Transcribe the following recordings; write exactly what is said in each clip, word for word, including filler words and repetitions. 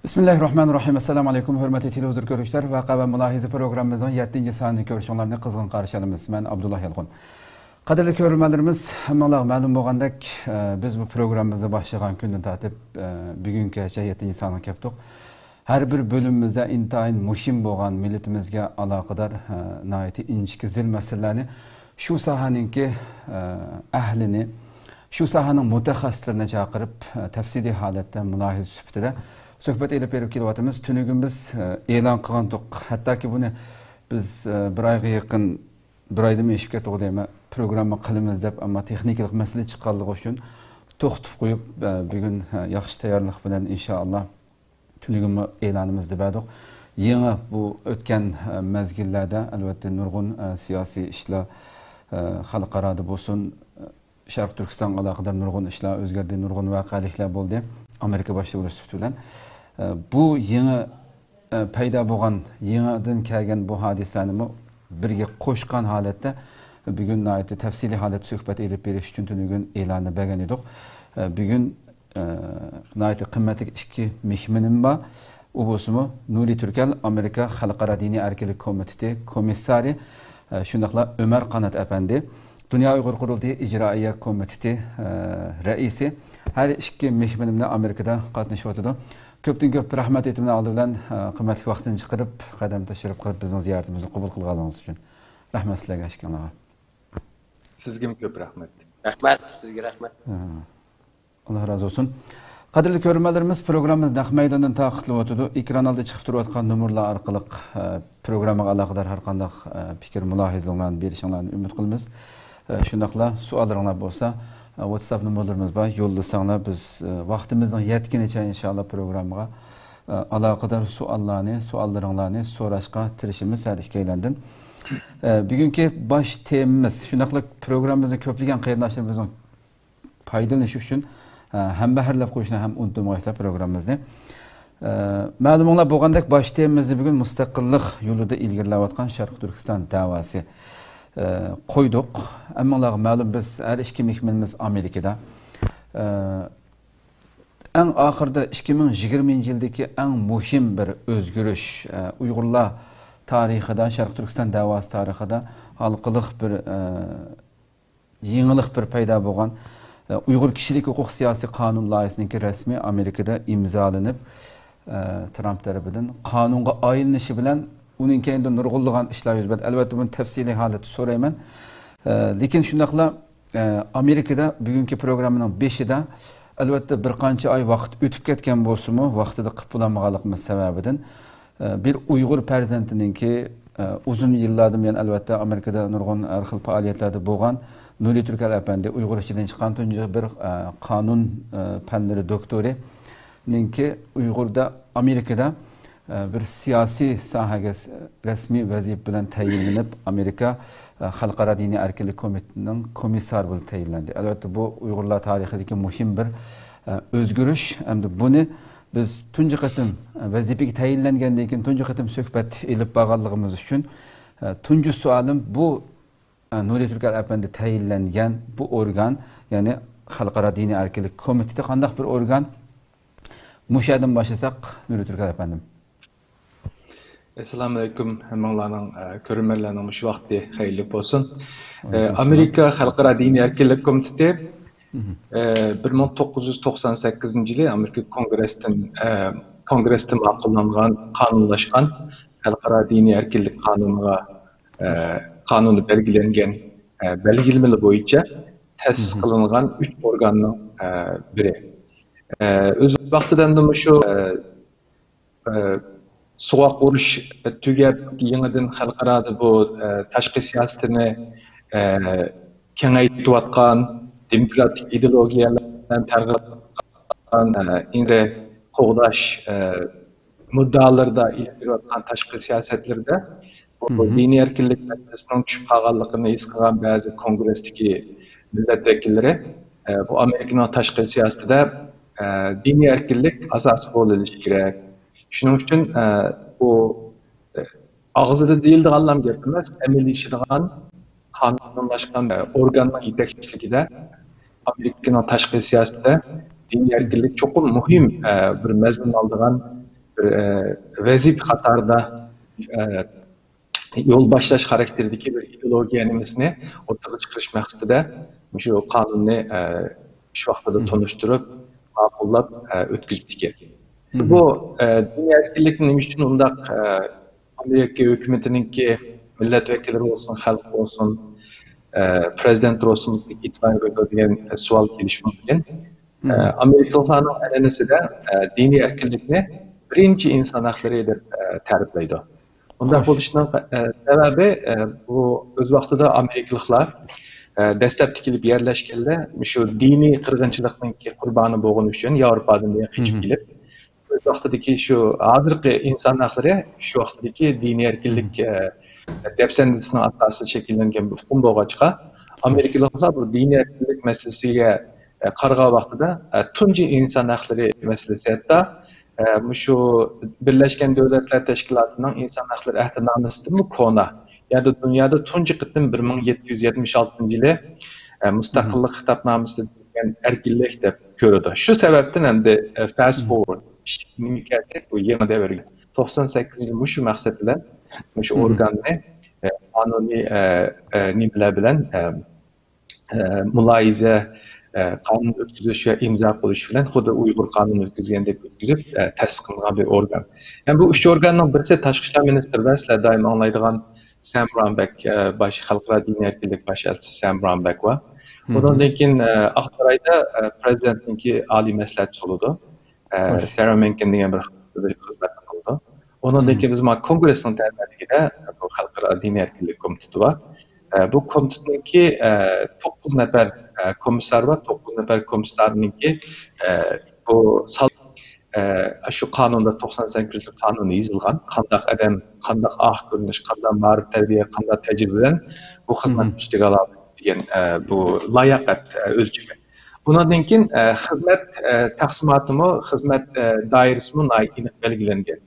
بىسمىللاھىررەھمانىررەھىم. ئەسسالامۇئەلەيكۇم، ھۆرمەتلىك تېلېۋىزور كۆرۈشلەر، ۋەقە ۋە مۇلاھىزە پروگراممىمىزنىڭ يەتتىنچى سانىنى كۆرۈشۈڭلارنى قىزغىن قارشى ئالىمىز. مەن ئابدۇللا يالقۇن. قەدىرلىك كۆرۈرمەنلىرىمىز، ھەممىڭلارغا مەلۇم بولغاندەك، ئە، بىز بۇ پروگراممىمىزنى باشلىغان كۈندىن تارتىپ، ئە، بۈگۈنگىچە يەتتىنچى سانغا كەپتۇق. ھەر بىر بۆلۈمىمىزدە ئىنتايىن مۇھىم بولغان، مىللىتىمىزگە ئالاقىدار، ئە، ناھايىتى ئىنچىكە زىل مەسىلىلەرنى، شۇ ساھەنىڭكى، ئە، ئەھلىنى، شۇ ساھەنىڭ مۇتەخەسسىسلىرىنى چاقىرىپ، ئە، تەپسىلىي ھالەتتە مۇلاھىزە سۈپىتىدە سۆھبەت ئېلىپ بېرىپ كېلىۋاتىمىز. تۈنۈگۈن بىز، ئە، ئېلان قىلغانتۇق، ھەتتاكى بۇنى بىز، ئە، بىر ئايغا يېقىن، بىر ئايدىنمۇ ئېشىپ كەتتىغۇ دەيمەن، پروگرامما قىلىمىز دەپ، ئەمما تېخنىكىلىق مەسىلە چىققانلىقى ئۈچۈن توختىتىپ قويۇپ، ئە، بۈگۈن، ئە، ياخشى تەييارلىق بىلەن ئىنشائاللا تۈنۈگۈنمۇ ئېلانىمىزنى بەردۇق. يېڭى بۇ ئۆتكەن، ئە، مەزگىللەردە، ئەلۋەتتە، نۇرغۇن، ئە، سىياسىي ئىشلار، ئە، خەلقئارادا بولسۇن، ئە، شەرقىي تۈركىستانغا ئالاقىدار نۇرغۇن ئىشلار ئۆزگەردى، نۇرغۇن ۋەقەلىكلەر بولدى. ئامېرىكا باشتا بولۇش سۈپىتى بىلەن. ئە، بۇ يېڭى، ئە، پەيدا بولغان، يېڭىدىن كەلگەن بۇ ھادىسىلەرنىمۇ بىرگە قوشقان ھالەتتە بۈگۈن ناھايىتى تەپسىلىي ھالەتتە سۆھبەت ئېلىپ بېرىش ئۈچۈن تۈنۈگۈن ئېلاننى بەرگەن ئىدۇق. ئە، بۈگۈن ئە، ناھايىتى قىممەتلىك ئىككى مېھمىنىم بار. ئۇ بولسىمۇ نۇرى تۈركەل، ئامېرىكا خەلقئارا دىنىي ئەركىنلىك كومىتېتى كومىسسارى، ئە، شۇنداقلا ئۆمەر قانات ئەپەندى، دۇنيا ئۇيغۇر قۇرۇلتىيى ئىجرائىيە كومىتېتى، ئە، رەئىسى. ھەر ئىككى مېھمىنىمنى ئامېرىكىدا قاتنىشىۋاتىدۇ. كۆپتىن كۆپ رەھمەت ئېيتىمەن ئالدى بىلەن، ئە، قىممەتلىك ۋاقتىنى چىقىرىپ، قەدەم تەشرىپ قىلىپ، بىزنىڭ زىيارىتىمىزنى قوبۇل قىلغانلىقىڭىز ئۈچۈن. رەھمەت سىلەرگە ئىككىڭلارغا. سىزگىمۇ كۆپ رەھمەت. رەھمەت، سىزگە رەھمەت. ئە. ئاللا رازى بولسۇن. قەدىرلىك كۆرۈرمەنلىرىمىز، پروگراممىمىز نەق مەيداندىن تارقىتىلىۋاتىدۇ. ئېكران ئالدىدا چىقىپ تۇرۇۋاتقان نومۇرلار ئارقىلىق، ئە، پروگراممىغا ئالاقىدار ھەر قانداق، ئە، پىكىر، مۇلاھىزىلىرىڭلارنى بېرىشىڭلارنى ئۈمىد قىلىمىز. ئە، شۇنداقلا سوئاللىرىڭلار بولسا، ئە، ۋاتساپ نومۇرلىرىمىز بار، يوللىساڭلار، بىز، ئە، ۋاقتىمىزنىڭ يەتكىنىچە ئىنشائاللا پروگراممىغا، ئە، ئالاقىدار سوئاللارنى، سوئاللىرىڭلارنى سوراشقا تىرىشىمىز ھەر ئىككىيلەندىن. ئە، بۈگۈنكى باش تېمىمىز، شۇنداقلا پروگراممىمىزنى كۆپلىگەن قېرىنداشلىرىمىزنىڭ پايدىلىنىشى ئۈچۈن، ئە، ھەمبەھىرلەپ قويۇشنى ھەم ئۇنتۇمىغايسىلەر پروگراممىمىزنى. ئە، مەلۇمۇڭلار بولغاندەك، باش تېمىمىزنى بۈگۈن مۇستەقىللىق يولىدا ئىلگىرىلەۋاتقان شەرقىي تۈركىستان دەۋاسى، ئە، قويدۇق. ھەممىڭلارغا مەلۇم، بىز ھەر ئىككى مېھمىنىمىز ئامېرىكىدا. ئە، ئەڭ ئاخىرىدا ئىككى مىڭ يىگىرمىنچى يىلدىكى ئەڭ مۇھىم بىر ئۆزگىرىش، ئە، ئۇيغۇرلار تارىخىدا، شەرقىي تۈركىستان دەۋاسى تارىخىدا ھالقىلىق بىر، ئە، يېڭىلىق بىر پەيدا بولغان، ئە، ئۇيغۇر كىشىلىك ھوقۇق سىياسىي قانۇن لايىھىسىنىڭكى رەسمىي ئامېرىكىدا ئىمزالىنىپ، ئە، ترامپ تەرىپىدىن قانۇنغا ئايلىنىشى بىلەن ئۇنىڭ كەينىدىن نۇرغۇنلىغان ئىشلار يۈز بەردى. ئەلۋەتتە، بۇنى تەپسىلىي ھالەتتە سورايمەن. ئە، لېكىن شۇنداقلا، ئە، ئامېرىكىدا بۈگۈنكى پروگراممىنىڭ بېشىدا، ئەلۋەتتە، بىر قانچە ئاي ۋاقىت ئۆتۈپ كەتكەن بولسىمۇ، ۋاقتىدا قىلىپ بولالمىغانلىقىمىز سەۋەبىدىن، ئە، بىر ئۇيغۇر پەرزەنتىنىڭكى، ئە، ئۇزۇن يىللاردىن بۇيان، ئەلۋەتتە، ئامېرىكىدا نۇرغۇن ھەر خىل پائالىيەتلەردە بولغان نۇرى تۈركەل ئەپەندى، ئۇيغۇر ئىچىدىن چىققان تۇنجى بىر، ئە، قانۇن، ئە، پەنلىرى دوكتورى، نىڭكى ئۇيغۇردا، ئامېرىكىدا، ئە، بىر سىياسىي ساھەگە س-، رەسمىي ۋەزىپە بىلەن تەيىنلىنىپ، ئامېرىكا، ئە، خەلقئارا دىنىي ئەركىنلىك كومىتېتىنىڭ كومىسسارى بولۇپ تەيىنلەندى. ئەلۋەتتە، بۇ ئۇيغۇرلار تارىخىدىكى مۇھىم بىر، ئە، ئۆزگىرىش. ئەمدى بۇنى بىز تۇنجى قېتىم، ئە، ۋەزىپىگە تەيىنلەنگەندىن كېيىن تۇنجى قېتىم سۆھبەت ئېلىپ بارغانلىقىمىز ئۈچۈن، ئە، تۇنجى سوئالىم بۇ، ئە، نۇرى تۈركەل ئەپەندى تەيىنلەنگەن بۇ ئورگان، يەنى خەلقئارا دىنىي ئەركىنلىك كومىتېتى قانداق بىر ئورگان؟ مۇشۇ يەردىن باشلىساق، نۇرى تۈركەل ئەپەندىم. ئەسسالامۇئەلەيكۇم، ھەممىڭلارنىڭ، ئە، كۆرۈرمەنلەرنىڭ مۇشۇ ۋاقتى خەيرلىك بولسۇن. ئە، ئامېرىكا خەلقئارا دىنىي ئەركىنلىك كومىتېتى، ئە، بىر مىڭ توققۇز يۈز توقسان سەككىزىنچى يىلى ئامېرىكا كونگرېستىن، ئە، كونگرېستىن ماقۇللانغان، قانۇنلاشقان خەلقئارا دىنىي ئەركىنلىك قانۇنىغا، ئە، قانۇندا بەلگىلەنگەن، ئە، بەلگىلىمىلەر بويىچە تەسىس قىلىنغان ئۈچ ئورگاننىڭ، ئە، بىرى. ئە، ئۆز ۋاقتىدا ئەمدى مۇشۇ، ئە، ئە، سوغۇق ئۇرۇش تۈگەپ، يېڭىدىن خەلقئارادا بۇ، ئە، تاشقى سىياسىتىنى، ئە، كېڭەيتىۋاتقان، دېموكراتىك ئىدېئولوگىيەلەرنى تەرغىب قىلىۋاتقان، ئە، ئىنرى قوغداش، ئە، مۇددىئالىرىدا ئېلىپ بېرىۋاتقان تاشقى سىياسەتلىرىدە بۇ دىنىي ئەركىنلىك مەسىلىسىنىڭ چۈشۈپ قالغانلىقىنى ھېس قىلغان بەزى كونگرېستىكى مىللەت ۋەكىللىرى، ئە، بۇ ئامېرىكىنىڭ تاشقى سىياسىتىدە، ئە، دىنىي ئەركىنلىك ئاساسىي رول ئېلىشى كېرەك. شۇنىڭ ئۈچۈن، ئە، بۇ، ئە، ئاغزىدا دېيىلىدىغانلام گەپ ئەمەس، ئەمەلىيلىشىدىغان قانۇنلاشقان، ئە، ئورگاننىڭ يېتەكچىلىكىدە ئامېرىكىنىڭ تاشقى سىياسىتىدە دىنىي ئەركىنلىك چوقۇم مۇھىم، ئە، بىر مەزمۇن ئالىدىغان، بىر، ئە، ۋەزىپە قاتارىدا، ئە، يول باشلاش خاراكتېرىدىكى بىر ئىدېئولوگىيە نېمىسىنى ئوتتۇرىغا چىقىرىش مەقسىتىدە مۇشۇ قانۇننى، ئە، شۇ ۋاقتىدا تونۇشتۇرۇپ، ماقۇللاپ، ئە، ئۆتكۈزۈپتىكەن. بۇ، ئە، دىنىي ئەركىنلىكنى نېمە ئۈچۈن ئۇنداق، ئە، ئامېرىكا ھۆكۈمىتىنىڭكى مىللەت ۋەكىللىرى بولسۇن، خەلق بولسۇن، ئە، پرېزىدېنت بولسۇن، ئېتىبار بېرىدۇ دېگەن سوئال كېلىشى مۇمكىن. ئە، ئامېرىكىلىقلارنىڭ ئەنئەنىسىدە، ئە، دىنىي ئەركىنلىكنى بىرىنچى ئىنسان ھەقلىرى دەپ، ئە، تەرىپلەيدۇ. ئۇنداق بولۇشىنىڭ، ئە، سەۋەبى، ئە، بۇ ئۆز ۋاقتىدا ئامېرىكىلىقلار، ئە، دەسلەپتە كېلىپ يەرلەشكەندە مۇشۇ دىنىي قىرغىنچىلىقنىڭكى قۇربانى بولغىنى ئۈچۈن ياۋروپادىن بۇيان قېچىپ كېلىپ، ئۆز ۋاقتىدىكى شۇ ھازىرقى ئىنسان ھەقلىرى شۇ ۋاقتىدىكى دىنىي ئەركىنلىك، ئە، دەپسەندىسىنىڭ ئاساسىدا شەكىللەنگەن بىر ئۇقۇم بولغاچقا، ئامېرىكىلىقلار بۇ دىنىي ئەركىنلىك مەسىلىسىگە، ئە، قارىغان ۋاقتىدا، ئە، تۇنجى ئىنسان ھەقلىرى مەسىلىسى ھەتتا، ئە، مۇشۇ بىرلەشكەن دۆلەتلەر تەشكىلاتىنىڭ ئىنسان ھەقلىرى ئەھدىنامىسىدىنمۇ كونا. يەنى دۇنيادا تۇنجى قېتىم بىر مىڭ يەتتە يۈز يەتمىش ئالتىنچى يىلى، ئە، مۇستەقىللىق خىتابنامىسى دېگەن ئەركىنلىك دەپ كۆرىدۇ. شۇ سەۋەبتىن ئەمدى، ئە، فاست فورۋارد، نېمە كەلسەك، بۇ يېڭى دەۋرگە توقسان سەككىزىنچى يىلى مۇشۇ مەقسەت بىلەن مۇشۇ ئورگاننى، ئە، قانۇنىي، ئە، ئە، نېمىلەر بىلەن، ئە، ئە، مۇلاھىزە، ئە، قانۇن ئۆتكۈزۈش ۋە ئىمزا قويۇش بىلەن خۇددى ئۇيغۇر قانۇنى ئۆتكۈزگەندەك ئۆتكۈزۈپ، ئە، تەسىس قىلىنغان بىر ئورگان. يەنى بۇ ئۈچ ئورگاننىڭ بىرسى تاشقى ئىشلار مىنىستىرى بار، سىلەر دائىم ئاڭلايدىغان سەم رامبەك، ئە، باش، خەلقئارا دىنىي ئەركىنلىك باش ئەلچىسى سەم رامبەك بار. ئۇنىڭدىن كېيىن، ئە، ئاقسارايدا، ئە، پرېزىدېنتنىڭكى ئالىي مەسلىھەتچىسى بولىدۇ. ئە، سارا مېنكىن دېگەن بىر خىزمەتنى قىلىدۇ. ئۇنىڭدىن كېيىن بىز مانا كونگرېسنىڭ تەۋەلىكىدە بۇ خەلقئارا دىنىي ئەركىنلىك كومىتېتى بار. ئە، بۇ كومىتېتنىڭكى، ئە، توققۇز نەپەر، ئە، كومىسسار بار. توققۇز نەپەر كومىسسارنىڭكى، ئە، بۇ سال-، ئە، شۇ قانۇندا، توقسان سەككىزىنچى قانۇندا يېزىلغان، قانداق ئادەم، قانداق ئاق كۆرۈنۈش، قانداق مائارىپ تەربىيە، قانداق تەجرىبە بىلەن بۇ خىزمەتنى ئۈستىگە ئالالايدۇ دېگەن، ئە، بۇ لاياقەت، ئە، ئۆلچىمى. بۇنىڭدىن كېيىن، ئە، خىزمەت، ئە، تەقسىماتىمۇ، خىزمەت، ئە، دائىرىسىمۇ ناھايىتى ئېنىق بەلگىلەنگەن.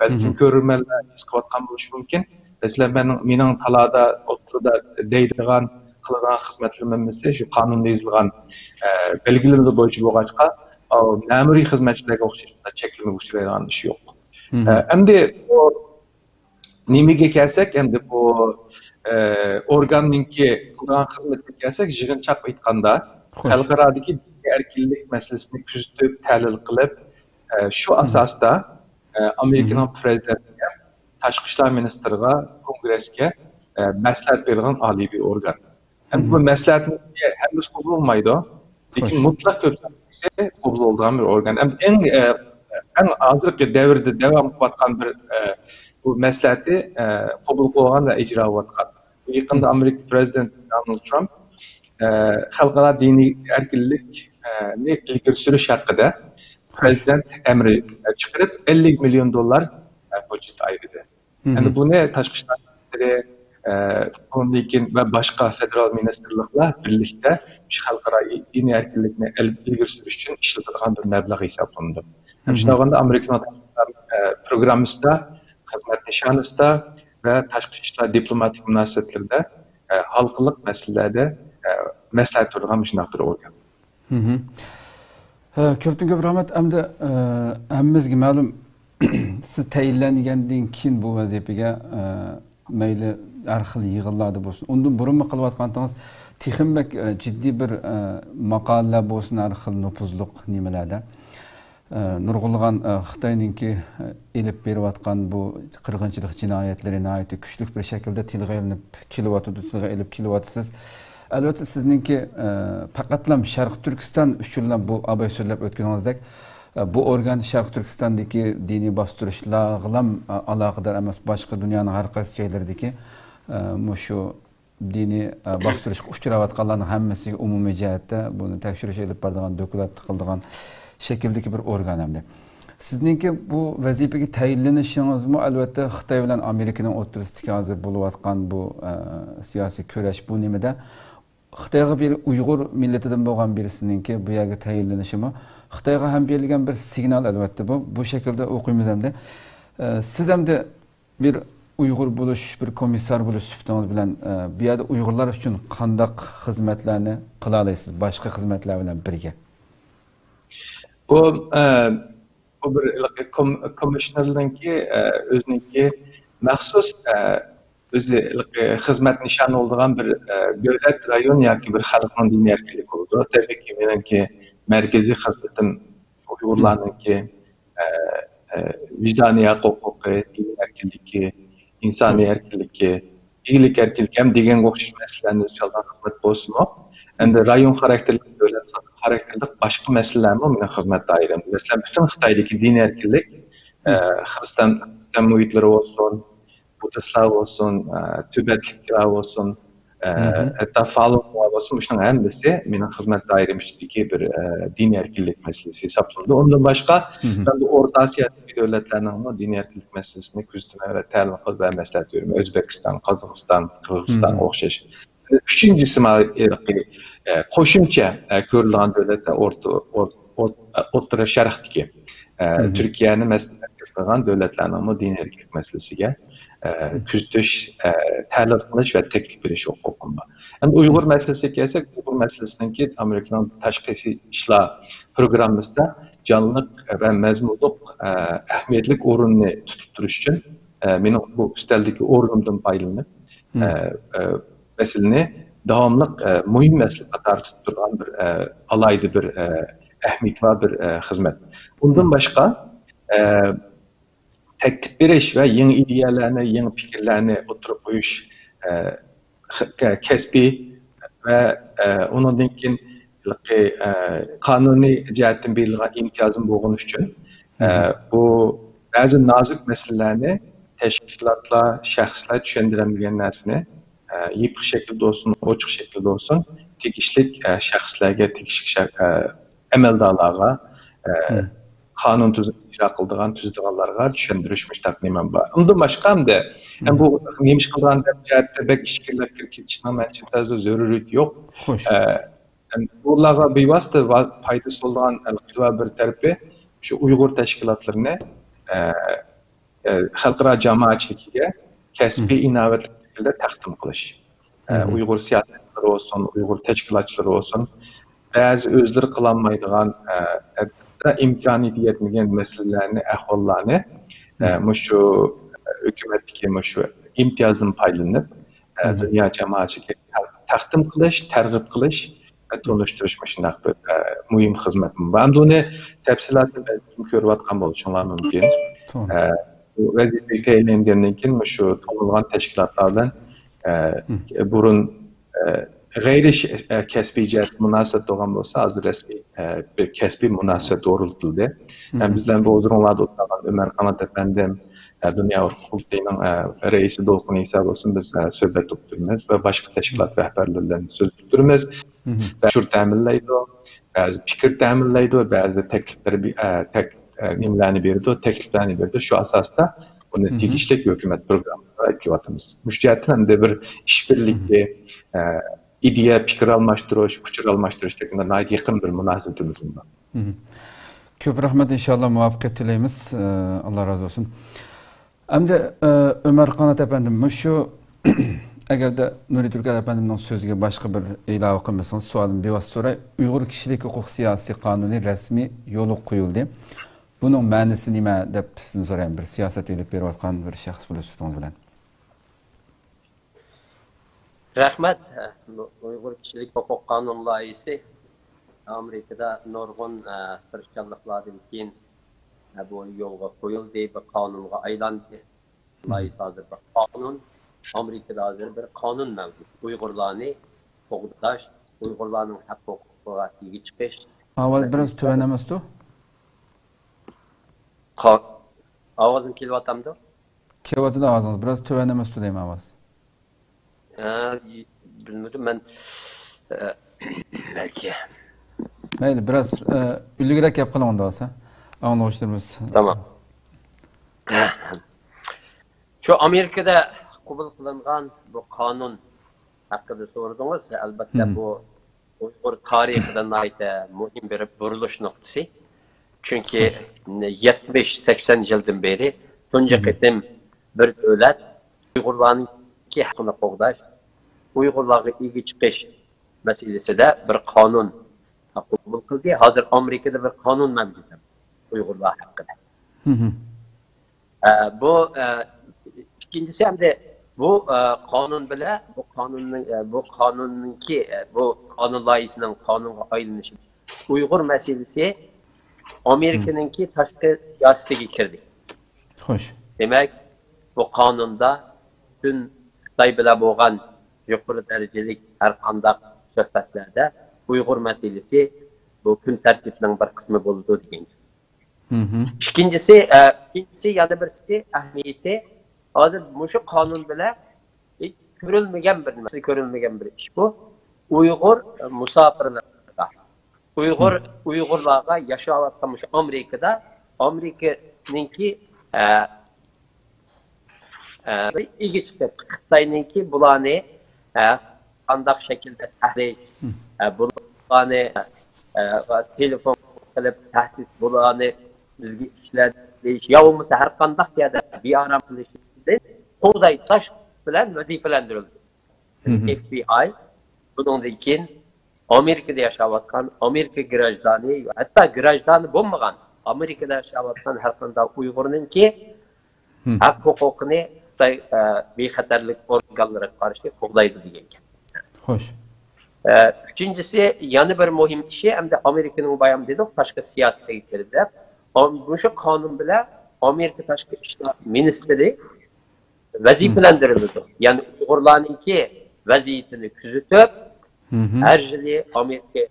بەلكىم كۆرۈرمەنلەر ھېس قىلىۋاتقان بولۇشى مۇمكىن. مەسىلەن، مېنىڭ، مېنىڭ تالادا ئوتتۇرىدا دەيدىغان، قىلىدىغان خىزمەتلىرىم ھەممىسى شۇ قانۇندا يېزىلغان، ئە، بەلگىلىمىلەر بويىچە بولغاچقا، ئاۋۇ مەمۇرىي خىزمەتچىلەرگە ئوخشاش چەكلىمىگە ئۇچرايدىغان ئىش يوق. ئە، ئەمدى بۇ نېمىگە كەلسەك، ئەمدى بۇ، ئە، ئورگاننىڭكى قىلىدىغان خىزمىتىگە كەلسەك، يىغىنچاق ئېيتقاندا، خەلقئارادىكى دىنىي ئەركىنلىك مەسىلىسىنى كۆزىتىپ، تەھلىل قىلىپ، ئە، شۇ ئاساستا، ئە، ئامېرىكىنىڭ پرېزىدېنتىگە، تاشقى ئىشلار مىنىستىرىغا، كونگرېسكە، ئە، مەسلىھەت بېرىدىغان ئالىي بىر ئورگان. ئەمدى بۇ مەسلىھەتنى ھەممىسى قوبۇل قىلمايدۇ. لېكىن مۇتلەق كۆپچىلىك قوبۇل قىلىدىغان بىر ئورگان. ئەمدى ئەڭ، ئە، ئەڭ ھازىرقى دەۋردە داۋام قىلىۋاتقان بىر، ئە، بۇ مەسلىھەتنى، ئە، قوبۇل قىلغان ۋە ئىجرا قىلىۋاتقان. يېقىندا ئامېرىكا پرېزىدېنتى دونالد ترامپ، ئە، خەلقئارا دىنىي ئەركىنلىكنى ئىلگىرى سۈرۈش ھەققىدە پرېزىدېنت ئەمرى، ئە، چىقىرىپ، ئەللىك مىليون دوللار، ئە، بۇجېت ئايرىدى. ئەمدى بۇنى تاشقى ئىشلار مىنىستىرى، ئە، بۇندىن كېيىن ۋە باشقا فېدېرال مىنىستىرلىقلار بىرلىكتە شۇ خەلقئارا دىنىي ئەركىنلىكنى ئىل-، ئىلگىرى سۈرۈش ئۈچۈن ئىشلىتىدىغان بىر مەبلەغ ھېسابلىنىدۇ. ھەم شۇنداق بولغاندا ئامېرىكىنىڭ تاشقى ئىشلار، ئە، پروگراممىسىدا، خىزمەت نىشانىسىدا ۋە تاشقى ئىشلار دىپلوماتىك مۇناسىۋەتلىرىدە، ئە، ھالقىلىق مەسىلىلەردە، ئە، مەسلىھەت بېرىدىغان مۇشۇنداق بىر ئورگان. ھە، كۆپتىن كۆپ رەھمەت. ئەمدى، ئە، ھەممىمىزگە مەلۇم، سىز تەيىنلەنگەندىن كېيىن بۇ ۋەزىپىگە، ئە، مەيلى ھەر خىل يىغىنلاردا بولسۇن، ئۇندىن بۇرۇنمۇ قىلىۋاتقانتىڭىز تېخىمۇ بەك، ئە، جىددىي بىر، ئە، ماقالىلەر بولسۇن، ھەر خىل نوپۇزلۇق نېمىلەردە. ئە، نۇرغۇنلىغان، ئە، خىتاينىڭكى، ئە، ئېلىپ بېرىۋاتقان بۇ قىرغىنچىلىق جىنايەتلىرى ناھايىتى كۈچلۈك بىر شەكىلدە تىلغا ئېلىنىپ كېلىۋاتىدۇ، تىلغا ئېلىپ كېلىۋاتىسىز. ئەلۋەتتە، سىزنىڭكى، ئە، پەقەتلا شەرقىي تۈركىستان ئۈچۈنلا بۇ ئاباي سۆزلەپ ئۆتكىنىڭىزدەك، ئە، بۇ ئورگان شەرقىي تۈركىستاندىكى دىنىي باستۇرۇشلارغىلام، ئە، ئالاقىدار ئەمەس، باشقا دۇنيانىڭ ھەر قايسى جايلىرىدىكى، ئە، مۇشۇ دىنىي، ئە، باستۇرۇشقا ئۇچراۋاتقانلارنىڭ ھەممىسىگە ئومۇمىي جەھەتتە بۇنى تەكشۈرۈش ئېلىپ بارىدىغان، دوكلات قىلىدىغان شەكىلدىكى بىر ئورگان ئەمدى. سىزنىڭكى بۇ ۋەزىپىگە تەيىنلىنىشىڭىزمۇ، ئەلۋەتتە، خىتاي بىلەن ئامېرىكىنىڭ ئوتتۇرىسىدىكى ھازىر بولۇۋاتقان بۇ، ئە، سىياسىي كۈرەش، بۇ نېمىدە خىتايغا بىر ئۇيغۇر مىللىتىدىن بولغان بىرسىنىڭكى بۇ يەرگە تەيىنلىنىشىمۇ خىتايغا ھەم بېرىلگەن بىر سىگنال، ئەلۋەتتە، بۇ. بۇ شەكىلدە ئوقۇيمىز ئەمدى. ئە، سىز ئەمدى بىر ئۇيغۇر بولۇش، بىر كومىسسار بولۇش سۈپىتىڭىز بىلەن، ئە، بۇ يەردە ئۇيغۇرلار ئۈچۈن قانداق خىزمەتلەرنى قىلالايسىز، باشقا خىزمەتلەر بىلەن بىرگە؟ بۇ، ئە، بۇ بىر ھېلىقى كوم-، كومىشنېرنىڭكى، ئە، ئۆزىنىڭكى مەخسۇس، ئە، ئۆزى ھېلىقى خىزمەت نىشانى بولىدىغان بىر، ئە، دۆلەت، رايون ياكى بىر خەلقنىڭ دىنىي ئەركىنلىكى بولىدۇ. تەبىئىيكى، مېنىڭكى مەركىزىي خىزمىتىم ئۇيغۇرلارنىڭكى، ئە، ئە، ۋىجدانىي ھەق ھوقۇقى، دىنىي ئەركىنلىكى، ئىنسانىي ئەركىنلىكى، ئىگىلىك ئەركىنلىكى ھەم دېگەنگە ئوخشاش مەسىلىلەرنى ئۆز ئالدىغا خىزمەت بولسىمۇ، ئەمدى رايون خاراكتېرلىك، دۆلەت خاراكتېرلىك باشقا مەسىلىلەرمۇ مېنىڭ خىزمەت دائىرەمدە. مەسىلەن، پۈتۈن خىتايدىكى دىنىي ئەركىنلىك، ئە، خىرىستان، خىرىستان مۇھىتلىرى بولسۇن، بۇددىستلار بولسۇن، ئە، تىبەتلىكلەر بولسۇن، ئە، ھەتتا فالۇنلار بولسۇن، مۇشۇنىڭ ھەممىسى مېنىڭ خىزمەت دائىرەم ئىچىدىكى بىر، ئە، دىنىي ئەركىنلىك مەسىلىسى ھېسابلىنىدۇ. ئۇندىن باشقا، مەن بۇ ئورتا ئاسىيادىكى دۆلەتلەرنىڭمۇ دىنىي ئەركىنلىك مەسىلىسىنى كۆزىتىمەن ۋە تەلىل قىلىپ ۋە مەسلىھەت بېرىمەن. ئۆزبېكىستان، قازاقىستان، قىرغىزىستانغا ئوخشاش. ئۈچىنچىسى، مانا، ھېلىقى، ئە، قوشۇمچە، ئە، كۆرۈلىدىغان دۆلەتلەر ئورتا، ئوت-، ئوت-، ئوتتۇرا شەرقتىكى، ئە، تۈركىيەنى مەسىلەن مەركەز قىلغان دۆلەتلەرنىڭمۇ دىنىي ئەركىنلىك مەسىلىسىگە، ئە، كۆزىتىش، ئە، تەلىل قىلىش ۋە تەكلىپ بېرىش ھوقۇقۇم بار. ئەمدى ئۇيغۇر مەسىلىسىگە كەلسەك، ئۇيغۇر مەسىلىسىنىڭكى ئامېرىكىنىڭ تاشقى ئىشلار پروگراممىسىدا جانلىق ۋە مەزمۇنلۇق، ئە، ئەھمىيەتلىك ئورۇننى تۇتۇپ تۇرۇش ئۈچۈن، ئە، مېنىڭ بۇ ئۈستەلدىكى ئورنۇمدىن پايدىلىنىپ، ئە، ئە، مەسىلىنى داۋاملىق، ئە، مۇھىم مەسىلە قاتارىدا تۇتۇپ تۇرغان بىر، ئە، ئالاھىدە بىر، ئە، ئەھمىيىتى بار بىر، ئە، خىزمەت. ئۇندىن باشقا، ئە، تەكلىپ بېرىش ۋە يېڭى ئىدىيەلەرنى، يېڭى پىكىرلەرنى ئوتتۇرىغا قويۇش، ئە، خ-، كە-، كەسپىي ۋە، ئە، ئۇنىڭدىن كېيىن ھېلىقى، ئە، قانۇنىي جەھەتتىن بېرىلگەن ئىمتىيازىم بولغىنى ئۈچۈن، ئە، بۇ بەزى نازۇك مەسىلىلەرنى تەشكىلاتلار، شەخسلەر چۈشەندۈرەلمىگەن نەرسىنى، ئە، يېپىق شەكىلدە بولسۇن، ئوچۇق شەكىلدە بولسۇن، تېگىشلىك، ئە، شەخسلەرگە، تېگىشلىك شە-، ئە، ئەمەلدارلارغا، ئە، قانۇن تۈزۈم ئىجرا قىلىدىغان، تۈزىدىغانلارغا چۈشەندۈرۈش مۇشۇنداق نېمەم بار. ئۇندىن باشقا ئەمدى، ھەم بۇ نېمە ئىش قىلىدىغان دەپ جەھەتتە بەك ئىچكىرىلەپ كىرىپ كېتىشنىڭ مەنچە تازا زۆرۈرىيىتى يوق. خوش. ئە، ئەمدى بۇلارغا بىۋاسىتە ۋا-، پايدىسى بولىدىغان، ئە، بىر تەرىپى شۇ ئۇيغۇر تەشكىلاتلىرىنى، ئە، ئە، خەلقئارا جامائەتچىلىكىگە كەسپىي ئىناۋەتلىك شەكىلدە تەقدىم قىلىش. ئە، ئۇيغۇر سىياسەتچىلىرى بولسۇن، ئۇيغۇر تەشكىلاتچىلىرى بولسۇن، بەزى ئۆزلىرى قىلالمايدىغان، ئە، ھەتتا ئىمكانىيىتى يەتمىگەن مەسىلىلەرنى، ئەھۋاللارنى، ئە، مۇشۇ، ئە، ھۆكۈمەتتىكى مۇشۇ ئىمتىيازدىن پايدىلىنىپ، ئە، دۇنيا جامائەتچىلىكىگە تەقدىم قىلىش، تەرغىب قىلىش، تونۇشتۇرۇش مۇشۇنداق بىر، ئە، مۇھىم خىزمەت. ئەمدى ئۇنى تەپسىلاتىنى بەلكىم كۆرۈۋاتقان بولۇشۇڭلار مۇمكىن. توغرا. ئە، بۇ ۋەزىپىگە تەيىنلەنگەندىن كېيىن مۇشۇ تونۇلغان تەشكىلاتلار بىلەن، ئە، بۇرۇن، ئە، غەيرىي ش-، ئە، كەسپىي جەھەتتە مۇناسىۋەت بولغان بولسا، ھازىر رەسمىي، ئە، بىر كەسپىي مۇناسىۋەت ئورنىتىلدى. ھەم بىز بىلەن بۇ ھۇزۇرۇڭلاردا ئولتۇرغان ئۆمەر قانات ئەپەندىم، ئە، دۇنيا ئۇيغۇر قۇرۇلتىيىنىڭ، ئە، رەئىسى دولقۇن ئىسا بولسۇن، بىز، ئە، سۆھبەتتە ئولتۇرىمىز ۋە باشقا تەشكىلات رەھبەرلىرى بىلەن سۆزلىشىپ تۇرىمىز. بەزى ئۇچۇر تەمىنلەيدۇ، بەزى پىكىر تەمىنلەيدۇ، بەزى تەكلىپلەر بى-، ئە، تەك-، ئە، نېمىلەرنى بېرىدۇ، تەكلىپلەرنى بېرىدۇ. شۇ ئاساستا بۇنى تېگىشلىك ھۆكۈمەت پروگراممىسىغا ئەكىۋاتىمىز. مۇشۇ جەھەتتىن ئەمدى بىر ئىشبىرلىكى، ئە، ئىدىيە، پىكىر ئالماشتۇرۇش، ئۇچۇر ئالماشتۇرۇشتەك ناھايىتى يېقىن بىر مۇناسىۋىتىمىز بولىدۇ. كۆپ رەھمەت، ئىنشاللا مۇۋەپپەقىيەت تىلەيمىز. ئە، ئاللا رازى بولسۇن. ئەمدى، ئە، ئۆمەر قانات ئەپەندىم، مۇشۇ، ئەگەردە نۇرى تۈركەل ئەپەندىمنىڭ سۆزىگە باشقا بىر ئىلاۋە قىلمىسىڭىز، سوئالىمنى بىۋاسىتە سوراي. ئۇيغۇر كىشىلىك ھوقۇق سىياسىتى قانۇنى رەسمىي يولغا قويۇلدى. بۇنىڭ مەنىسى نېمە دەپ سىزدىن سورايمەن، بىر سىياسەت ئېلىپ بېرىۋاتقان بىر شەخس بولۇش سۈپىتىڭىز بىلەن. رەھمەت. ئۇيغۇر كىشىلىك ھوقۇق قانۇن لايىھىسى ئامېرىكىدا نۇرغۇن، ئە، تىرىشچانلىقلاردىن كېيىن، ئە، بۇ يولغا قويۇلدى، بىر قانۇنغا ئايلاندى. لايىھىسى ھازىر بىر قانۇن. ئامېرىكىدا ھازىر بىر قانۇن مەۋجۇت. ئۇيغۇرلارنى قوغداش، ئۇيغۇرلارنىڭ ھەق ھوقۇقىغا ئىگە چىقىش. ئاۋاز بىراز تۆۋەن ئەمەستۇ؟ قا-، ئاۋازىم كېلىۋاتامدۇ؟ كېلىۋاتىدۇ ئاۋازىڭىز. بىراز تۆۋەن ئەمەستۇ دەيمەن ئاۋاز. ئە، بىلمىدىم مەن. ئە، بەلكى. مەيلى، بىراز، ئە، ئۈنلۈكرەك گەپ قىلىڭ ئۇنداق بولسا. ئاڭلىغۇچىلىرىمىز. تامام. شۇ ئامېرىكىدا قوبۇل قىلىنغان بۇ قانۇن ھەققىدە سورىدىڭىز. ئەلبەتتە، بۇ ئۇيغۇر تارىخىدا ناھايىتى مۇھىم بىر بۇرۇلۇش نۇقتىسى. چۈنكى يەتمىش، سەكسەن يىلدىن بېرى تۇنجى قېتىم بىر دۆلەت ئۇيغۇرلارنىڭكى ھەققىنى قوغداش، ئۇيغۇرلارغا ئىگە چىقىش مەسىلىسىدە بىر قانۇن قوبۇل قىلدى. ھازىر ئامېرىكىدا بىر قانۇن مەۋجۇت. ئۇيغۇرلار ھەققىدە. ئە، بۇ، ئە، ئىككىنچىسى، ئەمدى بۇ، ئە، قانۇن بىلەن، بۇ قانۇننىڭ، ئە، بۇ قانۇننىڭكى، ئە، بۇ قانۇن لايىھىسىنىڭ قانۇنغا ئايلىنىشى، ئۇيغۇر مەسىلىسى ئامېرىكىنىڭكى تاشقى سىياسىتىگە كىردى. خوش. دېمەك، بۇ قانۇندا پۈتۈن خىتاي بىلەن بولغان يۇقىرى دەرىجىلىك ھەر قانداق سۆھبەتلەردە ئۇيغۇر مەسىلىسى بۇ كۈن تەرتىپىنىڭ بىر قىسمى بولىدۇ دېگەن. ئىككىنچىسى، ئە، ئىككىنچىسى، يەنە بىرسى ئەھمىيىتى، ھازىر مۇشۇ قانۇن بىلەن ھېچ كۆرۈلمىگەن بىر نېمە، كۆرۈلمىگەن بىر ئىش بۇ. ئۇيغۇر، ئە، مۇساپىرلىرىغا، ئۇيغۇر، ئۇيغۇرلارغا ياشاۋاتقان مۇشۇ ئامېرىكىدا، ئامېرىكىنىڭكى، ئە، ئە، ئىگە چىقىپ، خىتاينىڭكى بۇلارنى، ئە، قانداق شەكىلدە تەھرىك، ئە، بۇلارنى، ئە، تېلېفون قىلىپ تەھدىت، بۇلارنى بىزگە ئىشلەت دېيىش، يا بولمىسا ھەر قانداق يەردە بىئارام قىلىشتىن قوغدايدۇ، تاش بىلەن ۋەزىپىلەندۈرۈلدى. ئېف بى ئاي، بۇنىڭدىن كېيىن ئامېرىكىدا ياشاۋاتقان، ئامېرىكا گراژدانى، ھەتتا گراژدانى بولمىغان، ئامېرىكىدا ياشاۋاتقان ھەر قانداق ئۇيغۇرنىڭكى ھەق ھوقۇقىنى خىتاي، ئە، بىخەتەرلىك ئورگانلىرىغا قارشى قوغدايدۇ دېگەن گەپ. خوش. ئە، ئۈچىنچىسى، يەنە بىر مۇھىم ئىشى، ئەمدى ئامېرىكىنىڭ بايام دېدۇق، تاشقى سىياسىتىگە كىردى دەپ، ئام-، مۇشۇ قانۇن بىلەن ئامېرىكا تاشقى ئىشلار مىنىستىرى ۋەزىپىلەندۈرۈلىدۇ. يەنى ئۇيغۇرلارنىڭكى ۋەزىيىتىنى كۆزىتىپ، ھەر يىلى ئامېرىكا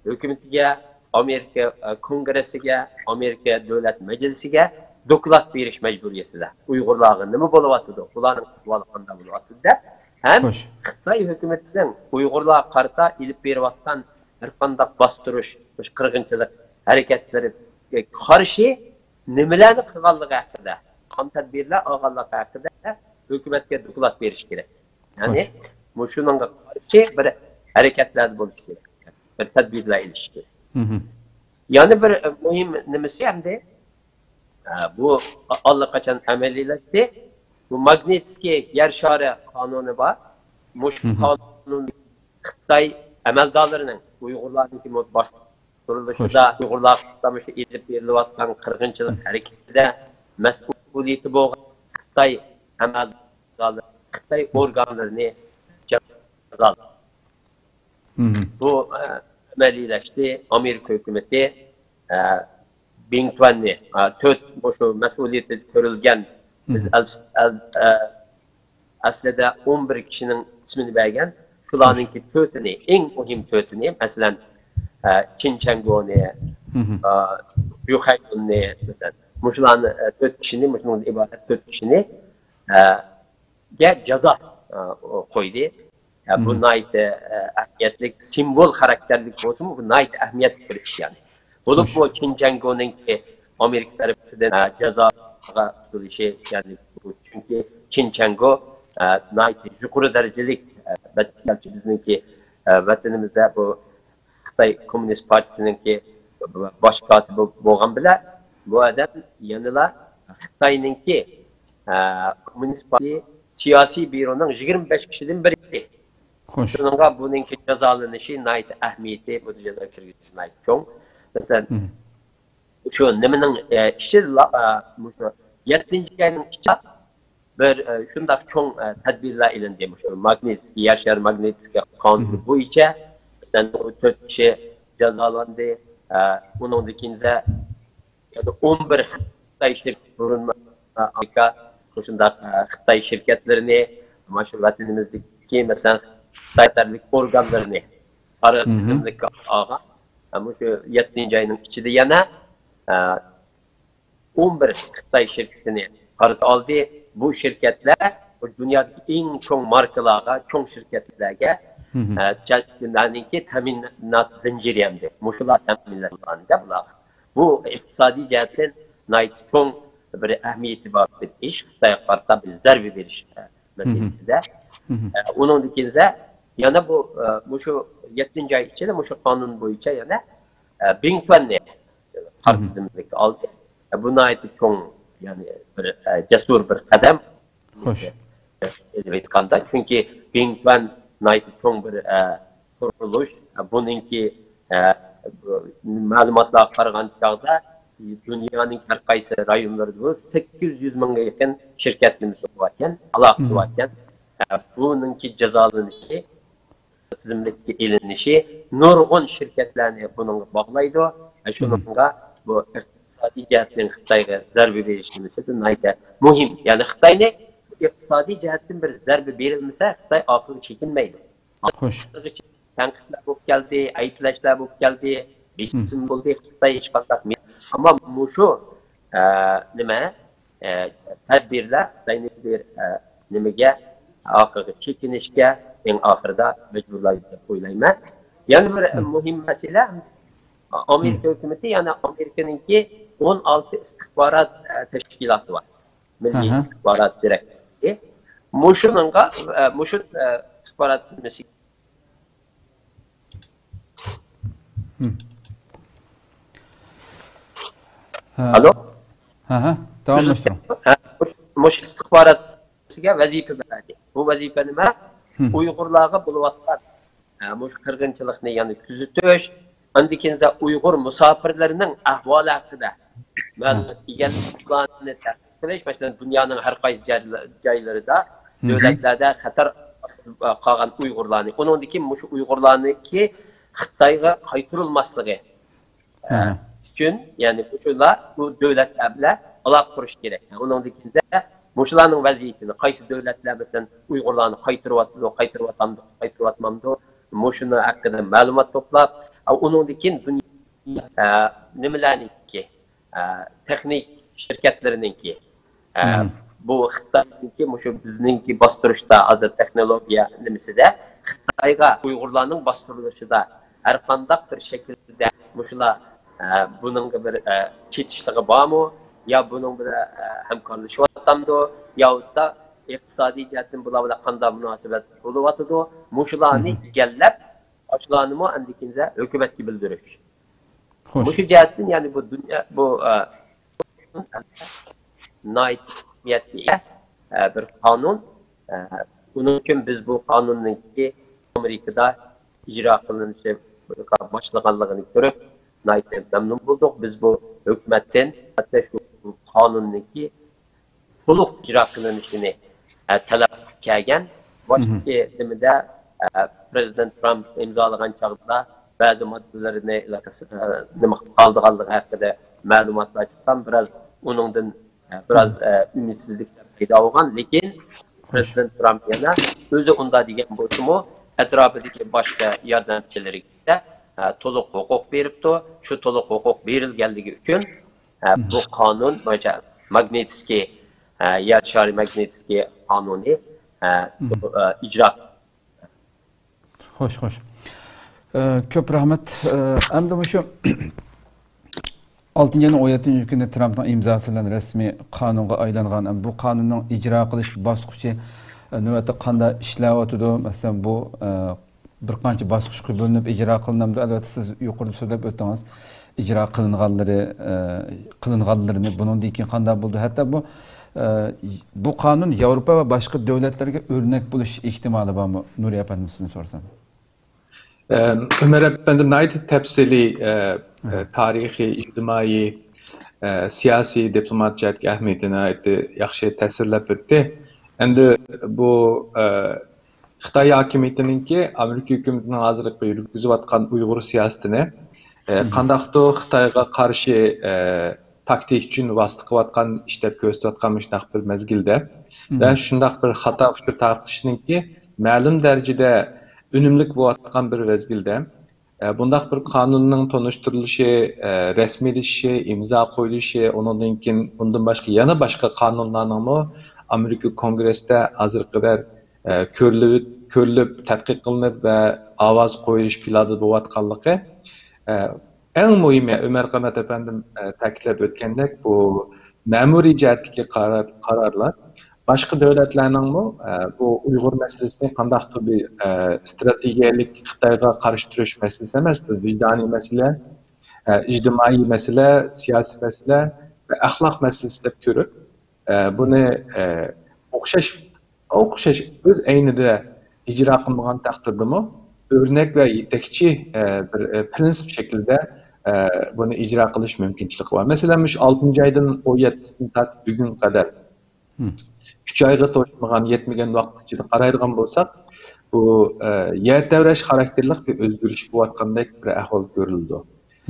ھۆكۈمىتىگە، ئامېرىكا، ئە، كونگرېسسىگە، ئامېرىكا دۆلەت مەجلىسىگە دوكلات بېرىش مەجبۇرىيىتىدە. ئۇيغۇرلارغا نېمە بولۇۋاتىدۇ؟ بۇلارنىڭ ئەھۋالى قانداق بولۇۋاتىدۇ دەپ. ھەم خوش. خىتاي ھۆكۈمىتىنىڭ ئۇيغۇرلارغا قارىتا ئېلىپ بېرىۋاتقان ھەر قانداق باستۇرۇش، مۇشۇ قىرغىنچىلىق ھەرىكەتلىرىگە قارشى نېمىلەرنى قىلغانلىقى ھەققىدە، قانداق تەدبىرلەر ئالغانلىقى ھەققىدە ھۆكۈمەتكە دوكلات بېرىش كېرەك. يەنى خوش. مۇشۇنىڭغا قارشى بىر ھەرىكەتلەردە بولۇش كېرەك، بىر تەدبىرلەر ئېلىش كېرەك. يەنە بىر، ئە، مۇھىم نېمىسى ئەمدى، ئە، بۇ ئاللىقاچان ئەمەلىيلەشتى. بۇ ماگنىتسكىي يەر شارى قانۇنى بار. مۇشۇ قانۇن خىتاي ئەمەلدارلىرىنىڭ ئۇيغۇرلارنىڭكى مۇ-، باستۇرۇلۇشىدا، خوش. ئۇيغۇرلارغا قارىتا مۇشۇ ئېلىپ بېرىلىۋاتقان قىرغىنچىلىق ھەرىكىتىدە مەسئۇلىيىتى بولغان خىتاي ئەمەلدارلىرى، خىتاي ئورگانلىرىنى جازالىدى. بۇ، ئە، ئەمەلىيلەشتى. ئامېرىكا ھۆكۈمىتى، ئە، بىڭتۈەننى، ئە، تۆت مۇشۇ مەسئۇلىيىتى كۆرۈلگەن، بىز ئەل-، ئەل-، ئە، ئەسلىدە ئون بىر كىشىنىڭ ئىسمىنى بەرگەن. شۇلارنىڭكى تۆتىنى، ئەڭ مۇھىم تۆتىنى، مەسىلەن، ئە، چىن چەنگونى، ئە، جۇ خەيدۇننى، مەسىلەن، مۇشۇلارنى، ئە، تۆت كىشىنى، مۇشۇنىڭدىن ئىبارەت تۆت كىشىنى، ئە، گە جازا، ئە، قويدى. ئە، بۇ ناھايىتى، ئە، ئەھمىيەتلىك، سىمۋول خاراكتېرلىك بولسىمۇ، بۇ ناھايىتى ئەھمىيەتلىك بىر ئىش، يەنى. بولۇپمۇ چىن چەنگونىڭكى ئامېرىكا تەرىپىدىن، ئە، جازاغا تۇتۇلۇشى، يەنى، بۇ، چۈنكى چىن چەنگو، ئە، ناھايىتى يۇقىرى دەرىجىلىك، ئە، بەلكى بىزنىڭكى، ئە، ۋەتىنىمىزدە بۇ خىتاي كوممۇنىست پارتىيىسىنىڭكى باش كاتىپى بولغان بىلەن، بۇ ئادەم يەنىلا خىتاينىڭكى، ئە، كوممۇنىست پارتىيىسى سىياسىي بيۇرونىڭ يىگىرمە بەش كىشىدىن بىرى. خوش. شۇنىڭغا بۇنىڭكى جازالىنىشى ناھايىتى ئەھمىيىتى، بۇنى جازا كىرگۈزۈش ناھايىتى چوڭ. مەسىلەن، شۇ نېمىنىڭ، ئە، ئىچىدىلا، ئە، مۇشۇ يەتتىنچى ئاينىڭ ئىچىدە بىر، ئە، شۇنداق چوڭ، ئە، تەدبىرلەر ئېلىندى. مۇشۇ ماگنىتسكىي، يەر شارى ماگنىتسكىي قانۇنى بويىچە، مەسىلەن، تۆت كىشى جازالاندى. ئە، ئۇنىڭدىن كېيىن يەنە ئون بىر خىتاي شىركىتى بۇرۇن، ئە، ئامېرىكا مۇشۇنداق، ئە، خىتاي شىركەتلىرىنى، مانا شۇ ۋەتىنىمىزدىكى، مەسىلەن، خىتاي تەرەپلىك ئورگانلىرىنى قارا تىزىملىككە ئالغان. ئە، مۇشۇ يەتتىنچى ئاينىڭ ئىچىدە يەنە، ئە، ئون بىر خىتاي شىركىتىنى قارىتا ئالدى. بۇ شىركەتلەر بۇ دۇنيادىكى ئەڭ چوڭ ماركىلارغا، چوڭ شىركەتلەرگە، ئە، جەلپلەرنىڭكى تەمىنات زەنجىرى ئەمدى. مۇشۇلار تەمىنلەيدىغان بۇلارغا. بۇ ئىقتىسادىي جەھەتتىن ناھايىتى چوڭ بىر ئەھمىيىتى بار بىر ئىش. خىتايغا قارىتا بىر زەربە بېرىش، ئە، مەسىلىسىدە. ئە، ئۇنىڭدىن كېيىن يەنە بۇ، ئە، مۇشۇ يەتتىنچى ئاي ئىچىدە مۇشۇ قانۇن بويىچە يەنە، ئە، بىڭتۈەننى قارا تىزىملىككە ئالدى. بۇ ناھايىتى چوڭ، يەنى بىر، ئە، جەسۇر بىر قەدەم. خوش. ئېلىپ ئېيتقاندا، چۈنكى بىڭتۈەن ناھايىتى چوڭ بىر، ئە، قۇرۇلۇش. بۇنىڭكى، ئە، مەلۇماتلارغا قارىغان چاغدا، دۇنيانىڭ ھەر قايسى رايونلىرىدا بۇ سەككىز يۈز مىڭغا يېقىن شىركەت نېمىسى باركەن، ئالاقىسى باركەن. ئە، بۇنىڭكى جازالىنىشى، تىزىملىككە ئېلىنىشى نۇرغۇن شىركەتلەرنى بۇنىڭغا باغلايدۇ. ئە، شۇنىڭغا بۇ ئىقتىسادىي جەھەتتىن خىتايغا زەربە بېرىش نېمىسى ناھايىتى مۇھىم. يەنى خىتاينى ئىقتىسادىي جەھەتتىن بىر زەربە بېرىلمىسە، خىتاي ئارقىغا چېكىنمەيدۇ. خوش. تەنقىدلەر بولۇپ كەلدى، ئەيىبلەشلەر بولۇپ كەلدى، بېسىم بولدى، خىتاي ھېچقانداق مې-، ئەمما مۇشۇ، ئە، نېمە، ئە، تەدبىرلەر خىتاينى بىر، ئە، نېمىگە، ئارقىغا چېكىنىشكە ئەڭ ئاخىرىدا مەجبۇرلايدۇ دەپ ئويلايمەن. يەنە بىر مۇھىم مەسىلە، ئامېرىكا ھۆكۈمىتى، يەنى ئامېرىكىنىڭكى ئون ئالتە ئىستىخبارات، ئە، تەشكىلاتى بار. مىللىي ئىستىخبارات دىرېكتورى. مۇشۇنىڭغا، ئە، مۇشۇ، ئە، ئىستىخبارات نېمىسى ئالو؟ ھە، ھە، داۋاملاشتۇرۇڭ. ھە، مۇش-، مۇشۇ ئىستىخباراتچىسىگە ۋەزىپە بەردى. بۇ ۋەزىپە نېمە؟ ئۇيغۇرلارغا بولۇۋاتقان، ھە، مۇشۇ قىرغىنچىلىقنى يەنە كۆزىتىش، ئاندىن كېيىن ئۇيغۇر مۇساپىرلىرىنىڭ ئەھۋالى ھەققىدە مەلۇمات ئىگىلەپ، ئۇلارنى تەتقىق قىلىش، مەسىلەن، دۇنيانىڭ ھەر قايسى جاي-، جايلىرىدا، دۆلەتلەردە خەتەر ئاستىدا قالغان ئۇيغۇرلارنى، ئۇنىڭدىن كېيىن مۇشۇ ئۇيغۇرلارنىڭكى خىتايغا قايتۇرۇلماسلىقى، ئۈچۈن، يەنى مۇشۇلار بۇ دۆلەتلەر بىلەن ئالاقە قۇرۇش كېرەك. ئۇنىڭدىن كېيىن مۇشۇلارنىڭ ۋەزىيىتىنى، قايسى دۆلەتلەر، مەسىلەن، ئۇيغۇرلارنى قايتۇرۇۋاتىدۇ، قايتۇرۇۋاتامدۇ، قايتۇرۇۋاتمامدۇ، مۇشۇنىڭ ھەققىدە مەلۇمات توپلاپ، ئۇنىڭدىن كېيىن دۇنيا، ئە، نېمىلەرنىڭكى، ئە، تېخنىك شىركەتلىرىنىڭكى، ئە، بۇ خىتاينىڭكى مۇشۇ بىزنىڭكى باستۇرۇشتا، ھازىر تېخنولوگىيە نېمىسىدە خىتايغا ئۇيغۇرلارنىڭ باستۇرۇلۇشىدا ھەر قانداق بىر شەكىلدە مۇشۇلار، ئە، بۇنىڭغا بىر، ئە، چېتىشلىقى بارمۇ؟ يا بۇنىڭ بىلەن، ئە، ھەمكارلىشىۋاتامدۇ؟ ياۋۇتتا ئىقتىسادىي جەھەتتىن بۇلار بىلەن قانداق مۇناسىۋەت بولۇۋاتىدۇ؟ مۇشۇلارنى ئىگىلەپ، ئاشۇلارنىمۇ ئەمدى كېيىن ھۆكۈمەتكە بىلدۈرۈش. خوش. مۇشۇ جەھەتتىن، يەنى بۇ دۇنيا، بۇ، ئە، ناھايىتى ئەھمىيەتكە ئىگە، ئە، بىر قانۇن. ئە، ئۇنىڭ ئۈچۈن بىز بۇ قانۇننىڭكى ئامېرىكىدا ئىجرا قىلىنىشى باشلىغانلىقىنى كۆرۈپ، ناھايىتى مەمنۇن بولدۇق. بىز بۇ ھۆكۈمەتتىن ھەتتا شۇ قانۇننىڭكى تولۇق ئىجرا قىلىنىشىنى، ئە، تەلەپ قىلىپ كەلگەن. باشتىكى نېمىدە، ئە، پرېزىدېنت ترامپ ئىمزالىغان چاغدا بەزى ماددىلىرىنى، ئە، نېمە قالدۇرغانلىقى ھەققىدە مەلۇماتلار چىققان، بىراز ئۇنىڭدىن، ئە، بىراز، ئە، ئۈمىدسىزلىك پەيدا بولغان. لېكىن پرېزىدېنت ترامپ يەنە ئۆزى ئۇنداق دېگەن بولسىمۇ، ئەتراپىدىكى باشقا ياردەمچىلىرىگە، ئە، تولۇق ھوقۇق بېرىپتۇ. شۇ تولۇق ھوقۇق بېرىلگەنلىكى ئۈچۈن، ئە، بۇ قانۇن بويىچە ماگنىتسكىي، ئە، يەر شارى ماگنىتسكىي قانۇنى، ئە، ئىجرا. خوش، خوش. ئە، كۆپ رەھمەت. ئە، ئەمدى مۇشۇ ئالتىنچى ئاينىڭ ئون يەتتىنچى كۈنى ترامپنىڭ ئىمزاسى بىلەن رەسمىي قانۇنغا ئايلانغان، ئەمدى بۇ قانۇننىڭ ئىجرا قىلىش باسقۇچى، ئە، نۆۋەتتە قانداق ئىشلەۋاتىدۇ؟ مەسىلەن، بۇ، ئە، بىر قانچە باسقۇچقا بۆلۈنۈپ ئىجرا قىلىنامدۇ؟ ئەلۋەتتە، سىز يۇقىرىدا سۆزلەپ ئۆتتىڭىز، ئىجرا قىلىنغانلىرى، ئە، قىلىنغانلىرىنى، بۇنىڭدىن كېيىن قانداق بولىدۇ؟ ھەتتا بۇ، ئە، بۇ قانۇن ياۋروپا ۋە باشقا دۆلەتلەرگە ئۆرنەك بولۇش ئېھتىمالى بارمۇ؟ نۇرى ئەپەندىم، سىزدىن سورىسام. ئە، ئۆمەر ئەپەندى ناھايىتى تەپسىلىي، ئە، ئە، تارىخىي، ئىجتىمائىي، ئە، سىياسىي، دىپلومات جەھەتتىكى ئەھمىيىتىنى ناھايىتى ياخشى تەسۋىرلەپ ئۆتتى. ئەمدى بۇ، ئە، خىتاي ھاكىمىيىتىنىڭكى، ئامېرىكا ھۆكۈمىتىنىڭ ھازىرقى يۈرگۈزۈۋاتقان ئۇيغۇر سىياسىتىنى، ئە، قانداقتۇر خىتايغا قارشى، ئە، تاكتىك ئۈچۈن ۋاسىتە قىلىۋاتقان ئىش دەپ كۆرسىتىۋاتقان مۇشۇنداق بىر مەزگىلدە ۋە شۇنداق بىر خاتا ئۇچۇر تارقىتىشنىڭكى مەلۇم دەرىجىدە ئۈنۈملۈك بولۇۋاتقان بىر مەزگىلدە، ئە، بۇنداق بىر قانۇننىڭ تونۇشتۇرۇلۇشى، ئە، رەسمىيلىشىشى، ئىمزا قويۇلۇشى، ئۇنىڭدىن كېيىن ئۇندىن باشقا يەنە باشقا قانۇنلارنىڭمۇ ئامېرىكا كونگرېسىدا ھازىرقى قەدەر، ئە، كۆرۈلۈپ، كۆرۈلۈپ، تەتقىق قىلىنىپ ۋە ئاۋاز قويۇلۇش پىلانىدا بولۇۋاتقانلىقى، ئە، ئەڭ مۇھىمى، ئۆمەر قانات ئەپەندىم، ئە، تەكىتلەپ ئۆتكەندەك، بۇ مەمۇرىي جەھەتتىكى قارار، قارارلار باشقا دۆلەتلەرنىڭمۇ، ئە، بۇ ئۇيغۇر مەسىلىسىنى قانداقتۇر بىر، ئە، ئىستراتېگىيەلىك خىتايغا قارشى تۇرۇش مەسىلىسى ئەمەس، بىر ۋىجدانىي مەسىلە، ئە، ئىجتىمائىي مەسىلە، سىياسىي مەسىلە ۋە ئەخلاق مەسىلىسى دەپ كۆرۈپ، ئە، بۇنى، ئە، ئوخشاش، ئوخشاش ئۆز ئەينىدە ئىجرا قىلمىغان تەقدىردىمۇ، ئۆرنەك ۋە يېتەكچى، ئە، بىر، ئە، پىرىنسىپ شەكلىدە ئە، بۇنى ئىجرا قىلىش مۇمكىنچىلىكى بار. مەسىلەن، مۇشۇ ئالتىنچى ئايدىن ئون يەتتىسىدىن تارتىپ بۈگۈنگە قەدەر ئۈچ ئايغا توشمىغان، يەتمىگەن ۋاقىت ئىچىدە قارايدىغان بولساق، بۇ، ئە، يەر تەۋرەش خاراكتېرلىك بىر ئۆزگىرىش بولۇۋاتقاندەك بىر ئەھۋال كۆرۈلىدۇ.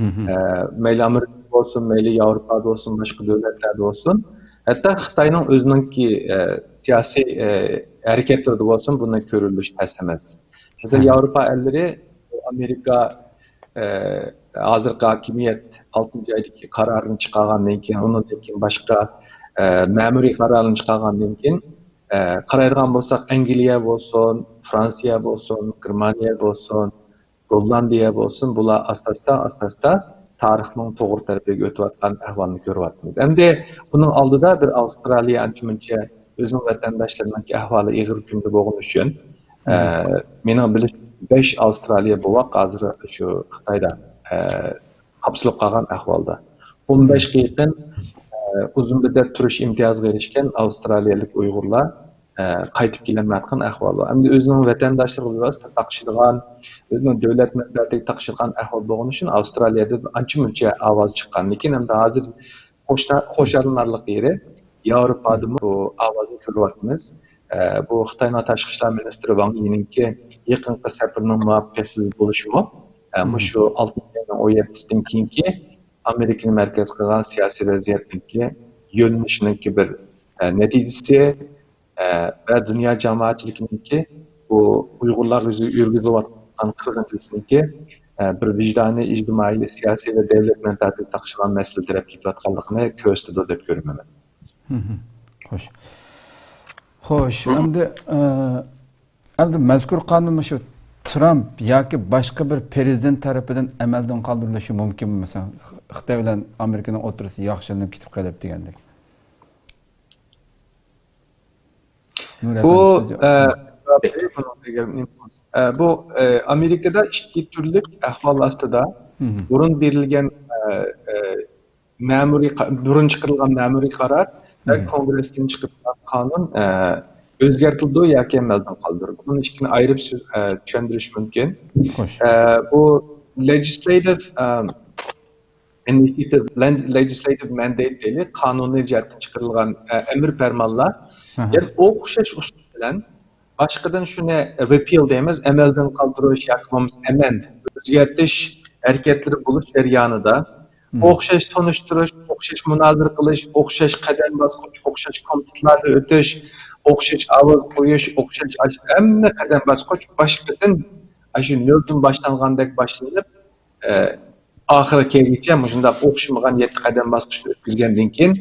ئە، مەيلى ئامېرىكا بولسۇن، مەيلى ياۋروپادا بولسۇن، باشقا دۆلەتلەردە بولسۇن، ھەتتا خىتاينىڭ ئۆزىنىڭكى، ئە، سىياسىي، ئە، ھەرىكەتلىرىدە بولسۇن، بۇنداق كۆرۈلۈشى تەس ئەمەس. مەسىلەن، ياۋروپا ئەللىرى ئامېرىكا، ئە، ھازىرقى ھاكىمىيەت ئالتىنچى ئايدىكى قارارىنى چىقارغاندىن كېيىن، ئۇنىڭدىن كېيىن باشقا، ئە، مەمۇرىي قارارنى چىقارغاندىن كېيىن، ئە، قارايدىغان بولساق، ئەنگلىيە بولسۇن، فرانسىيە بولسۇن، گېرمانىيە بولسۇن، گوللاندىيە بولسۇن، بۇلار ئاستا-ئاستا، ئاستا-ئاستا تارىخنىڭ توغرا تەرىپىگە ئۆتۈۋاتقان ئەھۋالنى كۆرۈۋاتىمىز. ئەمدى بۇنىڭ ئالدىدا بىر ئاۋسترالىيە ئانچە-مۇنچە ئۆزىنىڭ ۋەتەنداشلىرىنىڭكى ئەھۋالى ئېغىر كۈندە بولغىنى ئۈچۈن، ئە، مېنىڭ بىلىشىمچە بەش ئاۋسترالىيە بوۋاق ھازىر شۇ خىتايدا، ئە، ھاپسىلىپ قالغان ئەھۋالدا. ئون بەشكە يېقىن، ئە، ئۇزۇن مۇددەت تۇرۇش ئىمتىيازىغا ئېرىشكەن ئاۋسترالىيەلىك ئۇيغۇرلار، ئە، قايتىپ كېلەلمەيۋاتقان ئەھۋال بار. ئەمدى ئۆزىنىڭ ۋەتەنداشلىرىغا بىۋاسىتە تاقىشىدىغان، ئۆزىنىڭ دۆلەت مەنپەئەتىگە تاقىشىدىغان ئەھۋال بولغىنى ئۈچۈن ئاۋسترالىيەدىن ئانچە-مۇنچە ئاۋاز چىققان. لېكىن ئەمدى ھازىر خوشا-، خوشاللىنارلىق يېرى، ياۋروپادىمۇ بۇ ئاۋازنى كۆرۈۋاتىمىز. ئە، بۇ خىتاينىڭ تاشقى ئىشلار مىنىستىرى ۋاڭ يىنىڭكى يېقىنقى سەپىرىنىڭ مۇۋەپپەقىيەتسىز بولۇشىمۇ، ئە، مۇشۇ ئالتىنچى ئاينىڭ ئون يەتتىسىدىن كېيىنكى ئامېرىكىنى مەركەز قىلغان سىياسىي ۋەزىيەتنىڭكى يۆنىلىشىنىڭكى بىر، ئە، نەتىجىسى، ئە، ۋە دۇنيا جامائەتچىلىكىنىڭكى بۇ ئۇيغۇرلارغا يۈز-، يۈرگۈزۈۋاتقان قىرغىنچىلىقنىڭكى، ئە، بىر ۋىجدانىي، ئىجتىمائىي، سىياسىي ۋە دۆلەت مەنپەئەتىگە تاقىشىدىغان مەسىلە تەرەپ كېتىۋاتقانلىقىنى كۆرسىتىدۇ دەپ كۆرىمەن مەن. خوش. خوش، ئەمدى، ئە، ئەمدى مەزكۇر قانۇن مۇشۇ ترامپ ياكى باشقا بىر پرېزىدېنت تەرىپىدىن ئەمەلدىن قالدۇرۇلۇشى مۇمكىنمۇ؟ مەسىلەن، خىتاي بىلەن ئامېرىكىنىڭ ئوتتۇرىسى ياخشىلىنىپ كېتىپ قېلىپ دېگەندەك. نۇر بۇ، ئەپەندى، سىز جاۋاب ئە، بېرىڭ. ئە، بۇ، ئە، ئامېرىكىدا ئىككى تۈرلۈك ئەھۋال ئاستىدا بۇرۇن بېرىلگەن، ئە، ئە، مەمۇرىي قا-، بۇرۇن چىقىرىلغان مەمۇرىي قارار ۋە كونگرېستىن چىقىرىلغان قانۇن، ئە، ئۆزگەرتىلىدۇ ياكى ئەمەلدىن قالدۇرۇلىدۇ. بۇنى ئىككىنى ئايرىپ سۆز-، ئە، چۈشەندۈرۈش مۇمكىن. خوش. ئە، بۇ لېجىسلەيتىپ، ئە، ئىنىشىياتىپ، لېن-، لېجىسلەيتىپ مەندەيت دەيلى، قانۇنىي جەھەتتىن چىقىرىلغان، ئە، ئەمىر پەرمانلار، ئاھا، يەنە ئوخشاش ئۇسۇل بىلەن باشقىدىن شۇنى رېپىل دەيمىز، ئەمەلدىن قالدۇرۇش ياكى بولمىسا ئەمەند، ئۆزگەرتىش ھەرىكەتلىرى بولۇش جەريانىدا ئوخشاش تونۇشتۇرۇش، ئوخشاش مۇنازىرە قىلىش، ئوخشاش قەدەم باسقۇچ، ئوخشاش كومىتېتلاردىن ئۆتۈش، ئوخشاش ئاۋاز قويۇش، ئوخشاش ئاش-، ھەممە قەدەم باسقۇچ باشقىدىن ئاشۇ نۆلدىن باشلانغاندەك باشلىنىپ، ئە، ئاخىرى كەلگۈچە مۇشۇنداق ئوخشىمىغان يەتتە قەدەم باسقۇچنى ئۆتكۈزگەندىن كېيىن،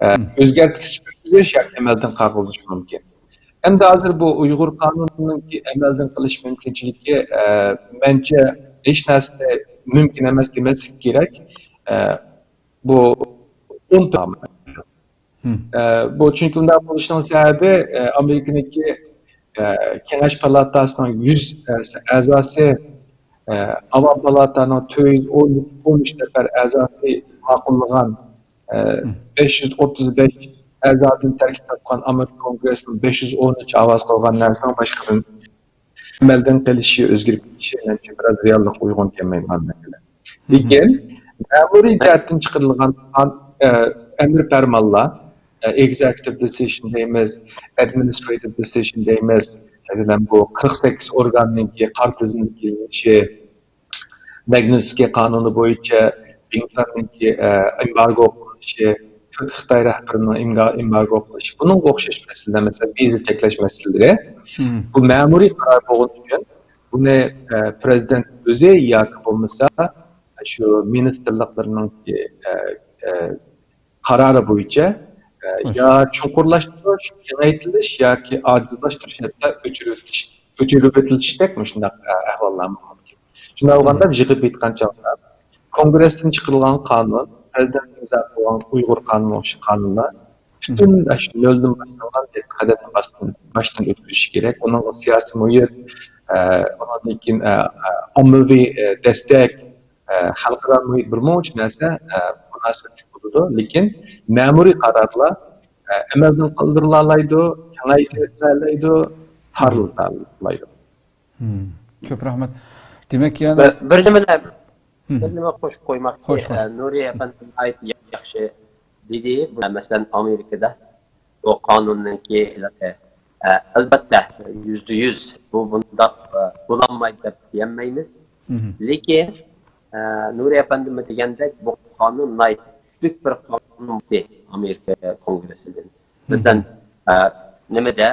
ئە، ئۆزگەرتىش ئۆتكۈزۈش ياكى ئەمەلدىن قالدۇرۇش مۇمكىن. ئەمدى ھازىر بۇ ئۇيغۇر قانۇنىنىڭكى ئەمەلدىن قىلىش مۇمكىنچىلىكى، ئە، مەنچە ھېچ نەرسىنى مۇمكىن ئەمەس دېمەسلىك كېرەك. ئە، بۇ ئون ئە، بۇ چۈنكى بۇنداق بولۇشىنىڭ سەۋەبى، ئە، ئامېرىكىنىڭكى، ئە، كېڭەش پالاتاسىنىڭ يۈز، ئە، ئەزاسى، ئە، ئاۋام پالاتانىڭ تۆت يۈز ئون ئۈچ نەپەر ئەزاسى ماقۇللىغان، ئە، بەش يۈز ئوتتۇز بەش ئەزادىن تەركىب تاپقان ئامېرىكا كونگرېسىنىڭ بەش يۈز ئون ئۈچ ئاۋاز قىلغان نەرسىنىڭ باشقىدىن ئەمەلدىن قېلىشى، ئۆزگىرىپ كېتىشى مەنچە بىراز رېئاللىققا ئۇيغۇن كەلمەيدىغان مەسىلە. لېكىن مەمۇرىي جەھەتتىن چىقىرىلغان قان-، ئە، ئەمىر پەرمانلار، ئە، ئېگزېكۇتىپ دېسىشن دەيمىز، ئەدمىنىسترېتىپ دېسىشن دەيمىز، مەسىلەن، بۇ قىرىق سەككىز ئورگاننىڭكى قارا تىزىملىككە ئېلىنىشى، ماگنىتسكىي قانۇنى بويىچە بىڭتۇەننىڭكى، ئە، ئېمبارگو قىلىنىشى، تۈرك خىتاي رەھبىرىنىڭ ئېمبا-، ئېمبارگو قىلىشى، بۇنىڭغا ئوخشاش مەسىلىلەر، مەسىلەن، ۋىزا چەكلەش مەسىلىلىرى. بۇ مەمۇرىي قارار بولغىنى ئۈچۈن بۇنى، ئە، پرېزىدېنت ئۆزى ياكى بولمىسا شۇ مىنىستىرلىقلىرىنىڭكى، ئە، ئە، قارارى بويىچە، ئە، يا چوڭقۇرلاشتۇرۇش، كېڭەيتىلىش ياكى ئاجىزلاشتۇرۇش، ھەتتا ئۆچۈرۈۋېتىلىش، ئۆچۈرۈۋېتىلىشتەك مۇشۇنداق، ئە، ئەھۋاللارمۇ مۇمكىن. شۇنداق بولغاندا يىغىپ ئېيتقان چاغدا كونگرېستىن چىقىرىلغان قانۇن، پرېزىدېنت ئىمزا قىلغان ئۇيغۇر قانۇنى، ئوخشاش قانۇنلار پۈتۈن ئاشۇ نۆلدىن باشلانغان قەدەمنى باشتىن، باشتىن ئۆتكۈزۈش كېرەك. ئۇنىڭغا سىياسىي مۇھىت، ئە، ئۇنىڭدىن كېيىن، ئە، ئە، ئاممىۋى، ئە، دەستەك، ئە، خەلقئارا مۇھىت، بىر مۇنچە نەرسە، ئە، مۇناسىۋەتلىك بولىدۇ. لېكىن مەمۇرىي قارارلار، ئە، ئەمەلدىن قالدۇرۇلالايدۇ، كېڭەيتىلەلايدۇ، تارىلىتالايدۇ. كۆپ رەھمەت. دېمەك، يەنە بىر، بىر نېمىنى بىر نېمە قوشۇپ قويماقچى. خوش، خوش. ئە، نۇرى ئەپەندى ناھايىتى ياخشى دېدى. مەسىلەن، ئامېرىكىدا بۇ قانۇننىڭكى، ئە، ئەلۋەتتە، يۈزدە يۈز بۇ بۇنداق، ئە، بولالمايدۇ دەپ دېيەلمەيمىز. لېكىن، ئە، نۇرى ئەپەندىمۇ دېگەندەك، بۇ قانۇن ناھايىتى كۈچلۈك بىر قانۇن ئامېرىكا كونگرېسسىدىن. مەسىلەن، ئە، نېمىدە،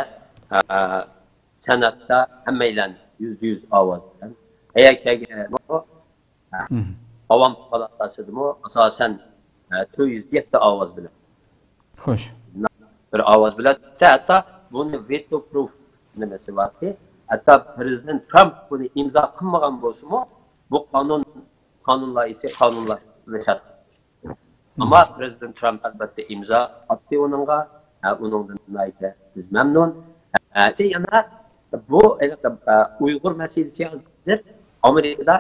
ئە، سېناتتا ھەممەيلەن يۈزدە يۈز ئاۋاز بىلەن. ئەگەر كەلگەن ئاۋام پالاتاسىدىمۇ ئاساسەن، ئە، تۆت يۈز يەتتە ئاۋاز بىلەن. خوش. بىر ئاۋاز بىلەن. ھەتتا بۇنى ۋېتو پروف نېمىسى باركى، ھەتتا پىرېزىدېنت ترامپ بۇنى ئىمزا قىلمىغان بولسىمۇ، بۇ قانۇن، قانۇن لايىھىسى قانۇنلاشاتتى. ئەمما پىرېزىدېنت ترامپ ئەلۋەتتە ئىمزا ئاتتى ئۇنىڭغا. ھە، ئۇنىڭدىن ناھايىتى بىز مەمنۇن. ھە، يەنە بۇ، ھېلىقى، ئە، ئۇيغۇر مەسىلىسى ھازىر ئامېرىكىدا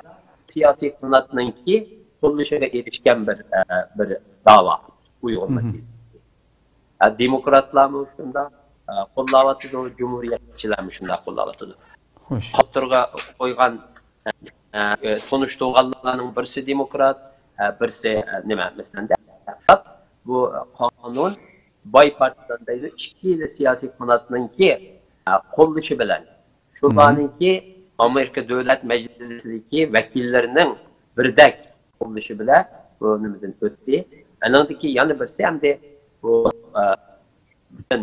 سىياسىي قاناتنىڭكى قوللىشىغا ئېرىشكەن بىر، ئە، بىر داۋا ئۇيغۇر مەسىلىسى. ھە، دېموكراتلارمۇ شۇنداق، ئە، قوللاۋاتىدۇ، جۇمھۇرىيەتچىلەرمۇ شۇنداق قوللاۋاتىدۇ. خوش. خاتىرىگە قويغان، ئە، ئە، تونۇش تۇغقانلارنىڭ بىرسى دېموكرات، ئە، بىرسى، ئە، نېمە، مەسىلەن، دېموكرات. بۇ قانۇن باي پارتىيەن دەيدۇ، ئىككىلا سىياسىي قاناتنىڭكى، ئە، قوللىشى بىلەن، شۇلارنىڭكى ئامېرىكا دۆلەت مەجلىسىدىكى ۋەكىللىرىنىڭ بىردەك قوللىشى بىلەن بۇ نېمىدىن ئۆتتى. ئەنىڭدىكى يەنە بىرسى ئەمدى بۇ، ئە، پۈتۈن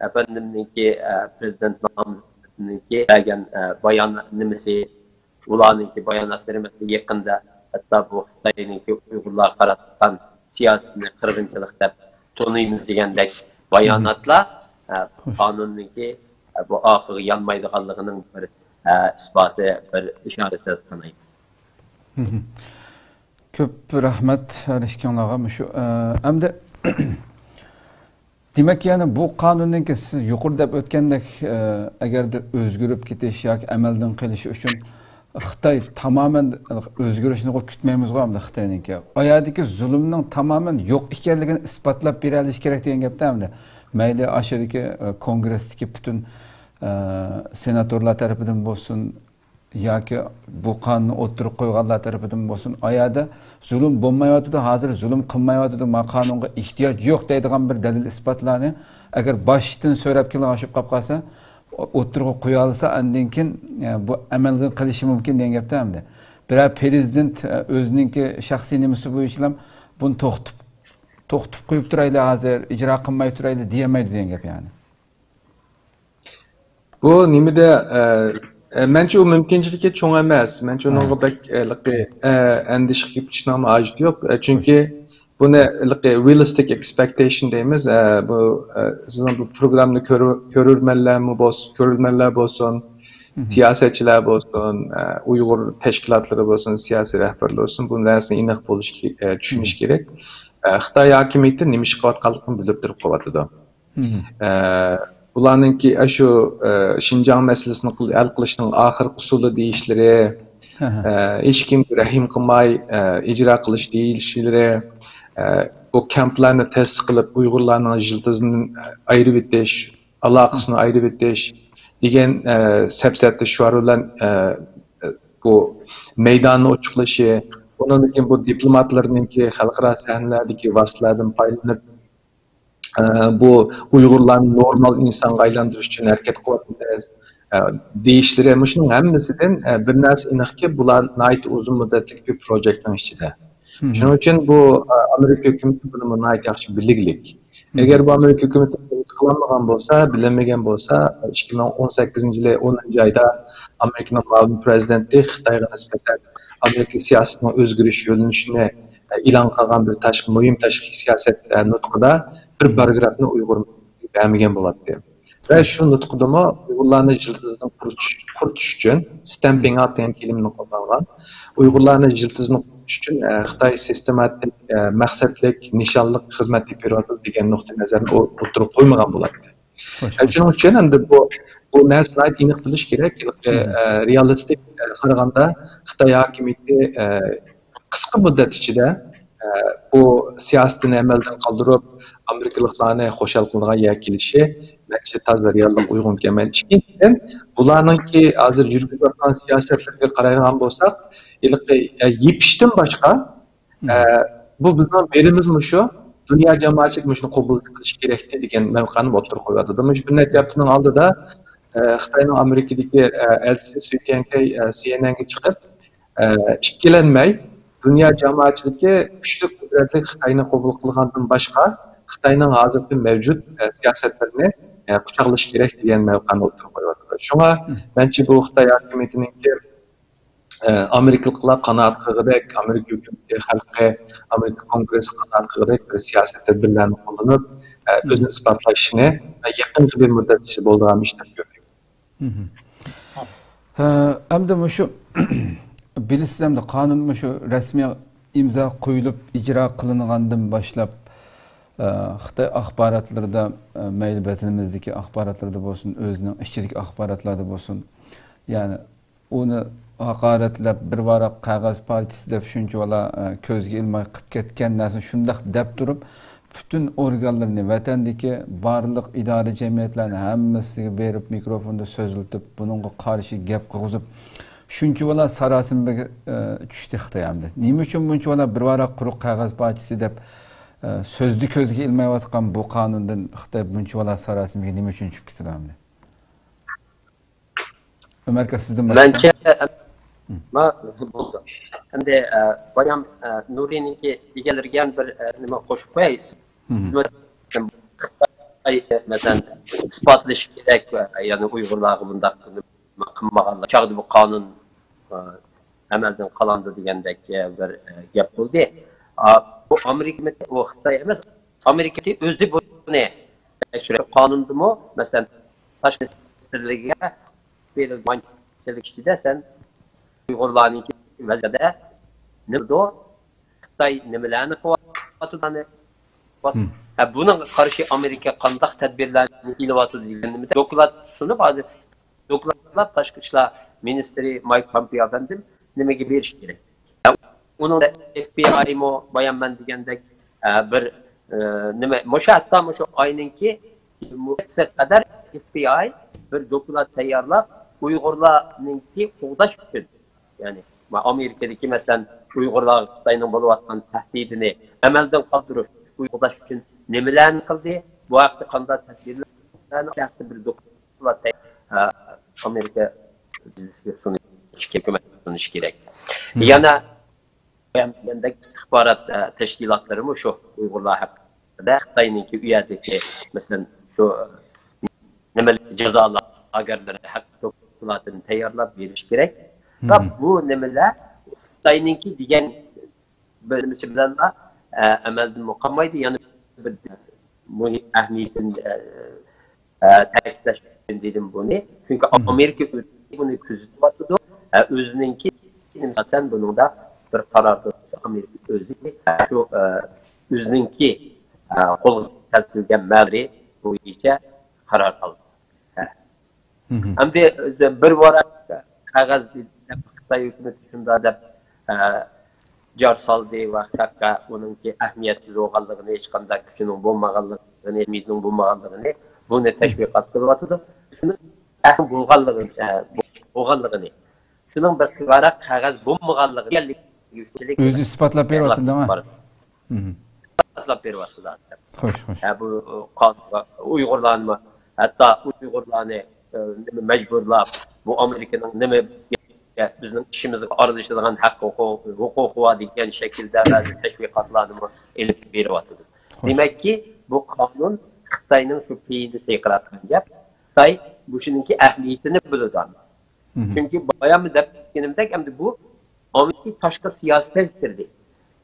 ئەپەندىمنىڭكى، ئە، پىرېزىدېنت نامزىتىنىڭكى بەرگەن، ئە، بايان نېمىسى، ئۇلارنىڭكى باياناتلىرى، مەسىلەن، يېقىندا ھەتتا بۇ خىتاينىڭكى ئۇيغۇرلارغا قاراتقان سىياسىتىنى قىرغىنچىلىق دەپ تونۇيمىز دېگەندەك باياناتلار، ئە، قانۇننىڭكى، ئە، بۇ ئاخىرى يانمايدىغانلىقىنىڭ بىر، ئە، ئىسپاتى، بىر ئىشارىتى دەپ سانايمەن. كۆپ رەھمەت ھەر ئىككىڭلارغا. مۇشۇ، ئە، ئەمدى دېمەك، يەنى بۇ قانۇننىڭكى سىز يۇقىرىدا دەپ ئۆتكەندەك، ئە، ئەگەردە ئۆزگىرىپ كېتىش ياكى ئەمەلدىن قېلىشى ئۈچۈن خىتاي تامامەن ئۆزگىرىشىنى كۈتمەيمىزغۇ ئەمدى خىتاينىڭكى. ئايەردىكى زۇلۇمنىڭ تامامەن يوق ئىكەنلىكىنى ئىسپاتلاپ بېرەلىشى كېرەك دېگەن گەپتە ئەمدى. مەيلى ئاشۇدىكى، ئە، كونگرېستىكى پۈتۈن، ئە، سېناتورلار تەرىپىدىن بولسۇن، ياكى بۇ قانۇننى ئوتتۇرىغا قويغانلار تەرىپىدىن بولسۇن، ئايەردە زۇلۇم بولمايۋاتىدۇ، ھازىر زۇلۇم قىلمايۋاتىدۇ، ما قانۇنغا ئېھتىياج يوق دەيدىغان بىر دەلىل ئىسپاتلارنى ئەگەر باشتىن سۆرەپ كېلىڭ ئاشۇپ قاپ قالسا، ئوتتۇرىغا قويالىسا، ئاندىن كېيىن، ئە، بۇ ئەمەلدىن قېلىشى مۇمكىن دېگەن گەپتە ئەمدى. بىرەر پىرېزىدېنت، ئە، ئۆزىنىڭكى شەخسىي نېمىسى بويىچىلا بۇنى توختىتىپ، توختىتىپ قويۇپ تۇرايلى ھازىر، ئىجرا قىلماي تۇرايلى دېيەلمەيدۇ دېگەن گەپ يەنى. بۇ نېمىدە، ئە، ئە، مەنچە ئۇ مۇمكىنچىلىكى چوڭ ئەمەس. مەنچە ئۇنىڭغا بەك، ئە، لىقى، ئە، ئەندىشە قىلىپ كېتىشنىڭمۇ ھاجىتى يوق. ئە، چۈنكى بۇنى لىقى realistic expectation دەيمىز. ئە، بۇ، ئە، سىزنىڭ بۇ پروگراممىنى كۆرۈ-، كۆرۈرمەنلەرمۇ بولسۇن، كۆرۈرمەنلەر بولسۇن، سىياسەتچىلەر بولسۇن، ئە، ئۇيغۇر تەشكىلاتلىرى بولسۇن، سىياسىي رەھبەرلەر بولسۇن، بۇ نەرسىنى ئېنىق بولۇش كې-، ئە، چۈشىنىش كېرەك. ئە، خىتاي ھاكىمىيىتى نېمە ئىش قىلىۋاتقانلىقىنى بىلدۈرۈپ قويۇۋاتىدۇ. ئە، بۇلارنىڭكى ئاشۇ، ئە، شىنجاڭ مەسىلىسىنى قىل-، ھەل قىلىشنىڭ ئاخىرقى ئۇسۇلى دېيىشلىرى، ئە، ھېچكىمگە رەھىم قىلماي، ئە، ئىجرا قىلىش دېيىشلىرى، ئە، بۇ كەمپلەرنى تەسىس قىلىپ، ئۇيغۇرلارنىڭ يىلتىزىنى ئايرىۋېتىش، ئالاقىسىنى ئايرىۋېتىش دېگەن، ئە، سەپسەتە شوئار بىلەن، ئە، بۇ مەيداننى ئوچۇقلىشى، ئۇنىڭدىن كېيىن بۇ دىپلوماتلىرىنىڭكى خەلقئارا سەھنىلەردىكى ۋاسىتىلەردىن پايدىلىنىپ، ئە، بۇ ئۇيغۇرلارنى نورمال ئىنسانغا ئايلاندۇرۇش ئۈچۈن ھەرىكەت قىلىۋاتىمىز، ئە، دېيىشلىرى، مۇشۇنىڭ ھەممىسىدىن، ئە، بىر نەرسە ئېنىقكى، بۇلار ناھايىتى ئۇزۇن مۇددەتلىك بىر پروجېكتنىڭ ئىچىدە. شۇنىڭ ئۈچۈن بۇ، ئە، ئامېرىكا ھۆكۈمىتى بۇنى ناھايىتى ياخشى بىلگلىك. ئەگەر بۇ ئامېرىكا ھۆكۈمىتى قىلالمىغان بولسا، بىلەلمىگەن بولسا، ئىككى مىڭ ئون سەككىزىنچى يىلى ئونىنچى ئايدا ئامېرىكىنىڭ مۇئاۋىن پىرېزىدېنتى خىتايغا نىسبەتەن ئامېرىكا سىياسىتىنىڭ ئۆزگىرىش يۆنىلىشىنى ئېلان قىلغان بىر تاشقى، مۇھىم تاشقى سىياسەت، ئە، نۇتقىدا بىر پاراگرافنى ئۇيغۇر مەسىلىسىگە بەرمىگەن بولاتتى. ۋە شۇ نۇتقىدىمۇ ئۇيغۇرلارنى يىلتىزىدىن قۇرۇتۇش، قۇرۇتۇش ئۈچۈن، ستەمپىڭ ئاوت دېگەن كەلىمىنى قوللانغان، ئۇيغۇرلارنى يىلتىزىدىن قۇرۇتۇش ئۈچۈن، ئە، خىتاي سىستېماتىك، ئە، مەقسەتلىك، نىشانلىق خىزمەت ئېلىپ بېرىۋاتىدۇ دېگەن نۇقتىئى نەزەرنى ئو-، ئوتتۇرىغا قويمىغان بولاتتى. شۇنىڭ ئۈچۈن ئەمدى بۇ، بۇ نەرسە ناھايىتى ئېنىق بىلىش كېرەك. ھېلىقى، ئە، رېئالىستىك، ئە، قارىغاندا خىتاي ھاكىمىيىتى، ئە، قىسقا مۇددەت ئىچىدە، ئە، بۇ سىياسىتىنى ئەمەلدىن قالدۇرۇپ، ئامېرىكىلىقلارنى خۇشال قىلىدىغان يەرگە كېلىشى مەنچە تازا رېئاللىققا ئۇيغۇن كەلمەيدۇ. ئىككىنچىدىن، بۇلارنىڭكى ھازىر يۈرگۈزۈۋاتقان سىياسەتلىرىگە قارايدىغان بولساق، ھېلىقى، ئە، يېپىشتىن باشقا، ئە، بۇ بىزنىڭ بېرىمىز مۇشۇ، دۇنيا جامائەتچىلىكى مۇشۇنى قوبۇل قىلىشى كېرەكتى دېگەن مەۋقەنى ئوتتۇرىغا قويۇۋاتىدۇ. مۇشۇ بىر نەچچە ھەپتىنىڭ ئالدىدا، ئە، خىتاينىڭ ئامېرىكىدىكى، ئە، ئەلچىسى سۈي تيەنكەي، ئە، سى ئېن ئېنگە چىقىپ، ئە، ئىككىلەنمەي، دۇنيا جامائەتچىلىكى كۈچلۈك، قۇدرەتلىك خىتاينى قوبۇل قىلغاندىن باشقا، خىتاينىڭ ھازىرقى مەۋجۇت، ئە، سىياسەتلىرىنى، ئە، قۇچاقلىشى كېرەك دېگەن مەۋقەنى ئوتتۇرىغا قويۇۋاتىدۇ. شۇڭا مەنچە بۇ خىتاي ھاكىمىيىتىنىڭكى، ئە، ئامېرىكىلىقلار قانائەت قىلغۇدەك، ئامېرىكا ھۆكۈمىتى، خەلقى، ئامېرىكا كونگرېسسى قانائەت قىلغۇدەك بىر سىياسەت تەدبىرلەرنى قوللىنىپ، ئە، ئۆزىنى ئىسپاتلاشىنى، ئە، يېقىنقى بىر مۇددەت ئىچىدە بولىدىغان ئىش دەپ كۆرمەيمەن. ھە، ئەمدى مۇشۇ بىلىسىز، ئەمدى قانۇن مۇشۇ رەسمىي ئىمزا قويۇلۇپ ئىجرا قىلىنغاندىن باشلاپ، ئە، خىتاي ئاخباراتلىرىدا، ئە، مەيلى ۋەتىنىمىزدىكى ئاخباراتلىرىدا بولسۇن، ئۆزىنىڭ ئىچىدىكى ئاخباراتلاردا بولسۇن، يەنى ئۇنى ھاقارەتلەپ، بىر ۋاراق قەغەز پارچىسى دەپ شۇنچىۋالا، ئە، كۆزگە ئىلماي قىلىپ كەتكەن نەرسىنى شۇنداق دەپ تۇرۇپ، پۈتۈن ئورگانلىرىنى، ۋەتەندىكى بارلىق ئىدارە جەمئىيەتلەرنى ھەممىسىگە بېرىپ، مىكروفوندا سۆزلىتىپ، بۇنىڭغا قارشى گەپ قىلغۇزۇپ، شۇنچىۋالا ساراسىمىگە، ئە، چۈشتى خىتاي ئەمدى. نېمە ئۈچۈن بۇنچىۋالا بىر ۋاراق قۇرۇق قەغەز پارچىسى دەپ، ئە، سۆزنى كۆزگە ئىلمايۋاتقان بۇ قانۇندىن خىتاي بۇنچىۋالا ساراسىمىگە نېمە ئۈچۈن چۈشۈپ كېتىدۇ ئەمدى؟ ئۆمەر ئاكا، سىزدىن باشلىسام. مەنچە، ما، بولدى. ئەمدى، ئە، بايام، ئە، نۇرىنىڭكى دېگەنلىرىگە يەنە بىر، ئە، نېمە قوشۇپ قوياي. خىتاي، مەسىلەن، ئىسپاتلىشى كېرەك، ئە، يەنى ئۇيغۇرلارغا بۇنداق نېمە قىلمىغانلار. چاغدا بۇ قانۇن، ئە، ئەمەلدىن قالامدۇ دېگەندەك، ئە، بىر، ئە، گەپ بولدى. ئا، بۇ ئامېرىكا، ئۇ خىتاي ئەمەس، ئامېرىكا ئۆزى بۇنى تەكشۈرۈپ، قانۇندىمۇ، مەسىلەن، تاشقى ئىشلار مىنىستىرلىكىگە بېرىلگەن ئىچىدە سەن ئۇيغۇرلارنىڭكى ۋەزىيىتىدە نېمە دو، خىتاي نېمىلەرنى قىلىۋاتىدۇ، ھە، بۇنىڭغا قارشى ئامېرىكا قانداق تەدبىرلەرنى ئېلىۋاتىدۇ دېگەن نېمىدە دوكلات سۇنۇپ، ھازىر دوكلاتلاپ تاشقى ئىشلار مىنىستىرى مايك پومپېئو ئەپەندىم نېمىگە بېرىشى كېرەك. ئۇنىڭدا ئېف بى ئايمۇ بايام مەن دېگەندەك، ئە، بىر، ئە، نېمە، مۇشۇ ھەتتا مۇشۇ ئاينىڭكى مۇددىتى قەدەر ئېف بى ئاي بىر دوكلات تەييارلاپ، ئۇيغۇرلارنىڭكى قوغداش ئۈچۈن، يەنى ئامېرىكىدىكى، مەسىلەن، ئۇيغۇرلارغا خىتاينىڭ بولۇۋاتقان تەھدىتىنى ئەمەلدىن قالدۇرۇش، قوغداش ئۈچۈن نېمىلەرنى قىلدى؟ بۇ ھەقتە قانداق تەدبىرلەرنى، شۇ ھەقتە بىر دوكلات، ئە، ئامېرىكا بىزگە سۇنۇشى كېرەك، ھۆكۈمەتكە سۇنۇشى كېرەك. يەنە دېگەندەك ئىستىخبارات، ئە، تەشكىلاتلىرىمۇ شۇ ئۇيغۇرلار ھەققىدە خىتاينىڭكى ئۇ يەردىكى، مەسىلەن، شۇ، ئە، نېمە، جازا لاگېرلىرى ھەققىدە دوكلاتىنى تەييارلاپ بېرىش كېرەك. ۋە بۇ نېمىلەر خىتاينىڭكى دېگەن بىر نېمىسى بىلەنلا، ئە، ئەمەلدىنمۇ قالمايدۇ. يەنە بىر مۇھىم ئەھمىيىتىنى، ئە، ئە، تەكىتلەش ئۈچۈن دېدىم بۇنى. چۈنكى ئامېرىكا ئۆزى بۇنى كۆزىتىۋاتىدۇ. ئە، ئۆزىنىڭكى، ئاساسەن بۇنىڭدا بىر قارار ئامېرىكا ئۆزى، ئە، شۇ، ئە، ئۆزىنىڭكى، ئە، قولغا كەلتۈرگەن مەلۇماتى بويىچە قارار ئالدى. ئەمدى بىر ۋاراق قەغەز دەپ خىتاي ھۆكۈمىتى شۇنداق دەپ، ئە، جار سالدى ۋە خەققە ئۇنىڭكى ئەھمىيەتسىز بولغانلىقىنى، ھېچقانداق كۈچىنىڭ بولمىغانلىقىنى، ئەھمىيىتىنىڭ بولمىغانلىقىنى، بۇنى تەشۋىقات قىلىۋاتىدۇ. شۇنىڭ ئەھمىيەت بولغانلىقىنى، ئە، بولغانلىقىنى، شۇنىڭ بىر ۋاراق قەغەز بولمىغانلىقىنى ئۆزى ئىسپاتلاپ بېرىۋاتىدۇ. ئىسپاتلاپ بېرىۋاتىدۇ. خوش، خوش. ھە، بۇ، ئۇ، قان-، ئۇيغۇرلارنىمۇ، ھەتتا ئۇيغۇرلارنى، ئە، نېمە، مەجبۇرلاپ، بۇ ئامېرىكىنىڭ نېمە، بىزنىڭ ئىشىمىزغا ئارىلىشىدىغان ھەق ھوقۇق-، ھوقۇقى بار دېگەن شەكىلدە بەزى تەشۋىقاتلارنىمۇ ئېلىپ بېرىۋاتىدۇ. خوش. دېمەككى، بۇ قانۇن خىتاينىڭ شۇ پېيىنى سېقىراتقان گەپ. خىتاي مۇشۇنىڭكى ئەھمىيىتىنى بىلىدۇ. چۈنكى بايام دەپ كەتكىنىمدەك، ئەمدى بۇ ئامېرىكا تاشقى سىياسىتىگە كىردى.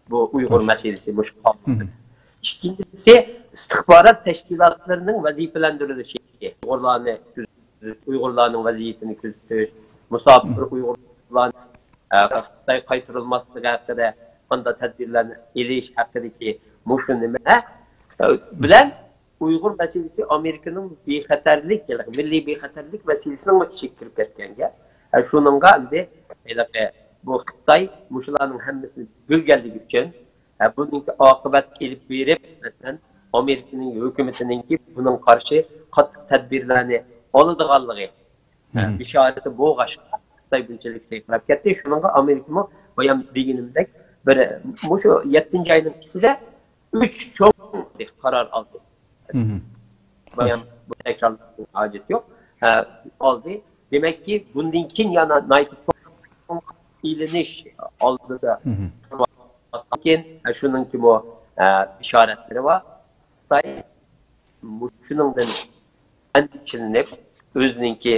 بۇ ئۇيغۇر مەسىلىسى مۇشۇ قانۇن. ئىككىنچىسى، ئىستىخبارات تەشكىلاتلىرىنىڭ ۋەزىپىلەندۈرۈلۈشى. ئۇيغۇرلارنى كۆزىتىش، ئۇيغۇرلارنىڭ ۋەزىيىتىنى كۆزىتىش، مۇساپىر ئۇيغۇرلارنى، ئە، خىتايغا قايتۇرۇلماسلىقى ھەققىدە قانداق تەدبىرلەرنى ئېلىش ھەققىدىكى مۇشۇ نېمە، ئە، بىلەن ئۇيغۇر مەسىلىسى ئامېرىكىنىڭ بىخەتەرلىك، مىللىي بىخەتەرلىك مەسىلىسىنىڭ ئىچىگە كىرىپ كەتكەن گەپ. ھە، شۇنىڭغا ئەمدى ھېلىقى بۇ خىتاي مۇشۇلارنىڭ ھەممىسىنى بىلگەنلىكى ئۈچۈن، ھە، بۇنىڭكى ئاقىۋەت ئېلىپ بېرىپ، مەسىلەن، ئامېرىكىنىڭ ھۆكۈمىتىنىڭكى بۇنىڭغا قارشى قاتتىق تەدبىرلەرنى ئالىدىغانلىقى، بېشارىتى بولغاچقا، خىتاي بۇنچىلىك سەكرەپ كەتتى. شۇنىڭغا ئامېرىكىمۇ بايام دېگىنىمدەك، بىر، مۇشۇ يەتتىنچى ئاينىڭ ئىچىدە ئۈچ چوڭ قارار ئالدى. بايام بۇ تەكرارلاشنىڭ ھاجىتى يوق. ھە، ئالدى. دېمەككى، بۇندىن كېيىن يەنە ناھايىتى چوڭ ئېلىنىش ئالدىدا تۇرۇۋاتقان. شۇنىڭكىمۇ، ھە، ئىشارەتلىرى بار. خىتاي مۇشۇنىڭدىن ئەندىشىلىنىپ، ئۆزىنىڭكى،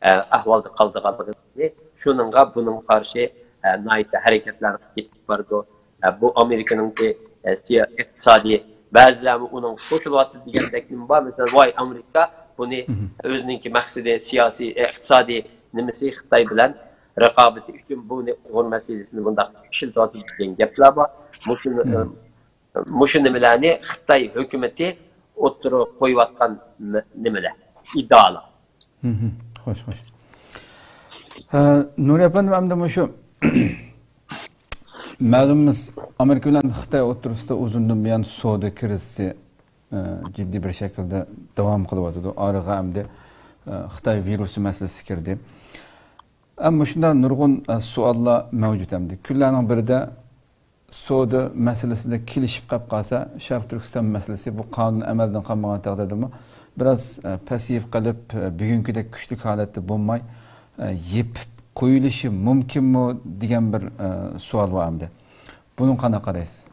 ئە، ئەھۋالدا قالىدىغانلىقىنى، شۇنىڭغا، بۇنىڭغا قارشى، ئە، ناھايىتى ھەرىكەتلەر قىلىپ كېتىپ بارىدۇ. ئە، بۇ ئامېرىكىنىڭكى، ئە، سىيا-، ئىقتىسادىي، بەزىلەرمۇ ئۇنىڭغا قوشۇلۇۋاتىدۇ دېگەندەكمۇ بار. مەسىلەن، ۋاي، ئامېرىكا بۇنى ئۆزىنىڭكى مەقسىتى، سىياسىي، ئە، ئىقتىسادىي نېمىسى خىتاي بىلەن رىقابىتى ئۈچۈن بۇنى، ئۇيغۇر مەسىلىسىنى بۇنداق ئىشلىتىۋاتىدۇ دېگەن گەپلەر بار. مۇشۇنى، ئە، مۇشۇ نېمىلەرنى خىتاي ھۆكۈمىتى ئوتتۇرىغا قويۇۋاتقان ن-، نېمىلەر، ئىدىئالار. خوش، خوش. ئە، نۇرى ئەپەندىم، ئەمدى مۇشۇ مەلۇمىمىز، ئامېرىكا بىلەن خىتاي ئوتتۇرىسىدا ئۇزۇندىن بۇيان سودا كىرىزىسى، ئە، جىددىي بىر شەكىلدە داۋام قىلىۋاتىدۇ. ئارىغا ئەمدى، ئە، خىتاي ۋىرۇسى مەسىلىسى كىردى. ئەمما مۇشۇنداق نۇرغۇن، ئە، سوئاللار مەۋجۇت ئەمدى. كۈنلەرنىڭ بىرىدە سودا مەسىلىسىدە كېلىشىپ قاپ قالسا، شەرقىي تۈركىستان مەسىلىسى بۇ قانۇن ئەمەلدىن قالمىغان تەقدىردىمۇ بىراز، ئە، پەسىيىپ قېلىپ، ئە، بۈگۈنكىدەك كۈچلۈك ھالەتتە بولماي، ئە، يېپىپ قويۇلۇشى مۇمكىنمۇ دېگەن بىر، ئە، سوئال بار ئەمدى. بۇنىڭغا قانداق قارايسىز؟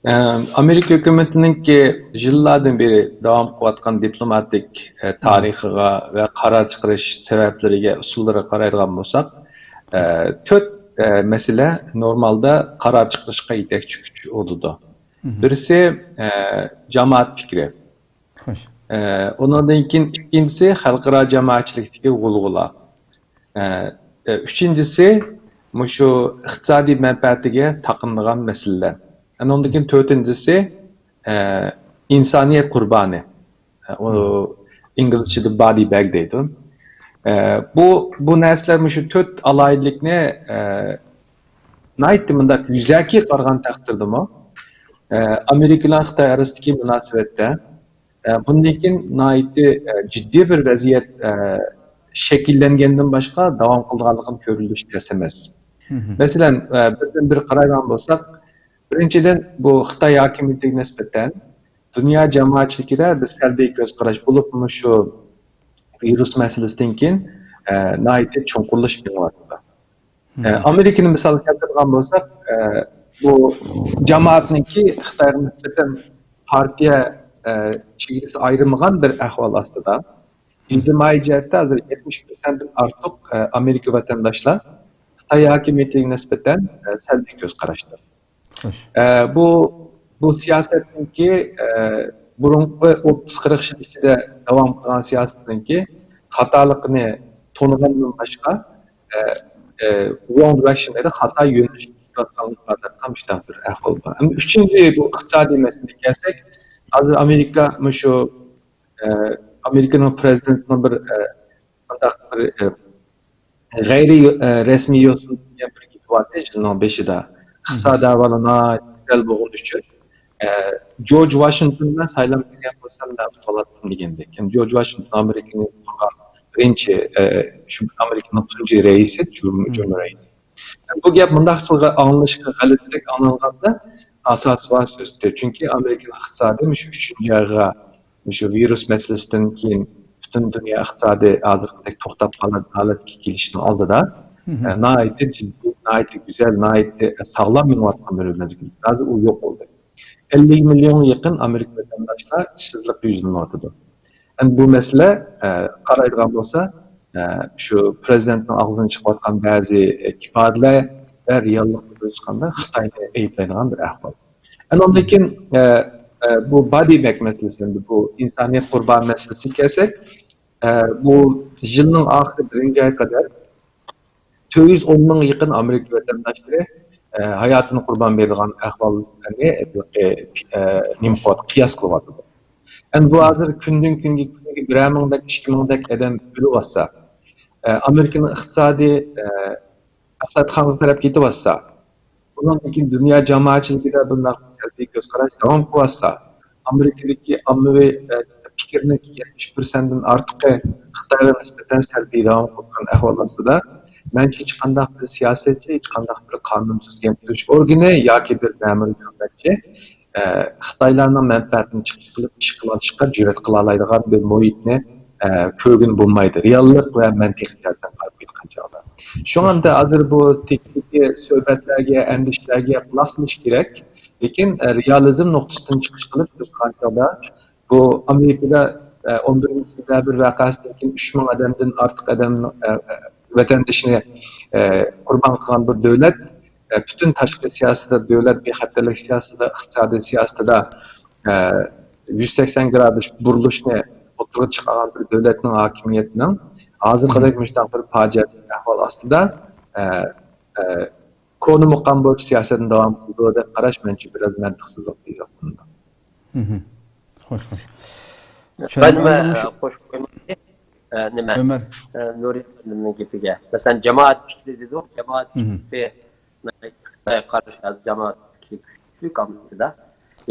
ئە، ئامېرىكا ھۆكۈمىتىنىڭكى يىللاردىن بېرى داۋام قىلىۋاتقان دىپلوماتىك، ئە، تارىخىغا ۋە قارار چىقىرىش سەۋەبلىرىگە، ئۇسۇللىرىغا قارايدىغان بولساق، ئە، تۆت، ئە، مەسىلە نورمالدا قارار چىقىرىشقا يېتەكچى كۈچ بولىدۇ. بىرسى، ئە، جامائەت پىكرى. خوش. ئە، ئۇنىڭدىن كېيىن ئىككىنچىسى خەلقئارا جامائەتچىلىكتىكى غۇلغۇلا. ئە، ئە، ئۈچىنچىسى مۇشۇ ئىقتىسادىي مەنپەئەتىگە تاقىنىدىغان مەسىلىلەر. ئەنە ئۇندىن كېيىن تۆتىنچىسى، ئە، ئىنسانىيەت قۇربانى. ئە، ئۇ ئىنگلىزچىدا بادى بەگ دەيدۇ. ئە، بۇ، بۇ نەرسىلەر مۇشۇ تۆت ئالاھىدىلىكنى، ئە، ناھايىتى مۇنداق يۈزەكى قارىغان تەقدىردىمۇ، ئە، ئامېرىكا بىلەن خىتاي ئارىسىدىكى مۇناسىۋەتتە، ئە، بۇندىن كېيىن ناھايىتى، ئە، جىددىي بىر ۋەزىيەت، ئە، شەكىللەنگەندىن باشقا داۋام قىلىدىغانلىقىنى كۆرۈلۈشى تەس ئەمەس. مەسىلەن، ئە، بىردىن بىر قارايدىغان بولساق، بىرىنچىدىن، بۇ خىتاي ھاكىمىيىتىگە نىسبەتەن دۇنيا جامائەتچىلىكىدە بىر سەلبىي كۆز قاراش بولۇپمۇ شۇ ۋىرۇس مەسىلىسىدىن كېيىن، ئە، ناھايىتى چوڭقۇرلىشىپ مېڭىۋاتىدۇ. ئە، ئامېرىكىنى مىسالغا كەلتۈرىدىغان بولساق، ئە، بۇ جامائەتنىڭكى خىتايغا نىسبەتەن پارتىيە، ئە، چېگرىسى ئايرىمىغان بىر ئەھۋال ئاستىدا، ئىجتىمائىي جەھەتتە ھازىر يەتمىش پىرسەنتتىن ئارتۇق، ئە، ئامېرىكا ۋەتەنداشلار خىتاي ھاكىمىيىتىگە نىسبەتەن، ئە، سەلبىي كۆز قاراشتا. ئە، بۇ، بۇ سىياسەتنىڭكى، ئە، بۇرۇنقى ئوتتۇز قىرىق يىل ئىچىدە داۋام قىلغان سىياسىتىنىڭكى خاتالىقىنى تونۇغاندىن باشقا، ئە، ئە، wrong direction دەيدۇ، خاتا يۆنىلىشتە كېتىۋاتقانلىقىغا دەپ مۇشۇنداق بىر ئەھۋال بار. ئەمدى ئۈچىنچى بۇ ئىقتىسادىي مەسىلىگە كەلسەك، ھازىر ئامېرىكا مۇشۇ، ئە، ئامېرىكىنىڭ پرېزىدېنتىنىڭ بىر، ئە، مۇنداق بىر، ئە، غەيرىي، ئە، رەسمىي يوسۇن دېگەن بىر گېپى بارتى يىلنىڭ بېشىدا. ئىقتىسادىي ئەھۋالى ناھايىتى گۈزەل بولغىنى ئۈچۈن، ئە، جورج ۋاشىنگتون بىلەن سايلام بەرگەن بولسام مەن ئۇتۇۋالاتتىم دېگەندەك. يەنى جورج ۋاشىنگتون ئامېرىكىنى قۇرغان بىرىنچى، ئە، شۇ ئامېرىكىنىڭ تۇنجى رەئىسى، جۇم-، جۇمھۇر رەئىسى. بۇ گەپ مۇنداق سىلغا ئاڭلىنىشقا غەلىتىدەك ئاڭلانغاندا، ئاساسى بار سۆزدە. چۈنكى ئامېرىكىنىڭ ئىقتىسادى مۇشۇ ئۈچىنچى ئايغا، مۇشۇ ۋىرۇس مەسىلىسىدىن كېيىن پۈتۈن دۇنيا ئىقتىسادى ھازىرقىدەك توختاپ قالغان ھالەتكە كېلىشنىڭ ئالدىدا، ئە، ناھايىتى جىددىي، ناھايىتى گۈزەل، ناھايىتى ساغلام مېڭىۋاتقان بىر مەزگىل. ھازىر ئۇ يوق بولدى. ئەللىك مىليونغا يېقىن ئامېرىكا ۋەتەنداشلار ئىشسىزلىققا يۈزلىنىۋاتىدۇ. ئەمدى بۇ مەسىلە، ئە، قارايدىغان بولسا، ئە، شۇ پرېزىدېنتنىڭ ئاغزىدىن چىقىۋاتقان بەزى، ئە، ئىپادىلەر ۋە رېئاللىقنى كۆرسىتىپ خىتاينى ئەيىبلەيدىغان بىر ئەھۋال. ئەنە ئۇندىن كېيىن، ئە، ئە، بۇ بادى بەگ مەسىلىسى، ئەمدى بۇ ئىنسانىيەت قۇربانى مەسىلىسىگە كەلسەك، ئە، بۇ يىلنىڭ ئاخىرى بىرىنچى ئايغا قەدەر تۆت يۈز ئون مىڭغا يېقىن ئامېرىكا ۋەتەنداشلىرى، ئە، ھاياتىنى قۇربان بېرىدىغان ئەھۋالنى، ئە، نېمە قىلىۋاتىدۇ، قىياس قىلىۋاتىدۇ. ئەمدى بۇ ھازىر كۈندىن كۈنگە، كۈنىگە بىرەر مىڭدەك، ئىككى مىڭدەك ئادەم ئۆلۈۋاتسا، ئە، ئامېرىكىنىڭ ئىقتىسادى، ئە، ئەخلەتخانىغا تەرەپ كېتىۋاتسا، بۇنىڭدىن كېيىن دۇنيا جامائەتچىلىكىدە بۇنداق سەلبىي كۆز قاراش داۋام قىلىۋاتسا، ئامېرىكىدىكى ئاممىۋى، ئە، پىكىرنىڭ يەتمىش پىرسەنتتىن ئارتۇقى خىتايغا نىسبەتەن سەلبىي داۋام قىلىۋاتقان ئەھۋال ئاستىدا، مەنچە ھېچقانداق بىر سىياسەتچى، ھېچقانداق بىر قانۇن تۈزگەن تۈزۈش ئورگىنى ياكى بىر مەمۇرىي خىزمەتچى، ئە، خىتايلارنىڭ مەنپەئەتىنى چىقىش قىلىپ ئىش قىلىۋېلىشقا جۈرئەت قىلالايدىغان بىر مۇھىتنى، ئە، كۆرگىلى بولمايدۇ. رېئاللىق ۋە مەنتىقىي جەھەتتىن قاراپ ئېيتقان چاغدا. شۇڭا ئەمدى ھازىر بۇ تېكىستىكى سۆھبەتلەرگە، ئەندىشىلەرگە قۇلاق سېلىش كېرەك. لېكىن، ئە، رېئالىزم نۇقتىسىدىن چىقىش قىلىپ بىز قارىغاندا، بۇ ئامېرىكىدا، ئە، ئون بىرىنچى سېنتەبىر ۋەقەسىدىن كېيىن ئۈچ مىڭ ئادەمدىن ئارتۇق ئادەم، ئە، ئە، ۋەتەندىشىنى، ئە، قۇربان قىلغان بىر دۆلەت، ئە، پۈتۈن تاشقى سىياسىتىدە، دۆلەت بىخەتەرلىك سىياسىتىدە، ئىقتىسادىي سىياسىتىدە، ئە، يۈز سەكسەن گرادۇس بۇرۇلۇشنى ئوتتۇرىغا چىقارغان بىر دۆلەتنىڭ ھاكىمىيىتىنىڭ ھازىرقىدەك مۇشۇنداق بىر پاجىئەلىك ئەھۋال ئاستىدا، ئە، ئە، كونا مۇقام بويىچە سىياسەتنى داۋام قىلىدۇ دەپ قاراش مەنچە بىراز مەنتىقسىزلىققا ئىزاھ قىلىنىدۇ. خوش، خوش. مەن نېمە قوشۇپ قويماقچى، نېمە، ئۆمەر، نۇرى ئەپەندىمنىڭ گېپىگە. مەسىلەن، جامائەت پىكرى دېدۇق، جامائەت پىكرى خىتايغا قارشى جامائەت پىكرى كۈچلۈك ئامېرىكىدا.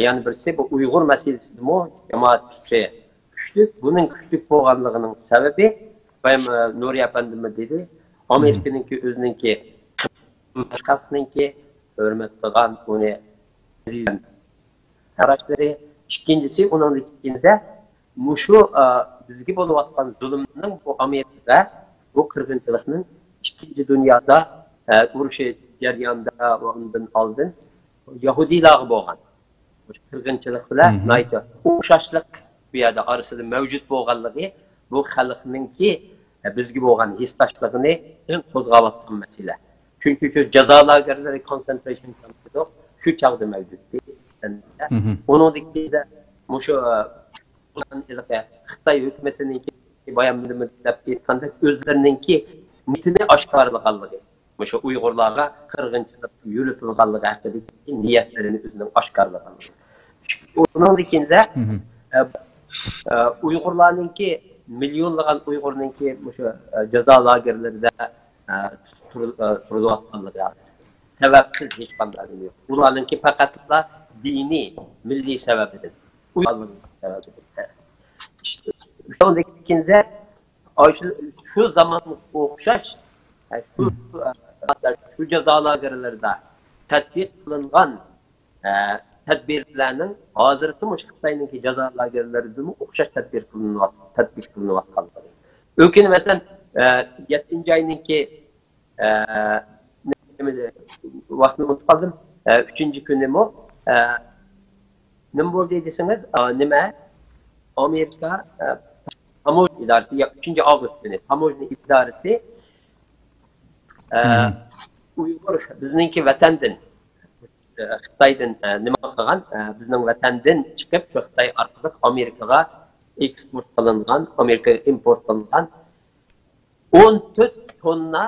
يەنە بىرسى، بۇ ئۇيغۇر مەسىلىسىدىمۇ جامائەت پىكرى كۈچلۈك. بۇنىڭ كۈچلۈك بولغانلىقىنىڭ سەۋەبى، بايام نۇرى ئەپەندىممۇ دېدى، ئامېرىكىنىڭكى ئۆزىنىڭكى خەلقنىڭكى ھۆرمەت قىلغان، ئۇنى ئەزىز قاراشلىرى. ئىككىنچىسى، ئۇنىڭدىن كېيىن مۇشۇ، ئا، بىزگە بولۇۋاتقان زۇلۇمنىڭ بۇ ئامېرىكىدا بۇ قىرغىنچىلىقنىڭ ئىككىنچى دۇنيادا، ئە، ئۇرۇشى جەريانىدا ۋە ئۇندىن ئالدىن يەھۇدىيلارغا بولغان مۇشۇ قىرغىنچىلىق بىلەن ناھايىتى ئوخشاشلىق بۇ يەردە ئارىسىدا مەۋجۇت بولغانلىقى بۇ خەلقنىڭكى، ئە، بىزگە بولغان ھېسداشلىقىنى قوزغاۋاتقان مەسىلە. چۈنكى شۇ جازا لاگېرلىرى، كونسېنترېيشن كامپ دېدۇق، شۇ چاغدا مەۋجۇت ئىدى. ئۇنىڭدىن كېيىن مۇشۇ، ئە، خىتاي ھۆكۈمىتىنىڭكى بايام دەپ ئېيتقاندەك ئۆزلىرىنىڭكى نىيىتىنى ئاشكارىلىغانلىقى، مۇشۇ ئۇيغۇرلارغا قىرغىنچىلىق يۈرۈتۈلغانلىقى ھەققىدىكى نىيەتلىرىنى ئۆزىنىڭ ئاشكارىلىغانلىقى. ئۇنىڭدىن كېيىن، ئە، ئە، ئۇيغۇرلارنىڭكى، مىليونلىغان ئۇيغۇرنىڭكى مۇشۇ، ئە، جازا لاگېرلىرىدا، ئە، تۇتۇپ تۇرۇ-، ئە، تۇرۇلۇۋاتقانلىقى سەۋەبسىز ھېچقانداق نېمە يوق. ئۇلارنىڭكى پەقەتلا دىنىي، مىللىي سەۋەبىدىن، ئۇيغۇرلارنىڭ سەۋەبىدىن. شۇنىڭدىن كېيىن شۇ، شۇ زامانغا ئوخشاش، شۇ، شۇ جازا لاگېرلىرىدا تەتبىق قىلىنغان، ئە، تەدبىرلەرنىڭ ھازىرقى مۇشۇ خىتاينىڭكى جازا لاگېرلىرىدىمۇ ئوخشاش تەدبىر قىلىنىۋات-، تەتبىق قىلىنىۋاتقانلىقى. ئۆكۈنۈپ، مەسىلەن، ئە، يەتتىنچى ئاينىڭكى، ئە، نېمە، ۋاقتىنى ئۇنتۇپ قالدىم. ئە، ئۈچىنچى كۈنىمۇ، ئە، نېمە بولدى دېسىڭىز، ئا، نېمە، ئامېرىكا، ئە، تاموژنا ئىدارىسى، يا ئۈچىنچى ئاۋغۇست كۈنى تاموژنا ئىدارىسى، ئە، ئۇيغۇر بىزنىڭكى ۋەتەندىن، ئە، خىتايدىن، ئە، نېمە قىلغان، ئە، بىزنىڭ ۋەتەندىن چىقىپ، شۇ خىتاي ئارقىلىق ئامېرىكىغا ئېكسپورت قىلىنغان، ئامېرىكىغا ئىمپورت قىلىنغان ئون تۆت توننا،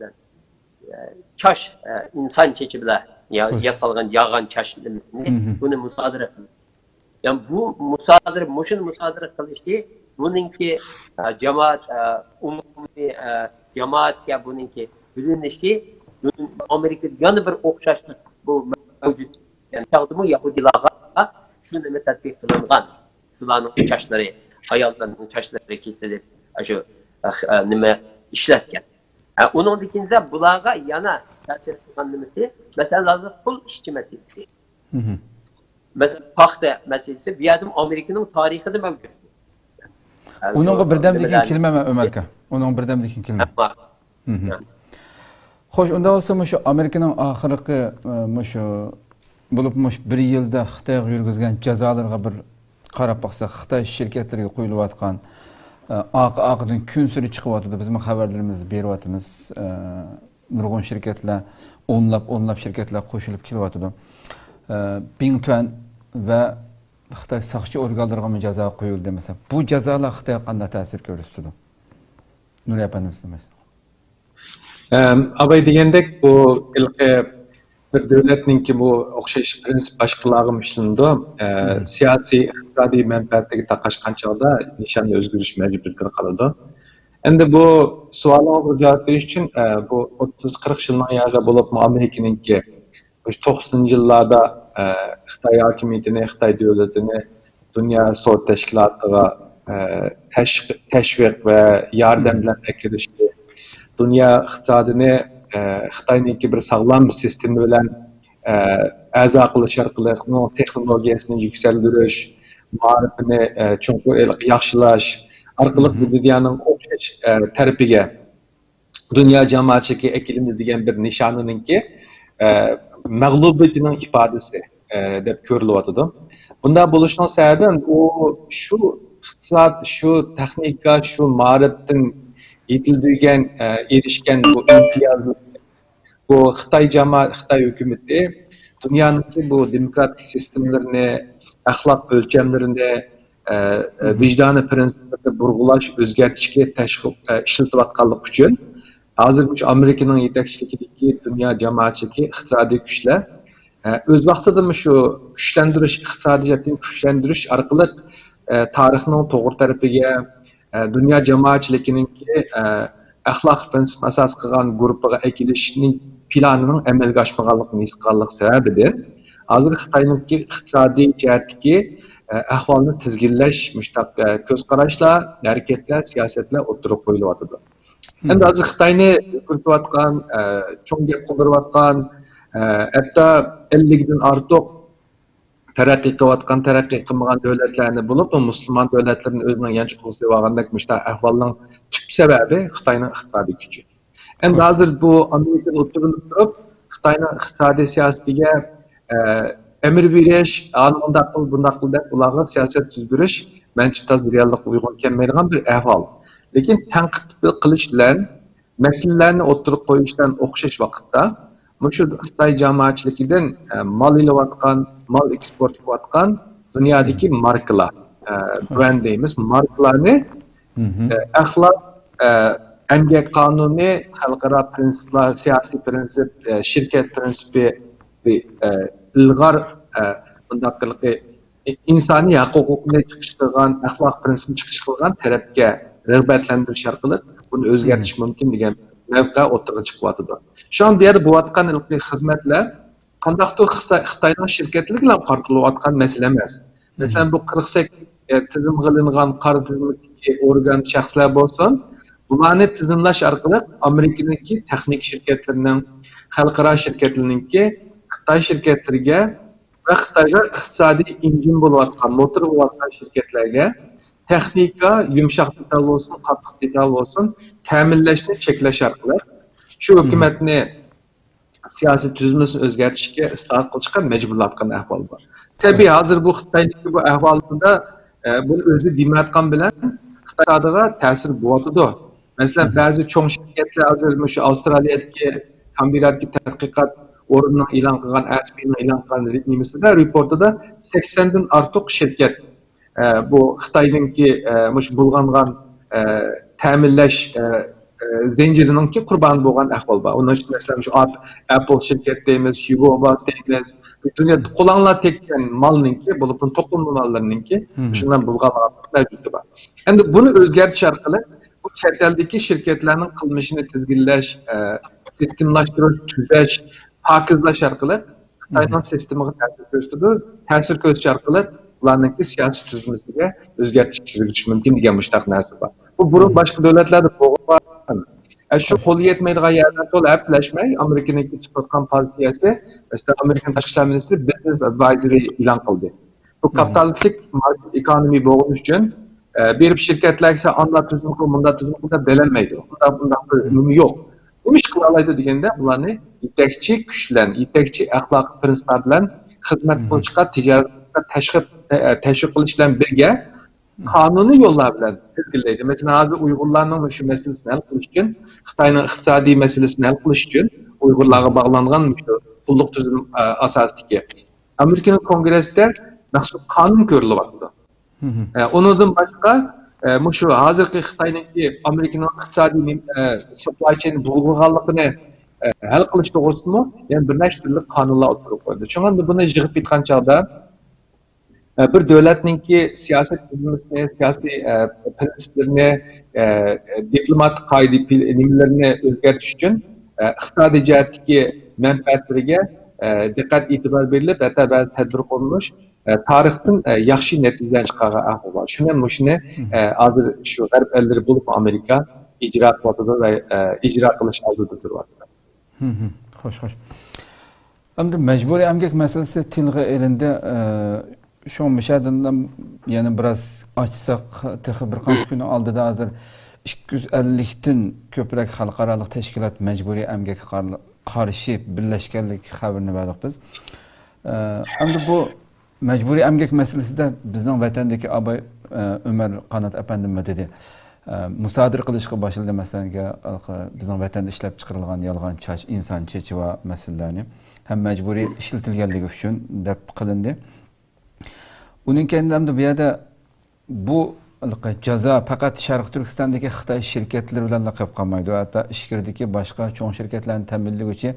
ئە، چاچ، ئە، ئىنسان چېچى بىلەن يا-، ياسالغان ياغان چاچ نېمىسىنى، بۇنى مۇسادىرە قىلدى. يەنى بۇ مۇسادىرە، مۇشۇنى مۇسادىرە قىلىشى بۇنىڭكى، ئە، جامائەت، ئە، ئومۇمىي، ئە، جامائەتكە بۇنىڭكى بىلىنىشى، ئامېرىكىدا يەنە بىر ئوخشاشلىق بۇ مەۋجۇت. يەنى چاغدىمۇ يەھۇدىيلارغا شۇ نېمە تەتبىق قىلىنغان، شۇلارنىڭ چاچلىرى، ئاياللارنىڭ چاچلىرى كېسىلىپ، شۇ، ئە، نېمە ئىشلەتكەن. ئە، ئۇنىڭدىن كېيىن بۇلارغا يەنە تەسىر قىلغان نېمىسى، مەسىلەن، ھازىر قۇل ئىشچى مەسىلىسى. مەسىلەن، پاختا مەسىلىسى بۇ يەردىمۇ ئامېرىكىنىڭ تارىخىدا مەۋجۇت. ئۇنىڭغا بىردەمدىن كېيىن كېلىمەن مەن، ئۆمەر ئاكا. ئۇنىڭغا بىردەمدىن كېيىن كېلىمەن. خوش، ئۇنداق بولسا مۇشۇ ئامېرىكىنىڭ ئاخىرقى، ئە، مۇشۇ، بولۇپمۇ مۇشۇ بىر يىلدا خىتايغا يۈرگۈزگەن جازالىرىغا بىر قاراپ باقساق، خىتاي شىركەتلىرىگە قويۇلۇۋاتقان، ئە، ئارقا-ئارقىدىن كۈنسېرى چىقىۋاتىدۇ. بىزمۇ خەۋەرلىرىمىزدە بېرىۋاتىمىز. ئە، نۇرغۇن شىركەتلەر، ئونلاپ، ئونلاپ شىركەتلەر قوشۇلۇپ كېلىۋاتىدۇ. ئە، بىڭتۈەن ۋە خىتاي ساقچى ئورگانلىرىغىمۇ جازا قويۇلدى. مەسىلەن، بۇ جازالار خىتايغا قانداق تەسىر كۆرسىتىدۇ؟ نۇرى ئەپەندىمىز، نېمە دەيسىز؟ ئەم، ئاباي دېگەندەك، بۇ ھېلىقى بىر دۆلەتنىڭكى بۇ ئوخشاش پىرىنسىپ باشقىلارغىمۇ ئىشلىنىدۇ. ئە، سىياسىي، ئىقتىسادىي مەنپەئەتلىرىگە تاقاشقان چاغدا نىشاننى ئۆزگىرىش مەجبۇرىيىتىدە قالىدۇ. ئەمدى بۇ سوئالىڭىزغا جاۋاب بېرىش ئۈچۈن، ئە، بۇ ئوتتۇز، قىرىق يىلنىڭ ياغى بولۇپمۇ ئامېرىكىنىڭكى مۇشۇ توقسىنىنچى يىللاردا، ئە، خىتاي ھاكىمىيىتىنى، خىتاي دۆلىتىنى دۇنيا سودا تەشكىلاتىغا، ئە، تەش-، تەشۋىق ۋە ياردەم بىلەن ئەكىرىشى، دۇنيا ئىقتىسادىنى، ئە، خىتاينىڭكى بىر ساغلام سىستېما بىلەن، ئە، ئەزا قىلىش ئارقىلىق، ئۇنىڭ تېخنولوگىيەسىنى يۈكسەلدۈرۈش، مائارىپىنى، ئە، چوڭقۇر ياخشىلاش ئارقىلىق بۇ دۇنيانىڭ ئوخشاش، ئە، تەرىپىگە دۇنيا جامائەتچىلىكى ئەكېلىمىز دېگەن بىر نىشانىنىڭكى، ئە، مەغلۇبىيىتىنىڭ ئىپادىسى، ئە، دەپ كۆرۈلۈۋاتىدۇ. بۇنداق بولۇشنىڭ سەۋەبى ئۇ شۇ ئىقتىساد، شۇ تېخنىكا، شۇ مائارىپتىن يېتىلدۈرگەن، ئە، ئېرىشكەن بۇ ئىمتىيازلىق، بۇ خىتاي جاما-، خىتاي ھۆكۈمىتى دۇنيانىڭكى بۇ دېموكراتىك سىستېمىلىرىنى، ئەخلاق ئۆلچەملىرىنى، ئە، ئە، ۋىجدانىي پىرىنسىپلىرىنى بۇرغۇلاش، ئۆزگەرتىشكە تەشۋىق، ئە، ئىشلىتىۋاتقانلىقى ئۈچۈن، ھازىر مۇشۇ ئامېرىكىنىڭ يېتەكچىلىكىدىكى دۇنيا جامائەتچىلىكى، ئىقتىسادىي كۈچلەر، ئە، ئۆز ۋاقتىدا مۇشۇ كۈچلەندۈرۈش، ئىقتىسادىي جەھەتتىن كۈچلەندۈرۈش ئارقىلىق، ئە، تارىخنىڭ توغرا تەرىپىگە، ئە، دۇنيا جامائەتچىلىكىنىڭكى، ئە، ئەخلاق پىرىنسىپىنى ئاساس قىلغان گۇرۇپپىغا ئەكېلىشنىڭ پىلانىنىڭ ئەمەلگە ئاشمىغانلىقىنى ھېس قىلغانلىقى سەۋەبىدىن، ھازىر خىتاينىڭكى ئىقتىسادىي جەھەتتىكى، ئە، ئەھۋالنى تىزگىنلەش، مۇشۇنداق، ئە، كۆز قاراشلار، ھەرىكەتلەر، سىياسەتلەر ئوتتۇرىغا قويۇلۇۋاتىدۇ. ئەمدى ھازىر خىتاينى يۈگۈرتۈۋاتقان، ئە، چوڭ گەپ قىلدۇرۇۋاتقان، ئە، ھەتتا ئەللىكتىن ئارتۇق تەرەققىي قىلىۋاتقان، تەرەققىي قىلمىغان دۆلەتلەرنى بولۇپ، مۇسۇلمان دۆلەتلىرىنى ئۆزىنىڭ يانچۇقىغا سېلىۋالغاندەك مۇشۇنداق ئەھۋالنىڭ تۈپ سەۋەبى خىتاينىڭ ئىقتىسادىي كۈچى. ئەمدى ھازىر بۇ ئامېرىكىدا ئولتۇرۇلۇپ تۇرۇپ، خىتاينىڭ ئىقتىسادىي سىياسىتىگە، ئە، ئەمىر بېرىش، ئانى مۇنداق قىل، بۇنداق قىل دەپ ئۇلارغا سىياسەت تۈزدۈرۈش، مەنچە تازا رېئاللىققا ئۇيغۇن كەلمەيدىغان بىر ئەھۋال. لېكىن تەنقىد قىلىش بىلەن، مەسىلىلەرنى ئوتتۇرىغا قويۇش بىلەن ئوخشاش ۋاقىتتا، مۇشۇ خىتاي جامائەتچىلىكىدىن، ئە، مال ئېلىۋاتقان، مال ئېكسپورت قىلىۋاتقان دۇنيادىكى ماركىلار، ئە، براند دەيمىز، ماركىلارنى، ئە، ئەخلاق، ئە، ئەمگەك قانۇنى، خەلقئارا پىرىنسىپلار، سىياسىي پىرىنسىپ، ئە، شىركەت پىرىنسىپى، ئە، ئىلغار، ئە، بۇنداق قىلىقى ئىنسانىي ھەق ھوقۇقىنى چىقىش قىلغان، ئەخلاق پىرىنسىپىنى چىقىش قىلغان تەرەپكە رىغبەتلەندۈرۈش ئارقىلىق بۇنى ئۆزگەرتىش مۇمكىن دېگەن مەۋقە ئوتتۇرىغا چىقىۋاتىدۇ. شۇڭا بۇ يەردە بولۇۋاتقان ھېلىقى خىزمەتلەر قانداقتۇر خىسا-، خىتاينىڭ شىركەتلىرىگىلا قارىتىلىۋاتقان مەسىلە ئەمەس. مەسىلەن، بۇ قىرىق سەككىز، ئە، تىزىمغا ئېلىنغان قارا تىزىملىكتىكى ئورگان، شەخسلەر بولسۇن، بۇلارنى تىزىملاش ئارقىلىق ئامېرىكىنىڭكى تېخنىك شىركەتلىرىنىڭ، خەلقئارا شىركەتلىرىنىڭكى خىتاي شىركەتلىرىگە ۋە خىتايغا ئىقتىسادىي ئىنجىن بولۇۋاتقان، موتور بولۇۋاتقان شىركەتلەرگە تېخنىكا، يۇمشاق دېتال بولسۇن، قاتتىق دېتال بولسۇن، تەمىنلەشنى چەكلەش ئارقىلىق شۇ ھۆكۈمەتنى سىياسىي تۈزۈلمىسىنى ئۆزگەرتىشكە، ئىسلاھات قىلىشقا مەجبۇرلاۋاتقان ئەھۋال بار. تەبىئىي، ھازىر بۇ خىتاينىڭكى بۇ ئەھۋالىدا، ئە، بۇنى ئۆزى دېمەيۋاتقان بىلەن ئىقتىسادىغا تەسىر بولۇۋاتىدۇ. مەسىلەن، بەزى چوڭ شىركەتلەر ھازىر مۇشۇ ئاۋسترالىيەدىكى كامبېررادىكى تەتقىقات ئورنىنىڭ ئېلان قىلغان، ئەسپىنىڭ ئېلان قىلغان نېمىسىدە، رېپورتىدا سەكسەندىن ئارتۇق شىركەت، ئە، بۇ خىتاينىڭكى، ئە، مۇشۇ بۇلغانغان، ئە، تەمىنلەش، ئە، ئە، زەنجىرىنىڭكى قۇربانى بولغان ئەھۋال بار. ئۇنىڭ ئىچىدە، مەسىلەن، مۇشۇ ئاپ-، ئەپل شىركەت دەيمىز، ھيۇگو باس دەيمىز. دۇنيادا قولاڭلار تەگكەن مالنىڭكى، بولۇپمۇ توقۇلما ماللىرىنىڭكى شۇنداق بۇلغانغانلىق مەۋجۇتى بار. ئەمدى بۇنى ئۆزگەرتىش ئارقىلىق بۇ چەت ئەلدىكى شىركەتلەرنىڭ قىلمىشىنى تىزگىنلەش، ئە، سىستېمىلاشتۇرۇش، تۈزەش، پاكىزلاش ئارقىلىق خىتاينىڭ سىستېمىغا تەسىر كۆرسىتىدۇ. تەسىر كۆرسىتىش ئارقىلىق ئۇلارنىڭكى سىياسىي تۈزۈلمىسىگە ئۆزگەرتىش كىرگۈزۈش مۇمكىن دېگەن مۇشۇنداق نەرسە بار. بۇ بۇرۇن باشقا دۆلەتلەردە بولغان. ئە، شۇ قولى يەتمەيدىغان يەردە تولا ھەپىلەشمەي، ئامېرىكىنىڭكى تۇتۇۋاتقان پوزىتسىيەسى، مەسىلەن، ئامېرىكىنىڭ تاشقى ئىشلار مىنىستىرى بىزنېس ئادۋايزېرى ئېلان قىلدى. بۇ كاپىتالىستىك ماركېت ئېكونومى بولغىنى ئۈچۈن، ئە، بېرىپ شىركەتلەرگە سەن ئانداق تۈزۈم قىل، مۇنداق تۈزۈم قىل دەپ بېرەلمەيدۇ. ئۇنداق، ئۇنداق بىر نېمە يوق. نېمە ئىش قىلالايدۇ دېگەندە، بۇلارنى يېتەكچى كۈچ بىلەن، يېتەكچى ئەخلاقىي پىرىنسىپلار بىلەن خىزمەت قىلىشقا، تىجارەتكە تەشۋىق، ئە، تەشۋىق قىلىش بىلەن بىرگە، قانۇنىي يوللار بىلەن تىزگىنلەيدۇ. مەسىلەن، ھازىر ئۇيغۇرلارنىڭ مۇشۇ مەسىلىسىنى ھەل قىلىش ئۈچۈن، خىتاينىڭ ئىقتىسادىي مەسىلىسىنى ھەل قىلىش ئۈچۈن، ئۇيغۇرلارغا باغلانغان مۇشۇ قۇللۇق تۈزۈم، ئە، ئاساسىدىكى ئامېرىكىنىڭ كونگرېسىدا مەخسۇس قانۇن كۆرۈلۈۋاتىدۇ. ئە، ئۇنىڭدىن باشقا، ئە، مۇشۇ ھازىرقى خىتاينىڭكى ئامېرىكىنىڭ ئىقتىسادىي نېم-، ئە، سپلاي چېيننى بۇلغىغانلىقىنى، ئە، ھەل قىلىش توغرىسىدىمۇ يەنە بىر نەچچە تۈرلۈك قانۇنلار ئوتتۇرىغا قويدى. شۇڭا بۇنى يىغىپ ئېيتقان چاغدا، ئە، بىر دۆلەتنىڭكى سىياسەت تۈزۈلمىسىنى، سىياسىي، ئە، پىرىنسىپلىرىنى، ئە، دىپلوماتىك قائىدە پىل-، نېمىلىرىنى ئۆزگەرتىش ئۈچۈن، ئە، ئىقتىسادىي جەھەتتىكى مەنپەئەتلىرىگە، ئە، دىققەت ئېتىبار بېرىلىپ، ھەتتا بەزى تەدبىر قوللىنىش، ئە، تارىختىن، ئە، ياخشى نەتىجىلەرنى چىقارغان ئەھۋال بار. شۇنى، مۇشۇنى، ئە، ھازىر شۇ غەرب ئەللىرى بولۇپ ئامېرىكا، ئىجرا قىلىۋاتىدۇ ۋە، ئە، ئىجرا قىلىش ئالدىدا تۇرۇۋاتىدۇ. خوش، خوش. ئەمدى مەجبۇرىي ئەمگەك مەسىلىسى تىلغا ئېلىندى. ئە، شۇڭا مۇشۇ يەردىن يەنە بىراز ئاچساق، تېخى بىر قانچە كۈننىڭ ئالدىدا ھازىر ئىككى يۈز ئەللىكتىن كۆپرەك خەلقئارالىق تەشكىلات مەجبۇرىي ئەمگەككە قار-، قارشى بىرلەشكەنلىك خەۋىرىنى بەردۇق بىز. ئە، ئەمدى بۇ مەجبۇرىي ئەمگەك مەسىلىسىدە بىزنىڭ ۋەتەندىكى ئاباي، ئە، ئۆمەر قانات ئەپەندىمۇ دېدى. ئە، مۇسادىرە قىلىشقا باشلىدى، مەسىلەن، بىزنىڭ ۋەتەندە ئىشلەپ چىقىرىلغان يالغان چاچ، ئىنسان چېچى ۋە مەسىلىلەرنى ھەم مەجبۇرىي ئىشلىتىلگەنلىكى ئۈچۈن دەپ قىلىندى. ئۇنىڭ كەينىدە ئەمدى بۇ يەردە بۇ جازا پەقەت شەرقىي تۈركىستاندىكى خىتاي شىركەتلىرى بىلەنلا قېلىپ قالمايدۇ، ھەتتا ئىچكىرىدىكى باشقا چوڭ شىركەتلەرنى تەمىنلىگۈچى،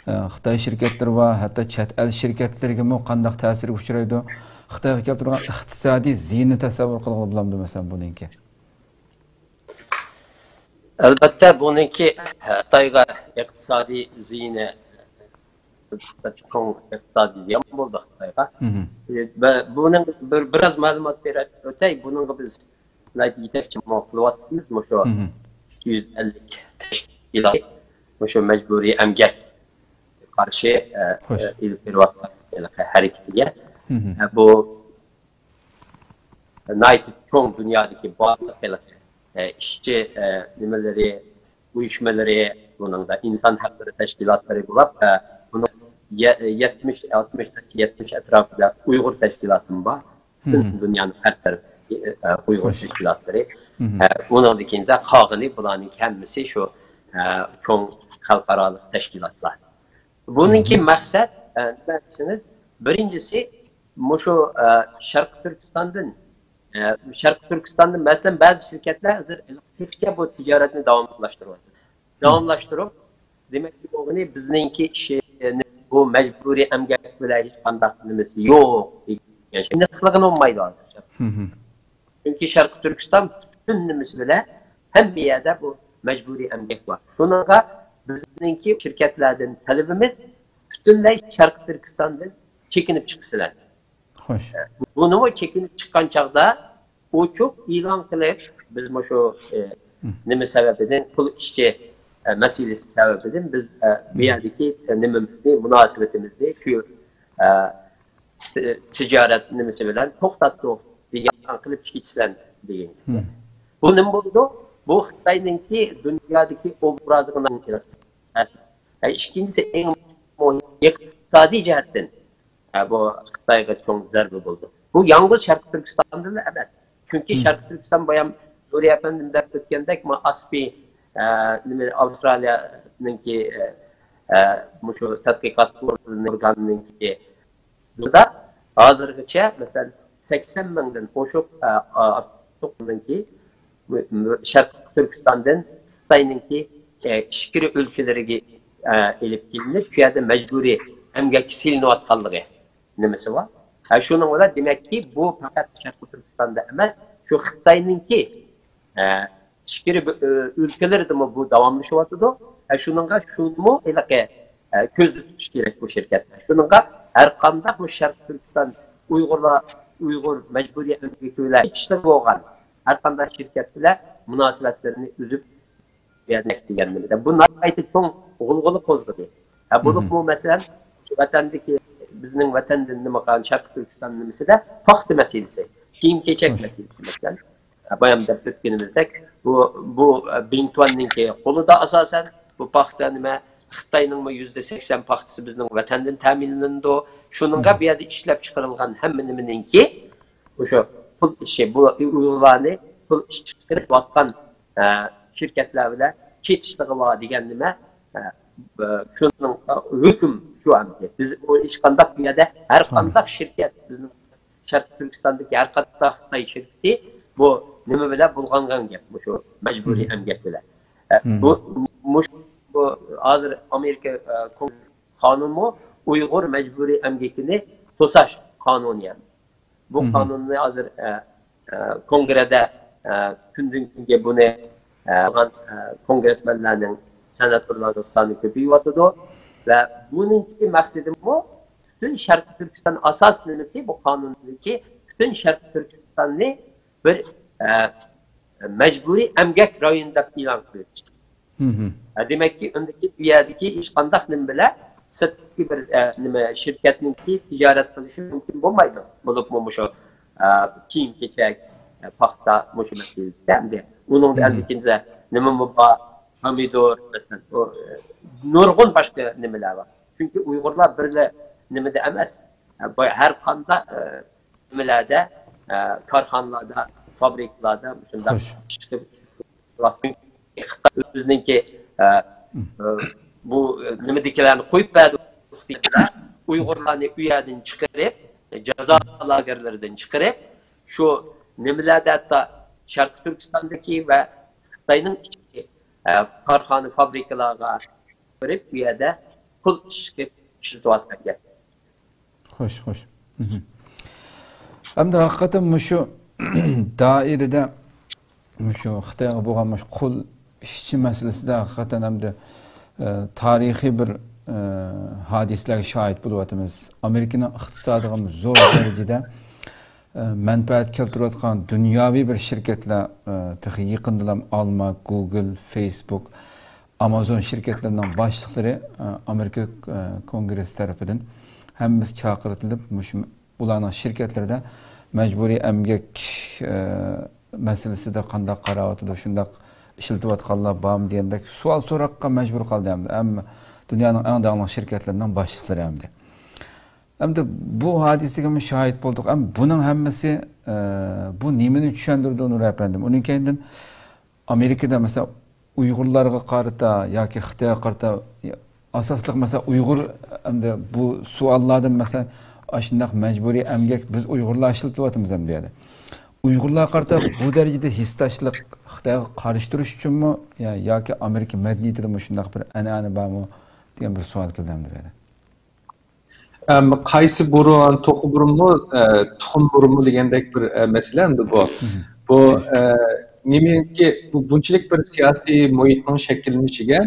ئە، خىتاي شىركەتلىرى ۋە ھەتتا چەت ئەل شىركەتلىرىگىمۇ قانداق تەسىرگە ئۇچرايدۇ؟ خىتايغا كەلتۈرگەن ئىقتىسادىي زىيىنىنى تەسەۋۋۇر قىلغىلى بولامدۇ، مەسىلەن، بۇنىڭكى؟ ئەلۋەتتە، بۇنىڭكى خىتايغا ئىقتىسادىي زىيىنى، چوڭ ئىقتىسادىي زىيان بولدى خىتايغا. بە-، بۇنىڭ بىر، بىراز مەلۇمات بېرىپ ئۆتەي. بۇنىڭغا بىز ناھايىتى يېتەكچى قىلىۋاتىمىز. مۇشۇ ئىككى يۈز ئەللىك تەشكىلات مۇشۇ مەجبۇرىي ئەمگەك قارشى، ئە، ئېلىپ بېرىۋاتقان ھەرىكىتىگە. ئە، بۇ ناھايىتى چوڭ، دۇنيادىكى بارلىق ھېلىقى، ئە، ئىشچى، ئە، نېمىلىرى، ئۇيۇشمىلىرى، بۇنىڭدا ئىنسان ھەقلىرى تەشكىلاتلىرى بولۇپ، ئە، بۇنىڭ يە-، يەتمىش، ئاتمىش، يەتمىش ئەتراپىدا ئۇيغۇر تەشكىلاتىمۇ بار. پۈتۈن دۇنيانىڭ ھەر تەرىپىدىكى، ئە، ئۇيغۇر تەشكىلاتلىرى. ئە، ئۇنىڭدىن كېيىن قالغىنى بۇلارنىڭ ھەممىسى شۇ، ئە، چوڭ خەلقئارالىق تەشكىلاتلار. بۇنىڭكى مەقسەت، ئە، نېمە دېسىڭىز، بىرىنچىسى، مۇشۇ، ئە، شەرقىي تۈركىستاندىن، ئە، شەرقىي تۈركىستاندىن، مەسىلەن، بەزى شىركەتلەر ھازىر تېخىچە بۇ تىجارەتنى داۋاملاشتۇرۇۋاتىدۇ. داۋاملاشتۇرۇپ، دېمەكچى بولغىنى، بىزنىڭكى ئىشى، بۇ مەجبۇرىي ئەمگەك بىلەن ھېچقانداق نېمىسى يوق دېگەن شۇنداق قىلغىلى بولمايدۇ ھازىر. چۈنكى شەرقىي تۈركىستان پۈتۈن نېمىسى بىلەن ھەممە يەردە بۇ مەجبۇرىي ئەمگەك بار. شۇنىڭغا بىزنىڭكى شىركەتلەردىن تەلىپىمىز، پۈتۈنلەي شەرقىي تۈركىستاندىن چېكىنىپ چىقىسىلەر. خوش. بۇنىمۇ چېكىنىپ چىققان چاغدا ئوچۇق ئېلان قىلىپ، بىز مۇشۇ، ئە، نېمە سەۋەبىدىن، پۇل ئىشچى، ئە، مەسىلىسى سەۋەبىدىن بىز، ئە، بۇ يەردىكى، ئە، نېمىمىزنى، مۇناسىۋىتىمىزنى شۇ، ئە، تىجارەت نېمىسى بىلەن توختاتتۇق دېگەن قىلىپ چىقىسىلەر دېگەن. بۇ نېمە بولىدۇ؟ بۇ خىتاينىڭكى دۇنيادىكى ئوبرازىغا ناھايىتى تەسىر. ئىككىنچىسى، ئەڭ مۇھىم، ئىقتىسادىي جەھەتتىن، ھە، بۇ خىتايغا چوڭ زەربە بولىدۇ. بۇ يالغۇز شەرقىي تۈركىستاندىلا ئەمەس. چۈنكى شەرقىي تۈركىستان، بايام نۇرى ئەپەندىم دەپ ئۆتكەندەك، ما ئاسپى، ئە، نېمە، ئاۋسترالىيەنىڭكى، ئە، ئە، مۇشۇ تەتقىقات ئورگىنىنىڭكى، بۇدا ھازىرغىچە، مەسىلەن، سەكسەن مىڭدىن ئوشۇق، ئە، ئارتۇقنىڭكى شەرقىي تۈركىستاندىن خىتاينىڭكى، ئە، ئىچكىرى ئۆلكىلىرىگە، ئە، ئېلىپ كېلىنىپ، شۇ يەردە مەجبۇرىي ئەمگەككە سېلىنىۋاتقانلىقى نېمىسى بار. ھە، شۇنىڭ بىلەن، دېمەككى، بۇ پەقەت شەرقىي تۈركىستاندا ئەمەس، شۇ خىتاينىڭكى، ئە، ئىچكىرى بۆ-، ئۆ-، ئۆلكىلىرىدىمۇ بۇ داۋاملىشىۋاتىدۇ. ھە، شۇنىڭغا شۇنىمۇ ھېلىقى، ئە، كۆزدە تۇتۇش كېرەك بۇ شىركەتلەر. شۇنىڭغا ھەر قانداق بۇ شەرقىي تۈركىستان ئۇيغۇرلار، ئۇيغۇر مەجبۇرىي ئەمگىكى بىلەن كېتىشلىرى بولغان ھەر قانداق شىركەت بىلەن مۇناسىۋەتلىرىنى ئۈزۈپ بەرمەك دېگەن نېمىدە. بۇ ناھايىتى چوڭ غۇلغۇلا قوزغىدى. ھە، بولۇپمۇ، مەسىلەن، شۇ ۋەتەندىكى، بىزنىڭ ۋەتەندىن نېمە قىلغان شەرقىي تۈركىستان نېمىسىدە پاختا مەسىلىسى، كىيىم-كېچەك مەسىلىسى، مەسىلەن. بايام دەپ ئۆتكىنىمىزدەك، بۇ، بۇ بىڭتۈەننىڭكى قولىدا ئاساسەن بۇ پاختا نېمە، خىتاينىڭمۇ يۈزدە سەكسەن پاختىسى بىزنىڭ ۋەتەندىن تەمىنلىنىدۇ. شۇنىڭغا بۇ يەردە ئىشلەپ چىقىرىلغان ھەممە نېمىنىڭكى ئوشۇ پۇل ئىشى، بۇ ئۇيغۇرلارنى پۇل ئىش چىقىرىۋاتقان، ئە، شىركەتلەر بىلەن كېتىشلىقى بار دېگەن نېمە، ئە، شۇنىڭ، ئە، ھۆكۈم شۇ ئەمدى. بىز ئۇ ھېچقانداق بۇ يەردە ھەر قانداق شىركەت، بىزنىڭ شەرقىي تۈركىستاندىكى ھەر قانداق خىتاي شىركىتى بۇ نېمە بىلەن بۇلغانغان گەپ، مۇشۇ مەجبۇرىي ئەمگەك بىلەن. ئە، بۇ، مۇشۇ، بۇ ھازىر ئامېرىكا، ئە، قانۇنمۇ ئۇيغۇر مەجبۇرىي ئەمگىكىنى توساش قانۇنى ھەم. بۇ قانۇننى ھازىر، ئە، ئە، كونگرېدا، ئە، كۈندىن كۈنگە بۇنى، ئە، قىلغان، ئە، كونگرېسمېنلارنىڭ، سېناتورلارنىڭ سانى كۆپىيىۋاتىدۇ. ۋە بۇنىڭكى مەقسىتىمۇ پۈتۈن شەرقىي تۈركىستان ئاساس نېمىسى، بۇ قانۇندىكى پۈتۈن شەرقىي تۈركىستاننى بىر، ئە، مەجبۇرىي ئەمگەك رايونى دەپ ئېلان قىلىۋېتىشتى. ھە، دېمەككى، ئۇندىكى ئۇ يەردىكى ھېچقانداق نېمە بىلەن سىرتتىكى بىر، ئە، نېمە، شىركەتنىڭكى تىجارەت قىلىشى مۇمكىن بولمايدۇ. بولۇپمۇ مۇشۇ، ئە، كىيىم-كېچەك، ئە، پاختا، مۇشۇ مەسىلىدە ئەمدى. ئۇنىڭدا ئەمدى كىمسە نېمىمۇ بار، پامىدور، مەسىلەن، ئۇ، ئە، نۇرغۇن باشقا نېمىلەر بار. چۈنكى ئۇيغۇرلار بىرلا نېمىدە ئەمەس، ئە، بۇ ھەر قانداق، ئە، نېمىلەردە، ئە، كارخانىلاردا، فابرىكىلاردا مۇشۇنداق چىقىپ، خىتاي ئۆزىنىڭكى، ئە، ئە، بۇ نېمىدىكىلەرنى قويۇپ بەردى، ئۇيغۇرلارنى ئۇ يەردىن چىقىرىپ، جازا لاگېرلىرىدىن چىقىرىپ، شۇ نېمىلەردە ھەتتا شەرقىي تۈركىستاندىكى ۋە خىتاينىڭ ئىچىدىكى، ئە، كارخانا، فابرىكىلارغا بېرىپ، ئۇ يەردە قۇل ئىشقا ئىشلىتىۋاتقان گەپ. خوش، خوش. ئەمدى ھەقىقەتەن مۇشۇ دائىرىدە مۇشۇ خىتايغا بولغان مۇشۇ قۇل ئىشچى مەسىلىسىدە ھەقىقەتەن ئەمدى، ئە، تارىخىي بىر، ئە، ھادىسىلەرگە شاھىت بولۇۋاتىمىز. ئامېرىكىنىڭ ئىقتىسادىغا زور دەرىجىدە، ئە، مەنپەئەت كەلتۈرۈۋاتقان دۇنياۋى بىر شىركەتلەر، ئە، تېخى يېقىندىلا ئالما، گۇگل، فېيسبۇك، ئامازون شىركەتلىرىنىڭ باشلىقلىرى، ئە، ئامېرىكا، ئە، كونگرېسسى تەرىپىدىن ھەممىسى چاقىرتىلىپ، مۇشۇ ئۇلارنىڭ شىركەتلىرىدە مەجبۇرىي ئەمگەك، ئە، مەسىلىسىدە قانداق قاراۋاتىدۇ، شۇنداق ئىشلىتىۋاتقانلار بارمۇ دېگەندەك سوئال سوراققا مەجبۇر قالدى ئەمدى. ئەمما دۇنيانىڭ ئەڭ داڭلىق شىركەتلىرىنىڭ باشلىقلىرى ئەمدى. ئەمدى بۇ ھادىسىگىمۇ شاھىت بولدۇق. ئەمما بۇنىڭ ھەممىسى، ئە، بۇ نېمىنى چۈشەندۈرىدۇ، نۇر ئەپەندىم؟ ئۇنىڭ كەينىدىن ئامېرىكىدا، مەسىلەن، ئۇيغۇرلارغا قارىتا ياكى خىتايغا قارىتا ئاساسلىق، مەسىلەن، ئۇيغۇر ئەمدى بۇ سوئاللاردىن، مەسىلەن، ئاشۇنداق مەجبۇرىي ئەمگەك بىز ئۇيغۇرلار ئىشلىتىۋاتىمىز ئەمدى بۇ يەردە. ئۇيغۇرلارغا قارىتا بۇ دەرىجىدە ھېسداشلىق خىتايغا قارشى تۇرۇش ئۈچۈنمۇ يا، ياكى ئامېرىكا مەدەنىيىتىدە مۇشۇنداق بىر ئەنئەنە بارمۇ دېگەن بىر سوئال كەلدى ئەمدى بۇ يەردە. ئەم، قايسى بۇرۇن، توخۇ بۇرۇنمۇ، ئە، تۇخۇم بۇرۇنمۇ دېگەندەك بىر، ئە، مەسىلە ئەمدى بۇ. بۇ، ئە، نېمىكى، بۇ بۇنچىلىك بىر سىياسىي مۇھىتنىڭ شەكىللىنىشىگە،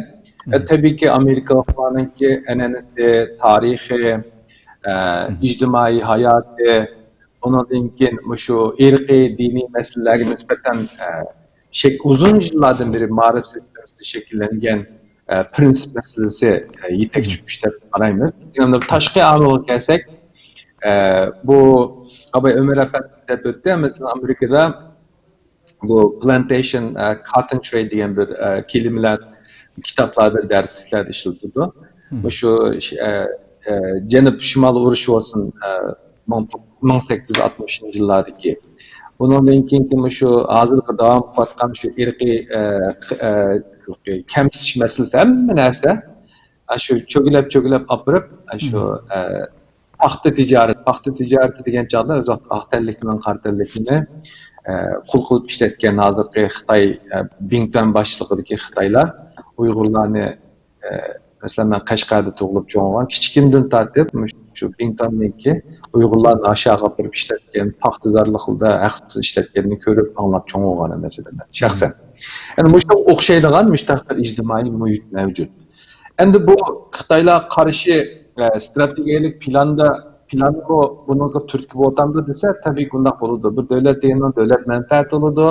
ئە، تەبىئىيكى، ئامېرىكىلىقلارنىڭكى ئەنئەنىسى، تارىخى، ئە، ئىجتىمائىي ھاياتى، ئۇنىڭدىن كېيىن مۇشۇ ئىرقىي، دىنىي مەسىلىلەرگە نىسبەتەن، ئە، شەك-، ئۇزۇن يىللاردىن بېرى مائارىپ سىستېمىسىدا شەكىللەنگەن، ئە، پىرىنسىپ مەسىلىسى، ئە، يېتەكچى كۈچ دەپ قارايمىز. يەنە تاشقى ئامىلغا كەلسەك، ئە، بۇ ئاباي ئۆمەر ئەپەندى دەپ ئۆتتى، مەسىلەن، ئامېرىكىدا بۇ پلانتېيشن، ئە، كاتتون ترېيد دېگەن بىر، ئە، كېلىمىلەر كىتابلاردا، دەرسلىكلەردە ئىشلىتىلىدۇ. مۇشۇ، ئە، ئە، جەنۇب شىمال ئۇرۇشى بولسۇن، ئە، مىڭ، مىڭ سەككىز يۈز ئاتمىشىنچى يىللاردىكى. ئۇنىڭدىن كېيىنكى مۇشۇ ھازىرغا داۋام قىلىۋاتقان شۇ ئىرقىي، ئە، ئە، كەمسىتىش مەسىلىسى، ھەممە نەرسە، ئە، شۇ چۆگىلەپ، چۆگىلەپ ئاپىرىپ، ئە، شۇ، ئە، پاختا تىجارىتى، پاختا تىجارىتى دېگەن چاغدا ئۆز ۋاقتىدا ئاق تەنلىكنىڭ، قارا تەنلىكنى، ئە، قۇل قىلىپ ئىشلەتكەن ھازىرقى خىتاي، ئە، بىڭتۈەن باشچىلىقىدىكى خىتايلار ئۇيغۇرلارنى، ئە، مەسىلەن، مەن قەشقەردە تۇغۇلۇپ چوڭ بولغان، كىچىكىمدىن تارتىپ مۇشۇ بىڭتۈەندىكى ئۇيغۇرلارنى ئاشۇ ياققا ئاپىرىپ ئىشلەتكەن، پاختىزارلىقلىرىدا ھەقسىز ئىشلەتكەننى كۆرۈپ، ئاڭلاپ چوڭ بولغان مەسىلەن شەخسەن. يەنى مۇشۇنىڭغا ئوخشايدىغان مۇشۇنداق بىر ئىجتىمائىي مۇھىت مەۋجۇت. ئەمدى بۇ خىتايلارغا قارشى، ئە، ستراتېگىيەلىك پىلاندا، پىلانمۇ بۇنىڭغا تۈرتكە بولۇپتۇ دېسە، تەبىئىي ئۇنداق بولىدۇ. بىر دۆلەت دېگەننىڭ دۆلەت مەنپەئەتى بولىدۇ.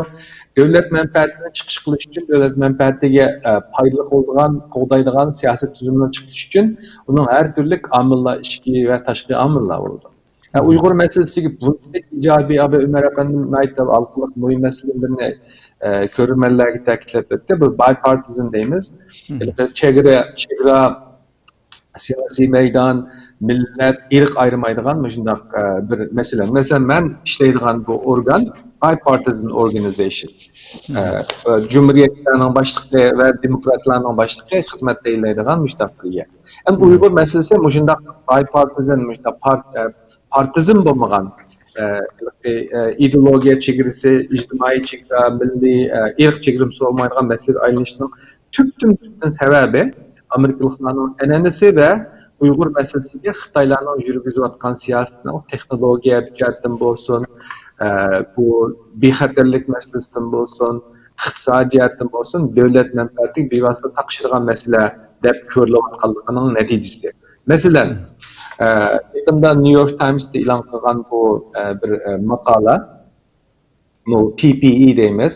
دۆلەت مەنپەئەتىنى چىقىش قىلىش ئۈچۈن دۆلەت مەنپەئەتىگە، ئە، پايدىلىق بولىدىغان، قوغدايدىغان سىياسەت تۈزۈمىنى چىقىش ئۈچۈن ئۇنىڭ ھەر تۈرلۈك ئامىللار، ئىچكى ۋە تاشقى ئامىللار بولىدۇ. ئە، ئۇيغۇر مەسىلىسىگە بۇنچىلىك ئىجابىي، ئاباي ئۆمەر ئەپەندىم ناھايىتى ھالقىلىق مۇھىم مەسىلىلەرنى، ئە، كۆرۈرمەنلەرگە تەكىتلەپ ئۆتتى. بۇ بايپارتىزم دەيمىز. ھېلىقى چېگرا، چېگرا، سىياسىي مەيدان، مىللەت، ئىرق ئايرىمايدىغان مۇشۇنداق، ئە، بىر مەسىلە. مەسىلەن، مەن ئىشلەيدىغان بۇ ئورگان بايپارتىزم ئورگانىزېيشن. ئە، جۇمھۇرىيەتچىلەرنىڭ باشلىقى ۋە دېموكراتلارنىڭ باشلىقى خىزمەت تەيىنلەيدىغان مۇشۇنداق بىر يەر. ئەمدى ئۇيغۇر مەسىلىسى مۇشۇنداق بايپارتىزم، مۇشۇنداق پار-، ئە، پارتىزم بولمىغان، ئە، ئىدېئولوگىيە چېگرىسى، ئىجتىمائىي چېگرا، مىللىي، ئە، ئىرق چېگرىسى بولمايدىغان مەسىلىگە ئايلىنىشىنىڭ تۈپتىن، تۈپتىن سەۋەبى ئامېرىكىلىقلارنىڭ ئەنئەنىسى ۋە ئۇيغۇر مەسىلىسىگە خىتايلارنىڭ يۈرگۈزۈۋاتقان سىياسىتىنىڭ تېخنولوگىيە جەھەتتىن بولسۇن، ئە، بۇ بىخەتەرلىك مەسىلىسىدىن بولسۇن، ئىقتىسادىي جەھەتتىن بولسۇن، دۆلەت مەنپەئەتىگە بىۋاسىتە تاقىشىدىغان مەسىلە دەپ كۆرۈلۈۋاتقانلىقىنىڭ نەتىجىسى. مەسىلەن، ئە، يېقىندا نيۇ يورك تايمستا ئېلان قىلغان بۇ، ئە، بىر، ئە، ماقالە، بۇ پى پى ئى دەيمىز،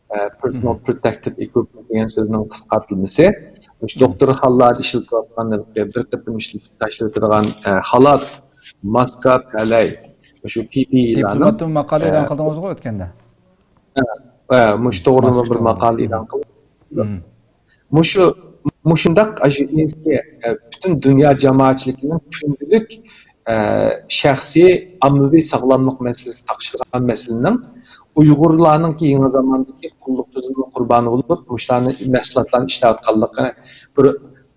ئە، پېرسونال پروتېكتىپ ئېكۋىپمېنت دېگەن سۆزنىڭ قىسقارتىلمىسى. مۇشۇ دوختۇرخانىلاردا ئىشلىتىۋاتقان، بىر قېتىم ئىشلىتىپ تاشلىۋېتىدىغان، ئە، خالات، ماسكا، پەلەي، مۇشۇ پى پى ئىلارنىڭ، دىپلوماتتىن ماقالە ئېلان قىلدىڭىزغۇ ئۆتكەندە؟ ئە، ئە، مۇشۇ توغرىلىما بىر ماقالە ئېلان قىلدىم. مۇشۇ، مۇشۇنداق ئاشۇ ئىنسكى، ئە، پۈتۈن دۇنيا جامائەتچىلىكىنىڭ كۈندىلىك، ئە، شەخسىي، ئاممىۋى ساغلاملىق مەسىلىسى تاقىشىدىغان مەسىلىنىڭ ئۇيغۇرلارنىڭكى يېڭى زاماندىكى قۇللۇق تۈزۈمىنىڭ قۇربانى بولۇپ، مۇشۇلارنى، مەھسۇلاتلارنى ئىشلەۋاتقانلىقى بىر،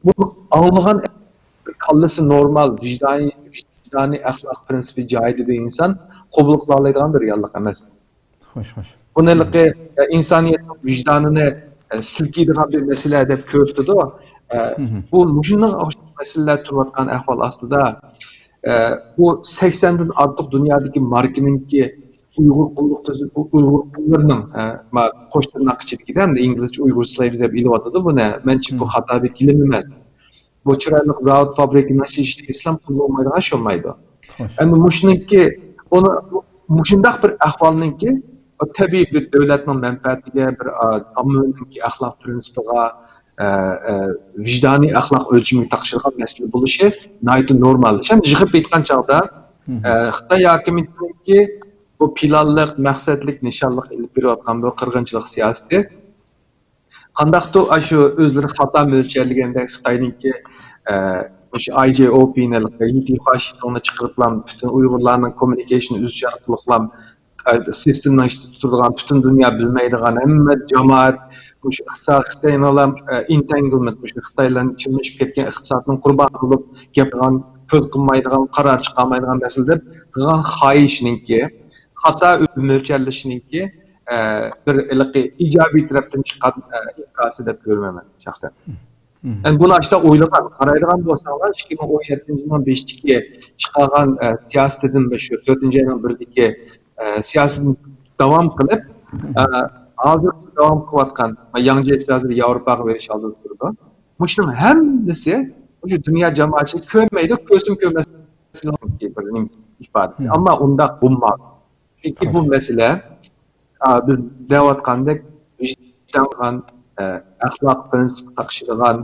بۇ ئاڭلىغان بىر كاللىسى نورمال، ۋىجدانىي، ۋىجدانىي ئەخلاق پىرىنسىپى جايىدا بىر ئىنسان قوبۇل قىلالايدىغان بىر رېئاللىق ئەمەس. خوش، خوش. بۇنى ھېلىقى، ئە، ئىنسانىيەتنىڭ ۋىجدانىنى، ئە، سىلكىيدىغان بىر مەسىلە دەپ كۆرسىتىدۇ. ئە، بۇ مۇشۇنداق مەسىلىلەر تۇرۇۋاتقان ئەھۋال ئاستىدا، ئە، بۇ سەكسەندىن ئارتۇق دۇنيادىكى ماركىنىڭكى ئۇيغۇر قۇللۇق تۈزۈم، ئۇيغۇر قۇللىرىنىڭ، ئە، ما-، قوش تىرناق ئىچىدىكىدە، ئەمدى ئىنگلىزچە ئۇيغۇر سلەيۋز دەپ ئېلىۋاتىدۇ بۇنى. مەنچە بۇ خاتا بىر كېلىم ئەمەس. بۇ چىرايلىق زاۋۇت، فابرىكا نەشر ئىشلىگەن ئىسلام قۇللۇقى بولمايدىغان ئىش بولمايدۇ. خوش. ئەمدى مۇشۇنىڭكى، ئۇنى، مۇشۇنداق بىر ئەھۋالنىڭكى، تەبىئىي بىر دۆلەتنىڭ مەنپەئەتىگە، بىر، ئا، ئاممىنىڭكى ئەخلاق پىرىنسىپىغا، ئە، ئە، ۋىجدانىي ئەخلاق ئۆلچىمىگە تاقىشىدىغان مەسىلە بولۇشى ناھايىتى نورمال ئىش. ئەمدى يىغىپ ئېيتقان چاغدا، ئە، خىتاي ھاكىمىيىتىنىڭكى بۇ پىلانلىق، مەقسەتلىك، نىشانلىق ئېلىپ بېرىۋاتقان بۇ قىرغىنچىلىق سىياسىتى قانداقتۇ ئاشۇ ئۆزلىرى خاتا مۆلچەرلىگەندەك خىتاينىڭكى، ئە، مۇشۇ ئاي جي ئو پىنى، يىتى خۇاشىتۇڭنى چىقىرىپلا پۈتۈن ئۇيغۇرلارنىڭ كوممۇنىكېيشنى ئۈزۈش ئارقىلىقلا، ئە، سىستېمىنىڭ ئىچىدە تۇرىدىغان پۈتۈن دۇنيا بىلمەيدىغان ھەممە جامائەت مۇشۇ ئىقتىساد خىتاينىڭلا، ئە، ئېنتەنگلمېنت، مۇشۇ خىتاي بىلەن چىملىشىپ كەتكەن ئىقتىسادنىڭ قۇربانى بولۇپ گەپ قىلغان، سۆز قىلمايدىغان، قارار چىقارمايدىغان مەسىلىدە قىلغان خاھىشىنىڭكى، خاتا مۆلچەرلىشىنىڭكى، ئە، بىر ھېلىقى ئىجابىي تەرەپتىن چىققان، ئە، ئىنكاسى دەپ كۆرىمەن مەن شەخسەن. يەنى بۇنى ئاشتا ئويلىغان، قارايدىغان بولساڭلار، ئىككى مىڭ ئون يەتتىنچى يىلنىڭ بېشىدىكى چىقارغان، ئە، سىياسىتىدىن ۋە شۇ تۆتىنچى ئاينىڭ بىرىدىكى، ئە، سىياسىتىدىن داۋام قىلىپ، ئە، ھازىر داۋام قىلىۋاتقان، ياڭجيې ھازىر ياۋروپاغا بېرىش ئالدىدا تۇرىدۇ. مۇشۇنىڭ ھەممىسى مۇشۇ دۇنيا جامائەتچىلىكى كۆرمەيدۇ، كۆرسىمۇ كۆرمەسلىكى بىر نېمىسى، ئىپادىسى. ئەمما ئۇنداق بولمايدۇ. چۈنكى بۇ مەسىلە، ئا، بىز دەۋاتقاندەك ۋىجدانغان، ئە، ئەخلاق پىرىنسىپقا تاقىشىدىغان،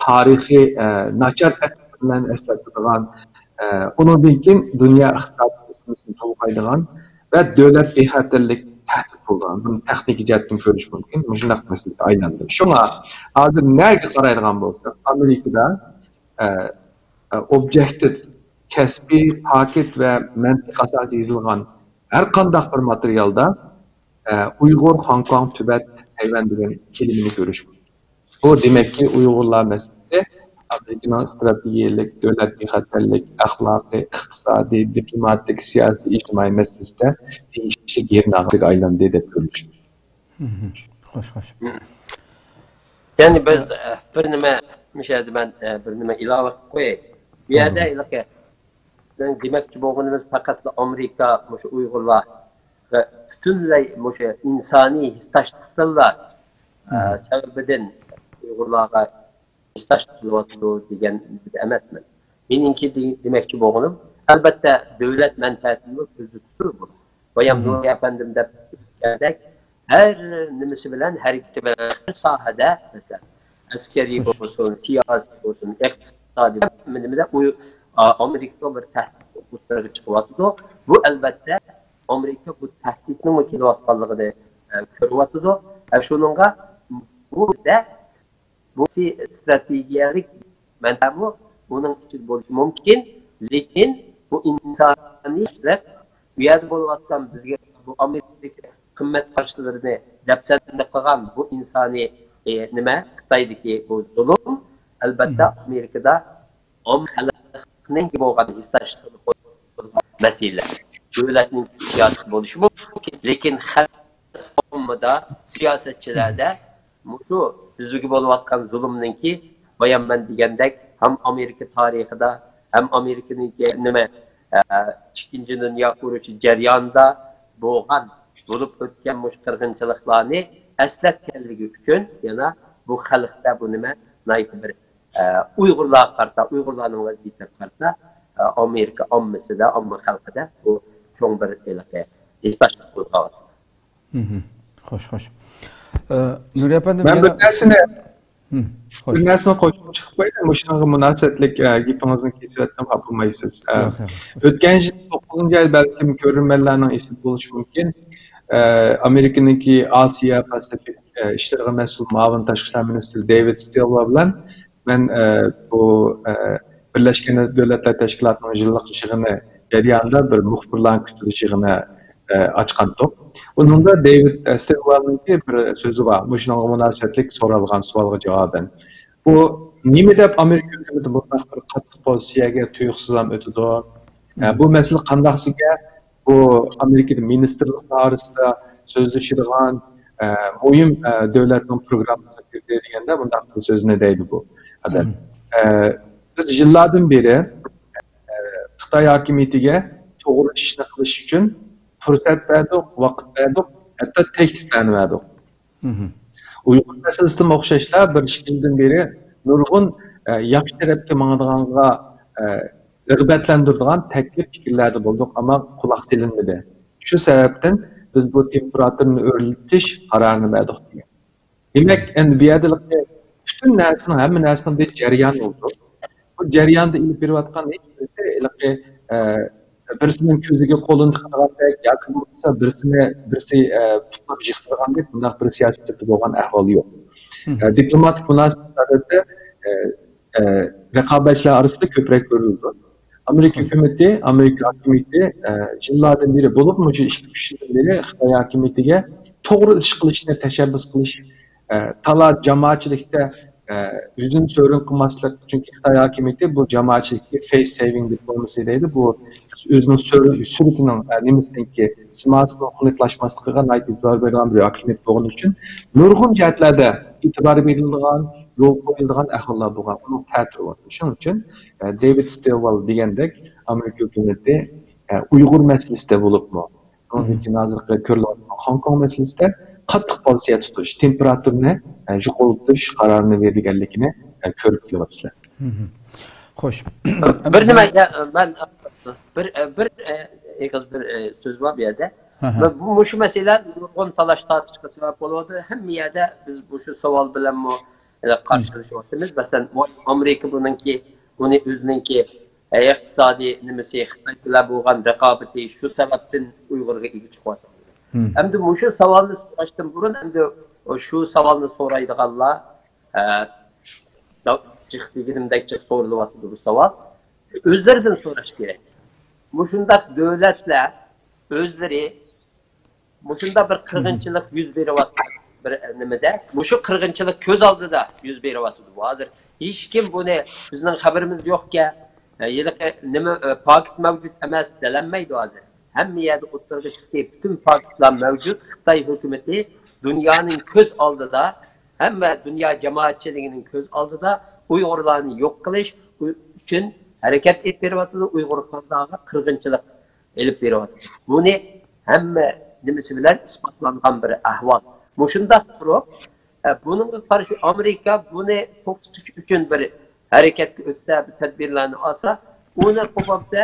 تارىخىي، ئە، ناچار ئەسلىمىلەرنى ئەسلەتىدىغان، ئە، ئۇنىڭدىن كېيىن دۇنيا ئىقتىسادىي سىستېمىسىنى بۇلغايدىغان ۋە دۆلەت بىخەتەرلىك تەھدىت بولىدىغان، بۇنى تېخنىكا جەھەتتىن كۆرۈش مۇمكىن، مۇشۇنداق مەسىلىگە ئايلاندى. شۇڭا ھازىر نەگە قارايدىغان بولساق، ئامېرىكىدا، ئە، ئە، ئوبيېكتىپ، كەسپىي، پاكىت ۋە مەنتىق ئاساسىدا يېزىلغان ھەر قانداق بىر ماتېرىيالدا، ئە، ئۇيغۇر، خوڭكوڭ، تىبەت، تەيۋەن دېگەن كېلىمىنى كۆرۈش مۇمكىن. بۇ دېمەككى، ئۇيغۇرلار مەسىلىسى ئامېرىكىنىڭ ئىستراتېگىيەلىك، دۆلەت بىخەتەرلىك، ئەخلاقىي، ئىقتىسادىي، دىپلوماتىك، سىياسىي، ئىجتىمائىي مەسىلىسىدە تېگىشلىك يېرىنى ئالغانلىقىغا ئايلاندى دەپ كۆرۈلۈشى مۇمكىن. خوش، خوش. يەنى بىز، ئە، بىر نېمە، مۇشۇ يەردە مەن، ئە، بىر نېمە ئىلاۋە قىلىپ قوياي. بۇ يەردە ھېلىقى بىزنىڭ دېمەكچى بولغىنىمىز پەقەتلا ئامېرىكا مۇشۇ ئۇيغۇرلارغا پۈتۈنلەي مۇشۇ ئىنسانىي ھېسداشلىقتىنلا، ئە، سەۋەبىدىن ئۇيغۇرلارغا ھېسداشلىق قىلىۋاتىدۇ دېگەن ئەمەسمەن. مېنىڭكى دېمەكچى بولغىنىم، ئەلۋەتتە، دۆلەت مەنپەئەتىنىمۇ كۆزدە تۇتۇپ بۇ. بايام نۇرى ئەپەندىم دەپ ئۆتكەندەك، ھەر نېمىسى بىلەن، ھەرىكىتى بىلەن، ھەر ساھەدە، مەسىلەن، ئەسكەرىي بولسۇن، سىياسىي بولسۇن، ئىقتىسادىي، ھەممە نېمىدە ئۇ، ئامېرىكىغا بىر تەھدىت ئوتتۇرىغا چىقىۋاتىدۇ. بۇ، ئەلۋەتتە، ئامېرىكا بۇ تەھدىتنىڭمۇ كېلىۋاتقانلىقىنى، ئە، كۆرۈۋاتىدۇ. ئە، شۇنىڭغا بۇ يەردە بۇ ئىستراتېگىيەلىك مەنبەمۇ بۇنىڭ ئىچىدە بولۇشى مۇمكىن، لېكىن بۇ ئىنسانىي ئىشلار، بۇ يەردە بولۇۋاتقان بىزگە بۇ ئامېرىكىدىكى قىممەت قاراشلىرىنى دەپسەندە قىلغان بۇ ئىنسانىي، ئى، نېمە، خىتايدىكى بۇ زۇلۇم، ئەلۋەتتە، ئامېرىكىدا ئامما خەلقنىڭ بولغان ھېسداشلىقىدا بولغان مەسىلە. دۆلەتنىڭ سىياسىتى بولۇشى مۇمكىن، لېكىن خەلق ئاممىدا، سىياسەتچىلەردە مۇشۇ يۈزىگە بولۇۋاتقان زۇلۇمنىڭكى، بايام مەن دېگەندەك، ھەم ئامېرىكا تارىخىدا، ھەم ئامېرىكىنىڭكى نېمە، ئە، ئىككىنچى دۇنيا ئۇرۇشى جەريانىدا بولغان، بولۇپ ئۆتكەن مۇشۇ قىرغىنچىلىقلارنى ئەسلەتكەنلىكى ئۈچۈن، يەنە بۇ خەلقتە بۇ نېمە ناھايىتى بىر، ئە، ئۇيغۇرلارغا قارىتا، ئۇيغۇرلارنىڭ ۋەزىيىتىگە قارىتا، ئە، ئامېرىكا ئاممىسىدا، ئامما خەلقىدە بۇ چوڭ بىر ھېلىقى ھېسداشلىق قوزغاۋاتىدۇ. خوش، خوش. ئە، نۇرى ئەپەندىم، مەن يەنە بىر نەرسىنى، ھىم، خوش. بىر نەرسىنى قوشۇپ چىقىپ قوياي، مۇشۇنىڭغا مۇناسىۋەتلىك، ئە، گېپىڭىزنى كېسىۋەتتىم، خاپا بولمايسىز. ئە، ياق، ياق. ئۆتكەن يىل توققۇزىنچى ئاي، بەلكىم كۆرۈرمەنلەرنىڭ ئېسىدە بولۇشى مۇمكىن، ئە، ئامېرىكىنىڭكى ئاسىيا پاسىفىك، ئە، ئىشلىرىغا مەسئۇل مۇئاۋىن تاشقى ئىشلار مىنىستىرى دېۋىد ستىلۋېل بىلەن مەن، ئە، بۇ، ئە، بىرلەشكەن دۆلەتلەر تەشكىلاتىنىڭ يىللىق يىغىنى جەريانىدا بىر مۇخبىرلارنى كۈتۈۋېلىش يىغىنى، ئە، ئاچقانتۇق. ئۇنىڭدا دېۋىد، ئە، ستىلۋېلنىڭكى بىر سۆزى بار. مۇشۇنىڭغا مۇناسىۋەتلىك سورالغان سوئالغا جاۋابەن. بۇ نېمە دەپ ئامېرىكا ھۆكۈمىتى بۇنداق بىر قاتتىق پوزىتسىيەگە تۇيۇقسىزلا ئۆتىدۇ؟ ئە، بۇ مەسىلە قانداقسىگە بۇ ئامېرىكىدا مىنىستىرلىقلار ئارىسىدا سۆزلىشىدىغان، ئە، مۇھىم، ئە، دۆلەتنىڭ پروگراممىسىغا كىردى دېگەندە بۇنداق بىر سۆزنى دەيدۇ بۇ ئادەم. ئە، بىز يىللاردىن بېرى، ئە، خىتاي ھاكىمىيىتىگە توغرا ئىشنى قىلىش ئۈچۈن پۇرسەت بەردۇق، ۋاقىت بەردۇق، ھەتتا تەكلىپلەرنى بەردۇق. ئۇيغۇر مەسىلىسىدىمۇ ئوخشاشلا بىر ئىككى يىلدىن بېرى نۇرغۇن، ئە، ياخشى تەرەپكە ماڭىدىغانغا، ئە، رىغبەتلەندۈرىدىغان تەكلىپ پىكىرلەردە بولدۇق، ئەمما قۇلاق سېلىنمىدى. شۇ سەۋەبتىن بىز بۇ تېمپېراتۇرىنى ئۆرلىتىش قارارىنى بەردۇق دېگەن. دېمەك، ئەمدى بۇ يەردە پۈتۈن نەرسىنىڭ، ھەممە نەرسىنىڭ بىر جەريانى بولىدۇ. بۇ جەرياندا ئېلىپ بېرىۋاتقان ھېچ بىرسى ھېلىقى، ئە، بىرسىنىڭ كۆزىگە قولىنى تىقىدىغاندەك ياكى بولمىسا بىرسىنى بىرسى، ئە، پۇتلاپ يىقىتىدىغاندەك بۇنداق بىر سىياسەتتە بولغان ئەھۋال يوق. ئە، دىپلوماتىك مۇناسىۋەت ئادەتتە، ئە، ئە، رىقابەتچىلەر ئارىسىدا كۆپرەك كۆرۈلىدۇ. ئامېرىكا ھۆكۈمىتى، ئامېرىكا ھاكىمىيىتى، ئە، يىللاردىن بېرى، بولۇپمۇ مۇشۇ ئىككى، ئۈچ يىلدىن بېرى خىتاي ھاكىمىيىتىگە توغرا ئىش قىلىشنى تەشەببۇس قىلىش، ئە، تالا جامائەتچىلىكتە، ئە، يۈزىنى سۆرۈن قىلماسلىق، چۈنكى خىتاي ھاكىمىيىتى بۇ جامائەتچىلىككە فېيس سېۋىڭ دىپلوماسى دەيدۇ. بۇ ئۆزىنىڭ سۈر-، سۈرىتىنىڭ، ئە، نېمىسىنىڭكى، سىماسىنىڭ خۇنۈكلاشماسلىقىغا ناھايىتى ئېتىبار بېرىدىغان بىر ھاكىمىيەت بولغىنى ئۈچۈن نۇرغۇن جەھەتلەردە ئېتىبار بېرىلىدىغان، يول قويۇلىدىغان ئەھۋاللار بولغان. ئۇنىڭ تەتۈرى بار. شۇنىڭ ئۈچۈن، ئە، دېۋىد ستىلۋېل دېگەندەك ئامېرىكا ھۆكۈمىتى، ئە، ئۇيغۇر مەسىلىسىدە بولۇپمۇ، ئۇنىڭدىن كېيىن ھازىرقى كۆرۈلۈۋاتقان خوڭكوڭ مەسىلىسىدە قاتتىق پوزىتسىيە تۇتۇش، تېمپېراتۇرىنى، ئە، يوقىتىش قارارىنى بېرىدىكەنلىكىنى، ئە، كۆرۈپ كېلىۋاتىسىلەر. خوش. بىر نېمە، يا، مەن بىر، بىر ئېغىز بىر سۆز بار بۇ يەردە. مۇشۇ مەسىلە نۇرغۇن تالاش تارتىشقا سەۋەب بولۇۋاتىدۇ. ھەممە يەردە بىز مۇشۇ سوئال بىلەنمۇ، ئە، قارشىلىشىۋاتىمىز. مەسىلەن، ئامېرىكا بۇنىڭكى، بۇنى ئۆزىنىڭكى ئىقتىسادىي نېمىسى، خىتاي بىلەن بولغان رىقابىتى شۇ سەۋەبتىن ئۇيغۇرغا ئىگە چىقىۋاتىدۇ. ئەمدى مۇشۇ ساۋالنى سوراشتىن بۇرۇن، ئەمدى شۇ ساۋالنى سورايدىغانلار، ئە، جىق دېگىنىمدەك جىق سورىلىۋاتىدۇ بۇ ساۋال. ئۆزلىرىدىن سوراش كېرەك. مۇشۇنداق دۆلەتلەر ئۆزلىرى مۇشۇنداق بىر قىرغىنچىلىق يۈز بېرىۋاتقان بىر نېمىدە، مۇشۇ قىرغىنچىلىق كۆز ئالدىدا يۈز بېرىۋاتىدۇ. ھازىر ھېچكىم بۇنى بىزنىڭ خەۋىرىمىز يوقكەن، ھېلىقى نېمە، پاكىت مەۋجۇت ئەمەس دېيەلمەيدۇ ھازىر. ھەممە يەردە ئوتتۇرىغا چىقتى، پۈتۈن پاكىتلار مەۋجۇت. خىتاي ھۆكۈمىتى دۇنيانىڭ كۆز ئالدىدا، ھەممە دۇنيا جامائەتچىلىكىنىڭ كۆز ئالدىدا ئۇيغۇرلارنى يوق قىلىش ئۈچۈن ھەرىكەت ئېلىپ بېرىۋاتىدۇ، ئۇيغۇر خەلقىگە قىرغىنچىلىق ئېلىپ بېرىۋاتىدۇ. بۇنى ھەممە نېمىسى بىلەن ئىسپاتلانغان بىر ئەھۋال. مۇشۇنداق تۇرۇپ، ئە، بۇنىڭغا قارشى ئامېرىكا بۇنى توختىتىش ئۈچۈن بىر ھەرىكەتكە ئۆتسە، بىر تەدبىرلەرنى ئالسا، ئۇنى قوپالسا،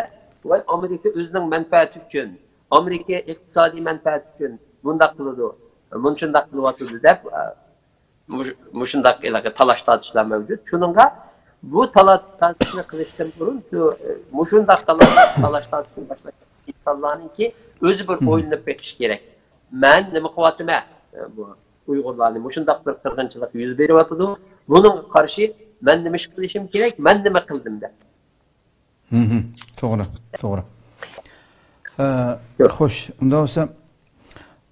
ۋاي، ئامېرىكا ئۆزىنىڭ مەنپەئەتى ئۈچۈن، ئامېرىكا ئىقتىسادىي مەنپەئەتى ئۈچۈن بۇنداق قىلىدۇ، مۇنچۇنداق قىلىۋاتىدۇ دەپ، ئە، مۇش-، مۇشۇنداق ھېلىقى تالاش-تارتىشلار مەۋجۇت. شۇنىڭغا بۇ تالاش-تارتىشنى قىلىشتىن بۇرۇن شۇ، ئە، مۇشۇنداق تالاش-، تالاش-تارتىشنى باشلاش ئىنسانلارنىڭكى ئۆزى بىر ئويلىنىپ بېقىشى كېرەك. مەن نېمە قىلىۋاتىمەن؟ ئە، بۇ ئۇيغۇرلارنى مۇشۇنداق بىر قىرغىنچىلىق يۈز بېرىۋاتىدۇ. بۇنىڭغا قارشى مەن نېمە ئىش قىلىشىم كېرەك؟ مەن نېمە قىلدىم دەپ. توغرا، توغرا. ئە، خوش، ئۇنداق بولسا،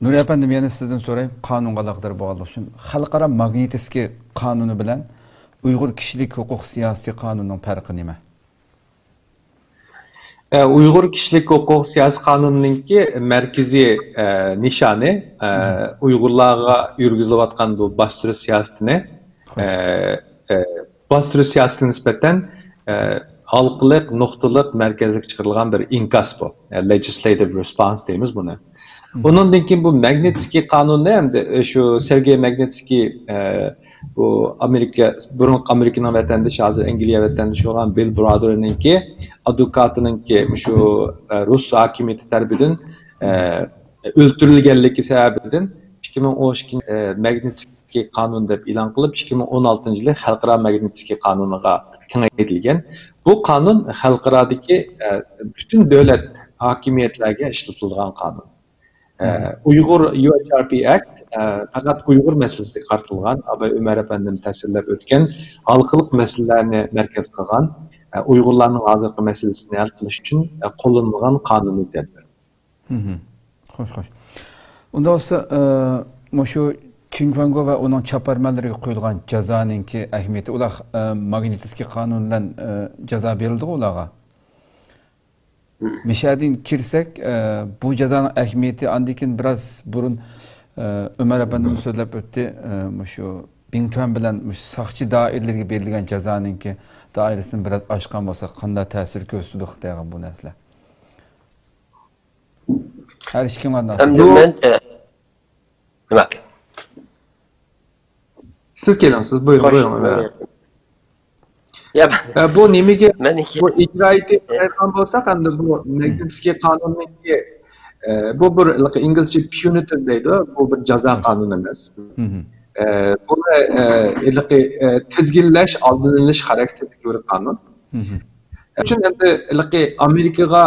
نۇرى ئەپەندىم، يەنە سىزدىن سوراي، قانۇنغا ئالاقىدار بولغانلىقى ئۈچۈن، خەلقئارا ماگنىتسكىي قانۇنى بىلەن ئۇيغۇر كىشىلىك ھوقۇق سىياسىتى قانۇنىنىڭ پەرقى نېمە؟ ئە، ئۇيغۇر كىشىلىك ھوقۇق سىياسىي قانۇنىنىڭكى مەركىزىي، ئە، نىشانى، ئە، ئۇيغۇرلارغا يۈرگۈزۈلۈۋاتقان بۇ باستۇرۇش سىياسىتىنى، ئە، ئە، باستۇرۇش سىياسىتىگە نىسبەتەن، ئە، ھالقىلىق، نۇقتىلىق، مەركەزلىك چىقىرىلغان بىر ئىنكاس بۇ. ئە، legislative response دەيمىز بۇنى. ئۇنىڭدىن كېيىن بۇ ماگنىتسكىي قانۇننى ئەمدى، ئە، شۇ سېرگېي ماگنىتسكىي، ئە، بۇ ئامېرىكا، بۇرۇنقى ئامېرىكىنىڭ ۋەتەندىشى، ھازىر ئەنگلىيە ۋەتەندىشى بولغان بىل برادېرنىڭكى ئادۋوكاتىنىڭكى مۇشۇ، ئە، رۇس ھاكىمىيىتى تەرىپىدىن، ئە، ئۆلتۈرۈلگەنلىكى سەۋەبىدىن ئىككى ئىككى مىڭ ئون ئىككىنچى ماگنىتسكىي قانۇن دەپ ئېلان قىلىپ، ئىككى مىڭ ئون ئالتىنچى يىلى خەلقئارا ماگنىتسكىي قانۇنىغا كېڭەيتىلگەن. بۇ قانۇن خەلقئارادىكى، ئە، پۈتۈن دۆلەت ھاكىمىيەتلەرگە ئىشلىتىلىدىغان قانۇن. ئە، ئۇيغۇر، يۇ ئېيچ ئار پى ئەكت، ئە، پەقەت ئۇيغۇر مەسىلىسىگە قارىتىلغان، ئاباي ئۆمەر ئەپەندىم تەسۋىرلەپ ئۆتكەن ھالقىلىق مەسىلىلەرنى مەركەز قىلغان، ئە، ئۇيغۇرلارنىڭ ھازىرقى مەسىلىسىنى ھەل قىلىش ئۈچۈن، ئە، قوللىنىلغان قانۇنىي تەدبىر. خوش، خوش. ئۇنداق بولسا، ئە، مۇشۇ چىن گۇاڭگو ۋە ئۇنىڭ چاپارمەنلىرىگە قويۇلغان جازانىڭكى ئەھمىيىتى، ئۇلار، ئە، ماگنىتسكىي قانۇن بىلەن، ئە، جازا بېرىلدىغۇ ئۇلارغا. مىشەدىن كىرسەك، ئە، بۇ جازانىڭ ئەھمىيىتى ئاندىن كېيىن بىراز بۇرۇن، ئە، ئۆمەر ئەپەندىمىز سۆزلەپ ئۆتتى. ئە، مۇشۇ بىڭتۈەن بىلەن مۇشۇ ساقچى دائىرىلىرىگە بېرىلگەن جازانىڭكى دائىرىسىنى بىراز ئاچقان بولسا، قانداق تەسىر كۆرسىتىدۇ خىتايغا بۇ نەرسىلەر؟ ھەر ئىككىڭلارنىڭ ئەمدى مەن، ئە، نېمە؟ سىز كېلىڭ، سىز بۇيرۇڭ، بۇيرۇڭ. يا، ئە، بۇ نېمىگە، مەن بۇ ئىجرائىيەتكە قارايدىغان بولساق، ئەمدى بۇ ماگنىتسكىي قانۇننىڭكى، ئە، بۇ بىر ھېلىقى ئىنگلىزچە پيۇنىتىر دەيدۇ، بۇ بىر جازا قانۇنى ئەمەس. ئە، بۇنى، ئە، ھېلىقى، ئە، تىزگىنلەش، ئالدىنى ئېلىش خاراكتېرىدىكى بىر قانۇن. ئۈچۈن ئەمدى ھېلىقى ئامېرىكىغا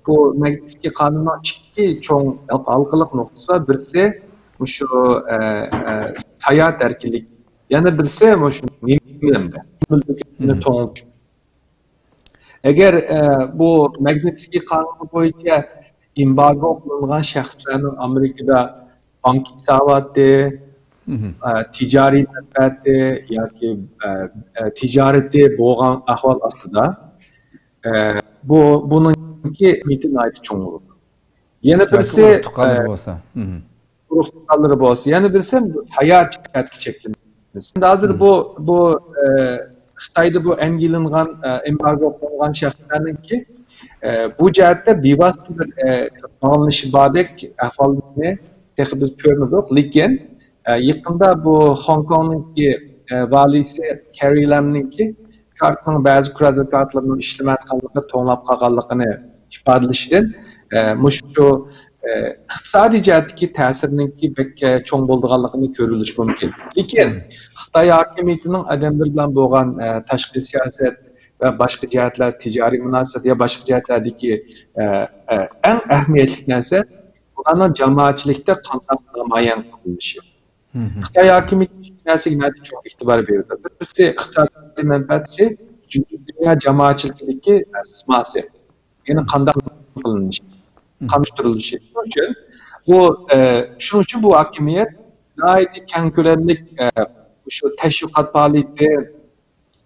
بۇ ماگنىتسكىي قانۇننىڭ ئىككى چوڭ ھالقىلىق نۇقتىسى بار. بىرسى مۇشۇ، ئە، ئە، ساياھەت ئەركىنلىكى. يەنە بىرسى مۇشۇ نېمە بىلەمدە؟ مۇلكىنى توڭلىتىش. ئەگەر، ئە، بۇ ماگنىتسكىي قانۇنى بويىچە ئېمبارگو قىلىنغان شەخسلەرنىڭ ئامېرىكىدا بانك ھېساباتى، ئە، تىجارىي مەنپەئەتى ياكى، ئە، ئە، تىجارىتى بولغان ئەھۋال ئاستىدا، ئە، بۇ، بۇنىڭكى ئەھمىيىتى ناھايىتى چوڭ بولىدۇ. يەنە بىرسى، ئۇرۇق تۇغقانلىرى بولسا. ئۇرۇق تۇغقانلىرى بولسا. يەنە بىرسى ساياھەت جەھەتتىكى چەكلىمە. ئەمدى ھازىر بۇ، بۇ، ئە، خىتايدا بۇ ئەنگىلىنغان، ئە، ئېمبارگو قىلىنغان شەخسلەرنىڭكى، ئە، بۇ جەھەتتە بىۋاسىتە بىر، ئە، باغلىنىشى باردەك ئەھۋالنى تېخى بىز كۆرمىدۇق. لېكىن، ئە، يېقىندا بۇ خوڭكوڭنىڭكى، ئە، ۋالىيسى كېررى لامنىڭكى كارتىنىڭ بەزى كرېدىت كارتلىرىنىڭ ئىشلىمەيدىغانلىقى، توڭلاپ قالغانلىقىنى ئىپادىلىشىدىن، ئە، مۇشۇ ئىقتىسادىي جەھەتتىكى تەسىرىنىڭكى بەك، ئە، چوڭ بولىدىغانلىقىنى كۆرۈۋېلىش مۇمكىن. لېكىن خىتاي ھاكىمىيىتىنىڭ ئادەملىرى بىلەن بولغان، ئە، تاشقى سىياسەت ۋە باشقا جەھەتلەر، تىجارىي مۇناسىۋەت يا باشقا جەھەتلەردىكى، ئە، ئە، ئەڭ ئەھمىيەتلىك نەرسە ئۇلارنىڭ جامائەتچىلىكتە قانداق نامايان قىلىنىشى. خىتاي ھاكىمىيىتى ئىككى نەرسىگە ناھايىتى چوڭ ئېتىبار بېرىدۇ. بىرسى ئىقتىسادىي مەنپەئەتى، ئىككىنچى دۇنيا جامائەتچىلىكىدىكى، ئە، سىماسى. يەنى قانداق قىلىنىشى، قانداق ئۇيۇشتۇرۇلۇشى. شۇنىڭ ئۈچۈن بۇ، ئە، شۇنىڭ ئۈچۈن بۇ ھاكىمىيەت ناھايىتى كەڭ كۆلەملىك، ئە، شۇ تەشۋىقات پائالىيىتى،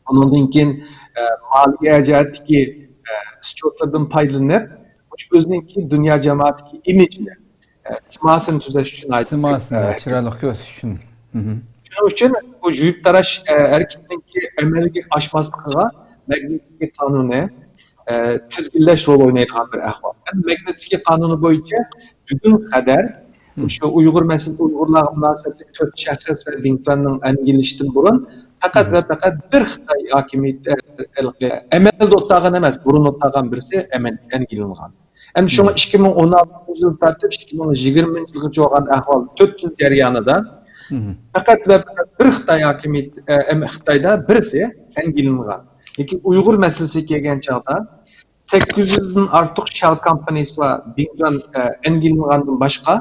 ئۇنىڭدىن كېيىن، ئە، مالىيە جەھەتتىكى، ئە، ئىسچوتلىرىدىن پايدىلىنىپ، مۇشۇ ئۆزىنىڭكى دۇنيا جامائەتتىكى ئىمىجىنى، ئە، سىماسىنى تۈزەش ئۈچۈن ناھايىتى، سىماسىنى ئە، چىرايلىق كۆرسىتىش ئۈچۈن. شۇنىڭ ئۈچۈن بۇ يۇيۇپ تاراش، ئە، ھەرىكىتىنىڭكى ئەمەلگە ئاشماسلىقىغا ماگنىتسكىي قانۇنى، ئە، تىزگىنلەش رول ئوينايدىغان بىر ئەھۋال. ئەمدى ماگنىتسكىي قانۇنى بويىچە بۈگۈنگە قەدەر شۇ ئۇيغۇر مەسىلىسى، ئۇيغۇرلارغا مۇناسىۋەتلىك تۆت شەخس ۋە بىڭتۈەننىڭ ئەنگىلىشىدىن بۇرۇن پەقەت ۋە پەقەت بىر خىتاي ھاكىمىيىتى، ئەمەلدە ئولتۇرغان ئەمەس، بۇرۇن ئولتۇرغان بىرسى ئەمەل-، ئەنگىلىنغان. ئەمدى شۇڭا ئىككى مىڭ ئون ئالتىنچى يىلدىن تارتىپ ئىككى مىڭ يىگىرمىنچى يىلغىچە بولغان ئەھۋال تۆت يىل جەريانىدا پەقەت ۋە پەقەت بىر خىتاي ھاكىمىيىتى، ئە، ئەم-، خىتايدا بىرسى ئەنگىلىنغان. لېكىن ئۇيغۇر مەسىلىسىگە كەلگەن چاغدا سەككىز يۈزدىن ئارتۇق شېل كومپانىيىسى بار بىڭتۈەن، ئە، ئەنگىلىنغاندىن باشقا،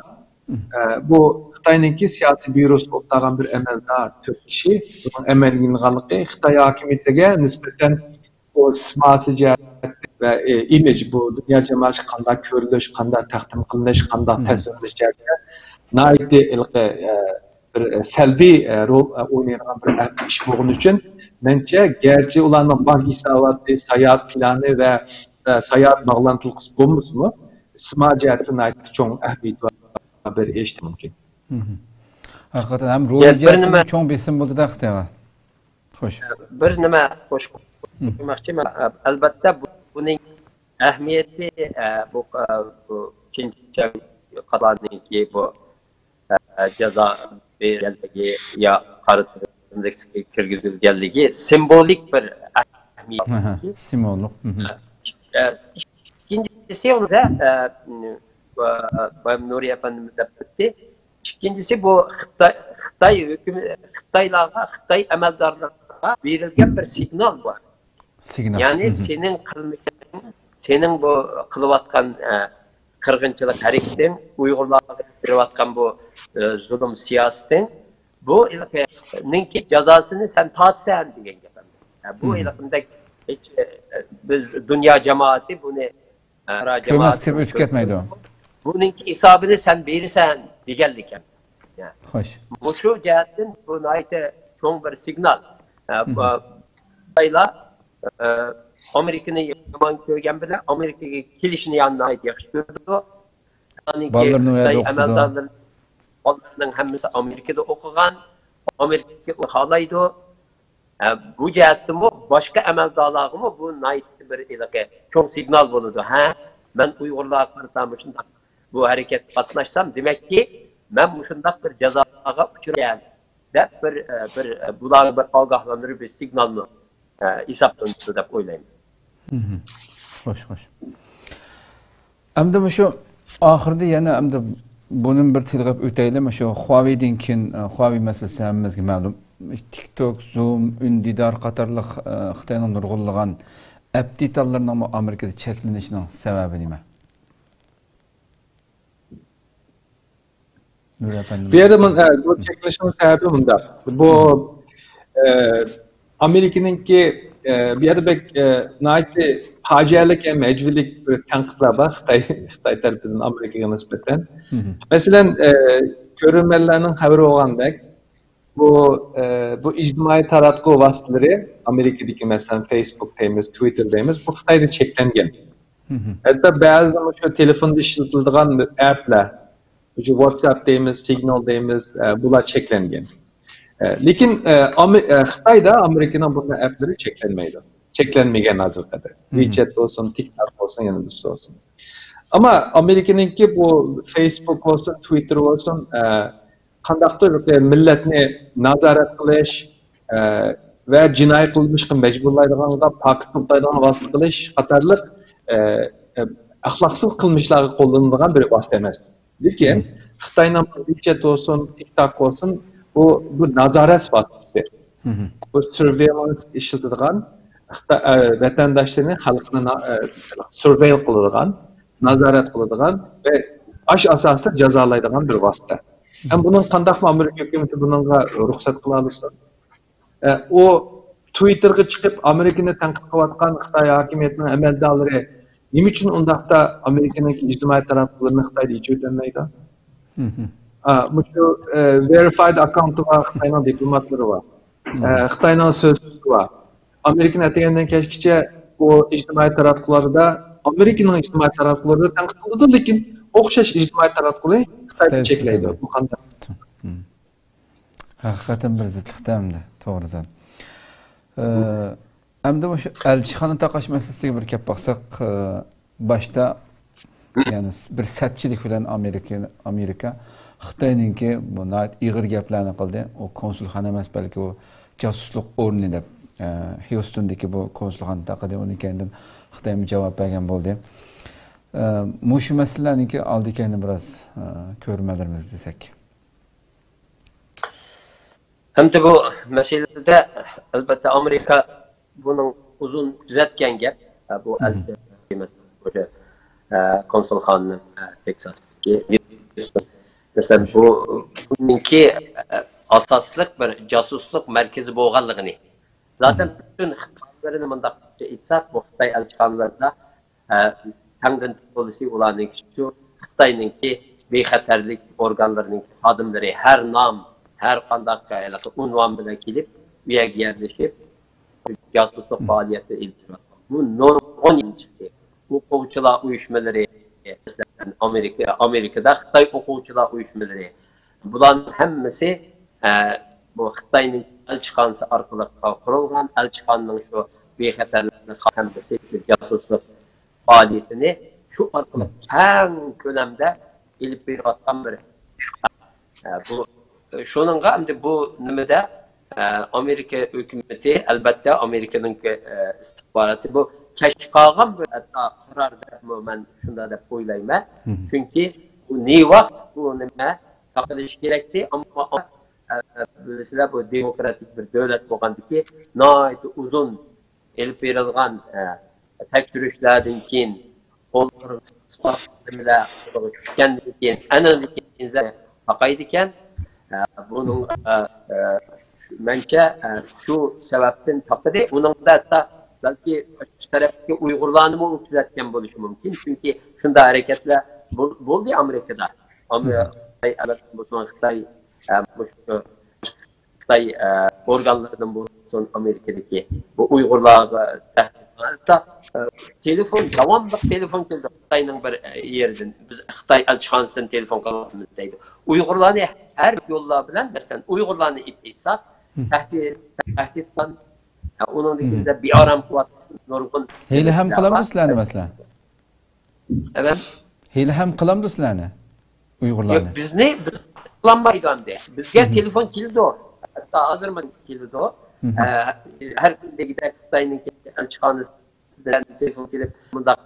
ئە، بۇ خىتاينىڭكى سىياسىي بيۇروسىدا ئولتۇرغان بىر ئەمەلدار تۆت كىشى بۇنىڭ ئەمەلگە ئېلىنغانلىقى خىتاي ھاكىمىيىتىگە نىسبەتەن بۇ سىماسى جەھەتتە ۋە، ئى، ئىمىج، بۇ دۇنيا جامائەتچىلىكىگە قانداق كۆرۈلۈش، قانداق تەقدىم قىلىنىش، قانداق تەسۋىرلىنىش جەھەتتە ناھايىتى ھېلىقى، ئە، بىر، ئە، سەلبىي، ئە، رول، ئە، ئوينايدىغان بىر ئەھمىيەتلىك ئىش بولغىنى ئۈچۈن، مەنچە، گەرچە ئۇلارنىڭ بانك ھېساباتى، ساياھەت پىلانى ۋە، ئە، ساياھەت باغلانتىلىقى بولمىسىمۇ، سىما جەھەتتە ناھايىتى چوڭ ئەھمىيىتى بار بىر ئىش مۇمكىن. ھەقىقەتەن ھەم روھىي جەھەتتىن چوڭ بېسىم بولدىدا خىتايغا. خوش. بىر نېمە قوشۇپ قويماقچىمەن. ئەلبەتتە، بۇ-، بۇنىڭ ئەھمىيىتى، ئە، بۇ، ئە، بۇ ئىككىنچى قاتلارنىڭكى بۇ، ئە، جازا بېرىلگەنلىكى يا قارا تىزىملىككە كىرگۈزۈلگەنلىكى سىمۋولىك بىر ئەھمىيەت. ئەھە، سىمۋوللۇق. ئە، ئىككىنچىسى بولسا، ئە، بايام نۇرى ئەپەندىمىز دەپ ئۆتتى. ئىككىنچىسى، بۇ خىتاي، خىتاي ھۆكۈمىتى، خىتايلارغا، خىتاي ئەمەلدارلىرىغا بېرىلگەن بىر سىگنال بۇ. سىگنال. يەنى سېنىڭ قىلمىشىڭ، سېنىڭ بۇ قىلىۋاتقان، ئە، قىرغىنچىلىق ھەرىكىتىڭ، ئۇيغۇرلارغا بېرىۋاتقان بۇ، ئە، زۇلۇم سىياسىتىڭ، بۇ نىڭكى جازاسىنى سەن تارتىسەن دېگەن گەپ. ئە، بۇ ھېلىقىدەك ھېچ، ئە، بىز دۇنيا جامائىتى بۇنى، ئە، كۆرمەس جامائەت كېتىپ ئۆتۈپ كەتمەيدۇ. بۇنىڭكى ھېسابىنى سەن بېرىسەن دېگەنلىكىم. يا. خوش. مۇشۇ جەھەتتىن بۇ ناھايىتى چوڭ بىر سىگنال. ئە، بۇ خىتايلار، ئە، ئامېرىكىنى يامان كۆرگەن بىلەن ئامېرىكىغا كېلىشنى يەنە ناھايىتى ياخشى كۆرىدۇ. يەنى بالىلىرىنى ئۇ يەردە خىتاي ئوقۇتىدۇ. ئەمەلدارلىرى، بالىلىرىنىڭ ھەممىسى ئامېرىكىدا ئوقۇغان، ئامېرىكا خالايدۇ. ئە، بۇ جەھەتتىنمۇ باشقا ئەمەلدارلارغىمۇ بۇ ناھايىتى بىر ھېلىقى چوڭ سىگنال بولىدۇ. ھە، مەن ئۇيغۇرلارغا قارىتا مۇشۇنداق بۇ ھەرىكەتكە قاتناشسام، دېمەككى، مەن مۇشۇنداق بىر جازاغا ئۇچرايمەن دەپ بىر، ئە، بىر، ئە، بۇلارغا بىر ئاگاھلاندۇرۇش، بىر سىگنالمۇ، ئە، ھېسابلىنىدۇ دەپ ئويلايمەن. خوش، خوش. ئەمدى مۇشۇ ئاخىرىدا يەنە ئەمدى بۇنى بىر تىلغا ئۆتەيلى. مۇشۇ خۇاۋېيدىن كېيىن، ئە، خۇاۋېي مەسىلىسى ھەممىمىزگە مەلۇم. تىك توك، زۇم، ئۈندىدار قاتارلىق، ئە، خىتاينىڭ نۇرغۇنلىغان ئەپ دېتاللىرىنىڭمۇ ئامېرىكىدا چەكلىنىشىنىڭ سەۋەبى نېمە؟ نۇر ئەپەندىم. بۇ يەردە مۇن-، ئە، بۇ چەكلىنىشنىڭ سەۋەبى مۇنداق. بۇ، ئە، ئامېرىكىنىڭكى، ئە، بۇ يەردە بەك، ئە، ناھايىتى پاجىئەلىك ھەم ھەجۋىلىك بىر تەنقىدلەر بار خىتاي، خىتاي تەرىپىدىن ئامېرىكىغا نىسبەتەن. مەسىلەن، ئە، كۆرۈرمەنلەرنىڭ خەۋىرى بولغاندەك، بۇ، ئە، بۇ ئىجتىمائىي تاراتقۇ ۋاسىتىلىرى، ئامېرىكىدىكى، مەسىلەن، فېيسبۇك دەيمىز، تۋىتتېر دەيمىز، بۇ خىتايدا چەكلەنگەن. ھەتتا بەزىدە مۇشۇ تېلېفوندا ئىشلىتىلىدىغان ئەپلەر، مۇشۇ ۋاتساپ دەيمىز، سىگنال دەيمىز، ئە، بۇلار چەكلەنگەن. ئە، لېكىن، ئە، ئامې-، ئە، خىتايدا ئامېرىكىنىڭ بۇنداق ئەپلىرى چەكلەنمەيدۇ. چەكلەنمىگەن ھازىرغا قەدەر. ۋىچەت بولسۇن، تىك تاك بولسۇن، يەنە بىرسى بولسۇن. ئەمما ئامېرىكىنىڭكى بۇ فېيسبۇك بولسۇن، تۋىتتېر بولسۇن، ئە، قانداقتۇر مىللەتنى نازارەت قىلىش، ئە، ۋە جىنايى قىلمىشقا مەجبۇرلايدىغانغا پاكىت توپلايدىغان ۋاسىتە قىلىش قاتارلىق، ئە، ئە، ئەخلاقسىز قىلمىشلارغا قوللىنىدىغان بىر ۋاسىتە ئەمەس. لېكىن خىتاينىڭ ۋىچەت بولسۇن، تىك تاك بولسۇن، بۇ، بۇ نازارەت ۋاسىتىسى. بۇ سۇرۋېيلانس ئىشلىتىدىغان، خىتا-، ئە، ۋەتەنداشلىرىنى، خەلقنى نا-، ئە، سۇرۋېيل قىلىدىغان، نازارەت قىلىدىغان ۋە ئاش ئاساسىدا جازالايدىغان بىر ۋاسىتە. ھەم بۇنىڭ قانداقمۇ ئامېرىكا ھۆكۈمىتى بۇنىڭغا رۇخسەت قىلالىسۇن؟ ئە، ئۇ تۋىتتېرغا چىقىپ ئامېرىكىنى تەنقىد قىلىۋاتقان خىتاي ھاكىمىيىتىنىڭ ئەمەلدارلىرى نېمە ئۈچۈن ئۇنداقتا ئامېرىكىنىڭكى ئىجتىمائىي تاراتقۇلىرىنى خىتايدا ئېچىۋېتەلمەيدۇ؟ ئا، مۇشۇ، ئە، ۋېرىفايد ئاككاونتى بار خىتاينىڭ دىپلوماتلىرى بار. ئە، خىتاينىڭ سۆزچىسى بار. ئامېرىكىنى ئەتىگەندىن كەچكىچە ئۇ ئىجتىمائىي تاراتقۇلاردا، ئامېرىكىنىڭ ئىجتىمائىي تاراتقۇلىرىدا تەنقىد قىلىدۇ، لېكىن ئوخشاش ئىجتىمائىي تاراتقۇنى خىتايدا چەكلەيدۇ. بۇ قانداق؟ ھەقىقەتەن بىر زىتلىقتا ئەمدى، توغرا سەن. ئە، ئەمدى مۇشۇ ئەلچىخانا تاقاش مەسىلىسىگە بىر كەپ باقساق، ئە، باشتا، يەنى س-، بىر سەتچىلىك بىلەن ئامېرىكا، ئامېرىكا خىتاينىڭكى بۇ ناھايىتى ئېغىر گەپلەرنى قىلدى. ئۇ كونسۇلخانا ئەمەس، بەلكى ئۇ جاسۇسلۇق ئورنى دەپ، ئە، خيۇستوندىكى بۇ كونسۇلخانا تاقىدى. ئۇنىڭ كەينىدىن خىتايمۇ جاۋاب بەرگەن بولدى. ئە، مۇشۇ مەسىلىلەرنىڭكى ئالدى كەينىنى بىراز، ئە، كۆرۈرمەنلىرىمىزگە دېسەك. ئەمدى بۇ مەسىلىدە، ئەلبەتتە، ئامېرىكا بۇنىڭ ئۇزۇن كۆزەتكەن گەپ. بۇ ئەلچى، مەسىلەن، بۇ، ئە، كونسۇلخانىنىڭ، ئە، تېكساستىكى، مەسىلەن، بۇ، بۇنىڭكى، ئە، ئاساسلىق بىر جاسۇسلۇق مەركىزى بولغانلىقىنى، زاتەن پۈتۈن خىتايلىرىنى مۇنداق ئېيتساق، بۇ خىتاي ئەلچىخانىلىرىدا ئە، تەڭدىن تولىسى ئۇلارنىڭكى شۇ خىتاينىڭكى بىخەتەرلىك ئورگانلىرىنىڭ خادىملىرى ھەر نام، ھەر قانداق ھېلىقى ئۇنۋان بىلەن كېلىپ، ئۇ يەرگە يەرلىشىپ، جاسۇسلۇق پائالىيەتلىرى ئېلىپ بېرىۋاتقان. بۇ نۇرغۇن يىل چىقتى. ئوقۇغۇچىلار ئۇيۇشمىلىرى، مەسىلەن، ئامېرىكا، ئامېرىكىدا خىتاي ئوقۇغۇچىلار ئۇيۇشمىلىرى، بۇلارنىڭ ھەممىسى، ئە، بۇ خىتاينىڭ ئەلچىخانىسى ئارقىلىق قۇرۇلغان، ئەلچىخانىنىڭ شۇ بىخەتەرلىكنى ھەممىسى شۇ جاسۇسلۇق پائالىيىتىنى شۇ ئارقىلىق كەڭ كۆلەمدە ئېلىپ بېرىۋاتقان بىر، ئە، بۇ، شۇنىڭغا ئەمدى بۇ نېمىدە، ئە، ئامېرىكا ھۆكۈمىتى، ئەلبەتتە، ئامېرىكىنىڭكى، ئە، ئىستىخباراتى بۇ كەچ قالغان بىر ھەتتا قارار دەپمۇ مەن شۇنداق دەپ ئويلايمەن. چۈنكى بۇ نېۋاق بۇ نېمە، تاقىلىشى كېرەكتى. ئەمما، ئە، بىلىسىلەر، بۇ دېموكراتىك بىر دۆلەت بولغاندىكى ناھايىتى ئۇزۇن ئېلىپ بېرىلغان، ئە، تەكشۈرۈشلەردىن كېيىن، قوللىرىغا ئىسپاتلىمىلەر قولىغا چۈشكەندىن كېيىن، ئەنىڭدىن كېيىن تاقايدىكەن. ئە، بۇنىڭ، ئە، ئە، شۇ، مەنچە، ئە، شۇ سەۋەبتىن تاقىدى. ئۇنىڭدا ھەتتا بەلكى تەرەپتىكى ئۇيغۇرلارنىمۇ كۆزەتكەن بولۇشى مۇمكىن. چۈنكى شۇنداق ھەرىكەتلەر بول-، بولدى ئامېرىكىدا. ئامېرىكا، خىتاي، خىتاي، ئە، مۇشۇ خىتاي، ئە، ئورگانلىرىدىن بولسۇن، ئامېرىكىدىكى بۇ ئۇيغۇرلارغا تەھدىت، ھەتتا، ئە، تېلېفون، داۋاملىق تېلېفون كېلىدۇ خىتاينىڭ بىر، ئە، يېرىدىن. بىز خىتاي ئەلچىخانىسىدىن تېلېفون قىلىۋاتىمىز دەيدۇ. ئۇيغۇرلارنى ھەر يوللار بىلەن، مەسىلەن، ئۇيغۇرلارنى ئېيتساق، تەھدىت، تەھدىت قىلغان، ئۇنىڭدىن كېيىن بىئارام قىلىۋاتقان نۇرغۇن ھېلىھەم قىلامدۇ سىلەرنى، مەسىلەن؟ ئەۋەم؟ ھېلىھەم قىلامدۇ سىلەرنى؟ ياق، ئۇيغۇرلارنى؟ بىزنى، بىز قىلالمايدۇ ئەمدى. بىزگە تېلېفون كېلىدۇ. ھەتتا ھازىرمۇ كېلىدۇ. ئە، ھەر كۈن دېگۈدەك خىتاينىڭ ئەلچىخانىسىدىن تېلېفون كېلىپ، مۇنداق،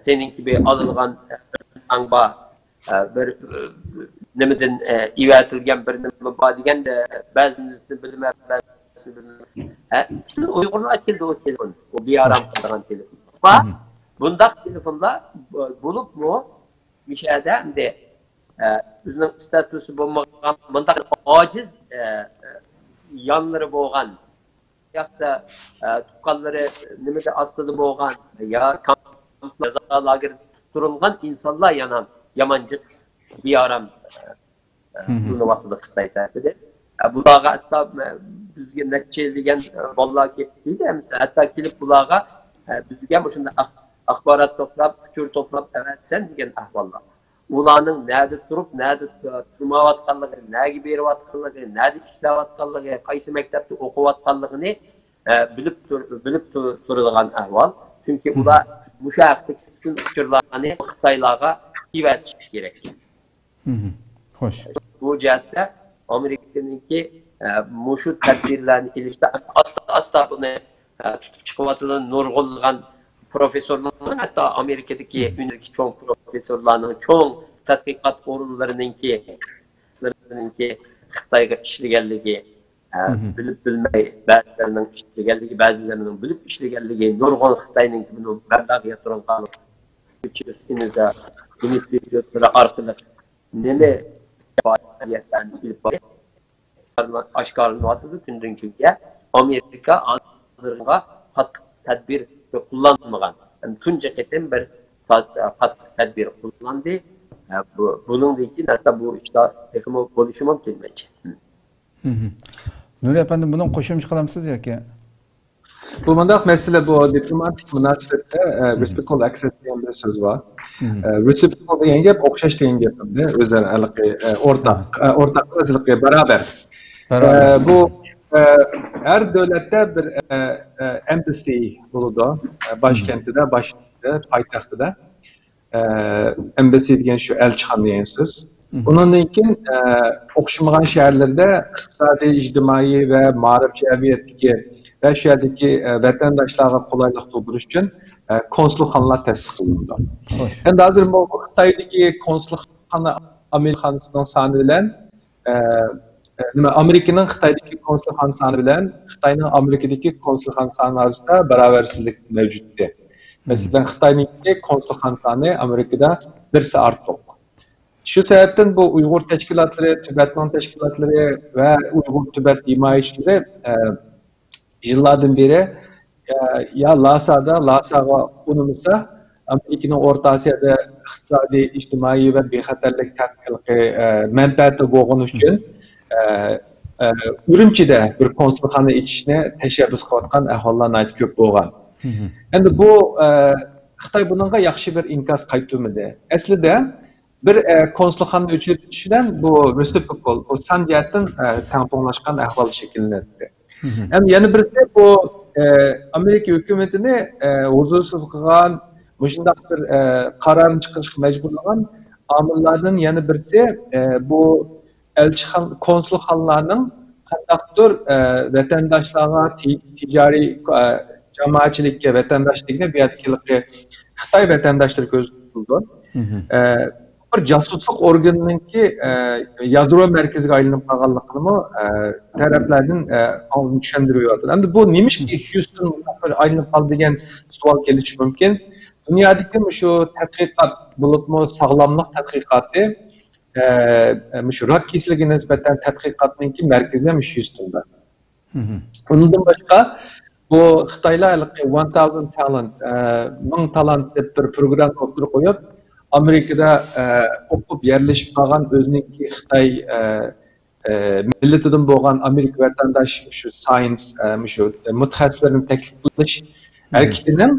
سېنىڭكى بىر ئالىدىغان ئەڭ بار، ئە، بىر، ئە، نېمىدىن، ئە، ئېۋەتىلگەن بىر نېمە بار دېگەندە، بەزىنى بىلىمەن، بەزىنى بىلمەيمەن. ئە، پۈتۈن ئۇيغۇرلار كېلىدۇ ئۇ تېلېفون. ئۇ بىئارام قىلىدىغان تېلېفون. بار، بۇنداق تېلېفونلار بولۇپمۇ، مۇشۇ يەردە ئەمدى، ئە، ئۆزىنىڭ ئىستاتۇسى بولمىغان، مۇنداق ئاجىز، ئە، ئە، يانلىرى بولغان، ياكى، ئە، تۇغقانلىرى نېمىدە ئاستىدا بولغان، يا كامپ، جازا لاگېرىدا تۇرۇلغان ئىنسانلار يەنە يامان جىق بىئارام، ئە، ئە، قىلىنىۋاتىدۇ خىتاي تەرىپىدىن. ئە، بۇلارغا ھەتتا، ئە، بىزگە نەچچە يىل دېگەن، ئە، بالىلار كېلىپ دېدى، ئەمىسە ھەتتا كېلىپ بۇلارغا، ئە، بىزگە مۇشۇنداق ئاخ-، ئاخبارات توپلاپ، ئۇچۇر توپلاپ ئەۋەتسەن دېگەن ئەھۋاللار. ئۇلارنىڭ نەدە تۇرۇپ، نەدە، ئە، تۇرمايۋاتقانلىقى، نەگە بېرىۋاتقانلىقى، نەدە ئىشلەۋاتقانلىقى، قايسى مەكتەپتە ئوقۇۋاتقانلىقىنى، ئە، بىلىپ تۇر-، بىلىپ تۇر-، تۇرىدىغان ئەھۋال. چۈنكى ئۇلار مۇشۇ ھەقتىكى پۈتۈن ئۇچۇرلارنى خىتايلارغا ئېۋەتىشى كېرەك. خوش. بۇ جەھەتتە ئامېرىكىنىڭكى، ئە، مۇشۇ تەدبىرلەرنى ئېلىشتا ئاستا-ئاستا بۇنى، ئە، تۇتۇپ چىقىۋاتىدۇ. نۇرغۇنلىغان پروفېسسورلارنىڭ، ھەتتا ئامېرىكىدىكى ئۈنىدىكى چوڭ پروفېسسورلارنىڭ، چوڭ تەتقىقات ئورۇنلىرىنىڭكى، خىتايغا ئىشلىگەنلىكى، ئە، بىلىپ بىلمەي، بەزىلەرنىڭ ئىشلىگەنلىكى، بەزىلەرنىڭ بىلىپ ئىشلىگەنلىكى، نۇرغۇن خىتاينىڭكى بۇنى مەبلەغ ياتۇرغان ئىنستىتۇتلىرى ئارقىلىق نېمە پائالىيەتلەرنى ئېلىپ بارىدۇ، ئاشكارىلىنىۋاتىدۇ كۈندىن كۈنگە. ئامېرىكا ھازىرغا قاتتىق تەدبىر قوللانمىغان. تۇنجى قېتىم بىر قاتتىق تەدبىر قوللاندى. بۇ، بۇنىڭدىن كېيىن ھەتتا بۇ ئىشلار تېخىمۇ بولۇشى مۇمكىن مەنچە. نۇرى ئەپەندى، بۇنىڭغا قوشۇمچە قىلامسىز ياكى؟ بۇ مۇنداق مەسىلە، بۇ دىپلوماتىك مۇناسىۋەتتە، ئە، reciprocal access دېگەن بىر سۆز بار. ئە، reciprocal دېگەن گەپ ئوخشاش دېگەن گەپ ئەمدى. ئۆزئارا ھېلىقى، ئە، ئورتاق، ئە، ئورتاق ئەمەس، ھېلىقى بارابەر. ئە، بۇ، ئە، ھەر دۆلەتتە بىر، ئە، ئە، embassy بولىدۇ. ئە، باش كەنتىدە، باش پايتەختىدە. ئە، embassy دېگەن شۇ ئەلچىخانا دېگەن سۆز. ئۇنىڭدىن كېيىن، ئە، ئوخشىمىغان شەھەرلەردە ئىقتىسادىي، ئىجتىمائىي ۋە مائارىپ جەمئىيەتتىكى ۋە شۇ يەردىكى، ئە، ۋەتەنداشلارغا قولايلىق تۇغدۇرۇش ئۈچۈن، ئە، كونسۇلخانىلار تەسىس قىلىنىدۇ. ئەمدى ھازىر بۇ خىتايدىكى كونسۇلخانا ئامېرىكىنىڭ سانى بىلەن ئە، ئە، نېمە، ئامېرىكىنىڭ خىتايدىكى كونسۇلخانا سانى بىلەن خىتاينىڭ ئامېرىكىدىكى كونسۇلخانا سانى ئارىسىدا باراۋەرسىزلىك مەۋجۇت ئىدى. مەسىلەن، خىتاينىڭكى كونسۇلخانا سانى ئامېرىكىدا بىرسى ئارتۇق. شۇ سەۋەبتىن بۇ ئۇيغۇر تەشكىلاتلىرى، تىبەتنىڭ تەشكىلاتلىرى ۋە ئۇيغۇر تىبەت ھىمايىچىلىرى، ئە، يىللاردىن بېرى، ئە، يا لاسادا، لاساغا ئۇنىمىسا، ئامېرىكىنىڭ ئورتا ئاسىيادا ئىقتىسادىي، ئىجتىمائىي ۋە بىخەتەرلىك تەققىلىقى، ئە، مەنپەئەتى بولغىنى ئۈچۈن، ئە، ئە، ئۈرۈمچىدە بىر كونسۇلخانا ئېچىشنى تەشەببۇس قىلىۋاتقان ئەھۋاللار ناھايىتى كۆپ بولغان. ئەمدى بۇ، ئە، خىتاي بۇنىڭغا ياخشى بىر ئىنكاس قايتۇرمىدى. ئەسلىدە، بىر، ئە، كونسۇلخانىنى ئېچىۋېتىش بىلەن بۇ reciprocal، بۇ سان جەھەتتىن، ئە، تەڭپۇڭلاشقان ئەھۋال شەكىللىنەتتى. ھەم يەنە بىرسى بۇ، ئە، ئامېرىكا ھۆكۈمىتىنى، ئە، ھۇزۇرسىز قىلغان، مۇشۇنداق بىر، ئە، قارارنى چىقىرىشقا مەجبۇرلىغان ئامىللاردىن يەنە بىرسى، ئە، بۇ ئەلچىخان-، كونسۇلخانىلارنىڭ قانداقتۇر، ئە، ۋەتەنداشلارغا، تى-، تىجارىي، ئە، جامائەتچىلىككە، ۋەتەنداشلىقنى بۇ يەردىكى خىتاي ۋەتەنداشلىرى كۆزىتىدۇ. ئە، بىر جاسۇسلۇق ئورگىنىنىڭكى، ئە، يادرو مەركىزىگە ئايلىنىپ قالغانلىقىنىمۇ، ئە، تەرەپلەردىن، ئە، ئاندىن چۈشەندۈرۈۋاتىدۇ. ئەمدى بۇ نېمىشقا خيۇستون مۇنداق بىر ئايلىنىپ قالدى دېگەن سوئال كېلىشى مۇمكىن. دۇنيادىكى مۇشۇ تەتقىقات، بولۇپمۇ ساغلاملىق تەتقىقاتى، ئە، مۇشۇ راك كېسىلىگە نىسبەتەن تەتقىقاتنىڭكى مەركىزى مۇشۇ خيۇستوندا. ئۇنىڭدىن باشقا، بۇ خىتايلار ھېلىقى ۋان تاۋزەنت تالانت، ئە، مىڭ تالانت دەپ بىر پروگرامما ئوتتۇرىغا قويۇپ، ئامېرىكىدا، ئە، ئوقۇپ يەرلىشىپ قالغان ئۆزىنىڭكى خىتاي، ئە، ئە، مىللىتىدىن بولغان ئامېرىكا ۋەتەنداش مۇشۇ ساينس، ئە، مۇشۇ مۇتەخەسسىسلەرنى تەكلىپ قىلىش ھەرىكىتىنىڭ،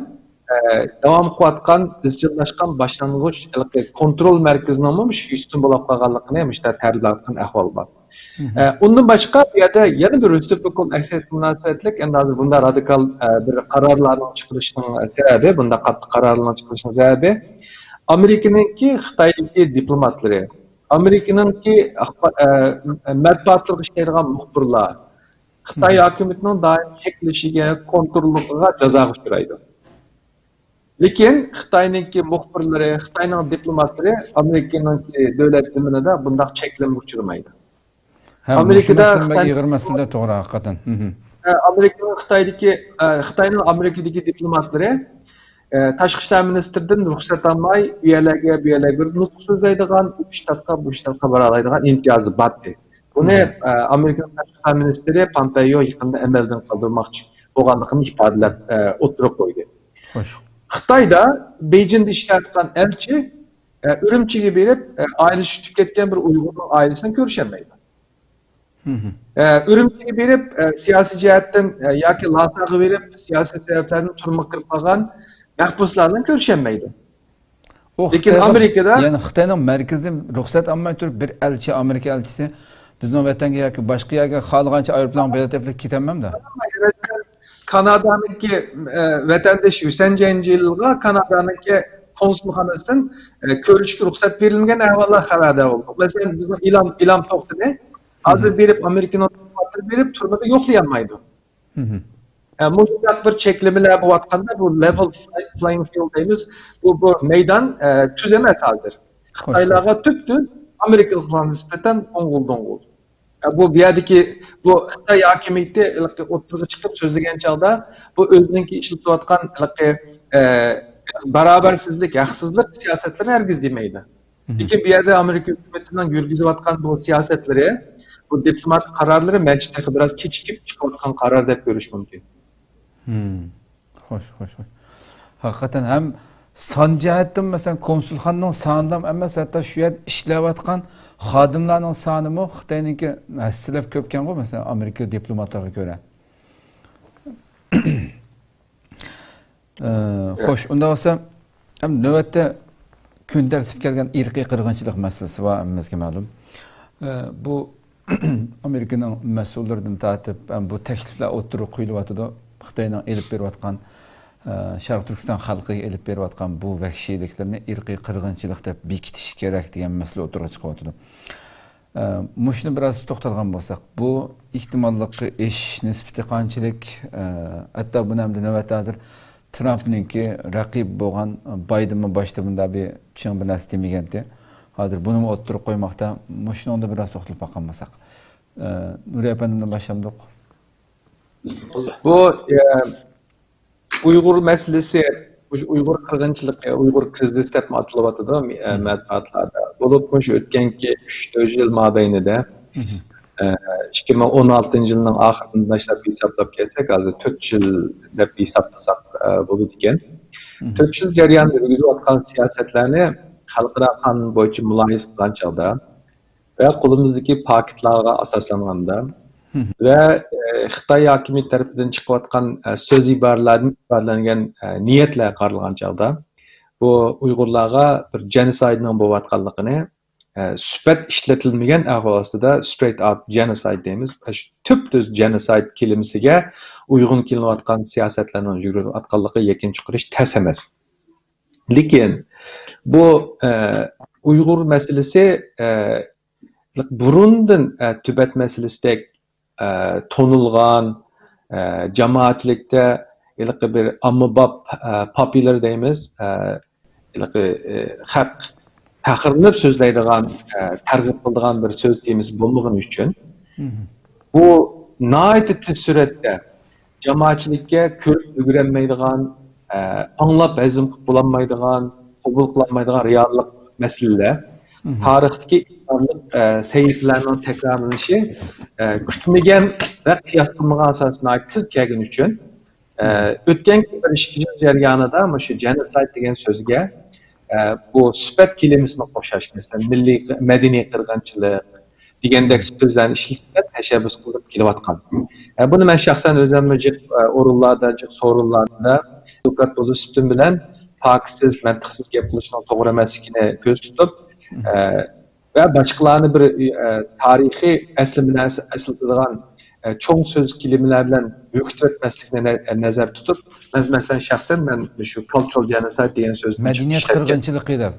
ئە، داۋام قىلىۋاتقان، ئىزچىللاشقان باشلانغۇچ ھېلىقى كونترول مەركىزىنىڭمۇ مۇشۇ خيۇستون بولاپ قالغانلىقىنى مۇشۇ تەرىپلەۋاتقان ئەھۋال بار. ئە، ئۇندىن باشقا، بۇ يەردە يەنە بىر رېسىپروكال ئەكسېس مۇناسىۋەتلىك، ئەمدى ھازىر بۇنداق رادىكال، ئە، بىر قارارلارنىڭ چىقىرىشىنىڭ سەۋەبى، بۇنداق قاتتىق قارارلارنىڭ چىقىرىشىنىڭ سەۋەبى، ئامېرىكىنىڭكى خىتايدىكى دىپلوماتلىرى، ئامېرىكىنىڭكى ئاخبا-، ئە، مەتبۇئاتلىرىغا ئىشلەيدىغان مۇخبىرلار خىتاي ھاكىمىيىتىنىڭ دائىم چەكلىشىگە، كونتروللۇقىغا جازاغا ئۇچرايدۇ. لېكىن خىتاينىڭكى مۇخبىرلىرى، خىتاينىڭ دىپلوماتلىرى ئامېرىكىنىڭكى دۆلەت زېمىنىدا بۇنداق چەكلىمىگە ئۇچرىمايدۇ. ھە، مۇشۇ ئامېرىكىدا مەسىلە خىتاي ئېغىر مەسىلە، توغرا، ھەقىقەتەن. ھە، ئامېرىكىنىڭ خىتايدىكى، ئە، خىتاينىڭ ئامېرىكىدىكى دىپلوماتلىرى، ئە، تاشقى ئىشلار مىنىستىرىدىن رۇخسەت ئالماي، ئۇ يەرلەرگە، بۇ يەرلەرگە بېرىپ نۇتۇق سۆزلەيدىغان، ئۇ شتاتقا، بۇ شتاتقا بارالايدىغان ئىمتىيازى بار ئىدى. بۇنى، ئە، ئامېرىكىنىڭ تاشقى ئىشلار مىنىستىرى پامپېيو يېقىندا ئەمەلدىن قالدۇرماقچى بولغانلىقىنى ئىپادىلەپ، ئە، ئوتتۇرىغا قويدى. خوش. خىتايدا بېيجىڭدا ئىشلەۋاتقان ئەلچى، ئە، ئۈرۈمچىگە بېرىپ، ئە، ئائىلىسى چۈشۈپ كەتكەن بىر ئۇيغۇرنىڭ ئائىلىسى بىلەن كۆرۈشەلمەيدۇ. ئە، ئۈرۈمچىگە بېرىپ، ئە، سىياسىي جەھەتتىن، ئە، ياكى لاساغا بېرىپ، سىياسىي سەۋەبلەردىن تۈرمىگە كىرىپ قالغان مەھبۇسلار بىلەن كۆرۈشەلمەيدۇ. ئۇ لېكىن خىتايغا، ئامېرىكىدا يەنى خىتاينىڭ مەركىزىدىن رۇخسەت ئالماي تۇرۇپ، بىر ئەلچى، ئامېرىكا ئەلچىسى بىزنىڭ ۋەتەنگە ياكى باشقا يەرگە خالىغانچە ئايروپىلانغا بېلەت ئېلىپ كېتەلمەمدۇ؟ كانادانىڭكى، ئە، ۋەتەندىشى ھۈسەن جەنجىلىغا كانادانىڭكى كونسۇلخانىسىدىن، ئە، كۆرۈشكە رۇخسەت بېرىلمىگەن ئەھۋاللار خەۋەردار بولدۇق. مەسىلەن، بىزنىڭ ئىلھام، ئىلھام توختىنى ھازىر بېرىپ ئامېرىكىنىڭ دىپلوماتلىرى بېرىپ تۈرمىگە يوقلىيالمايدۇ. ئە، مۇشۇنداق بىر چەكلىمىلەر بولۇۋاتقاندا، بۇ لېۋېل پلايىنگ فىلد دەيمىز، بۇ، بۇ مەيدان، ئە، تۈز ئەمەس ھازىر. خوش، خوش. خىتايلارغا تۈپتۈز، ئامېرىكىلىقلارغا نىسبەتەن ئوڭغۇل دوڭغۇل. ئە، بۇ، بۇ يەردىكى بۇ خىتاي ھاكىمىيىتى ھېلىقى ئوتتۇرىغا چىقىپ سۆزلىگەن چاغدا، بۇ ئۆزىنىڭكى ئىشلىتىۋاتقان ھېلىقى، ئە، باراۋەرسىزلىك، ھەقسىزلىك سىياسەتلىرىنى ھەرگىز دېمەيدۇ. لېكىن بۇ يەردە ئامېرىكا ھۆكۈمىتىنىڭ يۈرگۈزۈۋاتقان بۇ سىياسەتلىرى، بۇ دىپلوماتىك قارارلىرى مەنچە تېخى بىراز كېچىكىپ چىقىۋاتقان قارار دەپ كۆرۈش مۇمكىن. خوش، خوش، خوش. ھەقىقەتەن ھەم سان جەھەتتىن، مەسىلەن، كونسۇلخانىنىڭ سانىلا ئەمەس، ھەتتا شۇ يەردە ئىشلەۋاتقان خادىملارنىڭ سانىمۇ خىتاينىڭكى ھەسسىلەپ كۆپكەنغۇ، مەسىلەن، ئامېرىكا دىپلوماتلىرىغا كۆرە. ئە، خوش، ئۇنداق بولسا، ھەم نۆۋەتتە كۈن تەرتىپكە كەلگەن ئىرقىي قىرغىنچىلىق مەسىلىسى بار، ھەممىمىزگە مەلۇم. ئە، بۇ ئامېرىكىنىڭ مەسئۇللىرىدىن تارتىپ، ھەم بۇ تەكلىپلەر ئوتتۇرىغا قويۇلۇۋاتىدۇ. خىتاينىڭ ئېلىپ بېرىۋاتقان، ئە، شەرقىي تۈركىستان خەلقىگە ئېلىپ بېرىۋاتقان بۇ ۋەھشىيلىكلىرىنى ئىرقىي قىرغىنچىلىق دەپ بېكىتىش كېرەك دېگەن مەسىلە ئوتتۇرىغا چىقىۋاتىدۇ. ئە، مۇشۇنى بىراز توختالغان بولساق، بۇ ئېھتىماللىققا ئېشىش نىسبىتى قانچىلىك؟ ئە، ھەتتا بۇنى ئەمدى نۆۋەتتە ھازىر ترامپنىڭكى رەقىبى بولغان بايدېنمۇ باشتا بۇنداق بىر چىڭ بىر نەرسە دېمىگەنتى. ھازىر بۇنىمۇ ئوتتۇرىغا قويماقتا. مۇشۇنىڭدا بىراز توختىلىپ باققان بولساق. ئە، نۇرى ئەپەندىمدىن باشلامدۇق؟ بۇ، ئە، ئۇيغۇر مەسىلىسى، مۇشۇ ئۇيغۇر قىرغىنچىلىقى، ئۇيغۇر كرىزىسى دەپمۇ ئاتىلىۋاتىدۇ، مە-، مەتبۇئاتلاردا. بولۇپمۇ شۇ ئۆتكەنكى ئۈچ تۆت يىل مابەينىدە، ئە، ئىككى مىڭ ئون ئالتىنچى يىلنىڭ ئاخىرىدىن باشلاپ ھېسابلاپ كەلسەك، ھازىر تۆت يىل دەپ ھېسابلىساق، ئە، بولىدىكەن. تۆت يىل جەريانىدا يۈرگۈزۈۋاتقان سىياسەتلەرنى خەلقئارا قانۇن بويىچە مۇلاھىزە قىلغان چاغدا، ۋە قولىمىزدىكى پاكىتلارغا ئاساسلانغاندا ۋە، ئە، خىتاي ھاكىمىيىتى تەرىپىدىن چىقىۋاتقان، ئە، سۆز ئىبارىلەردىن ئىپادىلەنگەن، ئە، نىيەتلەرگە قارىغان چاغدا، بۇ ئۇيغۇرلارغا بىر جېنوسايدنىڭ بولۇۋاتقانلىقىنى، ئە، سۈپەت ئىشلىتىلمىگەن ئەھۋال ئاستىدا سترېيت ئاوت جېنوسايد دەيمىز. شۇ تۈپتۈز جېنوسايد كېلىمىسىگە ئۇيغۇن كېلىنىۋاتقان سىياسەتلەرنىڭ يۈرگۈزۈلۈۋاتقانلىقى يەكۈن چىقىرىش تەس ئەمەس. لېكىن بۇ، ئە، ئۇيغۇر مەسىلىسى، ئە، بۇرۇندىن، ئە، تىبەت مەسىلىسىدەك، ئە، تونۇلغان، ئە، جامائەتچىلىكتە ھېلىقى بىر ئاممىباب، ئە، پاپۇليار دەيمىز، ئە، ھېلىقى، ئە، خەق، پەخىرلىنىپ سۆزلەيدىغان، ئە، تەرغىب قىلىدىغان بىر سۆز تېمىسى بولمىغىنى ئۈچۈن، بۇ ناھايىتى تېز سۈرئەتتە جامائەتچىلىككە كۆرۈپ ئۈلگۈرەلمەيدىغان، ئە، ئاڭلاپ ھەزىم قىلىپ بولالمايدىغان، قوبۇل قىلالمايدىغان رېئاللىق مەسىلىلەر، تارىختىكى ئىنسانلىق، ئە، سەھىپىلەرنىڭ تەكرارلىنىشى، ئە، كۈتمىگەن ۋە قىياس قىلمىغان ئاساستا ناھايىتى تېز كەلگىنى ئۈچۈن، ئە، ئۆتكەن بىر ئىككى يىل جەريانىدا مۇشۇ جېنوسايد دېگەن سۆزگە، ئە، بۇ سۈپەت كېلىمىسىنى قوشاش، مەسىلەن، مىللىي، مەدەنىي قىرغىنچىلىق دېگەندەك سۆزلەرنى ئىشلىتىپ تەشەببۇس قىلىپ كېلىۋاتقان. ئە، بۇنى مەن شەخسەن ئۆزۈممۇ جىق، ئە، ئورۇنلاردا، جىق سورۇنلاردا دوكلات بولۇش سۈپىتىم بىلەن پاكىتسىز، مەنتىقسىز گەپ قىلىشنىڭ توغرا ئەمەسلىكىنى كۆرسىتىپ، ئە، ۋە باشقىلارنى بىر، ئە، تارىخىي ئەسلىمىنى ئەس-، ئەسلىتىدىغان، ئە، چوڭ سۆز كېلىمىلەر بىلەن بۆكۈتۈۋەتمەسلىكنى نە-، نەزەردە تۇتۇپ، مەن، مەسىلەن، شەخسەن مەن شۇ كالچۇرال جېنوسايد دېگەن سۆزنى مەدەنىيەت ئىشلەتكەن. قىرغىنچىلىقى دەپ.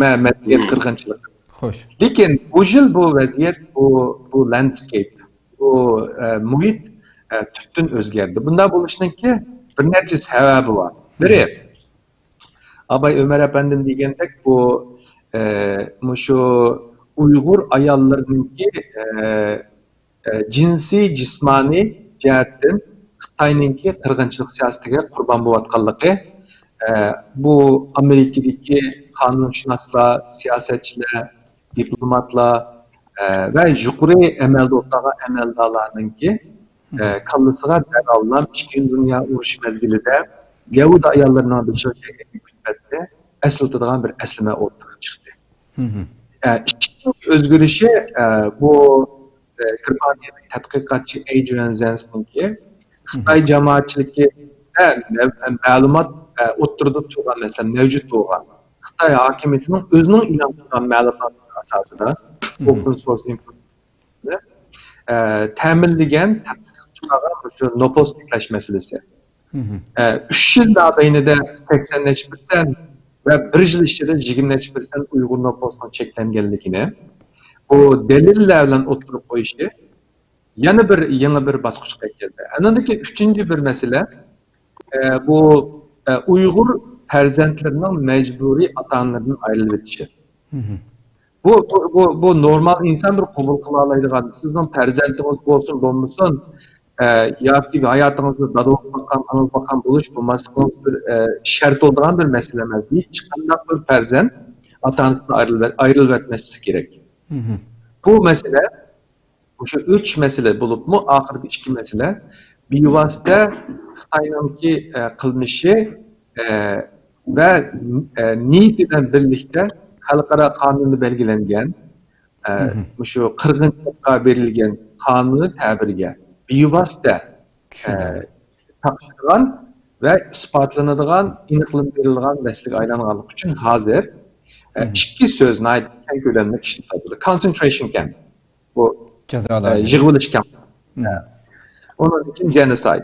مەدەنىيەت قىرغىنچىلىقى. خوش. لېكىن بۇ يىل بۇ ۋەزىيەت، بۇ، بۇ لاندسكەيپ، بۇ، ئە، مۇھىت، ئە، تۈپتىن ئۆزگەردى. بۇنداق بولۇشنىڭكى بىر نەچچە سەۋەبى بار. بىرى، ئاباي ئۆمەر ئەپەندىم دېگەندەك، بۇ، ئە، مۇشۇ ئۇيغۇر ئاياللىرىنىڭكى، ئە، ئە، جىنسىي، جىسمانىي جەھەتتىن خىتاينىڭكى قىرغىنچىلىق سىياسىتىگە قۇربان بولۇۋاتقانلىقى، ئە، بۇ ئامېرىكىدىكى قانۇنشۇناسلار، سىياسەتچىلەر، دىپلوماتلار، ئە، ۋە يۇقىرى ئەمەلدە ئولتۇرغان ئەمەلدارلارنىڭكى، ئە، كاللىسىغا دەرھاللا ئىككىنچى دۇنيا ئۇرۇشى مەزگىلىدە يەھۇدىي ئاياللىرىنىڭ بېشىغا كەلگەن كۈلپەتنى ئەسلىتىدىغان بىر ئەسلىمە ئورتىغا چىقتى. ئە، ئىككىنچى ئۆزگىرىشى، ئە، بۇ، ئە، گېرمانىيەلىك تەتقىقاتچى ئەيدرىيان زېنسنىڭكى خىتاي جامائەتچىلىكىدە مەلۇمات، ئە، ئوتتۇرىدا تۇرغان، مەسىلەن، مەۋجۇت بولغان خىتاي ھاكىمىيىتىنىڭ ئۆزىنىڭ ئېلان قىلغان مەلۇماتلىرى ئاساسىدا ئوپېن سورس ئىنفورماتسىيە، ئە، تەمىنلىگەن تەتقىق چىقارغان مۇشۇ نوپۇس چەكلەش مەسىلىسى. ئە، ئۈچ يىل مابەينىدە سەكسەن نەچچە پىرسەنت ۋە بىر يىل ئىچىدە يىگىرمە نەچچە پىرسەنت ئۇيغۇر نوپۇسىنىڭ چەكلەنگەنلىكىنى بۇ دەلىللەر بىلەن ئوتتۇرىغا قويۇشى يەنە بىر يېڭى بىر باسقۇچقا كىردى. ئاندىن كېيىن ئۈچىنچى بىر مەسىلە، ئە، بۇ، ئە، ئۇيغۇر پەرزەنتلىرىنىڭ مەجبۇرىي ئاتا-ئانىلىرىدىن ئايرىلىۋېتىشى. بۇ، بۇ، بۇ، بۇ نورمال ئىنسان بىر قوبۇل قىلالايدىغان، سىزنىڭ پەرزەنتىڭىز بولسۇن، بولمىسۇن، ئە، ياكى ھاياتىڭىزدا دادا بولۇپ باققان، ئانا بولۇپ باققان بولۇش، بولماسلىقىڭىز بىر، ئە، شەرت بولىدىغان بىر مەسىلە ئەمەس. ھېچقانداق بىر پەرزەنت ئاتا-ئانىسىدىن ئايرىلىۋەت-، ئايرىلىۋەتمەسلىكى كېرەك. بۇ مەسىلە، مۇشۇ ئۈچ مەسىلە بولۇپمۇ، ئاخىرقى ئىككى مەسىلە بىۋاسىتە خىتاينىڭكى، ئە، قىلمىشى، ئە، ۋە، ئە، نىيىتى بىلەن بىرلىكتە خەلقئارا قانۇندا بەلگىلەنگەن، ئە، مۇشۇ قىرغىنچىلىققا بېرىلگەن قانۇنىي تەبىرگە بىۋاسىتە، ئە، چۈشىنىدۇ. تاقىشىدىغان ۋە ئىسپاتلىنىدىغان، ئېنىقلىما بېرىلىدىغان مەسىلىگە ئايلانغانلىقى ئۈچۈن ھازىر، ئە، ئىككى سۆز ناھايىتى كەڭ كۆلەملىك ئىشلىتىلىدۇ. كونسېنترېيشن كەمپ. بۇ، جازالاش. ئە، يىغىۋېلىش كەمپ. ئۇنىڭدىن كېيىن جېنوسايد.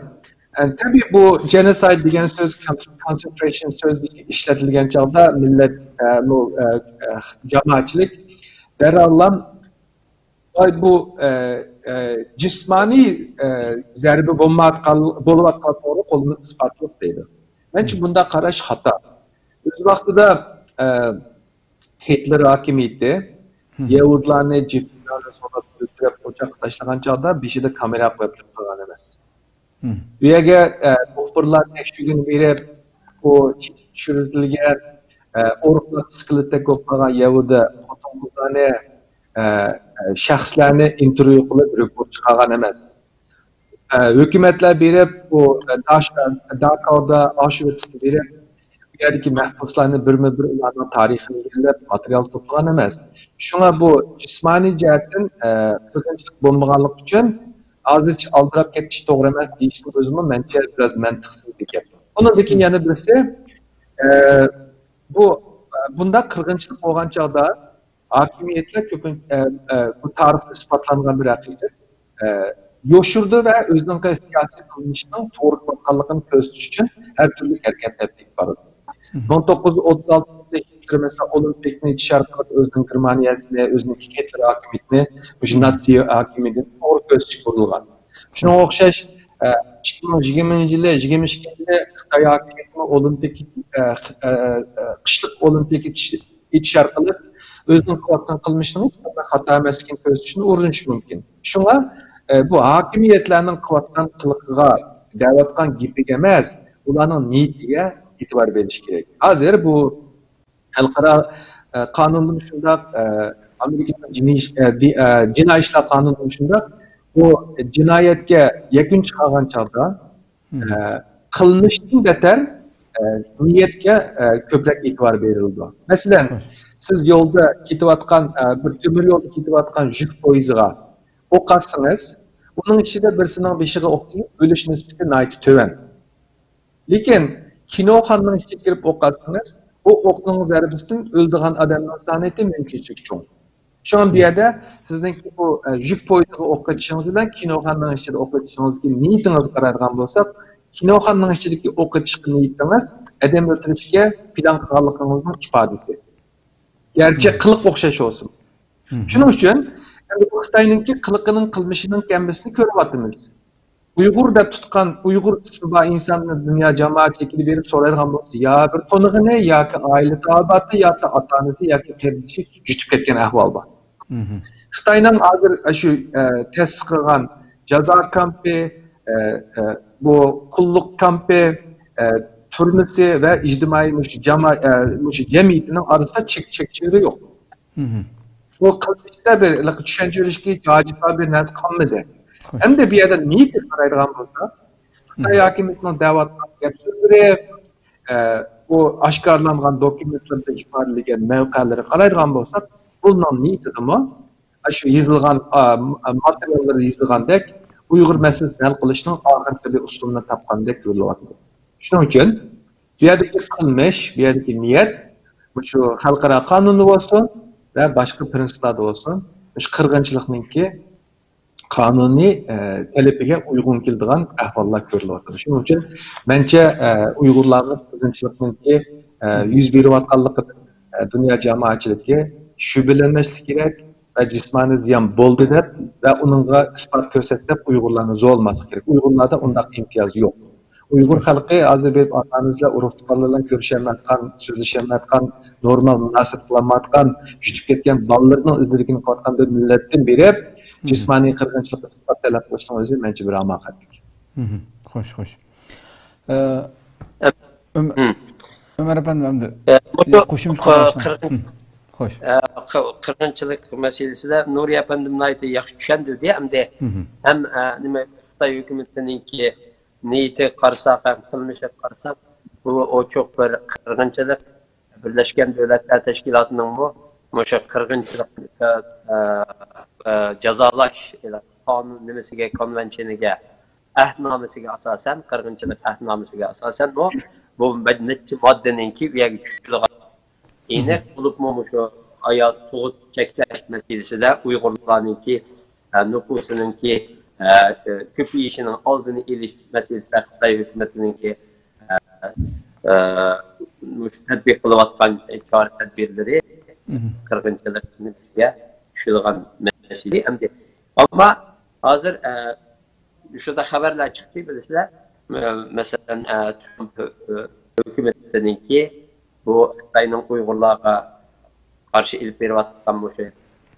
ئە، تەبىئىي بۇ جېنوسايد دېگەن سۆز، كونسېنترېيشن سۆزى ئىشلىتىلگەن چاغدا مىللەت، ئە، بۇ، ئە، ئە، جامائەتچىلىك دەرھاللا، ۋاي، بۇ، ئە، ئە، جىسمانىي، ئە، زەربە بولمايۋاتقان، بولۇۋاتقان توغرا قولىمىز ئىسپاتى يوق دەيدۇ. مەنچە بۇنداق قاراش خاتا. ئۆز ۋاقتىدا، ئە، گىتلېر ھاكىمىيىتى يەھۇدىيلارنى، جىپسىلارنى سولاپ ئۆلتۈرۈپ ئوچاققا تاشلىغان چاغدا بېشىدا كامېرا قويۇپ قالغان ئەمەس. بۇ يەرگە، ئە، مۇخبىرلار تەكشۈرگىنى بېرىپ، ئۇ چۈشۈرۈلگەن، ئە، ئورۇقلار ئىسكىلىتتەك بولۇپ قالغان يەھۇدىي خوتۇن-قىزلارنى، ئە، ئە، شەخسلەرنى ئىنتېرۋيۇ قىلىپ رېپورت چىقارغان ئەمەس. ئە، ھۆكۈمەتلەر بېرىپ، بۇ، ئە، داش-، ئە، داكاۋدا ئاوشۋىتسقا بېرىپ، بۇ يەردىكى مەھبۇسلارنى بىرمۇ بىر ئۇلارنىڭ تارىخىنى ئىگىلەپ، ماتېرىيال توپلىغان ئەمەس. شۇڭا بۇ جىسمانىي جەھەتتىن، ئە، قىرغىنچىلىق بولمىغانلىقى ئۈچۈن ھازىرچە ئالدىراپ كېتىش توغرا ئەمەس دېيىشنىڭ ئۆزىمۇ مەنچە بىراز مەنتىقسىز بىر گەپ. ئۇنىڭدىن كېيىن يەنە بىرسى، ئە، بۇ، ئە، بۇنداق قىرغىنچىلىق بولغان چاغدا ھاكىمىيەتلەر كۆپىنچە، ئە، ئە، بۇ تارىختا ئىسپاتلانغان بىر ھەقىقەت، ئە، يوشۇرىدۇ ۋە ئۆزىنىڭ سىياسىي قىلمىشىنىڭ توغرا بولۇۋاتقانلىقىنى كۆرسىتىش ئۈچۈن ھەر تۈرلۈك ھەرىكەتلەر ئېلىپ بارىدۇ. مىڭ توققۇز يۈز ئوتتۇز ئالتىنچى يىلى گىتلېر، مەسىلەن، ئولىمپىكنى ئېچىش ئارقىلىق ئۆزىنىڭ گېرمانىيەسىنى، ئۆزىنىڭكى گىتلېر ھاكىمىيىتىنى مۇشۇ ناتسىي ھاكىمىيىتىنى توغرا كۆرسىتىشكە ئۇرۇنغان. شۇنىڭغا ئوخشاش، ئە، ئىككى مىڭ يىگىرمىنچى يىلى، يىگىرمە ئىككىنچى يىلى خىتاي ھاكىمىيىتىمۇ ئولىمپىك، ئە، خ-، ئە، ئە، قىشلىق ئولىمپىك ئېچىش ئېيتىش ئارقىلىق ئۆزىنىڭ قىلىۋاتقان قىلمىشىنىڭ ھېچقانداق خاتا ئەمەسلىكىنى كۆرسىتىشنى ئۇرۇنۇشى مۇمكىن. شۇڭا، ئە، بۇ ھاكىمىيەتلەرنىڭ قىلىۋاتقان قىلىقىغا، دەۋاتقان گېپىگە ئەمەس، ئۇلارنىڭ نىيىتىگە ئېتىبار بېرىش كېرەك. ھازىر بۇ خەلقئارا، ئە، قانۇندىمۇ شۇنداق، ئە، ئامېرىكىنىڭ جىنىي ئىش-، ئە، دى-، ئە، جىنايى ئىشلار قانۇنىمۇ شۇنداق. بۇ جىنايەتكە يەكۈن چىقارغان چاغدا، ئە، قىلمىشتىن بەتەر، ئە، نىيەتكە، ئە، كۆپرەك ئېتىبار بېرىلىدۇ. مەسىلەن، سىز يولدا كېتىۋاتقان، ئە، بىر تۆمۈر يولدا كېتىۋاتقان يۈك پويىزىغا ئوق ئاتسىڭىز، ئۇنىڭ ئىچىدە بىرسىنىڭ بېشىغا ئوق تېگىپ ئۆلۈش نىسبىتى ناھايىتى تۆۋەن. لېكىن كىنوخانىنىڭ ئىچىگە كىرىپ ئوق ئاتسىڭىز، ئۇ ئوقنىڭ زەربىسىدىن ئۆلىدىغان ئادەمنىڭ سانىيىتى مۇمكىنچىلىك چوڭ. شۇڭا بۇ يەردە سىزنىڭكى بۇ، ئە، يۈك پويىزىغا ئوق ئېتىشىڭىز بىلەن كىنوخانىنىڭ ئىچىدە ئوق ئېتىشىڭىزدىكى نىيىتىڭىزگە قارايدىغان بولساق، كىنوخانىنىڭ ئىچىدىكى ئوق ئېتىشقا نىيىتىڭىز ئادەم ئۆلتۈرۈشكە پىلان قىلغانلىقىڭىزنىڭ ئىپادىسى. گەرچە قىلىق ئوخشاش بولسىمۇ. شۇنىڭ ئۈچۈن ئەمدى بۇ خىتاينىڭكى قىلىقىنىڭ، قىلمىشىنىڭ ھەممىسىنى كۆرۈۋاتىمىز. ئۇيغۇر دەپ تۇتقان، ئۇيغۇر ئىسمى بار ئىنساننى دۇنيا جامائەتچىلىكىگە بېرىپ سورايدىغان بولسا، يا بىر تونۇغىنى، ياكى ئائىلە تاۋابىئاتى، ياكى ئاتا-ئانىسى، ياكى قېرىندىشى يۈتۈپ كەتكەن ئەھۋال بار. خىتاينىڭ ھازىر شۇ، ئە، تەسىس قىلغان جازا كامپى، ئە، ئە، بۇ قۇللۇق كامپى، ئە، تۈرمىسى ۋە ئىجتىمائىي مۇشۇ جاما-، ئە، مۇشۇ جەمئىيىتىنىڭ ئارىسىدا چەك-، چەك-، چېگرا يوق. بۇ قىلمىشتا بىر ھېلىقى چۈشەنچە بېرىشكە ھاجىتى بار بىر نەرسە قالمىدى. ئەمدى بۇ يەردە نىيىتىگە قارايدىغان بولسا، خىتاي ھاكىمىيىتىنىڭ دەۋاتقان گەپ سۆزلىرى، ئە، بۇ ئاشكارىلانغان دوكۇمېنتلىرىدا ئىپادىلىگەن مەۋقەلىرىگە قارايدىغان بولساق، بۇنىڭ نىيىتىدىمۇ، ئاشۇ يېزىلغان، ئا، ماتېرىياللىرى يېزىلغاندەك، ئۇيغۇر مەسىلىسىنى ھەل قىلىشنىڭ ئاخىرقى بىر ئۇسۇلىنى تاپقاندەك كۆرۈلۈۋاتىدۇ. شۇنىڭ ئۈچۈن بۇ يەردىكى قىلمىش، بۇ يەردىكى نىيەت، مۇشۇ خەلقئارا قانۇندا بولسۇن ۋە باشقا پىرىنسىپلاردا بولسۇن، مۇشۇ قىرغىنچىلىقنىڭكى قانۇنىي، ئە، تەلىپىگە ئۇيغۇن كېلىدىغان ئەھۋاللار كۆرۈلۈۋاتىدۇ. شۇنىڭ ئۈچۈن مەنچە، ئە، ئۇيغۇرلارغا قىرغىنچىلىقنىڭكى، ئە، يۈز بېرىۋاتقانلىقىدىن، ئە، دۇنيا جامائەتچىلىكى شۈبھىلەنمەسلىكى كېرەك ۋە جىسمانىي زىيان بولدى دەپ ۋە ئۇنىڭغا ئىسپات كۆرسەت دەپ ئۇيغۇرلارنى زورلىماسلىقى كېرەك. ئۇيغۇرلاردا ئۇنداق ئىمتىياز يوق. ئۇيغۇر خەلقى ھازىر بېرىپ ئاتا-ئانىسى بىلەن، ئۇرۇق-تۇغقانلىرى بىلەن كۆرۈشەلمەيۋاتقان، سۆزلىشەلمەيۋاتقان، نورمال مۇناسىۋەت قىلالمايۋاتقان، يۈتۈپ كەتكەن بالىلىرىنىڭ ئىزلىرىگە قىلىۋاتقان بىر مىللەتتىن بېرىپ، جىسمانىي قىرغىنچىلىققا ئىسپات تەلەپ قىلىشنىڭ ئۆزى مەنچە بىر ھاماقەتلىك. خوش، خوش. ئە، ئۆم-، ئۆمەر ئەپەندىم ئەمدى، ئە، مۇشۇ قوشۇمچە قىلىۋەتسىڭىز. قىرغىن-، خوش. ئە، قىر-، قىرغىنچىلىق مەسىلىسىدە نۇرى ئەپەندىم ناھايىتى ياخشى چۈشەندۈردى. ئەمدى ھەم، ئە، نېمە، خىتاي ھۆكۈمىتىنىڭكى نىيىتىگە قارىساق ھەم قىلمىشىغا قارىساق، بۇ ئوچۇق بىر قىرغىنچىلىق. بىرلەشكەن دۆلەتلەر تەشكىلاتىنىڭمۇ مۇشۇ قىرغىنچىلىق، ئە، ئە، ئە، جازالاش قانۇن نېمىسىگە، كونۋېنشىنىگە، ئەھدنامىسىگە ئاساسەن، قىرغىنچىلىق ئەھدنامىسىگە ئاساسەنمۇ بۇ بىر نەچچە ماددىنىڭكى بۇ يەرگە چۈشۈرۈلگەن. ئېنىق بولۇپمۇ مۇشۇ ئايال تۇغۇت چەكلەش مەسىلىسىدە ئۇيغۇرلارنىڭكى، ئە، نوپۇسىنىڭكى، ئە، ئە، كۆپىيىشىنىڭ ئالدىنى ئېلىش مەسىلىسىدە خىتاي ھۆكۈمىتىنىڭكى، ئە، ئە، مۇشۇ تەتبىق قىلىۋاتقان چارە تەدبىرلىرى قىرغىنچىلىق نېمىسىگە چۈشىدىغان مەسىلە. ئەمدى، ئەمما ھازىر، ئە، شۇنداق خەۋەرلەر چىقتى، بىلىسىلەر. مە-، مەسىلەن، ئە، ترامپ ھۆ-، ھۆ-، ھۆكۈمىتىنىڭكى بۇ خىتاينىڭ ئۇيغۇرلارغا قارشى ئېلىپ بېرىۋاتقان مۇشۇ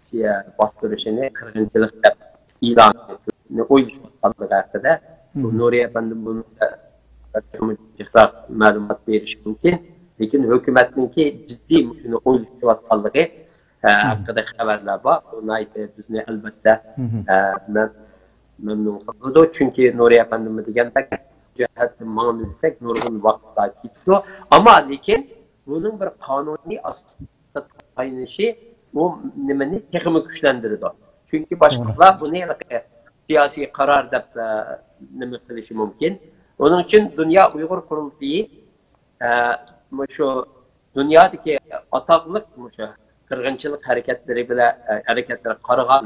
سىيە-، باستۇرۇشىنى قىرغىنچىلىق دەپ ئېلان قىلىشنى ئويلىشىۋاتقانلىقى ھەققىدە بۇ نۇرى ئەپەندىم بۇنىڭغا جىقراق مەلۇمات بېرىشى مۇمكىن. لېكىن ھۆكۈمەتنىڭكى جىددىي مۇشۇنى ئويلىشىۋاتقانلىقى، ئە، ھەققىدە خەۋەرلەر بار. بۇ ناھايىتى بىزنى، ئەلۋەتتە، ئە، مەم-، مەمنۇن قىلىدۇ. چۈنكى نۇرى ئەپەندىممۇ دېگەندەك، جەھەتتىن ماڭىمىز دېسەك، نۇرغۇن ۋاقىتلار كېتىدۇ. ئەمما لېكىن بۇنىڭ بىر قانۇنىي ئاساستا تايىنىشى بۇ نېمىنى تېخىمۇ كۈچلەندۈرىدۇ. چۈنكى باشقىلار بۇنى ھېلىقى سىياسىي قارار دەپ، ئە، نېمە قىلىشى مۇمكىن. ئۇنىڭ ئۈچۈن دۇنيا ئۇيغۇر قۇرۇلتىيى، ئە، مۇشۇ دۇنيادىكى ئاتاقلىق مۇشۇ قىرغىنچىلىق ھەرىكەتلىرى بىلەن، ئە، ھەرىكەتلىرىگە قارىغان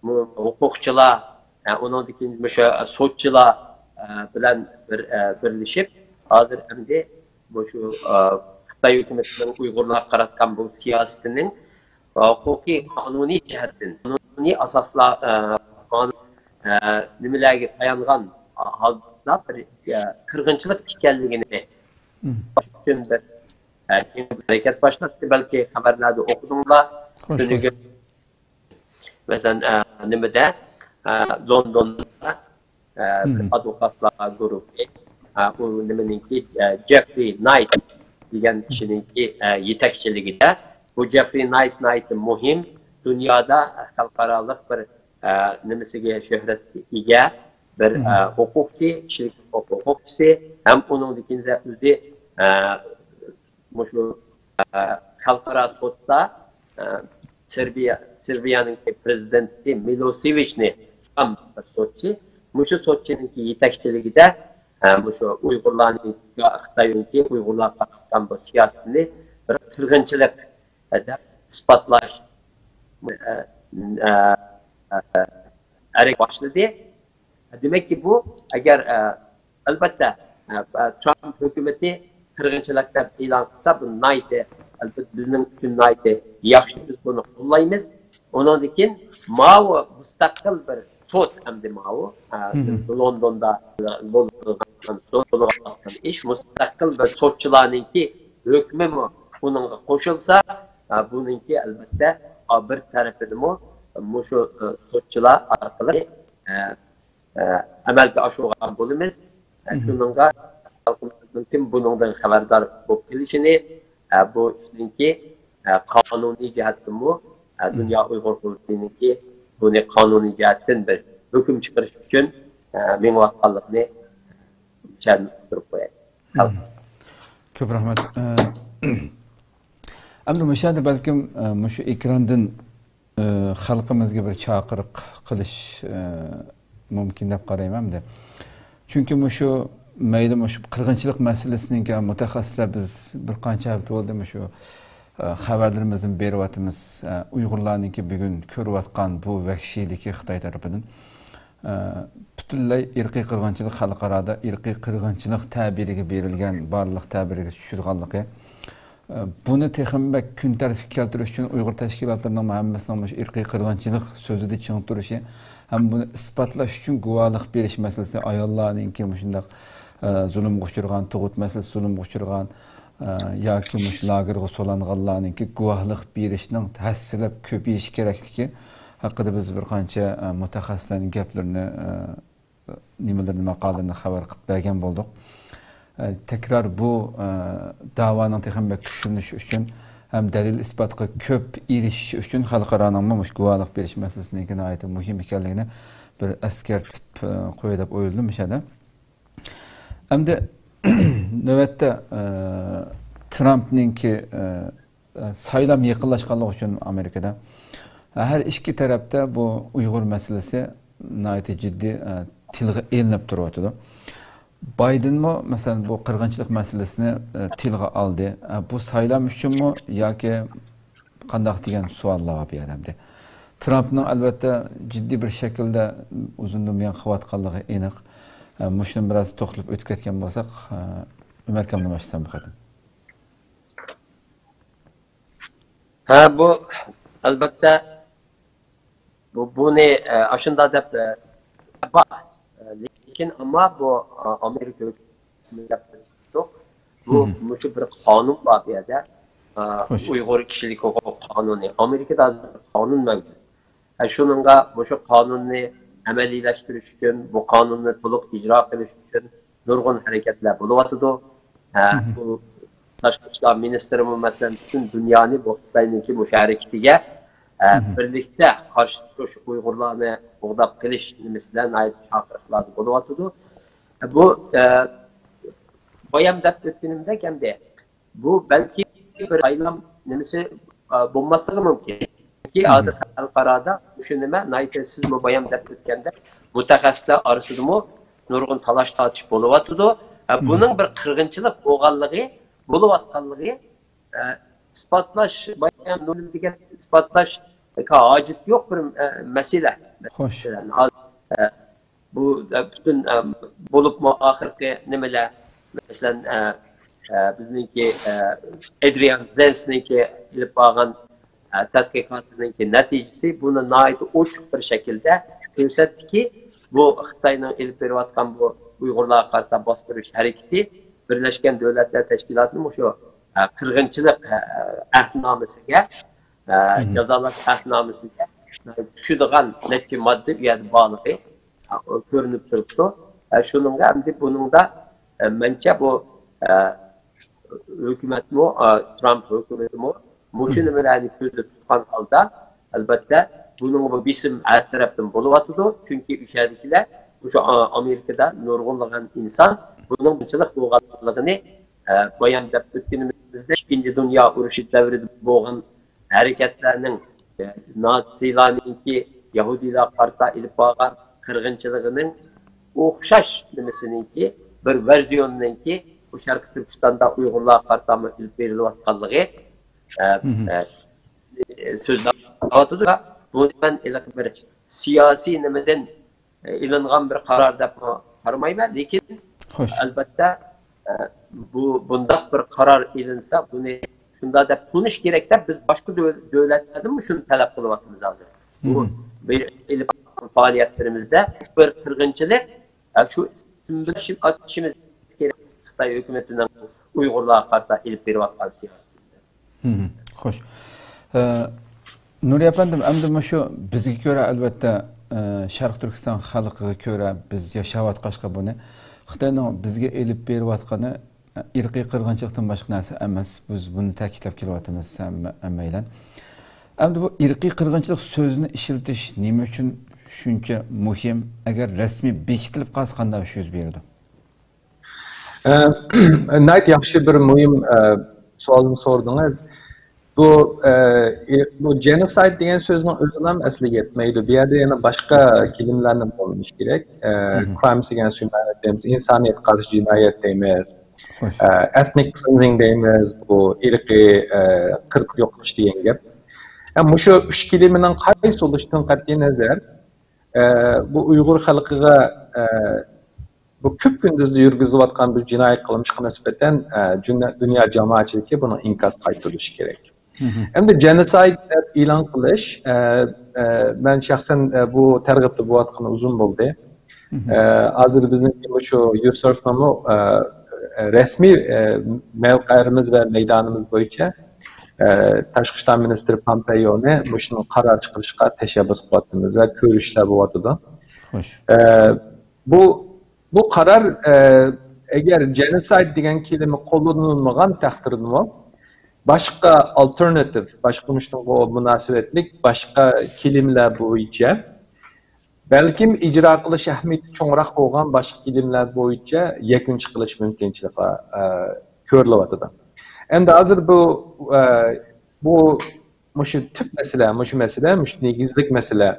مۇ-، ھوقۇقچىلار، ئە، ئۇنىڭدىن كېيىن مۇشۇ سوتچىلار، ئە، بىلەن بىر، ئە، بىرلىشىپ، ھازىر ئەمدى مۇشۇ، ئە، خىتاي ھۆكۈمىتىنىڭ ئۇيغۇرلارغا قاراتقان بۇ سىياسىتىنىڭ، ئە، ھوقۇقىي قانۇنىي جەھەتتىن، قانۇنىي ئاساسلار، ئە، قانۇن، ئە، نېمىلەرگە تايانغان ھالدا بىر، ئە، قىرغىنچىلىق ئىكەنلىكىنى، مم. بىر ئە، يېڭى بىر ھەرىكەت باشلاتتى. بەلكى خەۋەرلەردە ئوقۇدۇڭلار. خوش، خوش. تۈنۈگۈن، مەسىلەن، ئە، نېمىدە، ئە، لوندوندا، ئە، بىر ئادۋوكاتلار گۇرۇپپى، ئە، ئۇ نېمىنىڭكى، ئە، جېفرى نايت دېگەن كىشىنىڭكى، ئە، يېتەكچىلىكىدە. بۇ جېفرى نايت ناھايىتى مۇھىم. دۇنيادا خەلقئارالىق بىر، ئە، نېمىسىگە، شۆھرەتكە ئىگە بىر، ئە، ھوقۇقچى، كىشىلىك ھوقۇق ھوقۇقچىسى ھەم ئۇنىڭدىن كېيىن ئۆزى، ئە، مۇشۇ، ئە، خەلقئارا سوتتا، ئە، سېربىيە، سېربىيەنىڭكى پرېزىدېنتى مىلوسېۋىچنى تۇتقان بىر سوتچى. مۇشۇ سوتچىنىڭكى يېتەكچىلىكىدە، ئە، مۇشۇ ئۇيغۇرلارنىڭ، خىتاينىڭكى ئۇيغۇرلارغا قاراتقان بۇ سىياسىتىنى بىر قىرغىنچىلىق دەپ ئىسپاتلاش، ئە، ئە، ئە، ھەرىكەت باشلىدى. دېمەككى، بۇ ئەگەر، ئە، ئەلۋەتتە، ئە، ئە، ترامپ ھۆكۈمىتى قىرغىنچىلىق دەپ ئېلان قىلسا، بۇ ناھايىتى، ئەلۋەتتە، بىزنىڭ ئۈچۈن ناھايىتى ياخشى، بىز بۇنى قوللايمىز. ئۇنىڭدىن كېيىن ماۋۇ مۇستەقىل بىر سوت ئەمدى ماۋۇ، ئە، لوندوندا بولۇۋاتقان سوت، بولۇۋاتقان ئىش مۇستەقىل بىر سوتچىلارنىڭكى ھۆكمىمۇ ئۇنىڭغا قوشۇلسا، ئە، بۇنىڭكى ئەلۋەتتە، ئە، بىر تەرىپىدىمۇ مۇشۇ، ئە، سوتچىلار ئارقىلىق، ئە، ئە، ئەمەلگە ئاشۇرغان بولىمىز. ئە، شۇنىڭغا خەلقىمىزنىڭكى بۇنىڭدىن خەۋەردار بولۇپ قېلىشىنى، ئە، بۇ ئىشنىڭكى، ئە، قانۇنىي جەھەتتىنمۇ، ئە، دۇنيا ئۇيغۇر قۇرۇلتىيىنىڭكى بۇنى قانۇنىي جەھەتتىن بىر ھۆكۈم چىقىرىش ئۈچۈن، ئە، مېڭىۋاتقانلىقىنى چۈشەندۈرۈپ قوياي. كۆپ رەھمەت. ئە، ئەمدى مۇشۇ يەردە بەلكىم، ئە، مۇشۇ ئېكراندىن ئى، خەلقىمىزگە بىر چاقىرىق قىلىش، ئى، مۇمكىن دەپ قارايمەن ئەمدى. چۈنكى مۇشۇ، مەيلى مۇشۇ قىرغىنچىلىق مەسىلىسىنىڭكى مۇتەخەسسىسلەر، بىز بىر قانچە ھەپتە بولدى مۇشۇ، ئى، خەۋەرلىرىمىزدىن بېرىۋاتىمىز. ئى، ئۇيغۇرلارنىڭكى بۈگۈن كۆرۈۋاتقان بۇ ۋەھشىيلىكى خىتاي تەرىپىدىن، ئى، پۈتۈنلەي ئىرقىي قىرغىنچىلىق، خەلقئارادا ئىرقىي قىرغىنچىلىق تەبىرىگە بېرىلگەن بارلىق تەبىرگە چۈشىدىغانلىقى، بۇنى تېخىمۇ بەك كۈن تەرتىپكە كەلتۈرۈش ئۈچۈن ئۇيغۇر تەشكىلاتلىرىنىڭ ھەممىسىنىڭ مۇشۇ ئىرقىي قىرغىنچىلىق سۆزىدە چىڭ تۇرۇشى ھەم بۇنى ئىسپاتلاش ئۈچۈن گۇۋاھلىق بېرىش مەسىلىسى، ئاياللارنىڭكى مۇشۇنداق، ئە، زۇلۇمغا ئۇچرىغان، تۇغۇت مەسىلىسى زۇلۇمغا ئۇچرىغان، ئە، ياكى مۇشۇ لاگېرغا سولانغانلارنىڭكى گۇۋاھلىق بېرىشىنىڭ ھەسسىلەپ كۆپىيىشى كېرەكلىكى ھەققىدە بىز بىر قانچە، ئە، مۇتەخەسسىسلەرنىڭ گەپلىرىنى، ئە، نېمىلىرىنى، ماقالىلىرىنى خەۋەر قىلىپ بەرگەن بولدۇق. ئە، تەكرار بۇ، ئە، داۋانىڭ تېخىمۇ بەك كۈچلىنىشى ئۈچۈن ھەم دەلىل-ئىسپاتقا كۆپ ئېرىشىشى ئۈچۈن خەلقئارانىڭمۇ مۇشۇ گۇۋاھلىق بېرىش مەسىلىسىنىڭكى ناھايىتى مۇھىم ئىكەنلىكىنى بىر ئەسكەرتىپ، ئە، قوياي دەپ ئويلىدىم مۇشۇ يەردە. ئەمدى نۆۋەتتە، ئە، ترامپنىڭكى، ئە، سايلام يېقىنلاشقانلىقى ئۈچۈن ئامېرىكىدا ھەر ئىككى تەرەپتە بۇ ئۇيغۇر مەسىلىسى ناھايىتى جىددىي، ئە، تىلغا ئېلىنىپ تۇرۇۋاتىدۇ. بايدېنمۇ، مەسىلەن، بۇ قىرغىنچىلىق مەسىلىسىنى، ئە، تىلغا ئالدى. ئە، بۇ سايلام ئۈچۈنمۇ ياكى قانداق دېگەن سوئاللار بار بۇ يەردە ئەمدى. ترامپنىڭ، ئەلۋەتتە، جىددىي بىر شەكىلدە ئۇزۇندىن بۇيان قىلىۋاتقانلىقى ئېنىق. ئە، مۇشۇنى بىراز توختىلىپ ئۆتۈپ كەتكەن بولساق، ئە، ئۆمەركامدىن باشلىسام بۇ قېتىم. ھە، بۇ، ئەلۋەتتە، بۇ، بۇنى، ئە، ئاشۇنداق دەپ، ئە، بار. ئە، لېكىن ئەمما بۇ، ئە، ئامېرىكا ھۆكۈمىتى دەپ تۇردۇق. بۇ، مۇشۇ بىر قانۇن بار بۇ يەردە. ئە، ئۇيغۇر كىشىلىك ھوقۇق قانۇنى. ئامېرىكىدا ھازىر بىر قانۇن مەۋجۇت. ھە، شۇنىڭغا مۇشۇ قانۇننى ئەمەلىيلەشتۈرۈش ئۈچۈن، بۇ قانۇننى تولۇق ئىجرا قىلىش ئۈچۈن نۇرغۇن ھەرىكەتلەر بولۇۋاتىدۇ. ھە، بۇ تاشقى ئىشلار مىنىستىرىمۇ، مەسىلەن، پۈتۈن دۇنيانى بۇ خىتاينىڭكى مۇشۇ ھەرىكىتىگە، ھە، بىرلىكتە قارشى تۇرۇش، ئۇيغۇرلارنى قوغداپ قېلىش نېمىسى بىلەن ناھايىتى چاقىرىقلاردا بولۇۋاتىدۇ. بۇ، ئە، بايام دەپ ئۆتكىنىمدەك ئەمدى بۇ بەلكى بىر سايلام نېمىسى، ئە، بولماسلىقى مۇمكىن. چۈنكى ھازىر خەلقئارادا مۇشۇ نېمە، ناھايىتى سىزمۇ بايام دەپ ئۆتكەندەك، مۇتەخەسسىسلەر ئارىسىدىمۇ نۇرغۇن تالاش-تارتىش بولۇۋاتىدۇ. ئە، بۇنىڭ بىر قىرغىنچىلىق بولغانلىقى، بولۇۋاتقانلىقى، ئە، ئىسپاتلاش، بايام نۇرى دېگەن ئىسپاتلاش ھاجىتى يوق بىر، ئە، مەسىلە. خوش. مەسىلەن، ھازىر، ئە، بۇ، ئە، پۈتۈن، ئە، بولۇپمۇ ئاخىرقى نېمىلەر، مەسىلەن، ئە، ئە، بىزنىڭكى، ئە، ئېدرىيان زېنسنىڭكى ئېلىپ بارغان، ئە، تەتقىقاتىنىڭكى نەتىجىسى بۇنى ناھايىتى ئوچۇق بىر شەكىلدە كۆرسەتتىكى، بۇ خىتاينىڭ ئېلىپ بېرىۋاتقان بۇ ئۇيغۇرلارغا قارىتا باستۇرۇش ھەرىكىتى بىرلەشكەن دۆلەتلەر تەشكىلاتىنىڭ مۇشۇ ئە، قىرغىنچىلىق، ئە، ئەھدىنامىسىگە، ئە، جازالاش ئەھدىنامىسىگە چۈشىدىغان نەچچە ماددا ئۇ يەردە بارلىقى، ئە، كۆرۈنۈپ تۇرۇپتۇ. ئە، شۇنىڭغا ئەمدى بۇنىڭدا، ئە، مەنچە بۇ، ئە، ھۆكۈمەتمۇ، ئە، ترامپ ھۆكۈمىتىمۇ مۇشۇ نېمىلەرنى كۆزدە تۇتقان ھالدا، ئەلۋەتتە، بۇنىڭغا بېسىم ھەر تەرەپتىن بولۇۋاتىدۇ. چۈنكى ئۇ يەردىكىلەر، مۇشۇ ئا-، ئامېرىكىدا نۇرغۇنلىغان ئىنسان بۇنىڭ بۇنچىلىك بولغانلىقىنى، ئە، بايام دەپ ئۆتكىنىمىزدە، ئىككىنچى دۇنيا ئۇرۇشى دەۋرىدە بولغان ھەرىكەتلەرنىڭ، ئە، ناتسىلارنىڭكى يەھۇدىيلارغا قارىتا ئېلىپ بارغان قىرغىنچىلىقىنىڭ ئوخشاش نېمىسىنىڭكى، بىر ۋېرسىيونىنىڭكى بۇ شەرقىي تۈركىستاندا ئۇيغۇرلارغا قارىتامۇ ئېلىپ بېرىلىۋاتقانلىقى، ئە، ئە، سۆزلەۋاتىدۇ. بۇنى مەن ھېلىقى بىر سىياسىي نېمىدىن ئېلىنغان بىر قارار دەپ قارىمايمەن، لېكىن خوش. ئەلۋەتتە، ئە، بۇ، بۇنداق بىر قارار ئېلىنسا، بۇنى شۇنداق دەپ تونۇش كېرەك دەپ، بىز باشقا دۆ-، دۆلەتلەردىنمۇ شۇنى تەلەپ قىلىۋاتىمىز ھازىر. بۇ بىر ئېلىپ بارغان پائالىيەتلىرىمىزدە بىر قىرغىنچىلىق، ئە، شۇ ئىسىم بىلەن ئاتىشىمىز كېرەك. خىتاي ھۆكۈمىتىنىڭ ئۇيغۇرلارغا قارىتا ئېلىپ بېرىۋاتقان سىياسىتى. خوش. ئە، نۇرى ئەپەندىم، ئەمدى مۇشۇ بىزگە كۆرە، ئەلۋەتتە، ئە، شەرقىي تۈركىستان خەلقىگە كۆرە، بىز ياشاۋاتقاچقا بۇنى، خىتاينىڭ بىزگە ئېلىپ بېرىۋاتقىنى، ئە، ئىرقىي قىرغىنچىلىقتىن باشقا نەرسە ئەمەس. بىز بۇنى تەكىتلەپ كېلىۋاتىمىز ھەممە-، ھەممەيلەن. ئەمدى بۇ ئىرقىي قىرغىنچىلىق سۆزىنى ئىشلىتىش نېمە ئۈچۈن شۇنچە مۇھىم؟ ئەگەر رەسمىي بېكىتىلىپ قالسا، قانداق ئىش يۈز بېرىدۇ؟ ئە، ناھايىتى ياخشى بىر مۇھىم، ئە، سوئالنى سورىدىڭىز. بۇ، ئە، بۇ جېنوسايد دېگەن سۆزنىڭ ئۆزىلا ئەسلىگە يەتمەيدۇ. بۇ يەردە يەنە باشقا كېلىمىلەرنى قوللىنىش كېرەك. ئە، كرايمس ئېگەنست ھيۇمەنىتى دەيمىز، ئىنسانىيەتكە قارشى جىنايەت دەيمىز. خوش. ئە، ئېتنىك كلېنزىڭ دەيمىز، بۇ ئىرقىي، ئە، قىرىپ يوقىتىش دېگەن گەپ. ئە، مۇشۇ ئۈچ كېلىمىنىڭ قايسى بولۇشىدىن قەتئىينەزەر، ئە، بۇ ئۇيغۇر خەلقىگە، ئە، بۇ كۈپ كۈندۈزدە يۈرگۈزۈلۈۋاتقان بۇ جىنايى قىلمىشقا نىسبەتەن، ئە، جۈنە-، دۇنيا جامائەتچىلىكى بۇنىڭ ئىنكاس قايتۇرۇشى كېرەك. ئەمدى جېنوسايد دەپ ئېلان قىلىش، ئە، ئە، مەن شەخسەن، ئە، بۇ تەرغىبتە بولۇۋاتقىنى ئۇزۇن بولدى. ئە، ھازىر بىزنىڭكى مۇشۇ يۇسۇفنىڭمۇ، ئە، ئە، رەسمىي، ئە، مەۋقەلىرىمىز ۋە مەيدانىمىز بويىچە، ئە، تاشقى ئىشلار مىنىستىرى پامپېئونى مۇشۇنىڭ قارار چىقىرىشقا تەشەببۇس قىلىۋاتىمىز ۋە كۆرۈشلەر بولۇۋاتىدۇ. خوش. ئە، بۇ، بۇ قارار، ئە، ئەگەر جېنوسايد دېگەن كېلىمە قوللىنىلمىغان تەقدىردىمۇ، باشقا ئالتېرناتىپ، باشقا مۇشۇنىڭغا مۇناسىۋەتلىك باشقا كېلىمىلەر بويىچە، بەلكىم ئىجرا قىلىش ئەھمىيىتى چوڭراق بولغان باشقا كېلىمىلەر بويىچە يەكۈن چىقىرىش مۇمكىنچىلىكى، ئە، كۆرۈلۈۋاتىدۇ. ئەمدى ھازىر بۇ، ئە، بۇ، مۇشۇ تۈپ مەسىلە، مۇشۇ مەسىلە، مۇشۇ نېگىزلىك مەسىلە.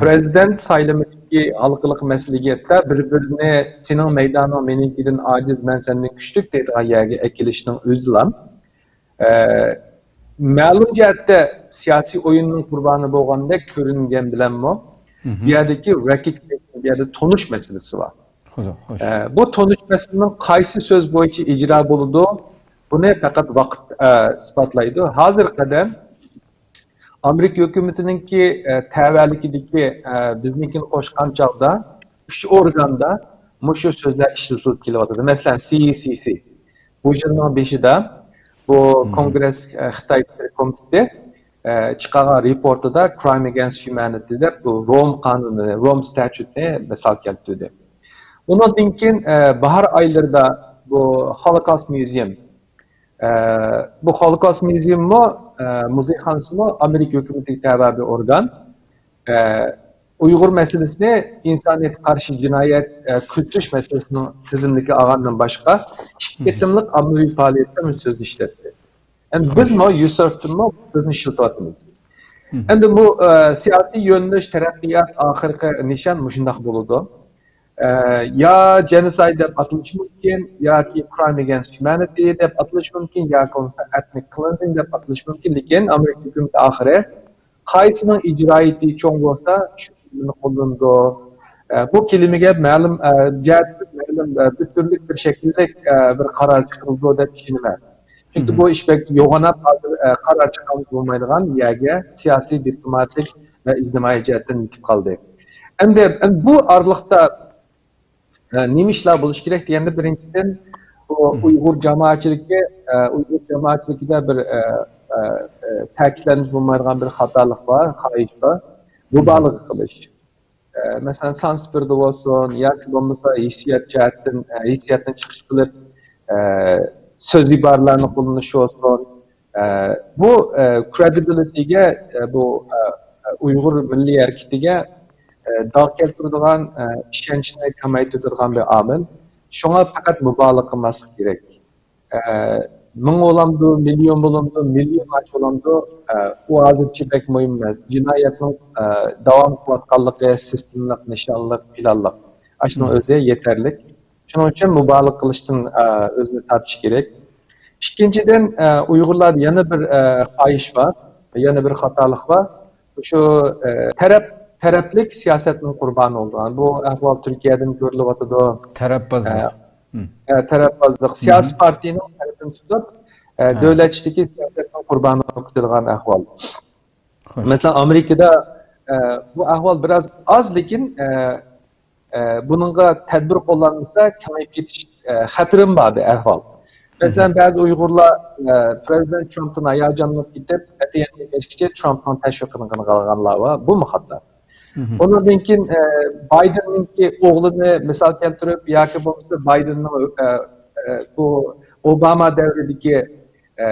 پىرېزىدېنت سايلىمىدىكى ھالقىلىق مەسىلىگە يەتتە بىر-بىرىنى سېنىڭ مەيدانىڭ مېنىڭكىدىن ئاجىز، مەن سەندىن كۈچلۈك دەيدىغان يەرگە ئەكېلىشنىڭ ئۆزىلا، ئە، مەلۇم جەھەتتە سىياسىي ئويۇننىڭ قۇربانى بولغاندەك كۆرۈنگەن بىلەنمۇ، بۇ يەردىكى رېكوگنىشن، بۇ يەردە تونۇش مەسىلىسى بار. خوش، خوش. ئە، بۇ تونۇش مەسىلىنىڭ قايسى سۆز بويىچە ئىجرا بولىدۇ، بۇنى پەقەت ۋاقىت، ئە، ئىسپاتلايدۇ. ھازىرقى قەدەم ئامېرىكا ھۆكۈمىتىنىڭكى، ئە، تەۋەلىكىدىكى، ئە، بىزنىڭكىنى قوشقان چاغدا ئۈچ ئورگاندا مۇشۇ سۆزلەر ئىشلىتىلىپ كېلىۋاتىدۇ. مەسىلەن، سى ئى سى سى. بۇ يىلنىڭ بېشىدا بۇ كونگرېس، ئە، خىتاي ئىشلىرى كومىتېتى، ئە، چىقارغان رېپورتىدا كرايم ئېگەنست ھيۇمەنىتى دەپ بۇ روم قانۇنى، روم ستاتۇتىنى مىسال كەلتۈردى. ئۇنىڭدىن كېيىن، ئە، باھار ئايلىرىدا بۇ ھولوكاست ميۇزىيۇم، ئە، بۇ ھولوكاست ميۇزىيۇممۇ، ئە، مۇزېيخانىسىمۇ ئامېرىكا ھۆكۈمىتىگە تەۋە بىر ئورگان. ئە، ئۇيغۇر مەسىلىسىنى ئىنسانىيەتكە قارشى جىنايەت، ئە، كۈلتۈرۈش مەسىلىسىنىڭ تىزىملىكىگە ئالغاندىن باشقا ئىككى قېتىملىق ئاممىۋى پائالىيەتتە مۇشۇ سۆزنى ئىشلەتتى. ئەمدى بىزمۇ يۈسۈرۈفتىنمۇ بۇ سۆزنى ئىشلىتىۋاتىمىز. ئەمدى بۇ، ئە، سىياسىي يۆنىلىش، تەرەققىيات، ئاخىرقى نىشان مۇشۇنداق بولىدۇ. ئە، يا جېنوسايد دەپ ئاتىلىشى مۇمكىن، ياكى كرايم ئېگەنست ھيۇمەنىتى دەپ ئاتىلىشى مۇمكىن، ياكى بولمىسا ئېتنىك كلېنزىنگ دەپ ئاتىلىشى مۇمكىن. لېكىن ئامېرىكا ھۆكۈمىتى ئاخىرى قايسىنىڭ ئىجرائىيىتى چوڭ بولسا، شۇ كېلىمىنى قوللىنىدۇ. ئە، بۇ كېلىمىگە مەلۇم، ئە، جەھەتتىن مەلۇم، ئە، بىر تۈرلۈك، بىر شەكىللىك، ئە، بىر قارار چىقىرىلىدۇ دەپ ئىشىنىمەن. چۈنكى بۇ ئىش بەك يوغىناپ، ھازىر، ئە، قارار چىقارغىلى بولمايدىغان يەرگە سىياسىي، دىپلوماتىك ۋە ئىجتىمائىي جەھەتتىن يېتىپ قالدى. ئەمدى، ئەمدى بۇ ئارىلىقتا، ئە، نېمە ئىشلار بولۇشى كېرەك دېگەندە، بىرىنچىدىن، بۇ ئۇيغۇر جامائەتچىلىكى، ئە، ئۇيغۇر جامائەتچىلىكىدە بىر، ئە، ئە، ئە، تەكىتلەنمىسە بولمايدىغان بىر خاتالىق بار، خاھىش بار. مۇبالىغە قىلىش. ئە، مەسىلەن، سانسىپىردە بولسۇن ياكى بولمىسا ھېسسىيات جەھەتتىن، ئە، ھېسسىياتتىن چىقىش قىلىپ، ئە، سۆز ئىبارىلەرنى قوللىنىش بولسۇن. ئە، بۇ، ئە، كرېدىبىلىتىگە، ئە، بۇ، ئە، ئە، ئۇيغۇر مىللىي ھەرىكىتىگە، ئە، داغ كەلتۈرىدىغان، ئە، ئىشەنچنى كامايتىدىغان بىر ئامىل. شۇڭا پەقەت مۇبالىغە قىلماسلىق كېرەك. ئە، مىڭ بولامدۇ، مىليون بولامدۇ، مىليون ئاش بولامدۇ، ئە، ئۇ ھازىرچە بەك مۇھىم ئەمەس. جىنايەتنىڭ، ئە، داۋام قىلىۋاتقانلىقى سىستېمىلىق، نىشانلىق، پىلانلىق. ئاشۇنىڭ ئۆزى يېتەرلىك. شۇنىڭ ئۈچۈن مۇبالىغە قىلىشتىن، ئە، ئۆزىنى تارتىش كېرەك. ئىككىنچىدىن، ئە، ئۇيغۇرلاردا يەنە بىر، ئە، خاھىش بار، يەنە بىر خاتالىق بار. شۇ، ئە، تەرەپ، تەرەپلىك سىياسەتنىڭ قۇربانى بولىدىغان. بۇ ئەھۋال تۈركىيەدىمۇ كۆرۈلۈۋاتىدۇ. تەرەپبازلىق. ئە، ئە، تەرەپبازلىق. سىياسىي پارتىيىنىڭ تەرىپىنى تۇتۇپ، ئە، دۆلەت ئىچىدىكى سىياسەتنىڭ قۇربانى بولۇپ كېتىدىغان ئەھۋال. مەسىلەن، ئامېرىكىدا، ئە، بۇ ئەھۋال بىراز ئاز، لېكىن، ئە، ئە، بۇنىڭغا تەدبىر قوللانمىسا، كېڭىيىپ كېتىش، ئە، خەتىرىمۇ بار بۇ ئەھۋال. مەسىلەن، بەزى ئۇيغۇرلار، ئە، پرېزىدېنت ترامپتىن ھاياجانلىنىپ كېتىپ، ئەتىگەن كەچكىچە ترامپنىڭ تەشۋىقىنى قىلغانلار بار. بۇمۇ خاتا. ئۇنىڭدىن كېيىن، ئە، بايدېننىڭكى ئوغلىنى مىسال كەلتۈرۈپ ياكى بولمىسا بايدېننىڭ، ئە، ئە، بۇ ئوباما دەۋرىدىكى، ئە،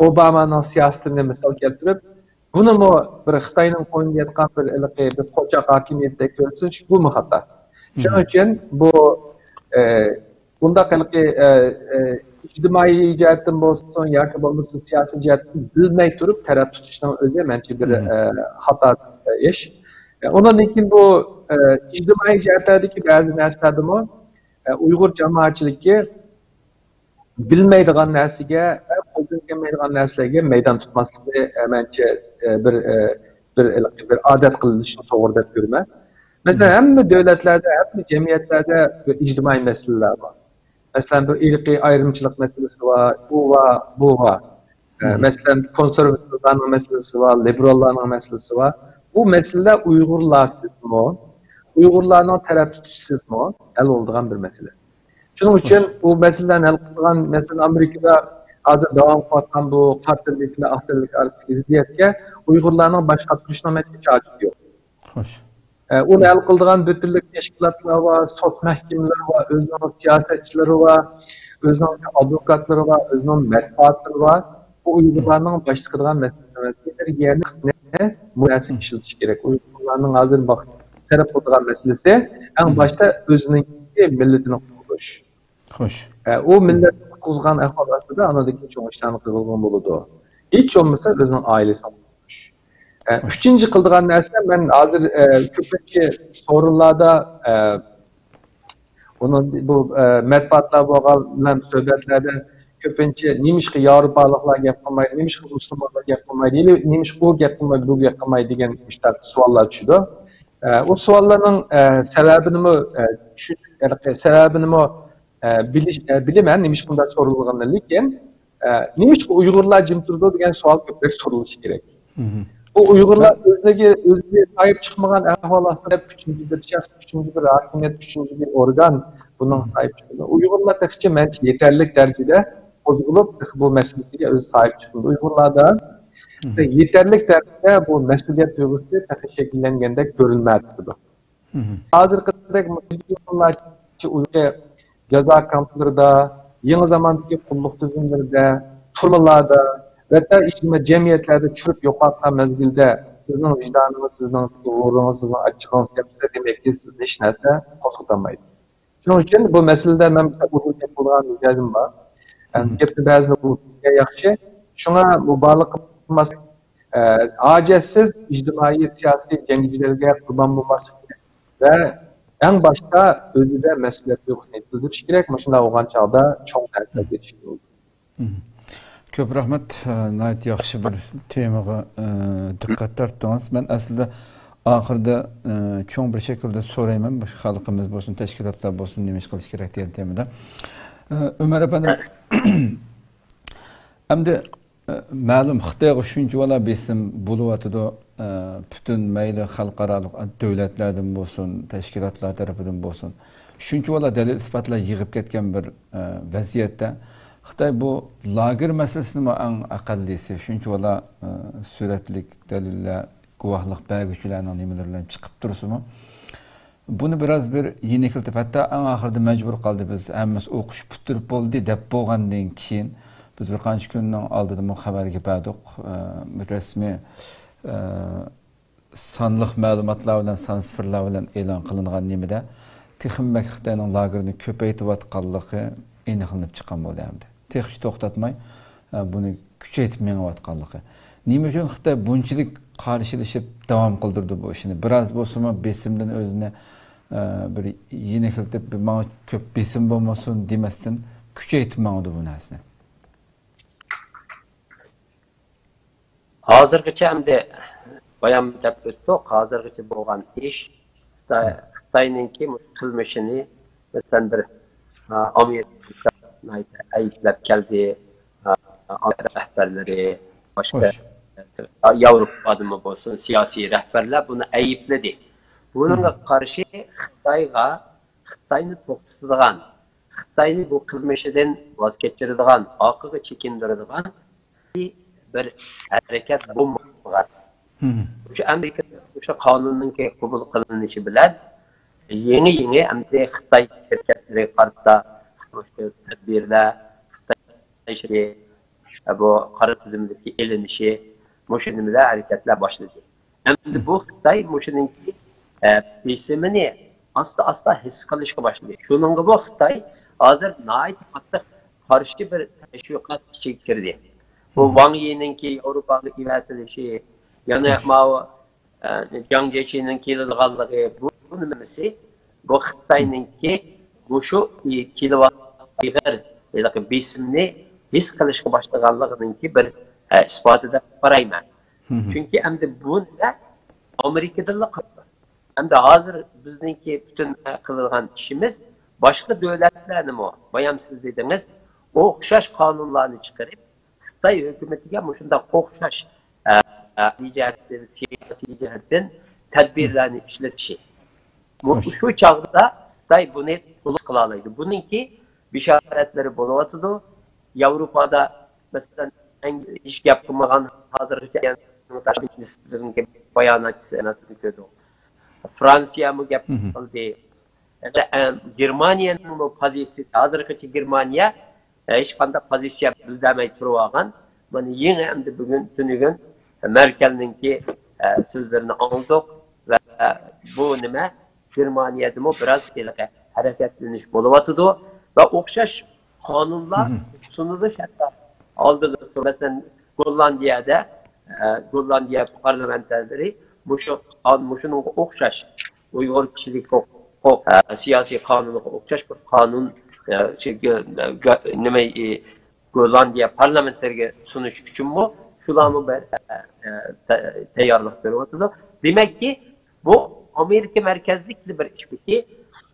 ئوبامانىڭ سىياسىتىنى مىسال كەلتۈرۈپ، بۇنىمۇ بىر خىتاينىڭ قوينىدا ياتقان بىر ھېلىقى بىر قوچاق ھاكىمىيەتتەك كۆرسىتىش، بۇمۇ خاتا. شۇنىڭ ئۈچۈن بۇ، ئە، بۇنداق ھېلىقى، ئە، ئە، ئىجتىمائىي جەھەتتىن بولسۇن ياكى بولمىسا سىياسىي جەھەتتىن بىلمەي تۇرۇپ تەرەپ تۇتۇشنىڭ ئۆزى مەنچە بىر، ئە، خاتا، ئە، ئىش. ئە، ئۇنىڭدىن كېيىن بۇ، ئە، ئىجتىمائىي جەھەتلەردىكى بەزى نەرسىلەردىمۇ، ئە، ئۇيغۇر جامائەتچىلىكى بىلمەيدىغان نەرسىگە ۋە قولدىن كەلمەيدىغان نەرسىلەرگە مەيدان تۇتماسلىقى، ئە، مەنچە، ئە، بىر، ئە، بىر، بىر ئادەت قىلىنىشنى توغرا دەپ كۆرىمەن. مەسىلەن، ھەممە دۆلەتلەردە، ھەممە جەمئىيەتلەردە بىر ئىجتىمائىي مەسىلىلەر بار. مەسىلەن، بىر ئىرقىي ئايرىمچىلىق مەسىلىسى بار، ئۇ بار، بۇ بار. ئە، مەسىلەن، كونسېرۋاتىۋلارنىڭ مەسىلىسى بار، لىبېراللارنىڭ مەسىلىسى بار. بۇ مەسىلىلەر ئۇيغۇرلارسىزمۇ، ئۇيغۇرلارنىڭ تەرەپ تۇتۇشىسىزمۇ ھەل بولىدىغان بىر مەسىلە. شۇنىڭ ئۈچۈن بۇ مەسىلىلەرنى ھەل قىلىدىغان، مەسىلەن، ئامېرىكىدا ھازىر داۋام قىلىۋاتقان بۇ قارا تەنلىكلەر، ئاق تەنلىك ئارىسىدىكى زىددىيەتكە ئۇيغۇرلارنىڭ باش قاتۇرۇشنىڭ مەنچە ھاجىتى يوق. ئە، ئۇنى ھەل قىلىدىغان بىر تۈرلۈك تەشكىلاتلار بار، سوت مەھكىمىلىرى بار، ئۆزىنىڭ سىياسەتچىلىرى بار، ئۆزىنىڭ ئادۋوكاتلىرى بار، ئۆزىنىڭ مەتبۇئاتلىرى بار. بۇ ئۇيغۇرلارنىڭ باش تىقىدىغان مەسىلىسى ئەمەس. ئېنېرگىيەنى مۇناسىپ ئىشلىتىش كېرەك. ئۇيغۇرلارنىڭ ھازىر ۋاقىت سەرپ قىلىدىغان مەسىلىسى ئەڭ باشتا ئۆزىنىڭ مىللىتىنى قۇتقۇزۇش. خوش. ئە، ئۇ مىللەتنى قۇتقۇزغان ئەھۋال ئاستىدا ئاندىن كېيىن چوڭ ئىشلارنى قىلغىلى بولىدۇ. ھېچ بولمىسا ئۆزىنىڭ ئائىلىسىنى قۇتقۇزۇش. ئە، ئۈچىنچى قىلىدىغان نەرسە، مەن ھازىر، ئە، كۆپىنچە سورۇنلاردا، ئە، ئۇنىڭ بۇ، ئە، مەتبۇئاتلار بولغان بىلەن سۆھبەتلەردە كۆپىنچە نېمىشقا ياۋروپالىقلار گەپ قىلمايدۇ، نېمىشقا مۇسۇلمانلار گەپ قىلمايدۇ، يەنى نېمىشقا ئۇ گەپ قىلمايدۇ، بۇ گەپ قىلمايدۇ دېگەن مۇشۇنداق سوئاللار چۈشىدۇ. ئە، ئۇ سوئاللارنىڭ، ئە، سەۋەبىنىمۇ، ئە، چۈشىنىپ، سەۋەبىنىمۇ، ئە، بىلىش، ئە، بىلىمەن نېمىشقا بۇنداق سورىلىدىغىنىنى، لېكىن، ئە، نېمىشقا ئۇيغۇرلار جىم تۇرىدۇ دېگەن سوئال كۆپرەك سورىلىشى كېرەك. بۇ ئۇيغۇرلار ئۆزلىرىگە، ئۆزىگە ساھىب چىقمىغان ئەھۋال ئاستىدا ئۈچىنچى بىر شەخس، ئۈچىنچى بىر ھاكىمىيەت، ئۈچىنچى بىر ئورگان بۇنىڭغا ساھىب چىقىدۇ. ئۇيغۇرلار تېخىچە مەنچە يېتەرلىك دەرىجىدە قوزغىلىپ، تېخى بۇ مەسىلىسىگە ئۆزى ساھىب چىقمىدى. ئۇيغۇرلاردا يېتەرلىك دەرىجىدە بۇ مەسئۇلىيەت تۇيغۇسى تېخى شەكىللەنگەندەك كۆرۈنمەيۋاتىدۇ. ھازىرقىدەك مىليونلارچە ئۇيغۇر جازا كامپلىرىدا، يېڭى زاماندىكى قۇللۇق تۈزۈملىرىدە، تۈرمىلەردە، ھەتتا ئىجتىمائىي جەمئىيەتلەردە چۈشۈرۈپ يوقاتقان مەزگىلدە سىزنىڭ ۋىجدانىڭىز، سىزنىڭ غۇرۇرىڭىز، سىزنىڭ ئاچچىقىڭىز كەلمىسە، دېمەككى سىزنى ھېچ نەرسە قوزغىتالمايدۇ. شۇنىڭ ئۈچۈن بۇ مەسىلىدە مەن ئۇزۇن گەپ قىلىدىغان مىجەزىم بار. ئەم، گەپنى بەزىلەر ئۇزۇن ياخشى. شۇڭا مۇبالىغە قىلماسلىق، ئە، ھاجەتسىز ئىجتىمائىي سىياسىي جەڭگىچىلەرگە قۇربان بولماسلىق كېرەك ۋە ئەڭ باشتا ئۆزىدە مەسئۇلىيەت تۇيغۇسىنى يېتىلدۈرۈش كېرەك. مۇشۇنداق بولغان چاغدا چوڭ نەرسىلەرگە ئېرىشكىلى بولىدۇ. مم. كۆپ رەھمەت. ئە، ناھايىتى ياخشى بىر تېمىغا، ئە، دىققەت تارتتىڭىز. مەن ئەسلىدە ئاخىرىدا، ئە، چوڭ بىر شەكىلدە سورايمەن، مۇشۇ خەلقىمىز بولسۇن، تەشكىلاتلار بولسۇن، نېمە ئىش قىلىش كېرەك دېگەن تېمىدا. ئە، ئۆمەر ئەپەندى، ئەمدى، ئە، مەلۇم خىتايغا شۇنچىۋالا بېسىم بولۇۋاتىدۇ، ئە، پۈتۈن مەيلى خەلقئارالىق دۆلەتلەردىن بولسۇن، تەشكىلاتلار تەرىپىدىن بولسۇن، شۇنچىۋالا دەلىل-ئىسپاتلار يىغىپ كەتكەن بىر، ئە، ۋەزىيەتتە خىتاي بۇ لاگېر مەسىلىسىنىمۇ ئەڭ ئەقەللىسى، شۇنچىۋالا، ئە، سۈرەتلىك دەلىللەر، گۇۋاھلىق بەرگۈچىلەرنىڭ نېمىلىرى بىلەن چىقىپ تۇرسىمۇ، بۇنى بىراز بىر يېنىكلىتىپ، ھەتتا ئەڭ ئاخىرىدا مەجبۇر قالدى، بىز ھەممىسى ئوقۇش پۈتتۈرۈپ بولدى دەپ بولغاندىن كېيىن، بىز بىر قانچە كۈننىڭ ئالدىدىمۇ خەۋەرگە بەردۇق، ئە، رەسمىي، ئە، سانلىق مەلۇماتلار بىلەن، سان سىفىرلار بىلەن ئېلان قىلىنغان نېمىدە تېخىمۇ خىتاينىڭ لاگېرنى كۆپەيتىۋاتقانلىقى ئېنىقلىنىپ چىققان بولدى ئەمدى. تېخىچە توختاتماي، ئە، بۇنى كۈچەيتىپ مېڭىۋاتقانلىقى. نېمە ئۈچۈن خىتاي بۇنچىلىك قارشىلىشىپ داۋام قىلدۇرىدۇ بۇ ئىشنى؟ بىراز بولسىمۇ بېسىمدىن ئۆزىنى، ئە، بىر يېنىكلىتىپ، بىر ماڭا كۆپ بېسىم بولمىسۇن دېمەستىن كۈچەيتىپ ماڭىدۇ بۇ نەرسىنى. ھازىرغىچە ئەمدى بايام دەپ ئۆتتۇق، ھازىرغىچە بولغان ئىش خىتاي، خىتاينىڭكى مۇشۇ قىلمىشىنى مەسىلەن بىر، ئا، ئامېرىكا ناھايىتى ئەيىبلەپ كەلدى. ئا، ئامېرىكا رەھبەرلىرى، باشقا، خوش. ياۋروپادىمۇ بولسۇن، سىياسىي رەھبەرلەر بۇنى ئەيىبلىدى. بۇنىڭغا قارشى خىتايغا، خىتاينى توختىتىدىغان، خىتاينى بۇ قىلمىشىدىن ۋاز كەچۈرىدىغان، ئارقىغا چېكىندۈرىدىغان بىر ھەرىكەت بولمىغان. مۇشۇ ئامېرىكا، مۇشۇ قانۇننىڭكى قوبۇل قىلىنىشى بىلەن يېڭى-يېڭى ئەمدى خىتاي شىركەتلىرىگە قارىتا مۇشۇ تەدبىرلەر، خىتاي شىركەت بۇ قارا تىزىملىككە ئېلىنىشى، مۇشۇ نېمىلەر، ھەرىكەتلەر باشلىدى. ئەمدى بۇ خىتاي مۇشۇنىڭكى، ئە، بېسىمىنى ئاستا-ئاستا ھېس قىلىشقا باشلىدى. شۇنىڭغىمۇ خىتاي ھازىر ناھايىتى قاتتىق قارشى بىر تەشۋىقات ئىچىگە كىردى. بۇ ۋاڭ يىنىڭكى ياۋروپاغا ئېۋەتىلىشى، يەنە ماۋۇ، ئە، جاڭ جيېچىنىڭ كېلىدىغانلىقى، بۇ، بۇ نېمىسى؟ بۇ خىتاينىڭكى مۇشۇ كېلىۋاتقان ئېغىر ھېلىقى بېسىمنى ھېس قىلىشقا باشلىغانلىقىنىڭكى بىر، ئە، ئىسپاتى دەپ قارايمەن. چۈنكى ئەمدى بۇ نېمە ئامېرىكىدىنلا قالدى. ئەمدى ھازىر بىزنىڭكى پۈتۈن، ئە، قىلىدىغان ئىشىمىز باشقا دۆلەتلەرنىمۇ، بايام سىز دېدىڭىز، ئوخشاش قانۇنلارنى چىقىرىپ، خىتاي ھۆكۈمىتىگە مۇشۇنداق ئوخشاش، ئە، ئە، ئەمەلىي جەھەتتىن، سىياسىي جەھەتتىن تەدبىرلەرنى ئىشلىتىشى. مۇ-، شۇ چاغدا خىتاي بۇنى تولۇق قىلالايدۇ. بۇنىڭكى بېشارەتلىرى بولۇۋاتىدۇ. ياۋروپادا، مەسىلەن، ئەڭ ھېچ گەپ قىلمىغان ھازىرغىچە تاشقى مىنىستىرلىرىنىڭ باياناتچىسى كۆردۇق. فرانسىيەمۇ گەپ قىلدى. ئە، گېرمانىيەنىڭمۇ پوزىتسىيىسى، ھازىرغىچە گېرمانىيە، ئە، ھېچقانداق پوزىتسىيە بىلدۈرمەي تۇرۇۋالغان. مانا يېڭى ئەمدى بۈگۈن، تۈنۈگۈن مەركەلنىڭكى، ئە، سۆزلىرىنى ئاڭلىدۇق ۋە، ئە، بۇ نېمە، گېرمانىيەدىمۇ بىراز ھېلىقى ھەرىكەتلىنىش بولۇۋاتىدۇ ۋە ئوخشاش قانۇنلار سۇنۇلۇش ھەتتا ئالدىدا تۇر. مەسىلەن، گوللاندىيەدە، ئە، گوللاندىيە پارلامېنتلىرى مۇشۇ، مۇشۇنىڭغا ئوخشاش ئۇيغۇر كىشىلىك ھوقۇق، ئە، سىياسىي قانۇنىغا ئوخشاش بىر قانۇن، ئە، شۇ، گە-، گە-، نېمە، ئى، گوللاندىيە پارلامېنتلىرىگە سۇنۇش ئۈچۈنمۇ شۇلارمۇ بىر، ئە، ئە، تە-، تەييارلىق كۆرۈۋاتىدۇ. دېمەككى، بۇ ئامېرىكا مەركەزلىك بىر ئىش بۇكى،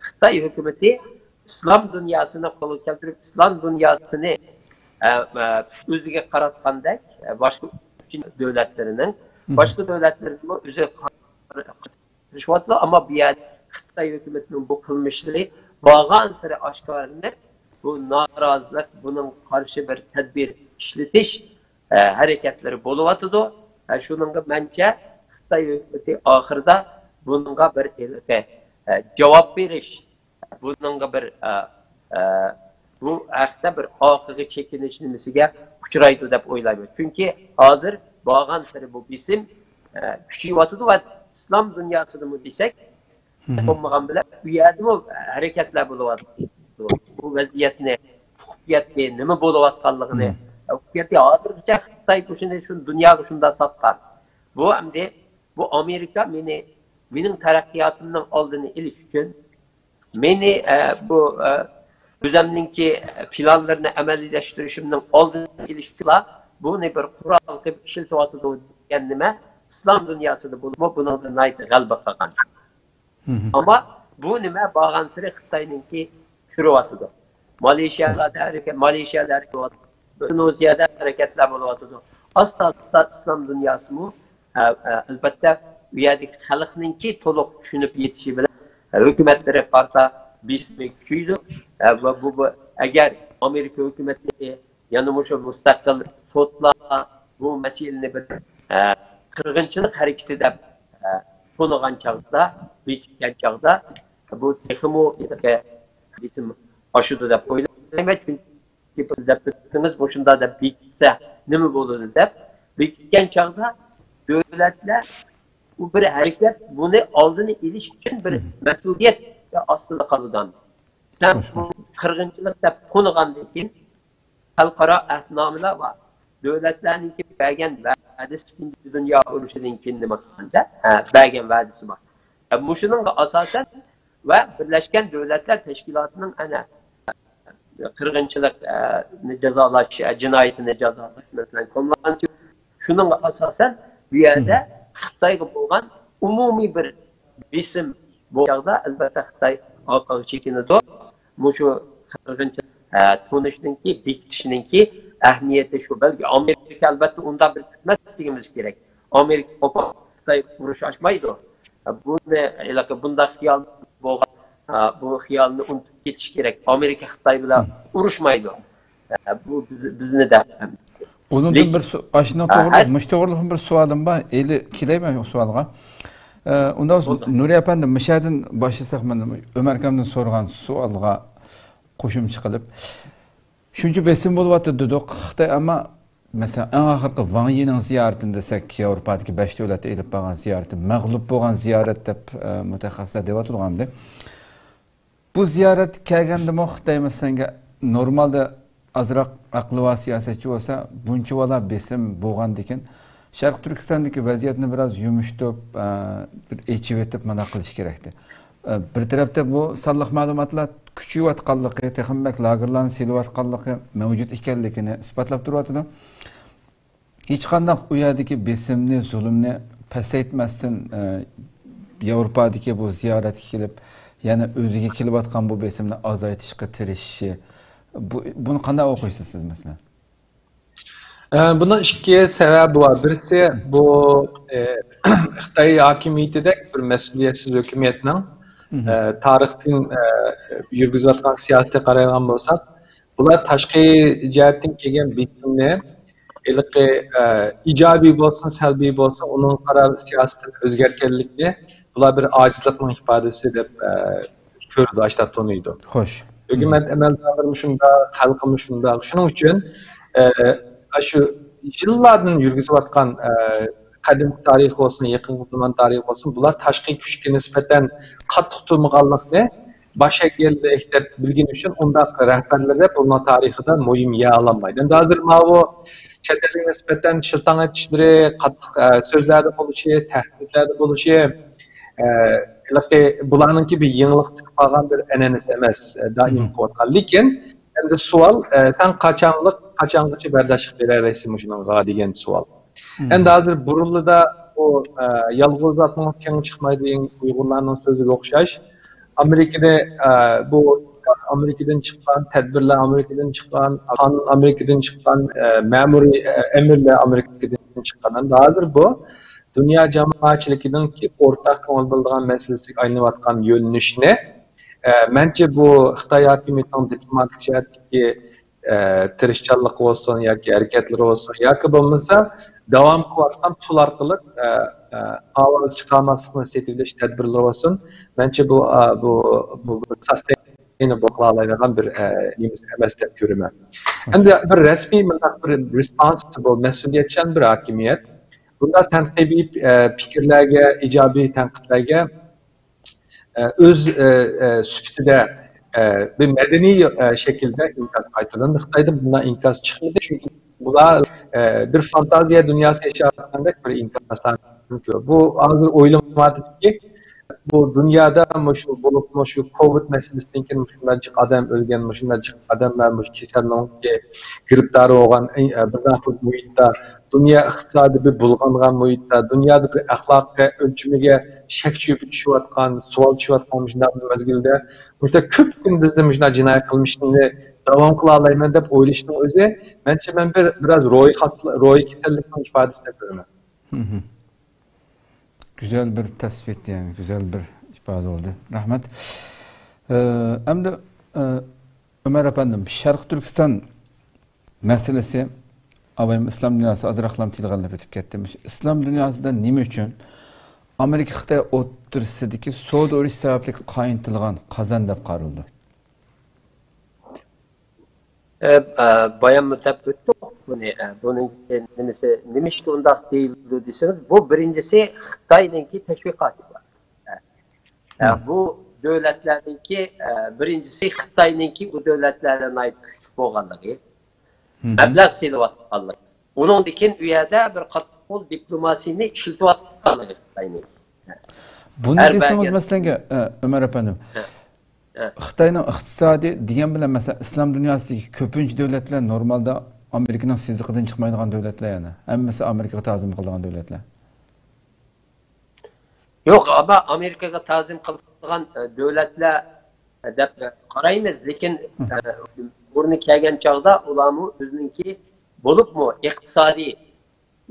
خىتاي ھۆكۈمىتى ئىسلام دۇنياسىنى قولغا كەلتۈرۈپ، ئىسلام دۇنياسىنى، ئە، ئە، ئۆزىگە قاراتقاندەك، ئە، باشقا ئۈچىنچى دۆلەتلىرىنىڭ، باشقا دۆلەتلىرىنىمۇ ئۆزىگە قارىتىشىۋاتىدۇ. ئەمما بۇ يەردە خىتاي ھۆكۈمىتىنىڭ بۇ قىلمىشلىرى بارغانسېرى ئاشكارىلىنىپ، بۇ نارازىلىق، بۇنىڭغا قارشى بىر تەدبىر ئىشلىتىش، ئە، ھەرىكەتلىرى بولۇۋاتىدۇ. ئە، شۇنىڭغا مەنچە خىتاي ھۆكۈمىتى ئاخىرىدا بۇنىڭغا بىر ھېلىقى، ئە، جاۋاب بېرىش، بۇنىڭغا بىر، ئە، ئە، بۇ ھەقتە بىر ئارقىغا چېكىنىش نېمىسىگە ئۇچرايدۇ دەپ ئويلايمەن. چۈنكى ھازىر بارغانسېرى بۇ بېسىم، ئە، كۈچىيىۋاتىدۇ ۋە ئىسلام دۇنياسىدىمۇ دېسەك، بولمىغان بىلەن ئۇ يەردىمۇ ھەرىكەتلەر بولۇۋاتىدۇ. بۇ ۋەزىيەتنى ئۇقۇپ يەتتى، نېمە بولۇۋاتقانلىقىنى ئۇقۇپ يەتتى. ھازىرغىچە خىتاي بۇ ئىشنى شۇ دۇنياغا شۇنداق ساتقان. بۇ ئەمدى، بۇ ئامېرىكا مېنى، مېنىڭ تەرەققىياتىمنىڭ ئالدىنى ئېلىش ئۈچۈن، مېنى، ئە، بۇ، ئە، ئۆزەمنىڭكى پىلانلىرىنى ئەمەلىيلەشتۈرۈشۈمنىڭ ئالدىنى ئېلىش ئۈچۈنلا بۇنى بىر قورال قىلىپ ئىشلىتىۋاتىدۇ دېگەن نېمە ئىسلام دۇنياسىدا بولۇپمۇ بۇنىڭدىن ناھايىتى غەلىبە قىلغان. ئەمما بۇ نېمە بارغانسېرى خىتاينىڭكى چۈشۈرۈۋاتىدۇ. مالېيشىيادا ھەرىكەت، مالېيشىيادا ھەرىكەت بولۇۋاتىدۇ. ئىندونېزىيەدە ھەرىكەتلەر بولۇۋاتىدۇ. ئاستا-ئاستا ئىسلام دۇنياسىمۇ، ئە، ئە، ئەلۋەتتە، ئۇ يەردىكى خەلقنىڭكى تولۇق چۈشىنىپ يېتىشى بىلەن، ئە، ھۆكۈمەتلىرىگە قارىتا بېسىمى كۈچىيىدۇ. ئە، ۋە بۇ، بۇ، ئەگەر ئامېرىكا ھۆكۈمىتى يەنە مۇشۇ مۇستەقىل سوتلار بۇ مەسىلىنى بىر، ئە، قىرغىنچىلىق ھەرىكىتى دەپ، ئە، تونۇغان چاغدا، بېكىتكەن چاغدا بۇ تېخىمۇ ھېلىقى ھەدىسىم ئاشىدۇ دەپ ئويلايمەن. چۈنكى سىز دەپ ئۆتتىڭىز، مۇشۇنداق دەپ بېكىتسە نېمە بولىدۇ دەپ بېكىتكەن چاغدا دۆلەتلەر بۇ بىر ھەرىكەت، بۇنى ئالدىنى ئېلىش ئۈچۈن بىر مەسئۇلىيەت ئاستىدا قالىدۇ. سەن بۇ قىرغىنچىلىق دەپ تونۇغاندىن كېيىن، خەلقئارا ئەھدىنامىلەر بار. دۆلەتلەرنىڭكى بەرگەن ۋەدىسى، ئىككىنچى دۇنيا ئۇرۇشىدىن كېيىن نېمە قىلغاندا، ھە، بەرگەن ۋەدىسى بار. ھە، مۇشۇنىڭغا ئاساسەن ۋە بىرلەشكەن دۆلەتلەر تەشكىلاتىنىڭ ئەنە قىرغىنچىلىق، ئە، نى جازالاش، ئە، جىنايىتىنى جازالاش، مەسىلەن، كونۋانسىيە، شۇنىڭغا ئاساسەن بۇ يەردە خىتايغا بولغان ئومۇمىي بىر بېسىم بولغان چاغدا، ئەلۋەتتە، خىتاي ئارقىغا چېكىنىدۇ. مۇشۇ قىرغىنچىلىق، ئە، تونۇشنىڭكى، بېكىتىشنىڭكى ئەھمىيىتى شۇ. بەلكى ئامېرىكا، ئەلۋەتتە، ئۇنداق بىر كۈتمەس دېگىنىمىز كېرەك. ئامېرىكا قوپۇپ، خىتاي ئۇرۇش ئاچمايدۇ. بۇنى ھېلىقى بۇنداق خىيال بولغان، بۇ خىيالنى ئۇنتۇپ كېتىش كېرەك. ئامېرىكا خىتاي بىلەن ئۇرۇشمايدۇ. بۇ بىز، بىزنى دەپ. ئۇنىڭدىن لېكىن، بىر سو-، ئاشۇنىڭ ھە، توغرىلىق، ھە. مۇشۇ توغرىلىق بىر سوئالىم بار. ئېلى كېلەيمەن ئۇ سوئالغا. ئە، ئۇنداق بولدى. نۇرى ئەپەندى، مۇشۇ يەردىن باشلىساق، مانا ئۆمەر ئاكامدىن سورىغان سوئالغا قوشۇمچە قىلىپ. شۇنچە بېسىم بولۇۋاتىدۇ دېدۇق. خىتاي، ئەمما، مەسىلەن، ئەڭ ئاخىرقى ۋاڭ يىنىڭ زىيارىتىنى دېسەك، ياۋروپادىكى بەش دۆلەتتە ئېلىپ بارغان زىيارىتى مەغلۇپ بولغان زىيارەت دەپ، ئە، مۇتەخەسسىسلەر دەۋاتىدىغانىدى. بۇ زىيارەت كەلگەندىمۇ خىتاي، مەسىلەن، نورمالدا ئازراق ئەقلىۋار سىياسەتچى بولسا، بۇنچىۋالا بېسىم بولغاندىكىن، شەرقىي تۈركىستاندىكى ۋەزىيەتنى بىراز يۇمشىتىپ، ئە، بىر ئېچىۋېتىپ مانا قىلىش كېرەكتى. ئە، بىر تەرەپتە بۇ سانلىق مەلۇماتلار كۈچىيىۋاتقانلىقى، تېخىمۇ بەك لاگېرلارنى سېلىۋاتقانلىقى مەۋجۇت ئىكەنلىكىنى ئىسپاتلاپ تۇرۇۋاتىدۇ. ھېچقانداق ئۇ يەردىكى بېسىمنى، زۇلۇمنى پەسەيتمەستىن، ئە، ياۋروپادىكى بۇ زىيارەتكە كېلىپ، يەنە ئۆزىگە كېلىۋاتقان بۇ بېسىمنى ئازايتىشقا تىرىشىشى، بۇ، بۇنى قانداق ئوقۇيسىز سىز، مەسىلەن؟ ئە، بۇنىڭ ئىككى سەۋەبى بار. بىرسى، بۇ، ئە، خىتاي ھاكىمىيىتىدەك بىر مەسئۇلىيەتسىز ھۆكۈمەتنىڭ، ئە، تارىختىن، ئە، يۈرگۈزۈۋاتقان سىياسىتىگە قارايدىغان بولساق، بۇلار تاشقى جەھەتتىن كەلگەن بېسىمنى، ھېلىقى، ئە، ئىجابىي بولسۇن، سەلبىي بولسۇن، ئۇنىڭغا قاراپ سىياسىتىنى ئۆزگەرتكەنلىكىنى بۇلار بىر ئاجىزلىقنىڭ ئىپادىسى دەپ، ئە، كۆرىدۇ، ئاشۇنداق تونۇيدۇ. خوش. ھۆكۈمەت ئەمەلدارلىرىمۇ شۇنداق، خەلقىمۇ شۇنداق. شۇنىڭ ئۈچۈن، ئە، ئاشۇ يىللاردىن يۈرگۈزۈۋاتقان، ئە، قەدىمكى تارىخ بولسۇن، يېقىنقى زامان تارىخى بولسۇن، بۇلار تاشقى كۈچكە نىسبەتەن قاتتىق تۇرمىغانلىقنى باش ئەگەللىك دەپ بىلگىنى ئۈچۈن ئۇنداق رەھبەرلىرى بۇنىڭ تارىخىدا مۇھىم يەر ئالالمايدۇ. ئەمدى ھازىر ماۋۇ چەت ئەلگە نىسبەتەن شىلتاڭ ئېتىشلىرى، قاتتىق، ئە، سۆزلەردە بولۇشى، تەھدىتلەردە بولۇشى، ئە، ھېلىقى بۇلارنىڭكى بىر يېڭىلىق تېپىپ قالغان بىر ئەنئەنىسى ئەمەس، ئە، دائىم قىلىۋاتقان. لېكىن ئەمدى سوئال، ئە، سەن قاچانلىق، قاچانغىچە بەرداشلىق بېرەلەيسەن مۇشۇنىڭغا دېگەن سوئال. ئەمدى ھازىر بۇرۇنلىدا بۇ، ئە، يالغۇز ئاتنىڭ تېڭى چىقمايدۇ دېگەن ئۇيغۇرلارنىڭ سۆزىگە ئوخشاش، ئامېرىكىدا، ئە، بۇ ئامېرىكىدىن چىققان، تەدبىرلەر ئامېرىكىدىن چىققان، قانۇن ئامېرىكىدىن چىققان، ئە، مەمۇرىي، ئە، ئەمىرلەر ئامېرىكىدىن چىققان. ئەمدى ھازىر بۇ دۇنيا جامائەتچىلىكىنىڭكى ئورتاق كۆڭۈل بۆلىدىغان مەسىلىسىگە ئايلىنىۋاتقان يۆنىلىشنى، ئە، مەنچە بۇ خىتاي ھاكىمىيىتىنىڭ دىپلوماتىك جەھەتتىكى ئە، تىرىشچانلىقى بولسۇن ياكى ھەرىكەتلىرى بولسۇن ياكى بولمىسا داۋام قىلىۋاتقان پۇل ئارقىلىق، ئە، ئە، ئاۋاز چىقارماسلىقنى سېتىۋېلىش تەدبىرلىرى بولسۇن، مەنچە بۇ، ئە، بۇ، بۇ بىر ساستېينابل بولالايدىغان بىر، ئە، نېمىسى ئەمەس دەپ كۆرىمەن. ئەمدى بىر رەسمىي مۇنداق بىر رېسپونسىبىل، مەسئۇلىيەتچان بىر ھاكىمىيەت بۇنداق تەنقىدىي، ئە، پىكىرلەرگە، ئىجابىي تەنقىدلەرگە ئە، ئۆز، ئە، ئە، سۈپىتىدە، ئە، بىر مەدەنىي، ئە، شەكىلدە ئىنكاس قايتۇرۇلدى. خىتايدىن بۇنداق ئىنكاس چىقمىدى، چۈنكى بۇلار، ئە، بىر فانتازىيە دۇنياسى ياشاۋاتقاندەك بىر ئىنكاس. بۇ ھازىر ئويلىنىۋاتىدۇكى، بۇ دۇنيادا مۇشۇ، بولۇپمۇ شۇ كوۋىد مەسىلىسىدىن كېيىن مۇشۇنداق جىق ئادەم ئۆلگەن، مۇشۇنداق جىق ئادەملەر مۇشۇ كېسەلنىڭكى گىرىپتار بولغان، ئە، بىردەك مۇھىتتا دۇنيا ئىقتىسادى بىر بۇلغانغان مۇھىتتا، دۇنيادا بىر ئەخلاق ئۆلچىمىگە شەك شۈبھە چۈشۈۋاتقان، سوئال چۈشۈۋاتقان مۇشۇنداق بىر مەزگىلدە، مۇشۇنداق كۆپ كۈندە مۇشۇنداق جىنايى قىلمىشنى داۋام قىلالايمەن دەپ ئويلىشىنىڭ ئۆزى، مەنچە، مەن بىر، بىراز روھىي خاس-، روھىي كېسەللىكنىڭ ئىپادىسى دەپ بىلىمەن. گۈزەل بىر تەسۋىت، يەنى گۈزەل بىر ئىپادە بولدى. رەھمەت. ئە، ئەمدى، ئە، ئۆمەر ئەپەندىم، شەرقىي تۈركىستان مەسىلىسى، ئاۋايم ئىسلام دۇنياسى ئازراقلام تىلغا ئېلىپ ئۆتۈپ كەتتى. مۇشۇ ئىسلام دۇنياسىدا نېمە ئۈچۈن ئامېرىكا خىتاي ئوتتۇرىسىدىكى سودا ئۇرۇشى سەۋەبلىك قاينىتىلغان قازان دەپ قارىلىدۇ؟ ئە، ئە، بايانمۇ دەپ ئۆتتۇق بۇنى. ئە، بۇنىڭ نېمىسى، نېمىشقا ئۇنداق دېيىلىدۇ دېسىڭىز، بۇ بىرىنچىسى خىتاينىڭكى تەشۋىقاتى بار. ئە، ئە، بۇ دۆلەتلەرنىڭكى، ئە، بىرىنچىسى خىتاينىڭكى بۇ دۆلەتلەردە ناھايىتى كۈچلۈك بولغانلىقى، مەبلەغ سېلىۋاتقانلىقى، ئۇنىڭدىن كېيىن ئۇ يەردە بىر قاتتىق قول دىپلوماسىيىنى ئىشلىتىۋاتقانلىقى خىتاينىڭ. بۇنى ھەر دېسىڭىز، بەرگەن مەسىلەن، ئە، ئۆمەر ئەپەندىم، ھە، ھە. خىتاينىڭ ئىقتىسادى دېگەن بىلەن، مەسىلەن، ئىسلام دۇنياسىدىكى كۆپىنچە دۆلەتلەر نورمالدا ئامېرىكىنىڭ سىزىقىدىن چىقمايدىغان دۆلەتلەر، يەنى ھەممىسى ئامېرىكىغا تازىم قىلىدىغان دۆلەتلەر. يوق، ئەمما ئامېرىكىغا تازىم قىلىدىغان، ئە، دۆلەتلەر، ئە، دەپ قارايمىز، لېكىن، ئە، ئورنى كەلگەن چاغدا ئۇلارمۇ ئۆزىنىڭكى، بولۇپمۇ ئىقتىسادىي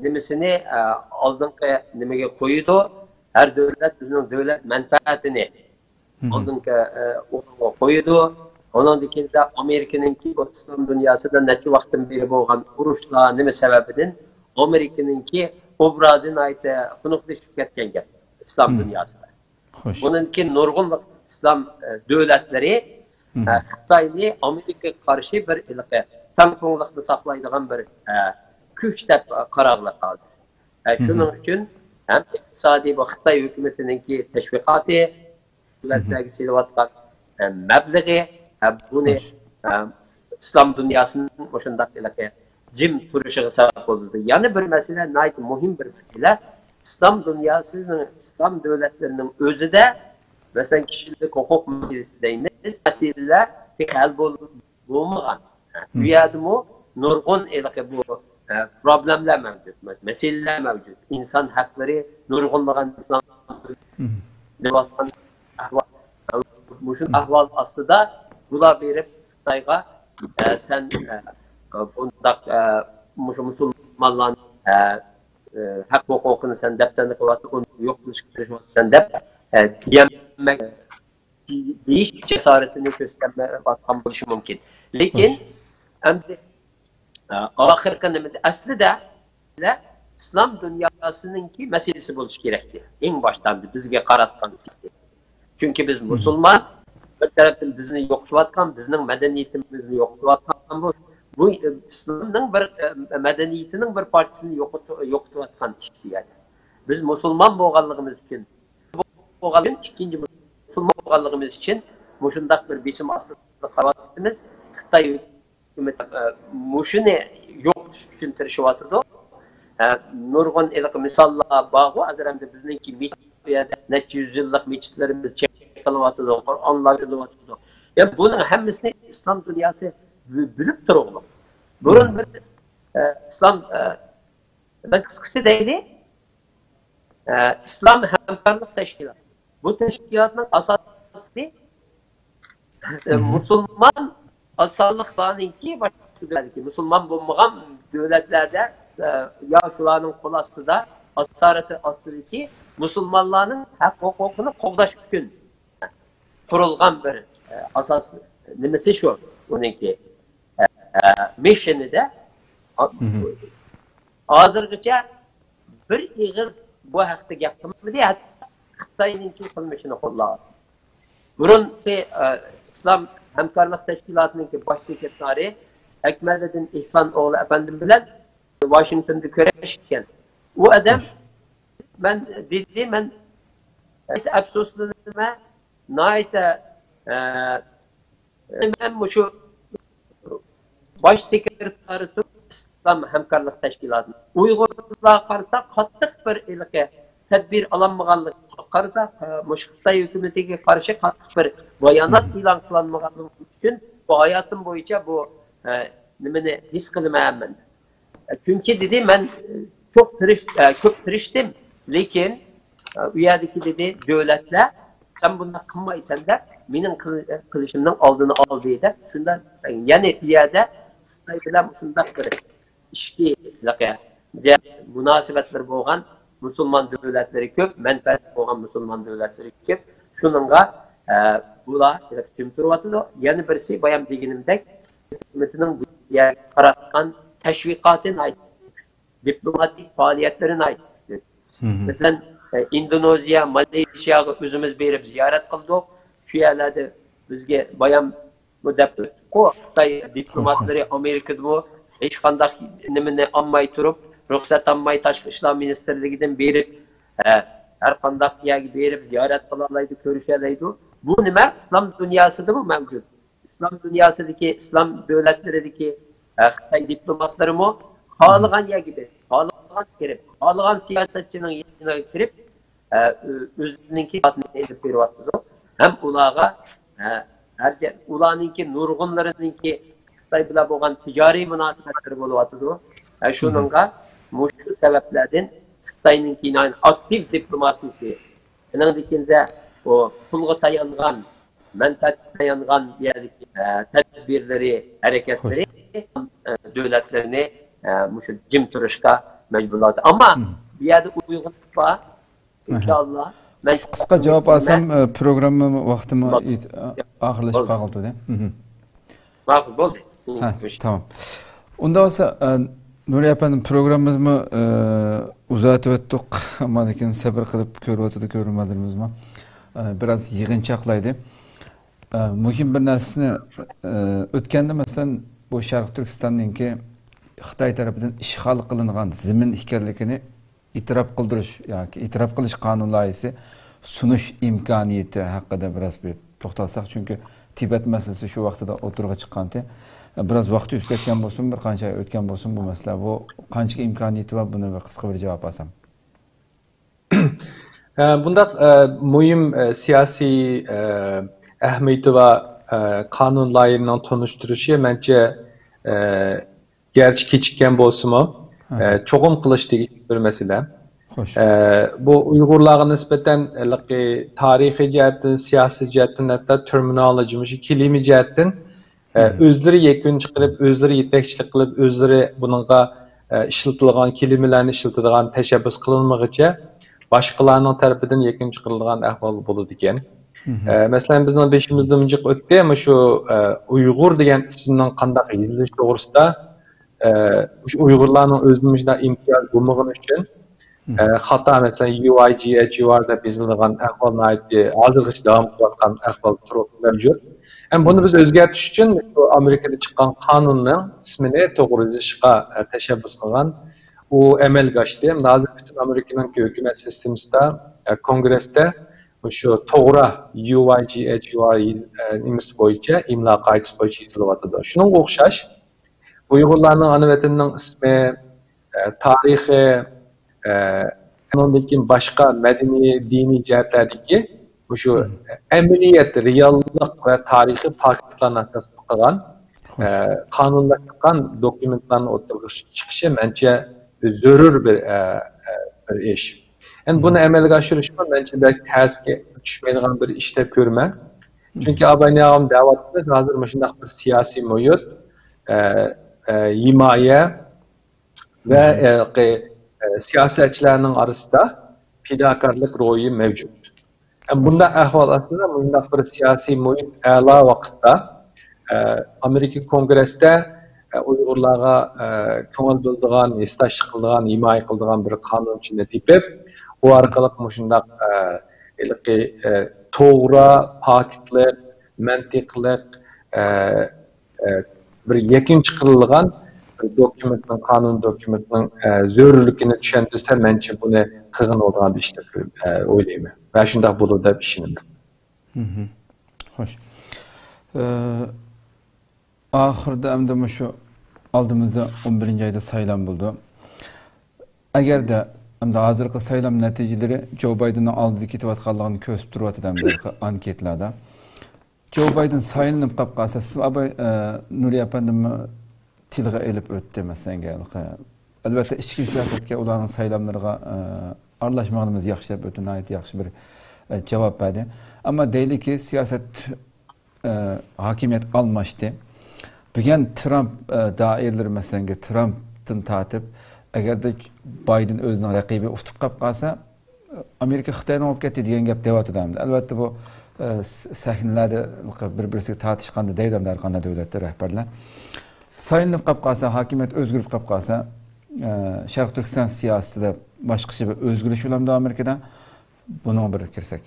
نېمىسىنى، ئە، ئالدىنقى نېمىگە قويىدۇ. ھەر دۆلەت ئۆزىنىڭ دۆلەت مەنپەئەتىنى ئالدىنقى، ئە، ئورۇنغا قويىدۇ. ئۇنىڭدىن كېيىن ئامېرىكىنىڭكى بۇ ئىسلام دۇنياسىدا نەچچە ۋاقىتتىن بېرى بولغان ئۇرۇشلار نېمە سەۋەبىدىن ئامېرىكىنىڭكى ئوبرازى ناھايىتى خۇنۈكلىشىپ كەتكەن گەپ ئىسلام دۇنياسىدا. خوش. بۇنىڭدىن كېيىن نۇرغۇن ئىسلام، ئە، دۆلەتلىرى، ئە، خىتاينى ئامېرىكىغا قارشى بىر ھېلىقى تەڭپۇڭلۇقنى ساقلايدىغان بىر، ئە، كۈچ دەپ، ئە، قاراغلى قالدى. ئە، شۇنىڭ ئۈچۈن ھەم ئىقتىسادىي بۇ خىتاي ھۆكۈمىتىنىڭكى تەشۋىقاتى، دۆلەتلەرگە سېلىۋاتقان، ئە، مەبلىغى، ئە، بۇنى، ئە، ئىسلام دۇنياسىنىڭ مۇشۇنداق ھېلىقى جىم تۇرۇشىغا سەۋەب بولىدۇ. يەنە بىر مەسىلە، ناھايىتى مۇھىم بىر مەسىلە، ئىسلام دۇنياسىنىڭ، ئىسلام دۆلەتلىرىنىڭ ئۆزىدە، مەسىلەن، كىشىلىك ھوقۇق مەسىلىسى دەيمىز، مەسىلىلەر تېخى ھەل بولۇپ بولمىغان. ئۇ يەردىمۇ نۇرغۇن ھېلىقى بۇ، ئە، پروبلېمىلەر مەۋجۇت، مەسىلىلەر مەۋجۇت. ئىنسان ھەقلىرى نۇرغۇنلىغان ئىنسان ئەھۋال، مۇشۇ ئەھۋال ئاستىدا بۇلار بېرىپ خىتايغا، ئە، سەن، ئە، بۇنداق، ئە، مۇشۇ مۇسۇلمانلارنىڭ، ئە، ئە، ھەق ھوقۇقىنى سەن دەپسەندە قىلىۋاتىسەن، ئۇنى يوق قىلىشقا تىرىشىۋاتىسەن دەپ، ئە، دېيەلمەك، دېيىش جاسارىتىنى كۆرسەتمەيۋاتقان بولۇشى مۇمكىن. لېكىن ئەمدى، ئە، ئاخىرقى نېمىدە، ئەسلىدە ئىسلام دۇنياسىنىڭكى مەسىلىسى بولۇشى كېرەكتى. ئەڭ باشتا ئەمدى بىزگە قاراتقان سىستېما. چۈنكى بىز مۇسۇلمان، بىر تەرەپتىن بىزنى يوقىتىۋاتقان، بىزنىڭ مەدەنىيىتىمىزنى يوقىتىۋاتقان بۇ، بۇ، ئە، ئىسلامنىڭ بىر، ئە، مەدەنىيىتىنىڭ بىر پارچىسىنى يوقىتىۋ-، يوقىتىۋاتقان ئىش دېگەن. بىز مۇسۇلمان بولغانلىقىمىز ئۈچۈن، بولغان ئىككىنچى مۇسۇلمان بولغانلىقىمىز ئۈچۈن مۇشۇنداق بىر بېسىم ئاستىدا قېلىۋاتىمىز. خىتاي ھۆكۈمىتى، ئە، مۇشۇنى يوقىتىش ئۈچۈن تىرىشىۋاتىدۇ. ئە، نۇرغۇن ھېلىقى مىساللار بارغۇ، ھازىر ئەمدى بىزنىڭكى مىت-، بۇ يەردە نەچچە يۈز يىللىق مەسچىتلىرىمىز چېقىلىۋاتىدۇ، قۇرئانلار يۇلۇۋاتىدۇ. يا بۇنىڭ ھەممىسىنى ئىسلام دۇنياسى بى-، بىلىپ تۇرۇۋالىدۇ. بۇرۇن بىر، ئە، ئىسلام، ئە، بىز قىسقىسى دەيلى، ئە، ئىسلام ھەمكارلىق تەشكىلاتى. بۇ تەشكىلاتنىڭ ئاساسى، ئە، مۇسۇلمان ئاز سانلىقلارنىڭكى باشقا دۆلەتتىكى مۇسۇلمان بولمىغان دۆلەتلەردە، ئە، يا شۇلارنىڭ قول ئاستىدا، ئاسارىتى ئاستىدىكى مۇسۇلمانلارنىڭ ھەق ھوقۇقىنى قوغداش ئۈچۈن قۇرۇلغان بىر، ئە، ئاساس نېمىسى شۇ، ئۇنىڭكى، ئە، ئە، مىششىنىدە. ھازىرغىچە بىر ئېغىز بۇ ھەقتە گەپ قىلمىدى، ھەتتا خىتاينىڭكى قىلمىشىنى قوللاۋاتىدۇ. بۇرۇنقى، ئە، ئىسلام ھەمكارلىق تەشكىلاتىنىڭكى باش سېكرېتارى ئەكمەلىدىن ئېھسان ئوغلى ئەپەندىم بىلەن ۋاشىنگتوندا كۆرۈشكەن. ئۇ ئادەم، مەن دېدى، مەن ئەپسۇسلىنىمەن، ناھايىتى، ئە، مەن مۇشۇ باش سېكرېتارى تۇرۇپ، ئىسلام ھەمكارلىق تەشكىلاتى ئۇيغۇرلارغا قارىتا قاتتىق بىر ھېلىقى تەدبىر ئالالمىغانلىقىغا قارىتا، مۇشۇ خىتاي ھۆكۈمىتىگە قارشى قاتتىق بىر بايانات ئېلان قىلالمىغانلىقى ئۈچۈن، بۇ ھاياتىم بويىچە بۇ، ئە، نېمىنى ھېس قىلىمەن مەن. چۈنكى دېدى، مەن چوق تىرىش-، ئە، كۆپ تىرىشتىم، لېكىن، ئە، ئۇ يەردىكى دېدى، دۆلەتلەر سەن بۇنداق قىلمايسەن دەپ، مېنىڭ قىل-، قىلىشىمنىڭ ئالدىنى ئالدى دەپ، شۇنداق، يەنى ئۇ يەردە خىتاي بىلەن مۇشۇنداق بىر ئىچكى مۇناسىۋەتلىرى بولغان مۇسۇلمان دۆلەتلىرى كۆپ، مەنپەئەتى بولغان مۇسۇلمان دۆلەتلىرى كۆپ. شۇنىڭغا، ئە، بۇلار جىم تۇرۇۋاتىدۇ. يەنە بىرسى، بايام دېگىنىمدەك، ھۆكۈمىتىنىڭ بۇ يەرگە قاراتقان تەشۋىقاتى ناھايىتى كۈچلۈك، دىپلوماتىك پائالىيەتلىرى ناھايىتى كۈچلۈك. مەسىلەن، ئە، ئىندونېزىيە، مالايزىيەگە ئۆزىمىز بېرىپ زىيارەت قىلدۇق. شۇ يەرلەردە بىزگە بايام بۇ دەپ ئۆتتۇققۇ، خىتاي دىپلوماتلىرى ئامېرىكىدىمۇ ھېچقانداق نېمىنى ئالماي تۇرۇپ، رۇخسەت ئالماي تاشقى ئىشلار مىنىستىرلىكىدىن بېرىپ، ئە، ھەر قانداق يەرگە بېرىپ زىيارەت قىلالايدۇ، كۆرۈشەلەيدۇ. بۇ نېمە؟ ئىسلام دۇنياسىدىمۇ مەۋجۇت. ئىسلام دۇنياسىدىكى، ئىسلام دۆلەتلىرىدىكى، ئە، خىتاي دىپلوماتلىرىمۇ خالىغان يەرگە بېرىپ، خالىغان كىرىپ، خالىغان سىياسەتچىنىڭ يېنىغا كىرىپ، ئە، ئۆ-، ئۆزىنىڭكى ئېلىپ بېرىۋاتىدۇ. ھەم ئۇلارغا، ئە، ھەر جە-، ئۇلارنىڭكى نۇرغۇنلىرىنىڭكى خىتاي بىلەن بولغان تىجارىي مۇناسىۋەتلىرى بولۇۋاتىدۇ. ئە، شۇنىڭغا مۇشۇ سەۋەبلەردىن خىتاينىڭكى ناھايىتى ئاكتىپ دىپلوماتىيىسى، ئېنىڭدىن كېيىنسە ئۇ پۇلغا تايانغان، مەنپەئەتكە تايانغان بۇ يەردىكى، ئە، تەدبىرلىرى، ھەرىكەتلىرى، ئە، دۆلەتلىرىنى، ئە، مۇشۇ جىم تۇرۇشقا مەجبۇرلايدۇ. ئەمما بۇ يەردە ئۇيغۇرلار بار. ئىنشاللا. مەن قىس-، قىسقا جاۋاب ئالسام، ئە، پروگرامما ۋاقتىمۇ ئاخىرلىشىپ قالغىلى تۇردى. ماقۇل، بولدى. ھە، تامام. ئۇنداق بولسا، ئە، نۇرى ئەپەندىم، پروگراممىمىزمۇ، ئە، ئۇزارتىۋەتتۇق. ئەمما لېكىن سەۋر قىلىپ كۆرۈۋاتىدۇ كۆرۈرمەنلىرىمىزمۇ. ئە، بىراز يىغىنچاقلايدۇ. ئە، مۇھىم بىر نەرسىنى، ئە، ئۆتكەندە، مەسىلەن، بۇ شەرقىي تۈركىستاننىڭكى خىتاي تەرىپىدىن ئىشغال قىلىنغان زېمىن ئىكەنلىكىنى ئېتىراپ قىلدۇرۇش ياكى ئېتىراپ قىلىش قانۇن لايىھىسى سۇنۇش ئىمكانىيىتى ھەققىدە بىراز بىر توختالساق، چۈنكى تىبەت مەسىلىسى شۇ ۋاقتىدا ئوتتۇرىغا چىققانتى. بىراز ۋاقىت ئۆتۈپ كەتكەن بولسۇن، بىر قانچە ئاي ئۆتكەن بولسۇن، بۇ مەسىلە، بۇ قانچىلىك ئىمكانىيىتى بار، بۇنى بىر قىسقا بىر جاۋاب ئالسام. ئە، بۇنداق، ئە، مۇھىم، ئە، سىياسىي، ئە، ئەھمىيىتى بار، ئە، قانۇن لايىھىنىڭ تونۇشتۇرۇشى، مەنچە، ئە، گەرچە كېچىككەن بولسىمۇ، ئە، چوقۇم قىلىش تېگىشلىك بىر مەسىلە. ئە، بۇ ئۇيغۇرلارغا نىسبەتەن ھېلىقى تارىخىي جەھەتتىن، سىياسىي جەھەتتىن، ھەتتا تېرمىنولوگىيە، مۇشۇ كېلىمە جەھەتتىن، ئە، ئۆزلىرى يەكۈن چىقىرىپ، ئۆزلىرى يېتەكچىلىك قىلىپ، ئۆزلىرى بۇنىڭغا، ئە، ئىشلىتىدىغان كېلىمىلەرنى ئىشلىتىدىغان تەشەببۇس قىلىنمىغىچە، باشقىلارنىڭ تەرىپىدىن يەكۈن چىقىرىلىدىغان ئەھۋال بولىدىكەن. ئە، مەسىلەن، بىزنىڭ بېشىمىزدىن جىق ئۆتتى، مۇشۇ، ئە، ئۇيغۇر دېگەن ئىسىمنىڭ قانداق يېزىلىشى توغرىسىدا، ئە، مۇشۇ ئۇيغۇرلارنىڭ ئۆزىنىڭ مۇشۇنداق ئىمتىيازى بولمىغىنى ئۈچۈن، ئە، خاتا، مەسىلەن، يۇ ئاي جى ئېيچ يۇ ئار دەپ يېزىلىدىغان ئەھۋال ناھايىتى ھازىرغىچە داۋام قىلىۋاتقان ئەھۋال تۇرۇپ مەۋجۇت. ھەم بۇنى بىز ئۆزگەرتىش ئۈچۈن شۇ ئامېرىكىدا چىققان قانۇننىڭ ئىسمىنى توغرا يېزىشقا، ئە، تەشەببۇس قىلغان. ئۇ ئەمەلگە ئاشتى. ھازىر پۈتۈن ئامېرىكىنىڭ ھۆكۈمەت سىستېمىسىدا، ئە، كونگرېستا مۇشۇ توغرا يۇ ئاي جى ئېيچ يۇ ئار يېز-، ئە، نېمىسى بويىچە، ئىملا قائىدىسى بويىچە يېزىلىۋاتىدۇ. شۇنىڭغا ئوخشاش، ئۇيغۇرلارنىڭ ئانا ۋەتىنىنىڭ ئىسمى، ئە، تارىخى، ئە، ئۇنىڭدىن كېيىن باشقا مەدەنىي، دىنىي جەھەتلەردىكى مۇشۇ ئەمەلىيەت، رېئاللىق ۋە تارىخىي پاكىتلارنى ئاساس قىلغان، ئە، قانۇنلاشتۇرغان دوكۇمېنتلارنىڭ ئوتتۇرىغا چىقىشى مەنچە زۆرۈر بىر، ئە، ئە، بىر ئىش. ئەمدى بۇنى ئەمەلگە ئاشۇرۇشمۇ مەنچە بەك تەسكە چۈشمەيدىغان بىر ئىش دەپ كۆرىمەن. چۈنكى ئاباينى ئاغام دەۋاتىمىز، ھازىر مۇشۇنداق بىر سىياسىي مۇھىت، ئە، ئە، ھىمايە ۋە، ئە، قى-، ئە، سىياسەتچىلەرنىڭ ئارىسىدا پىداكارلىق روھى مەۋجۇت. ئە، بۇنداق ئەھۋال ئاستىدا، مۇنداق بىر سىياسىي مۇھىت ئەلا ۋاقىتتا، ئە، ئامېرىكا كونگرېسىدا، ئە، ئۇيغۇرلارغا، ئە، كۆڭۈل بۆلىدىغان، ھېسداشلىق قىلىدىغان، ھىمايە قىلىدىغان بىر قانۇنچىنى تېپىپ، ئۇ ئارقىلىق مۇشۇنداق، ئە، ھېلىقى، ئە، توغرا، پاكىتلىق، مەنتىقلىق، ئە، ئە، بىر يەكۈن چىقىرىلغان بىر دوكۇمېنتنىڭ، قانۇن دوكۇمېنتنىڭ، ئە، زۆرۈرلۈكىنى چۈشەندۈرسە، مەنچە بۇنى قىلغىلى بولىدىغان بىر ئىش دەپ، ئە، ئويلايمەن ۋە شۇنداق بولىدۇ دەپ ئىشىنىمەن. خوش. ئە، ئاخىرىدا ئەمدى مۇشۇ ئالدىمىزدا ئون بىرىنچى ئايدا سايلام بولىدۇ. ئەگەردە ئەمدى ھازىرقى سايلام نەتىجىلىرى جو بايدېننىڭ ئالدىدا كېتىۋاتقانلىقىنى كۆرسىتىپ تۇرۇۋاتىدۇ ئەمدى ئانكېتىلاردا. جو بايدېن سايلىنىپ قاپ قالسا، سىز ئاباي، ئە، نۇرى ئەپەندىممۇ تىلغا ئېلىپ ئۆتتى، مەسىلەن، ئەلۋەتتە، ئىچكى سىياسەتكە، ئۇلارنىڭ سايلاملىرىغا، ئە، ئارىلاشمىغىنىمىز ياخشى دەپ ئۆتتى، ناھايىتى ياخشى بىر، ئە، جاۋاب بەردى. ئەمما دەيلىكى، سىياسەت، ئە، ھاكىمىيەت ئالماشتى. بۈگۈن ترامپ، ئە، دائىرىلىرى، مەسىلەن، ترامپتىن تارتىپ، ئەگەردە بايدېن ئۆزىنىڭ رەقىبى ئۇتۇپ قاپ قالسا، ئامېرىكا خىتاينىڭ بولۇپ كەتتى دېگەن گەپ دەۋاتىدۇ ئەمدى. ئەلۋەتتە، بۇ، ئە، س-، سەھنىلەردە بىر-، بىرسىگە تارتىشقاندا دەيدۇ ئەمدى ھەر قانداق دۆلەتتە رەھبەرلەر. سايلىنىپ قاپ قالسا، ھاكىمىيەت ئۆزگىرىپ قاپ قالسا، ئە، شەرقىي تۈركىستان سىياسىتىدە باشقىچە بىر ئۆزگىرىش بولامدۇ ئامېرىكىدا؟ بۇنىڭغا بىر كىرسەك.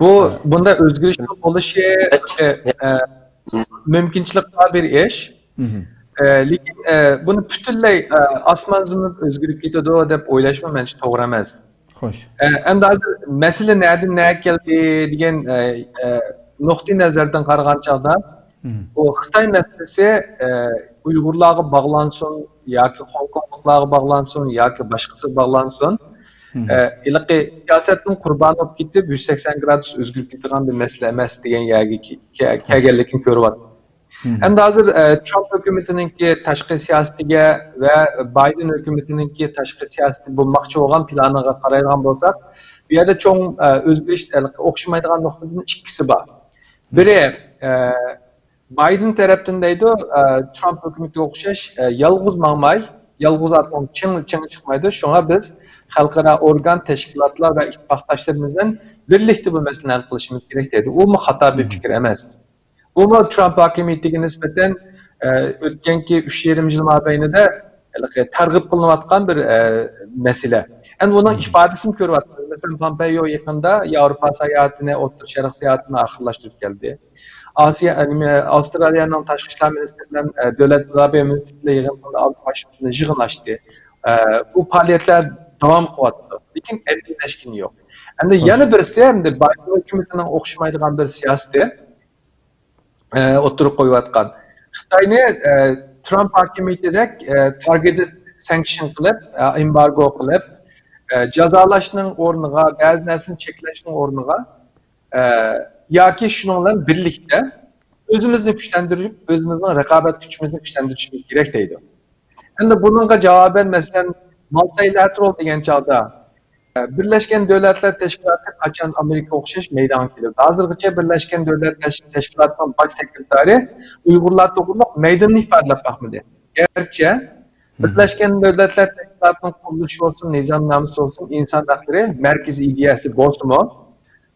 بۇ، بۇندا ئۆزگىرىشنىڭ بولۇشى، ئە، ئە، مۇمكىنچىلىك بار بىر ئىش. مهم. ئە، لېكىن، ئە، بۇنى پۈتۈنلەي، ئە، ئاسمان زېمىن ئۆزگىرىپ كېتىدۇ دەپ ئويلاشمۇ مەنچە توغرا ئەمەس. خوش. ئە، ئەمدى ھازىر مەسىلە نەدىن نەگە كەلدى دېگەن، ئە، ئە، نۇقتىئى نەزەردىن قارىغان چاغدا، مهم. بۇ خىتاي مەسىلىسى، ئە، ئۇيغۇرلارغا باغلانسۇن ياكى خوڭكوڭلۇقلارغا باغلانسۇن ياكى باشقىسىغا باغلانسۇن، مهم. ئە، ھېلىقى سىياسەتتىن قۇربان بولۇپ كېتىپ، يۈز سەكسەن گرادۇس ئۆزگىرىپ كېتىدىغان بىر مەسىلە ئەمەس دېگەن يەرگە كە-، كە-، كەلگەنلىكىنى كۆرۈۋاتىمىز. مهم. ئەمدى ھازىر، ئە، ترامپ ھۆكۈمىتىنىڭكى تاشقى سىياسىتىگە ۋە بايدېن ھۆكۈمىتىنىڭكى تاشقى سىياسىتى بولماقچى بولغان پىلانىغا قارايدىغان بولساق، بۇ يەردە چوڭ، ئە، ئۆزگىرىش، ئە، ئوخشىمايدىغان نۇقتىدىن ئىككىسى بار. بىرى، ئە، بايدېن تەرەپتىن دەيدۇ، ئە، ترامپ ھۆكۈمىتىگە ئوخشاش، ئە، يالغۇز ماڭماي، يالغۇز ئاتنىڭ چىڭ، چىڭى چىقمايدۇ. شۇڭا بىز خەلقئارا ئورگان، تەشكىلاتلار ۋە ئىتتىپاقداشلىرىمىز بىلەن بىرلىكتە بۇ مەسىلىنى ھەل قىلىشىمىز كېرەك دەيدۇ. ئۇمۇ خاتا بىر مهم. پىكىر ئەمەس. بۇمۇ ترامپ ھاكىمىيىتىگە نىسبەتەن، ئە، ئۆتكەنكى ئۈچ يېرىم يىل مابەينىدە ھېلىقى تەرغىب قىلىنىۋاتقان بىر، ئە، مەسىلە. ئەمدى ئۇنىڭ مهم. ئىپادىسىنى كۆرۈۋاتىمىز. مەسىلەن، پامپېيو يېقىندا ياۋروپا ساياھىتىنى، ئوتتۇرا شەرق ساياھىتىنى ئاخىرلاشتۇرۇپ كەلدى. ئاسىيا، ئە، نېمە، ئاۋسترالىيەنىڭ تاشقى ئىشلار مىنىستىرى بىلەن، ئە، دۆلەت مۇداپىئە مىنىستىرلىرى يىغىنى ئالدى باشلىقىنى يىغىن ئاچتى. ئە، بۇ پائالىيەتلەر داۋام قىلىۋاتىدۇ. لېكىن ئەمەلىيلەشكىنى يوق. ئەمدى خوش. يەنە بىرسى، ئەمدى بايدېن ھۆكۈمىتىنىڭ ئوخشىمايدىغان بىر سىياسىتى، ئە، ئوتتۇرىغا قويۇۋاتقان. خىتاينى، ئە، ترامپ ھاكىمىيىتىدەك، ئە، تارگېتېد سانكشن قىلىپ، ئە، ئېمبارگو قىلىپ، ئە، جازالاشنىڭ ئورنىغا، بەزى نەرسىنى چەكلەشنىڭ ئورنىغا، ئە، ياكى شۇنىڭ بىلەن بىرلىكتە ئۆزىمىزنى كۈچلەندۈرۈپ، ئۆزىمىزنىڭ رىقابەت كۈچىمىزنى كۈچلەندۈرۈشىمىز كېرەك دەيدۇ. ئەمدى بۇنىڭغا جاۋابەن، مەسىلەن، مالتايلاتېرال دېگەن چاغدا، ئە، بىرلەشكەن دۆلەتلەر تەشكىلاتى قاچان ئامېرىكىغا ئوخشاش مەيدانغا كېلىدۇ؟ ھازىرغىچە بىرلەشكەن دۆلەتلەر تەش-، تەشكىلاتىنىڭ باش سېكرېتارى ئۇيغۇرلار توغرىلىق مەيدىنىنى ئىپادىلەپ باقمىدى. گەرچە مم. بىرلەشكەن دۆلەتلەر تەشكىلاتىنىڭ قۇرۇلۇشى بولسۇن، نىزامنامىسى بولسۇن، ئىنسان ھەقلىرى مەركىزىي ئىدىيەسى بولسىمۇ،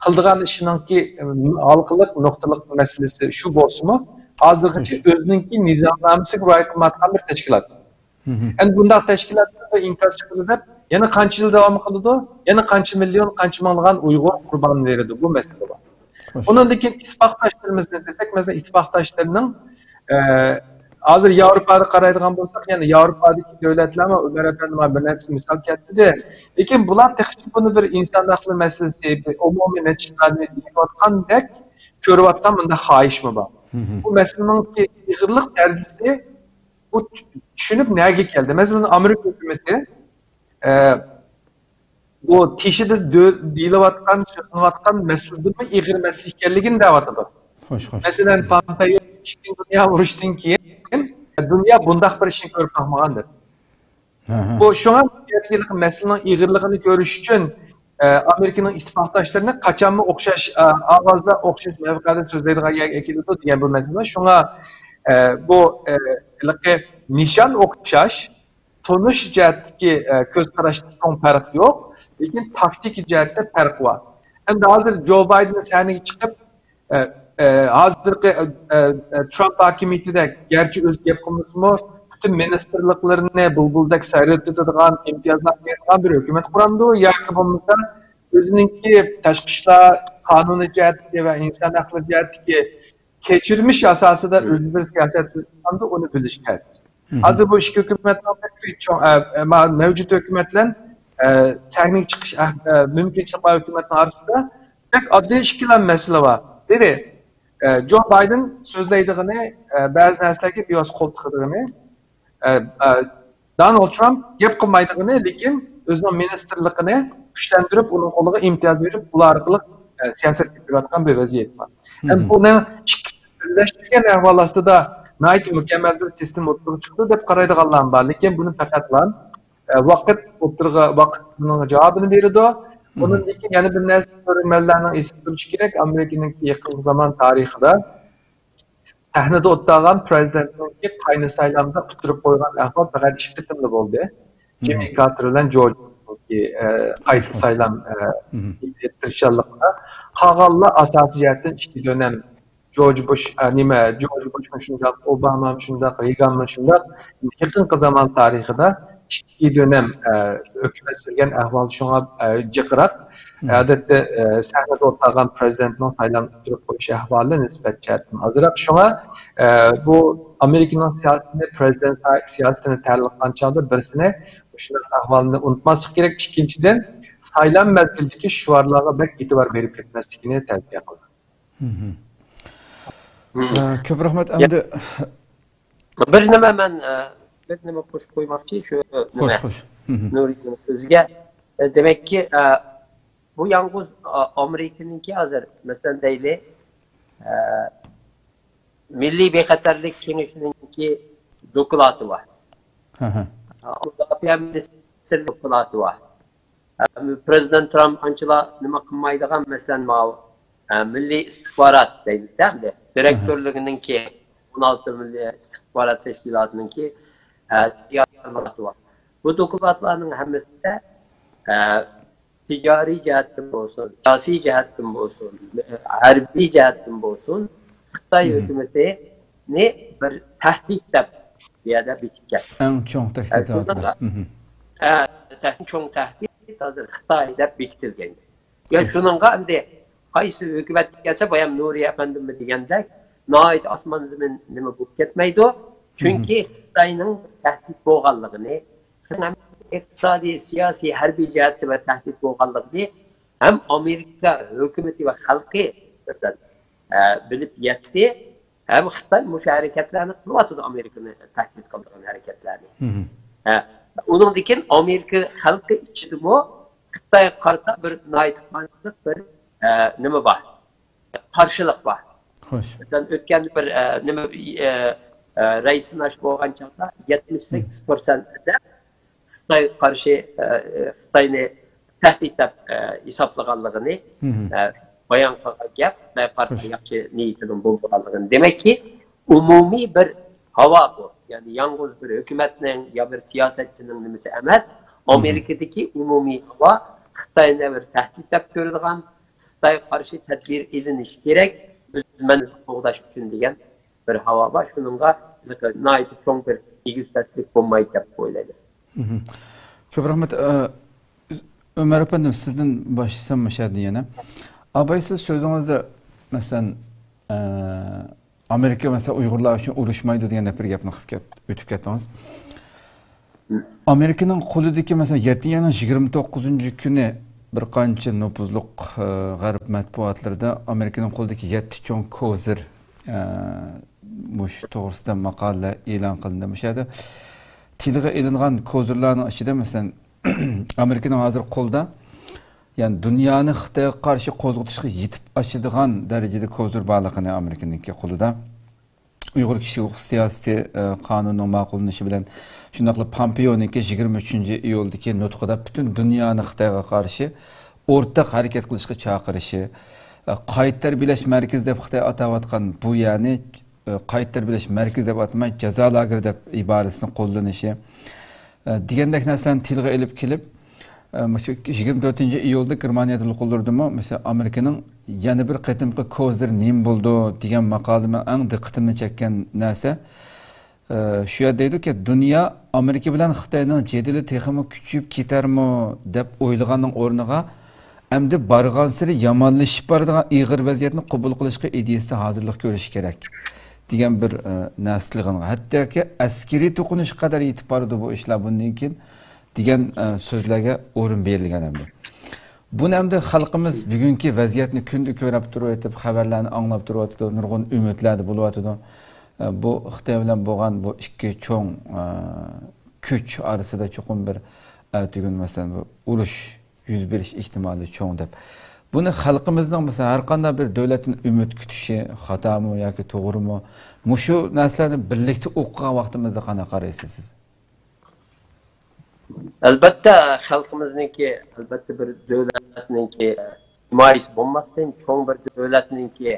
قىلىدىغان ئىشىنىڭكى، ئىم، ھالقىلىق، نۇقتىلىق مەسىلىسى شۇ بولسىمۇ، ھازىرغىچە خوش. ئۆزىنىڭكى نىزامنامىسىگە رىئايە قىلمايدىغان بىر تەشكىلات. مم. ئەمدى بۇنداق تەشكىلاتلاردا ئىنكاس چىقىدۇ دەپ، يەنە قانچە يىل داۋام قىلىدۇ؟ يەنە قانچە مىليون، قانچە مىڭلىغان ئۇيغۇر قۇربان بېرىدۇ؟ بۇ مەسىلە بار. خوش. ئۇنىڭدىن كېيىن ئىتتىپاقداشلىرىمىزنى دېسەك، مەسىلەن، ئىتتىپاقداشلىرىنىڭ، ئە، ھازىر ياۋروپادا قارايدىغان بولساق، يەنە ياۋروپادىكى دۆلەتلەرمۇ، ئۆمەر ئەپەندى مانا بىر نەچچە مىسال كەلتۈردى. لېكىن بۇلار تېخىچە بۇنى بىر ئىنسان ھەقلىرى مەسىلىسى، بىر ئومۇمىي نەچچە دېيىلىۋاتقاندەك كۆرۈۋاتقان مۇنداق خاھىشمۇ بار. مم. بۇ مەسىلىنىڭكى ئېغىرلىق دەرىجىسى بۇ چۈشۈنۈپ نەگە كەلدى؟ مەسىلەن، ئامېرىكا ھۆكۈمىتى، ئە، بۇ تېشىدا دۆ-، دېيىلىۋاتقان، سۆزلىنىۋاتقان مەسىلىدىنمۇ ئېغىر مەسىلە ئىكەنلىكىنى دەۋاتىدۇ. خوش، خوش. مەسىلەن، پامپېيو ئىككىنچى دۇنيا ئۇرۇشىدىن كېيىن دۇنيا بۇنداق بىر ئىشنى كۆرۈپ باقمىغان دەپ. ھە، ھە. بۇ شۇڭا بۇ يەردىكى مەسىلىنىڭ ئېغىرلىقىنى كۆرۈش ئۈچۈن، ئە، ئامېرىكىنىڭ ئىتتىپاقداشلىرىنى قاچانمۇ ئوخشاش، ئە، ئاۋازدا ئوخشاش مەۋقەدە سۆزلەيدىغان يەرگە ئەكېلىدۇ دېگەن بۇ مەسىلە. شۇڭا، ئە، بۇ، ئە، ھېلىقى نىشان ئوخشاش، تونۇش جەھەتتىكى، ئە، كۆز قاراشتا چوڭ پەرق يوق، لېكىن تاكتىكا جەھەتتە پەرق بار. ئەمدى ھازىر جو بايدېن سەھنىگە چىقىپ، ئە، ئە، ھازىرقى، ئە، ئە، ئە، ترامپ ھاكىمىيىتىدە گەرچە ئۆزى گەپ قىلمىسىمۇ، پۈتۈن مىنىستىرلىقلىرىنى بۇلبۇلدەك سايرىتىدىغان، ئىمتىيازلار بېرىدىغان بىر ھۆكۈمەت قۇرامدۇ ياكى بولمىسا ئۆزىنىڭكى تاشقى ئىشلار، قانۇنىي جەھەتتىكى ۋە ئىنسان ھەقلىرى جەھەتتىكى كەچۈرمىش ئاساسىدا مم. ئۆزى بىر سىياسەت تۈزۈپ چىقامدۇ، ئۇنى بىلىش تەس. مم. ھازىر بۇ ئىككى ھۆكۈمەتنىڭ بەك چوڭ، ئە، ئە، ما-، مەۋجۇت ھۆكۈمەت بىلەن، ئە، سەھنىگە چىقىش، ئە، ئە، مۇمكىنچىلىك بار ھۆكۈمەتنىڭ ئارىسىدا بەك ئاددىي ئىككىلا مەسىلە بار. بىرى، ئە، جو بايدېن سۆزلەيدىغىنى، ئە، بەزى نەرسىلەرگە بىۋاسىتە قول تىقىدىغىنى، ئە، ئە، دونالد ترامپ گەپ قىلمايدىغىنى، لېكىن ئۆزىنىڭ مىنىستىرلىقىنى كۈچلەندۈرۈپ، ئۇنىڭ قولىغا ئىمتىياز بېرىپ، ئۇلار ئارقىلىق، ئە، سىياسەت ئېلىپ بېرىۋاتقان بىر ۋەزىيەت بار. ھەم مم. بۇنىڭ ئىككىسى بىرلەشتۈرگەن ئەھۋال ئاستىدا ناھايىتى مۇكەممەل بىر سىستېما ئوتتۇرىغا چىقىدۇ دەپ قارايدىغانلار بار. لېكىن بۇنى پەقەتلا، ئە، ۋاقىت ئوتتۇرىغا، ۋاقىت بۇنىڭغا جاۋابىنى بېرىدۇ. مم. ئۇنىڭدىن كېيىن يەنە بىر نەرسە كۆرۈرمەنلەرنىڭ ئېسىدە تۇرۇشى كېرەك. ئامېرىكىنىڭكى يېقىنقى زامان تارىخىدا سەھنىدە ئولتۇرغان پىرېزىدېنتنىڭكى قاينى سايلامدا ئۇتتۇرۇپ قويغان ئەھۋال پەقەت ئىككى قېتىملا بولدى. جىممى مم. كارتېر بىلەن جورج بۇش. ئە، قايتا سايلام، ئە، تىرىشچانلىقىدا. قالغانلار ئاساسىي جەھەتتىن ئىككى دۆلەم جورج بۇش، ئە، نېمە، جورج بۇشمۇ شۇنداق، ئوبامامۇ شۇنداق، رېيگانمۇ شۇنداق. يېقىنقى زامان تارىخىدا ئىككى دۆلەم، ئە، ھۆكۈمەت سۈرگەن ئەھۋال شۇڭا، ئە، جىقراق. ئادەتتە، ئە، سەھنىدە ئولتۇرغان پىرېزىدېنتنىڭ سايلام ئۇتتۇرۇپ قويۇش ئەھۋالى نىسبەت جەھەتتىن ئازراق. شۇڭا، ئە، بۇ ئامېرىكىنىڭ سىياسىتىنى، پىرېزىدېنت سا-، سىياسىتىنى تەھلىل قىلغان چاغدا بىرسىنى مۇشۇنداق ئەھۋالنى ئۇنتۇماسلىق كېرەك. ئىككىنچىدىن، سايلام مەزگىلىدىكى شوئارلارغا بەك ئېتىبار بېرىپ كەتمەسلىكىنى تەۋسىيە قىلىمەن. ئە، كۆپ رەھمەت. ئەمدى بىر نېمە مەن، ئە، بىر نېمە قوشۇپ قويماقچى شۇ نېمە، خوش. نۇرىدىن سۆزىگە. ئە، دېمەككى، ئە، بۇ يالغۇز، ئە، ئامېرىكىنىڭكى ھازىر، مەسىلەن، دەيلى، ئە، مىللىي بىخەتەرلىك كېڭىشىنىڭكى دوكلاتى بار. مۇداپىئە مىنىستىرلىقى دوكلاتى بار. ئە، پىرېزىدېنت ترامپ ئانچىلا نېمە قىلمايدىغان، مەسىلەن، ماۋۇ، ئە، مىللىي ئىستىخبارات دەيمىز-دە، ئەمدى دىرېكتورلۇقىنىڭكى ئون ئالتە مىللىي ئىستىخبارات تەشكىلاتىنىڭكى، ئە، تەييارلىقى بار. بۇ دوكلاتلارنىڭ ھەممىسىدە، ئە، تىجارىي جەھەتتىن بولسۇن، سىياسىي جەھەتتىن بولسۇن، ھەربىي جەھەتتىن بولسۇن، خىتاي ھۆكۈمىتىنى بىر تەھدىت دەپ بۇ يەردە بېكىتكەن. ئەڭ چوڭ تەھدىت ھە، شۇنىڭغا، ھە، تەھ-، چوڭ تەھدىت ھازىر خىتاي دەپ بېكىتىلگەن. يا شۇنىڭغا ئەمدى قايسى ھۆكۈمەتكە كەلسە، بايام نۇرى ئەپەندىممۇ دېگەندەك، ناھايىتى ئاسمان زېمىن نېمە بولۇپ كەتمەيدۇ. چۈنكى خىتاينىڭ تەھدىت بولغانلىقىنى، ھەم ئىقتىسادىي، سىياسىي، ھەربىي جەھەتتە بىر تەھدىت بولغانلىقىنى ھەم ئامېرىكا ھۆكۈمىتى ۋە خەلقى، مەسىلەن، ئە، بىلىپ يەتتى. ھەم خىتاي مۇشۇ ھەرىكەتلەرنى قىلىۋاتىدۇ، ئامېرىكىنى تەھدىت قىلىدىغان ھەرىكەتلەرنى. ھە، ئۇنىڭدىن كېيىن ئامېرىكا خەلقى ئىچىدىمۇ خىتايغا قارىتا بىر ناھايىتى قانلىق بىر، ئە، نېمە بار؟ قارشىلىق بار. خوش. مەسىلەن، ئۆتكەن بىر، ئە، نېمە، ئە، ئە، رەي سىناش بولغان چاغدا يەتمىش سەككىز پىرسەنت خىتايغا قارشى، ئە، ئە، خىتاينى تەھدىت دەپ، ئە، ھېسابلىغانلىقىنى، ئە، بايان قىلغان گەپ، خىتايغا قارشى ياخشى نىيىتىنىڭ بولمىغانلىقىنى. دېمەككى، ئومۇمىي بىر ھاۋا بۇ. يەنى يالغۇز بىر ھۆكۈمەتنىڭ يا بىر سىياسەتچىنىڭ نېمىسى ئەمەس، ئامېرىكىدىكى ئومۇمىي ھاۋا خىتاينى بىر تەھدىت دەپ كۆرىدىغان، خىتايغا قارشى تەدبىر ئېلىنىشى كېرەك، ئۆز مەنزىلىنى قوغداش ئۈچۈن دېگەن بىر ھاۋا بار. شۇنىڭغا ناھايىتى چوڭ بىر ئېگىز پەسلىك بولمايدۇ دەپ ئويلايمەن. كۆپ رەھمەت. ئە، ئۆمەر ئەپەندىم، سىزدىن باشلىسام مۇشۇ يەردىن يەنە. ئاباي، سىز سۆزىڭىزدە، مەسىلەن، ئە، ئامېرىكا، مەسىلەن، ئۇيغۇرلار ئۈچۈن ئۇرۇشمايدۇ دېگەندەك بىر گەپنى قىلىپ كەت-، ئۆتۈپ كەتتىڭىز. ئامېرىكىنىڭ قولىدىكى، مەسىلەن، يەتتە ئاينىڭ يىگىرمە توققۇزىنچى كۈنى بىر قانچە نوپۇزلۇق، ئە، غەرب مەتبۇئاتلىرىدا ئامېرىكىنىڭ قولىدىكى يەتتە چوڭ كوزىر، ئە، مۇشۇ توغرىسىدا ماقالىلەر ئېلان قىلىندى. مۇشۇ يەردە تىلغا ئېلىنغان كوزىرلارنىڭ ئىچىدە، مەسىلەن، ئامېرىكىنىڭ ھازىر قولىدا، يەنى دۇنيانى خىتايغا قارشى قوزغىتىشقا يېتىپ ئاشىدىغان دەرىجىدە كوزىر بارلىقىنى ئامېرىكىنىڭكى قولىدا. ئۇيغۇر كىشىلىك ھوقۇق سىياسىتى، ئە، قانۇنىنىڭ ماقۇللىنىشى بىلەن، شۇنداقلا پامپېئونىڭكى يىگىرمە ئۈچىنچى ئىيۇلدىكى نۇتقىدا پۈتۈن دۇنيانى خىتايغا قارشى ئورتاق ھەرىكەت قىلىشقا چاقىرىشى، ئە، قايتا تەربىيەلەش مەركىزى دەپ خىتاي ئاتاۋاتقان بۇ يەرنى، ئە، قايتا تەربىيەلەش مەركىزى دەپ ئاتىماي، جازا لاگېرى دەپ ئىبارىسىنى قوللىنىشى، ئە، دېگەندەك نەرسىلەرنى تىلغا ئېلىپ كېلىپ، ئە، مۇشۇ يىگىرمە تۆتىنچى ئىيۇلدا گېرمانىيە تولۇقلىرىدىمۇ، مىسال، ئامېرىكىنىڭ يەنە بىر قېتىمقى كوزىر نېمە بولىدۇ دېگەن ماقالىدا مەن ئەڭ دىققىتىمنى چەككەن نەرسە، ئە، شۇ يەردە دەيدۇكى، دۇنيا ئامېرىكا بىلەن خىتاينىڭ جېدىلى تېخىمۇ كۈچىيىپ كېتەرمۇ دەپ ئويلىغاننىڭ ئورنىغا، ئەمدى بارغانسېرى يامانلىشىپ بارىدىغان ئېغىر ۋەزىيەتنى قوبۇل قىلىشقا ئىدىيىسىدە ھازىرلىق كۆرۈشى كېرەك، دېگەن بىر، ئە، نەرسە تىلغا ئېلىنغان. ھەتتاكى ئەسكىرىي توقۇنۇشقا قەدەر يېتىپ بارىدۇ بۇ ئىشلار بۇندىن كېيىن، دېگەن، ئە، سۆزلەرگە ئورۇن بېرىلگەن ئەمدى. بۇنى ئەمدى خەلقىمىز بۈگۈنكى ۋەزىيەتنى كۈندە كۆرۈپ تۇرۇۋېتىپ، خەۋەرلەرنى ئاڭلاپ تۇرۇۋاتىدۇ، نۇرغۇن ئۈمىدلەردە بولۇۋاتىدۇ. ئە، بۇ خىتاي بىلەن بولغان بۇ ئىككى چوڭ، ئە، كۈچ ئارىسىدا چوقۇم بىر ئەتىگۈن، مەسىلەن، بۇ ئۇرۇش يۈز بېرىش ئېھتىمالى چوڭ دەپ. بۇنى خەلقىمىزنىڭ، مەسىلەن، ھەر قانداق بىر دۆلەتتىن ئۈمىد كۈتۈشى خاتامۇ ياكى توغرىمۇ؟ مۇشۇ نەرسىلەرنى بىرلىكتە ئوقۇغان ۋاقتىمىزدا قانداق قارايسىز سىز؟ ئەلۋەتتە، خەلقىمىزنىڭكى، ئەلۋەتتە، بىر دۆلەتنىڭكى ھىمايىسى بولماستىن، چوڭ بىر دۆلەتنىڭكى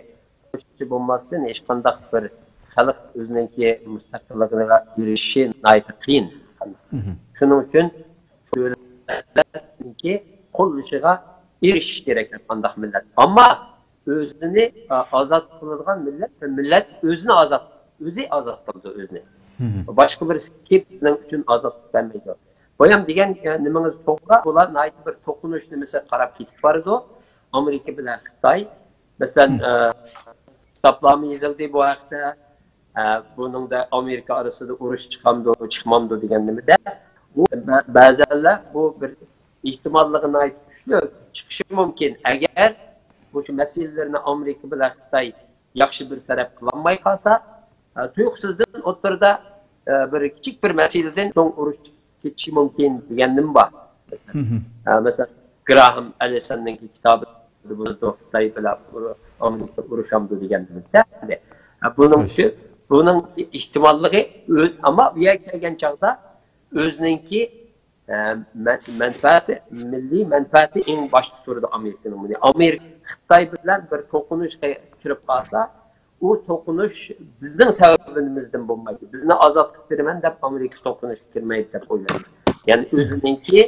قوشۇشى بولماستىن، ھېچقانداق بىر خەلق ئۆزىنىڭكى مۇستەقىللىقىغا ئېرىشىشى ناھايىتى قىيىن. شۇنىڭ ئۈچۈن دۆلەتلەر ئامېرىكىنىڭكى قوللىشىغا ئېرىشىش كېرەك ھەر قانداق مىللەت. ئەمما ئۆزىنى، ئا، ئازاد قىلىدىغان مىللەت، مىللەت ئۆزىنى ئازاد، ئۆزى ئازاد قىلىدۇ ئۆزىنى. باشقا بىرسى كېلىپ بىزنىڭ ئۈچۈن ئازادلىق بەرمەيدۇ. بايام دېگەن، ئە، نېمىڭىز توغرا، بۇلار ناھايىتى بىر توقۇنۇش نېمىسى قاراپ كېتىپ بارىدۇ. ئامېرىكا بىلەن خىتاي. مەسىلەن، ئە، كىتابلارمۇ يېزىلدى بۇ ھەقتە. ئە، بۇنىڭدا ئامېرىكا ئارىسىدا ئۇرۇش چىقامدۇ، چىقمامدۇ دېگەن نېمىدە، بۇ بە-، بەزەنلەر بۇ بىر ئېھتىماللىقى ناھايىتى كۈچلۈك، چىقىشى مۇمكىن. ئەگەر مۇشۇ مەسىلىلەرنى ئامېرىكا بىلەن خىتاي ياخشى بىر تەرەپ قىلالماي قالسا، ئە، تۇيۇقسىزدىن ئوتتۇرىدا، ئە، بىر كىچىك بىر مەسىلىدىن چوڭ ئۇرۇش چىقىپ كېتىشى مۇمكىن دېگەن نېمە بار. ئە، مەسىلەن، گراھام ئەللىسوننىڭكى كىتابىدا بۇ خىتاي بىلەن ئۇرۇ-، ئامېرىكا ئۇرۇشامدۇ دېگەن نېمە. ئە، بۇنىڭ ئۈچۈن، بۇنىڭ ئېھتىماللىقى ئۆز-، ئەمما بۇ يەرگە كەلگەن چاغدا ئۆزىنىڭكى ئە، مەن-، مەنپەئەتى، مىللىي مەنپەئەتى ئەڭ باشتا تۇرىدۇ ئامېرىكىنىڭ. بۇنى ئامېرىكا خىتاي بىلەن بىر توقۇنۇشقا كىرىپ قالسا، ئۇ توقۇنۇش بىزنىڭ سەۋەبىمىزدىن بولمايدۇ. بىزنى ئازاد قىلىپ بېرىمەن دەپ ئامېرىكا توقۇنۇشقا كىرمەيدۇ دەپ ئويلايمەن. يەنى ئۆزىنىڭكى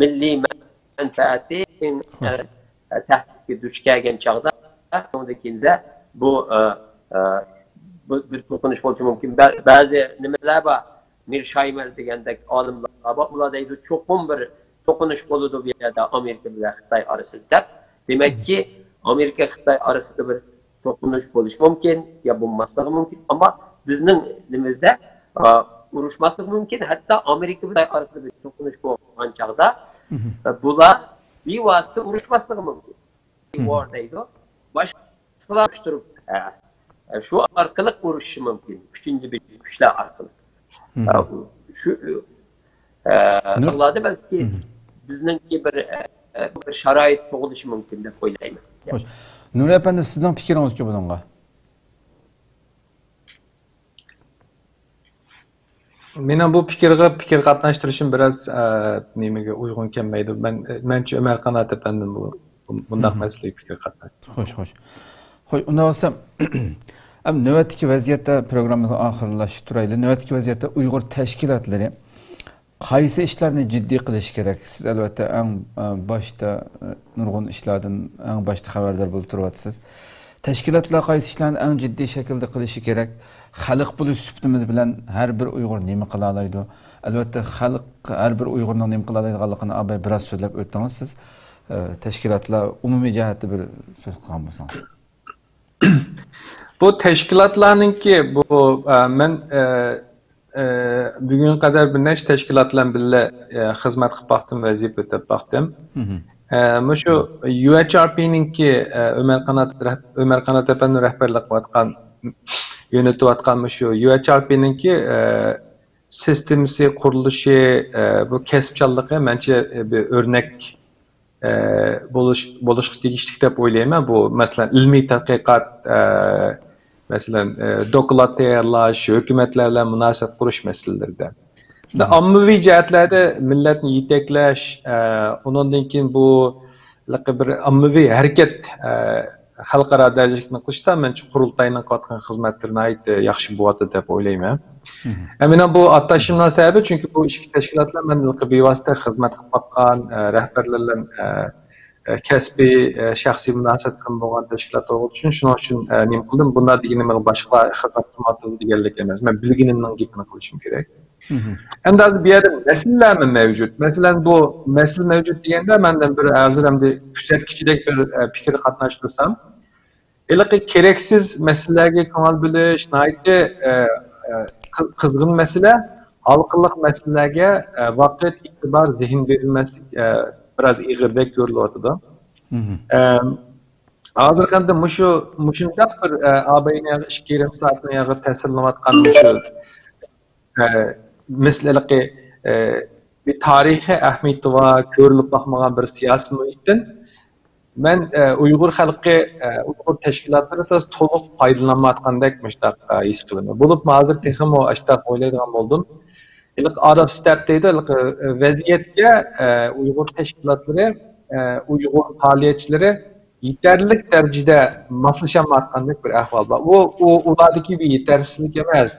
مىللىي مەنپەئەتى ئەڭ، ئە، تەھدىتكە دۇچ كەلگەن چاغدا، ئۇنىڭدىن كېيىن بۇ، ئە، ئە، بۇ بىر توقۇنۇش بولۇشى مۇمكىن. بە-، بەزى نېمىلەر بار. مىر شايمەر دېگەندەك ئالىملار بار، ئۇلار دەيدۇ، چوقۇم بىر توقۇنۇش بولىدۇ بۇ يەردە ئامېرىكا بىلەن خىتاي ئارىسىدا دەپ. دېمەككى، ئامېرىكا خىتاي ئارىسىدا بىر توقۇنۇش بولۇشى مۇمكىن يا بولماسلىقى مۇمكىن. ئەمما بىزنىڭ نېمىزدە، ئا، ئۇرۇشماسلىقى مۇمكىن. ھەتتا ئامېرىكا بىلەن خىتاي ئارىسىدا بىر توقۇنۇش بولغان چاغدا، ئا، بۇلار بىۋاسىتە ئۇرۇشماسلىقى مۇمكىن. War دەيدۇ. باشقىلار ئۇرۇشتۇرۇپ، ئە، ئە، شۇ ئارقىلىق ئۇرۇشۇشى مۇمكىن. ئۈچىنچى بىر كۈچلەر ئارقىلىق. ئە، شۇ، ئە، نۇر- ئاڭلادى بەلكى بىزنىڭكى بىر، ئە، ئە، بىر شارائىت تۇغۇلۇشى مۇمكىن دەپ ئويلايمەن. خوش. نۇرى ئەپەندى، سىزنىڭ پىكرىڭىزچۇ بۇنىڭغا؟ مېنىڭ بۇ پىكىرگە پىكىر قاتناشتۇرۇشۇم بىراز، ئە، نېمىگە ئۇيغۇن كەلمەيدۇ. مەن، مەنچە ئۆمەر قانات ئەپەندىم بۇ، بۇنداق مەسىلىگە پىكىر قاتناشتۇرۇش. خوش، خوش. خوش، ئۇنداق بولسا، ئەم، نۆۋەتتىكى ۋەزىيەتتە پروگراممىمىزنى ئاخىرلاشتۇرايلى. نۆۋەتتىكى ۋەزىيەتتە ئۇيغۇر تەشكىلاتلىرى قايسى ئىشلارنى جىددىي قىلىشى كېرەك؟ سىز ئەلۋەتتە ئەڭ، ئە، باشتا، ئە، نۇرغۇن ئىشلاردىن ئەڭ باشتا خەۋەردار بولۇپ تۇرۇۋاتىسىز. تەشكىلاتلار قايسى ئىشلارنى ئەڭ جىددىي شەكىلدە قىلىشى كېرەك؟ خەلق بولۇش سۈپىتىمىز بىلەن ھەر بىر ئۇيغۇر نېمە قىلالايدۇ؟ ئەلۋەتتە، خەلق، ھەر بىر ئۇيغۇرنىڭ نېمە قىلالايدىغانلىقىنى ئاباي بىراز سۆزلەپ ئۆتتىڭىز سىز. ئە، تەشكىلاتلار ئومۇمىي جەھەتتە بىر سۆز قىلغان بولسىڭىز. بۇ تەشكىلاتلارنىڭكى بۇ، ئە، مەن، ئە، ئە، بۈگۈنگە قەدەر بىر نەچچە تەشكىلات بىلەن بىللە، ئە، خىزمەت قىلىپ باقتىم، ۋەزىپە ئۆتەپ باقتىم. ئە، مۇشۇ يۇ ئېچ ئار پىنىڭكى، ئە، ئۆمەر قانات رەھ-، ئۆمەر قانات ئەپەندى رەھبەرلىك قىلىۋاتقان، يۆنىتىۋاتقان مۇشۇ يۇ ئېچ ئار پىنىڭكى، ئە، سىستېمىسى، قۇرۇلۇشى، ئە، بۇ كەسىپچانلىقى مەنچە، ئە، بىر ئۆرنەك ئە، بولۇش، بولۇشقا تېگىشلىك دەپ ئويلايمەن. بۇ، مەسىلەن، ئىلمىي تەتقىقات، ئە، مەسىلەن، ئە، دوكلات تەييارلاش، ھۆكۈمەتلەر بىلەن مۇناسىۋەت قۇرۇش مەسىلىلىرىدە. شۇنداق ئاممىۋى جەھەتلەردە مىللەتنى يېتەكلەش، ئە، ئۇنىڭدىن كېيىن بۇ ھېلىقى بىر ئاممىۋى ھەرىكەت، ئە، خەلقئارا دەرىجىلىكنى قىلىشتا، مەنچە قۇرۇلتاينىڭ قىلىۋاتقان خىزمەتلىرى ناھايىتى ياخشى بولۇۋاتىدۇ دەپ ئويلايمەن. ئە، مېنىڭ بۇ ئاتاشلىشىمنىڭ سەۋەبى، چۈنكى بۇ ئىككى تەشكىلات بىلەن مەن ھېلىقى بىۋاسىتە خىزمەت قىلىپ باققان، ئە، رەھبەرلەر بىلەن، ئە، ئە، كەسپىي، ئە، شەخسىي مۇناسىۋەتلىرىم بولغان تەشكىلات بولغان ئۈچۈن، شۇنىڭ ئۈچۈن، ئە، نېمە قىلدىم، بۇنداق دېگىنىم باشقىلار خىزمەت قىلمايۋاتىدۇ دېگەنلىك ئەمەس. مەن بىلگىنىمنىڭ گېپىنى قىلىشىم كېرەك. ئەمدى ھازىر بۇ يەردە مەسىلىلەرمۇ مەۋجۇت. مەسىلەن، بۇ مەسىلە مەۋجۇت دېگەندە، مەندىن بىر ھازىر ئەمدى كۆرسەتكۈچىدەك بىر، ئە، پىكىر قاتناشتۇرسام، ھېلىقى كېرەكسىز مەسىلىلەرگە كۆڭۈل بۆلۈش ناھايىتى، ئە، ئە، قىز-، قىزغىن مەسىلە. ھالقىلىق مەسىلىلەرگە، ئە، ۋاقىت، ئېتىبار، زېھىن بېرىلمەسلىك، ئە، بىراز ئېغىردەك كۆرۈلۈۋاتىدۇ. ئەم، ھازىرقى ئەمدى مۇشۇ، مۇشۇنداق بىر، ئە، ئاباينى ئىككى يېرىم سائەتنى ياغا تەسىرلىنىۋاتقان مۇشۇ ئە، مەسىلەن، ھېلىقى، ئە، بىر تارىخىي ئەھمىيىتى بار، كۆرۈلۈپ باقمىغان بىر سىياسىي مۇھىتتىن مەن، ئە، ئۇيغۇر خەلقى، ئە، ئۇيغۇر تەشكىلاتلىرى تولۇق پايدىلانمايۋاتقاندەك مۇشۇنداق، ئە، ھېس قىلىمەن. بولۇپمۇ ھازىر تېخىمۇ ئاشۇنداق ئويلايدىغان بولدۇم. ھېلىقى ئاراب ستەپ دەيدۇ، ھېلىقى، ئە، ۋەزىيەتكە، ئە، ئۇيغۇر تەشكىلاتلىرى، ئە، ئۇيغۇر پائالىيەتچىلىرى يېتەرلىك دەرىجىدە ماسلىشالمايۋاتقاندەك بىر ئەھۋال بار. ئۇ، ئۇ، ئۇلاردىكى بىر يېتەرسىزلىك ئەمەس.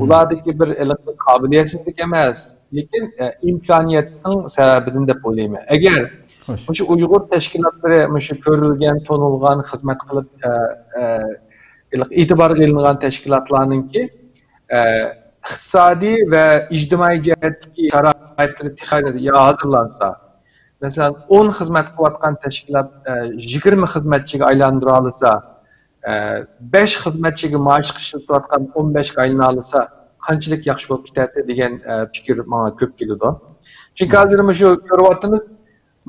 ئۇلاردىكى بىر ھېلىقى قابىلىيەتسىزلىك ئەمەس. لېكىن ئىمكانىيەتنىڭ سەۋەبىدىن دەپ ئويلايمەن. ئەگەر مۇشۇ ئۇيغۇر تەشكىلاتلىرى مۇشۇ كۆرۈلگەن، تونۇلغان، خىزمەت قىلىپ، ئېتىبارغا ئېلىنغان تەشكىلاتلارنىڭكى ئىقتىسادىي ۋە ئىجتىمائىي جەھەتتىكى شارائىتلىرى تېخى ھازىرلانسا، مەسىلەن، ئون خىزمەت قىلىۋاتقان تەشكىلات يىگىرمە خىزمەتچىگە ئايلاندۇرالىسا، بەش خىزمەتچىگە مائاش ئىشلىتىۋاتقان ئون بەشكە ئايلىنالىسا، قانچىلىك ياخشى بولۇپ كېتەتتى دېگەن پىكىر ماڭا كۆپ كېلىدۇ. چۈنكى ھازىر مۇشۇ كۆرۈۋاتىمىز،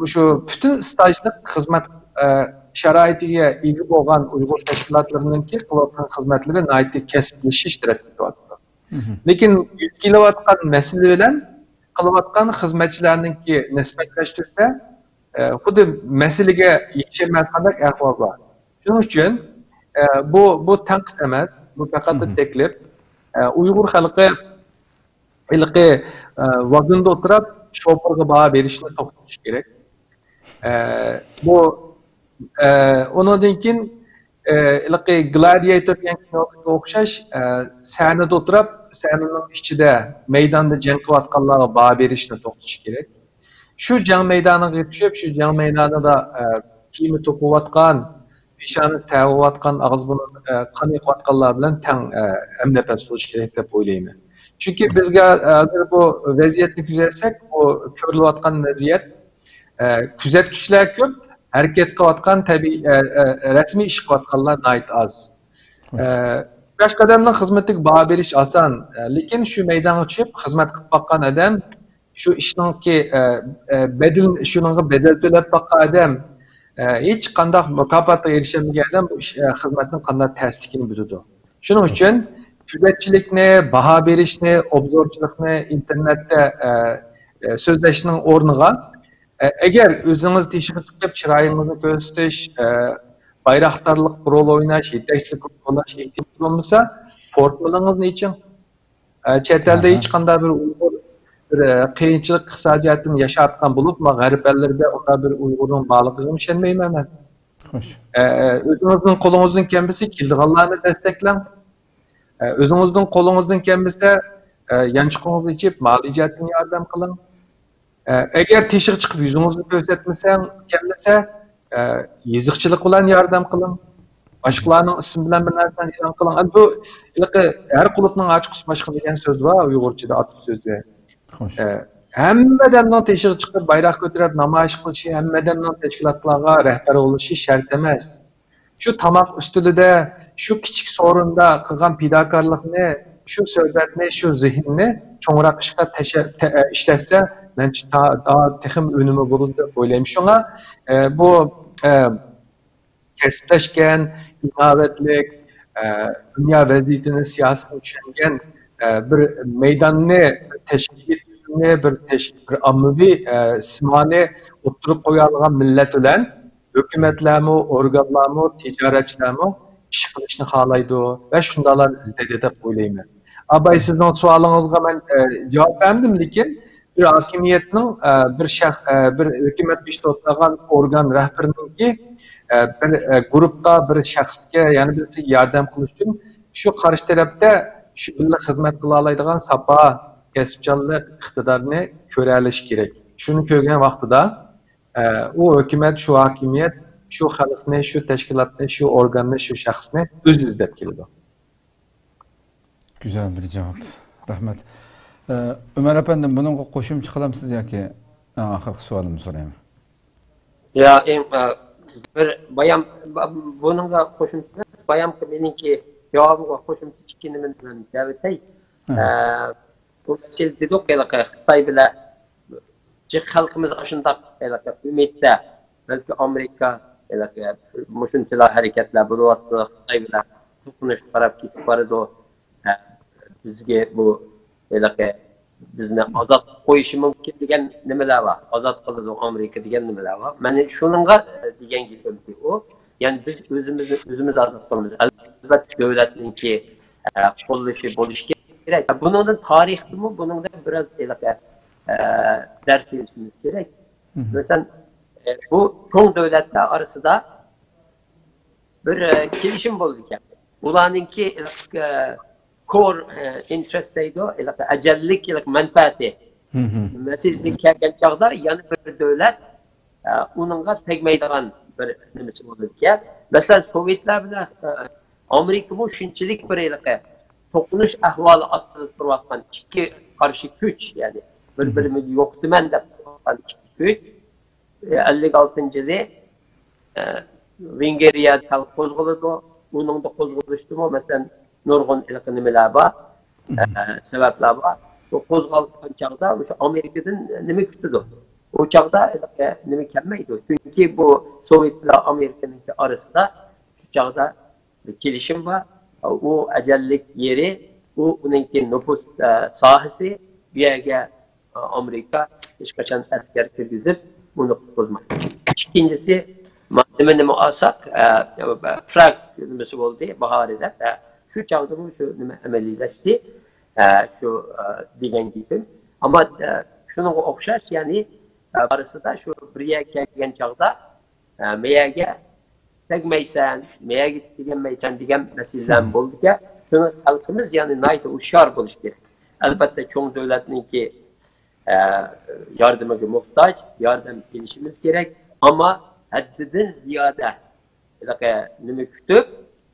مۇشۇ پۈتۈن ئىستاژلىق خىزمەت شارائىتىگە ئىگە بولغان ئۇيغۇر تەشكىلاتلىرىنىڭكى قىلىۋاتقان خىزمەتلىرى ناھايىتى كەسىپلىشىش تەرەپكە كېتىۋاتىدۇ. لېكىن يۈز كېلىۋاتقان مەسىلە بىلەن قىلىۋاتقان خىزمەتچىلەرنىڭكى نىسبەتلەشتۈرسە، ئە، خۇددى مەسىلىگە يېتىشەلمەيۋاتقاندەك ئەھۋال بار. شۇنىڭ ئۈچۈن، ئە، بۇ، بۇ تەنقىد ئەمەس، بۇ پەقەت تەكلىپ. ئە، ئۇيغۇر خەلقى ھېلىقى، ئە، ۋاگوندا ئولتۇرۇپ، شوپۇرغا باھا بېرىشنى توختىتىش كېرەك. ئە، بۇ، ئە، ئۇنىڭدىن كېيىن، ئە، ھېلىقى گلادىياتور دېگەن كىنوغا ئوخشاش، ئە، سەھنىدە ئولتۇرۇپ، سەھنىنىڭ ئىچىدە، مەيداندا جەڭ قىلىۋاتقانلارغا باھا بېرىشنى توختىتىش كېرەك. شۇ جەڭ مەيدانىغا چۈشۈپ، شۇ جەڭ مەيدانىدا، ئە، كىيىمى توقۇۋاتقان، پېشانىسى تەۋرەۋاتقان، ئاغزى بۇرنى، ئە، قان ئېقىۋاتقانلار بىلەن تەڭ، ئە، ھەمنەپەس بولۇش كېرەك دەپ ئويلايمەن. چۈنكى بىزگە، ئە، ھازىر بۇ ۋەزىيەتنى كۆزەتسەك، بۇ كۆرۈلۈۋاتقان ۋەزىيەت، ئە، كۆزەتكۈچىلەر كۆپ، ھەرىكەت قىلىۋاتقان تەبىئىي، ئە، ئە، رەسمىي ئىش قىلىۋاتقانلار ناھايىتى ئاز. ئە، ياش ئادەمنىڭ خىزمىتىگە باھا بېرىش ئاسان، ئە، لېكىن شۇ مەيدانغا چۈشۈپ خىزمەت قىلىپ باققان ئادەم، شۇ ئىشنىڭكى، ئە، ئە، بەدىل، شۇنىڭغا بەدەل تۆلەپ باققان ئادەم، ئە، ھېچقانداق مۇكاپاتقا ئېرىشەلمىگەن ئادەم بۇ ئىش، ئە، خىزمەتنىڭ قانداق تەستىكىنى بىلىدۇ. شۇنىڭ ئۈچۈن كۆزەتچىلىكنى، باھا بېرىشنى، ئوبزورچىلىقنى ئىنتېرنېتتە، ئە، ئە، سۆزلەشنىڭ ئورنىغا، ئە، ئەگەر ئۆزىڭىز تېشىغا چىقىپ چىرايىڭىزنى كۆرسىتىش، ئە، بايراقدارلىق رول ئويناش، يېتەكچىلىك رول ئويناش ئېھتىياجى بولمىسا، پورتفېلىڭىزنى ئېچىڭ. ئە، چەت ئەلدە ھېچقانداق بىر ئۇيغۇر بىر، ئە، قىيىنچىلىق ئىقتىسادىياتتىن ياشاۋاتقان بولۇپمۇ، غەرب ئەللىرىدە ئۇنداق بىر ئۇيغۇرنىڭ بارلىقىغىمۇ ئىشەنمەيمەن مەن. خوش. ئە، ئۆزىڭىزنىڭ قولىڭىزدىن كەلمىسە، كېلىدىغانلارنى دەستەكلەڭ. ئە، ئۆزىڭىزنىڭ قولىڭىزدىن كەلمىسە، ئە، يانچۇقىڭىزنى ئېچىپ، مالىي جەھەتتىن ياردەم قىلىڭ. ئە، ئەگەر تېشىغا چىقىپ يۈزىڭىزنى كۆرسەتمىسەڭ، كەلمىسە، ئە، يېزىقچىلىق بىلەن ياردەم قىلىڭ. باشقىلارنىڭ ئىسمى بىلەن بىر نەرسىلەرنى ئېلان قىلىڭ. ئەمدى بۇ ھېلىقى ھەر قۇلۇپنىڭ ئاچقۇسى باشقا دېگەن سۆز بار ئۇيغۇرچىدا، ئاتىسى سۆزى. خوش. ئە، ھەممە ئادەمنىڭ تېشىغا چىقىپ بايراق كۆتۈرۈپ نامايىش قىلىشى، ھەممە ئادەمنىڭ تەشكىلاتلارغا رەھبەر بولۇشى شەرت ئەمەس. شۇ تاماق ئۈستىلىدە، شۇ كىچىك سورۇندا قىلغان پىداكارلىقنى، شۇ سۆھبەتنى، شۇ زېھىننى چوڭراق ئىشقا تەشە-، تە-، ئىشلەتسە، مەنچە تا-، تا-، تېخىمۇ ئۈنۈمى بولىدۇ دەپ ئويلايمەن. شۇڭا، ئە، بۇ، ئە، كەسىپلەشكەن، ئىناۋەتلىك، ئە، دۇنيا ۋەزىيىتىنى، سىياسىتىنى چۈشەنگەن، ئە، بىر مەيداننى، بىر تەشكىلىي تۈزۈمنى، بىر تەش-، بىر ئاممىۋى، ئە، سىمانى ئوتتۇرىغا قويالىغان مىللەت بىلەن ھۆكۈمەتلەرمۇ، ئورگانلارمۇ، تىجارەتچىلەرمۇ ئىش قىلىشنى خالايدۇ ۋە شۇنداقلارنى ئىزدەيدۇ دەپ ئويلايمەن. ئاباي، سىزنىڭ سوئالىڭىزغا مەن، ئە، جاۋاب بەرمىدىم، لېكىن بىر ھاكىمىيەتنىڭ، ئە، بىر شەخ-، ئە، بىر ھۆكۈمەت بېشىدا ئولتۇرغان ئورگان رەھبىرىنىڭكى، ئە، بىر، ئە، گۇرۇپپىغا، بىر شەخسكە، يەنە بىرسىگە ياردەم قىلىش ئۈچۈن شۇ قارشى تەرەپتە شۇ بىللە خىزمەت قىلالايدىغان ساپا، كەسىپچانلىق، ئىقتىدارنى كۆرەلىشى كېرەك. شۇنى كۆرگەن ۋاقتىدا، ئە، ئۇ ھۆكۈمەت، شۇ ھاكىمىيەت شۇ خەلقنى، شۇ تەشكىلاتنى، شۇ ئورگاننى، شۇ شەخسنى ئۆزى ئىزدەپ كېلىدۇ. گۈزەل بىر جاۋاب. رەھمەت. ئە، ئۆمەر ئەپەندىم، بۇنىڭغا قوشۇمچە قىلامسىز ياكى ئەڭ ئاخىرقى سوئالىمنى سورايمەن؟ يا، ئەڭ، ئە، بىر بايام، با-، بۇنىڭغا قوشۇمچە، بايامقى مېنىڭكى جاۋابىمغا قوشۇمچە ئىككى نېمىنى بىلەن دەۋېتەي. ئە، بۇ مەسىلە دېدۇق، ھېلىقى خىتاي بىلەن جىق خەلقىمىز ئاشۇنداق ھېلىقى ئۈمىدتە، بەلكى ئامېرىكا ھېلىقى مۇشۇنچىلا ھەرىكەتلەر بولۇۋاتىدۇ، خىتاي بىلەن توقۇنۇش قاراپ كېتىپ بارىدۇ. ھە، بىزگە بۇ ھېلىقى بىزنى ئازاد قويۇشى مۇمكىن دېگەن نېمىلەر بار، ئازاد قىلىدۇ ئامېرىكا دېگەن نېمىلەر بار. مانا شۇنىڭغا دېگەن گېپىمكى ئۇ، يەنى بىز ئۆزىمىزنى ئۆزىمىز ئازاد قىلىمىز. ئەلۋەتتە، دۆلەتنىڭكى، ئە، قوللىشى بولۇشى كېرەك. بۇنىڭدىن تارىختىمۇ بۇنىڭدىن بىراز ھېلىقى، ئە، دەرس ئېلىشىمىز كېرەك. مەسىلەن، ئە، بۇ چوڭ دۆلەتلەر ئارىسىدا بىر، ئە، كېلىشىم بولىدىكەن. ئۇلارنىڭكى، ئە، كور، ئە، ئىنترېست دەيدۇ، ھېلىقى ئەجەللىك، ھېلىقى مەنپەئەتى. مەسىلىسىگە كەلگەن چاغدا يەنە بىر دۆلەت ئە، ئۇنىڭغا تەگمەيدىغان بىر نېمىسى بولىدىكەن. مەسىلەن، سوۋېتلار بىلەن ئە، ئامېرىكىمۇ شۇنچىلىك بىر ھېلىقى توقۇنۇش ئەھۋالى ئاستىدا تۇرۇۋاتقان ئىككى قارشى كۈچ، يەنى بىر-بىرىمنى يوقىتىمەن دەپ تۇرۇۋاتقان ئىككى كۈچ. ئە، ئەللىك ئالتىنچى يىلى ئە، ۋېنگرىيەدە خەلق قوزغىلىدۇ. ئۇنىڭدا قوزغىلىشتىمۇ، مەسىلەن، نۇرغۇن ھېلىقى نېمىلەر بار، ئە، سەۋەبلەر بار. بۇ قوزغالغان چاغدا مۇشۇ ئامېرىكىدىن نېمە كۈتىدۇ؟ ئۇ چاغدا ھېلىقى نېمە كەلمەيدۇ. چۈنكى بۇ سوۋېت بىلەن ئامېرىكىنىڭكى ئارىسىدا شۇ چاغدا بىر كېلىشىم بار. ئۇ ئەجەللىك يېرى، ئۇ ئۇنىڭكى نوپۇس، ئە، ساھەسى، بۇ يەرگە ئامېرىكا ھېچقاچان ئەسكەر كىرگۈزۈپ، بۇنى قۇتقۇزمايدۇ. ئىككىنچىسى، ما-، نېمە، نېمە ئالساق، ئە، پراگ نېمىسى بولدى، باھارى دەپ، ئە، شۇ چاغدىمۇ شۇ نېمە ئەمەلىيلەشتى، ئە، شۇ، ئە، دېگەن گېپىم. ئەمما، ئە، شۇنىڭغا ئوخشاش، يەنى، ئە، ئارىسىدا شۇ بىر يەرگە كەلگەن چاغدا، ئە، مەيەگە تەگمەيسەن، مەيەگە تېگەلمەيسەن دېگەن مەسىلىلەر بولىدىكەن. شۇڭا خەلقىمىز يەنى ناھايىتى ھوشيار بولۇش كېرەك. ئەلبەتتە، چوڭ دۆلەتنىڭكى، ئە، ياردىمىگە موھتاج، ياردەم ئېلىشىمىز كېرەك. ئەمما ھەددىدىن زىيادە ھېلىقى نېمە كۈتۈپ،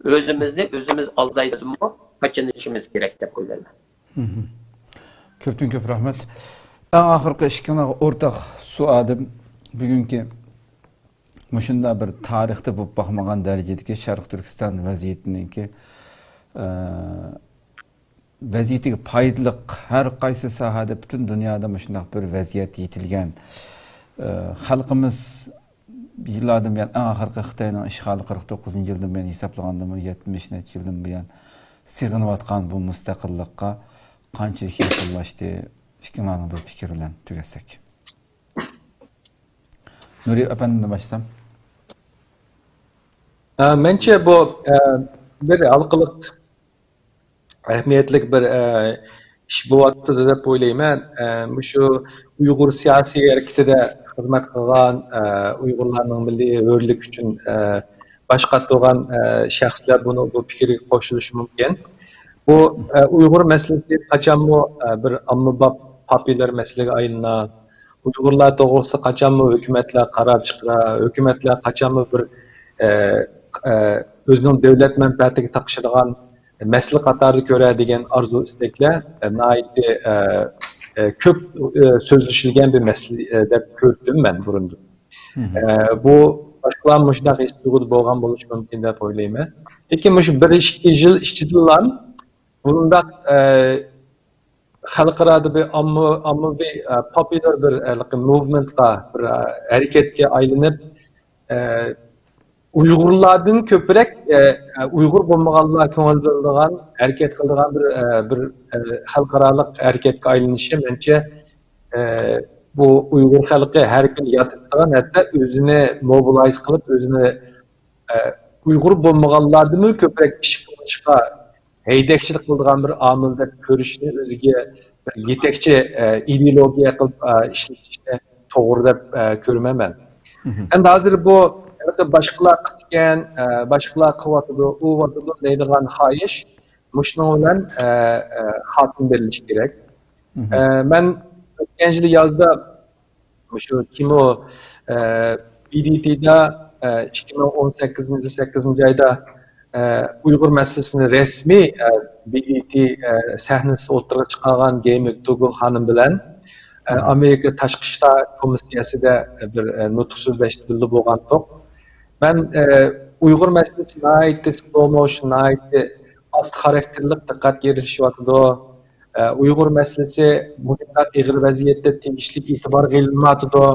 ئۆزىمىزنى ئۆزىمىز ئالدايدىمۇ قاچىلىنىشىمىز كېرەك دەپ ئويلايمەن. كۆپتىن كۆپ رەھمەت. ئەڭ ئاخىرقى ئىككىڭلارغا ئورتاق سوئالىم، بۈگۈنكى مۇشۇنداق بىر تارىختا بولۇپ باقمىغان دەرىجىدىكى شەرقىي تۈركىستان ۋەزىيىتىنىڭكى، ئە، ۋەزىيىتىگە پايدىلىق، ھەر قايسى ساھەدە پۈتۈن دۇنيادا مۇشۇنداق بىر ۋەزىيەت يېتىلگەن. ئە، خەلقىمىز يىللاردىن بۇيان، ئەڭ ئاخىرقى خىتاينىڭ ئىشغالى قىرىق توققۇزىنچى يىلدىن بۇيان ھېسابلىغاندىمۇ، يەتمىش نەچچە يىلدىن بۇيان سېغىنىۋاتقان بۇ مۇستەقىللىققا قانچىلىك يېقىنلاشتى؟ ئىككىڭلارنىڭ بىر پىكرى بىلەن تۈگەتسەك. نۇرى ئەپەندىدىن باشلىسام. ئە، مەنچە بۇ، ئە، بىر ھالقىلىق ئەھمىيەتلىك بىر، ئە، ئىش بولۇۋاتىدۇ دەپ ئويلايمەن. ئە، مۇشۇ ئۇيغۇر سىياسىي ھەرىكىتىدە خىزمەت قىلغان، ئە، ئۇيغۇرلارنىڭ مىللىي ھۆرلۈك ئۈچۈن، ئە، باش قاتۇرغان، ئە، شەخسلەر بۇنى، بۇ پىكىرگە قوشۇلۇشى مۇمكىن. بۇ، ئە، ئۇيغۇر مەسىلىسى قاچانمۇ، ئە، بىر ئاممىباب، پوپۇليار مەسىلىگە ئايلىنار. ئۇيغۇرلار توغرىسىدا قاچانمۇ ھۆكۈمەتلەر قارار چىقىرار، ھۆكۈمەتلەر قاچانمۇ بىر، ئە، ئە، ئۆزىنىڭ دۆلەت مەنپەئەتىگە تاقىشىدىغان مەسىلە قاتارىدا كۆرەر دېگەن ئارزۇ ئىستەكلەر، ئە، ناھايىتى، ئە، ئە، كۆپ، ئە، سۆزلىشىلگەن بىر مەسىلە، ئە، دەپ كۆردۈم مەن بۇرۇندىن. ئە، بۇ باشقىلار مۇشۇنداق ھېس تۇيغۇدا بولغان بولۇشى مۇمكىن دەپ ئويلايمەن. لېكىن مۇشۇ بىر ئىككى يىل ئىچىدىلا بۇنداق، ئە، خەلقئارادا بىر ئامما-، ئاممىۋى، ئە، پوپۇليار بىر، ئە، ھېلىقى موۋمېنتقا، بىر، ئە، ھەرىكەتكە ئايلىنىپ، ئە، ئۇيغۇرلاردىن كۆپرەك، ئە، ئە، ئۇيغۇر بولمىغانلار كۆڭۈل بۆلىدىغان، ھەرىكەت قىلىدىغان بىر، ئە، بىر، ئە، خەلقئارالىق ھەرىكەتكە ئايلىنىشى مەنچە، ئە، بۇ ئۇيغۇر خەلقى ھەر كۈنى ياتىدىغان، ھەتتا ئۆزىنى موبىلايز قىلىپ، ئۆزىنى، ئە، ئۇيغۇر بولمىغانلاردىنمۇ كۆپرەك ئىش قىلىشقا ھەيدەكچىلىك قىلىدىغان بىر ئامىل دەپ كۆرۈشنى ئۆزىگە بىر يېتەكچى، ئە، ئىدېئولوگىيە قىلىپ، ئە، ئىشلىتىشنى توغرا دەپ، ئە، كۆرىمەن مەن. ئەمدى ھازىر بۇ ھېلىقى باشقىلار قىلىدىكەن، ئە، باشقىلار قىلىۋاتىدۇ، ئۇۋاتىدۇ دەيدىغان خاھىش مۇشۇنىڭ بىلەن، ئە، ئە، خاتىمە بېرىلىشى كېرەك. ئە، مەن ئۆتكەن يىلى يازدا مۇشۇ كىمو، ئە، بى دى تى دا، ئە، ئىككى مىڭ ئون سەككىزىنچى يىل سەككىزىنچى ئايدا، ئە، ئۇيغۇر مەسىلىسىنى رەسمىي، ئە، بى دى تى، ئە، سەھنىسىدە ئوتتۇرىغا چىقارغان گېيمىك تۇگۇل خانىم بىلەن، ئە، ئامېرىكا تاشقى ئىشلار كومىسسىيەسىدە بىر، ئە، نۇتۇق سۆزلەشتە بىللە بولغانتۇق. مەن، ئە، ئۇيغۇر مەسىلىسى ناھايىتى سلو موشن، ناھايىتى ئاستا خاراكتېرلىق دىققەتكە ئېرىشىۋاتىدۇ. ئە، ئۇيغۇر مەسىلىسى مۇشۇنداق ئېغىر ۋەزىيەتتە تېگىشلىك ئېتىبارغا ئېلىنمايۋاتىدۇ.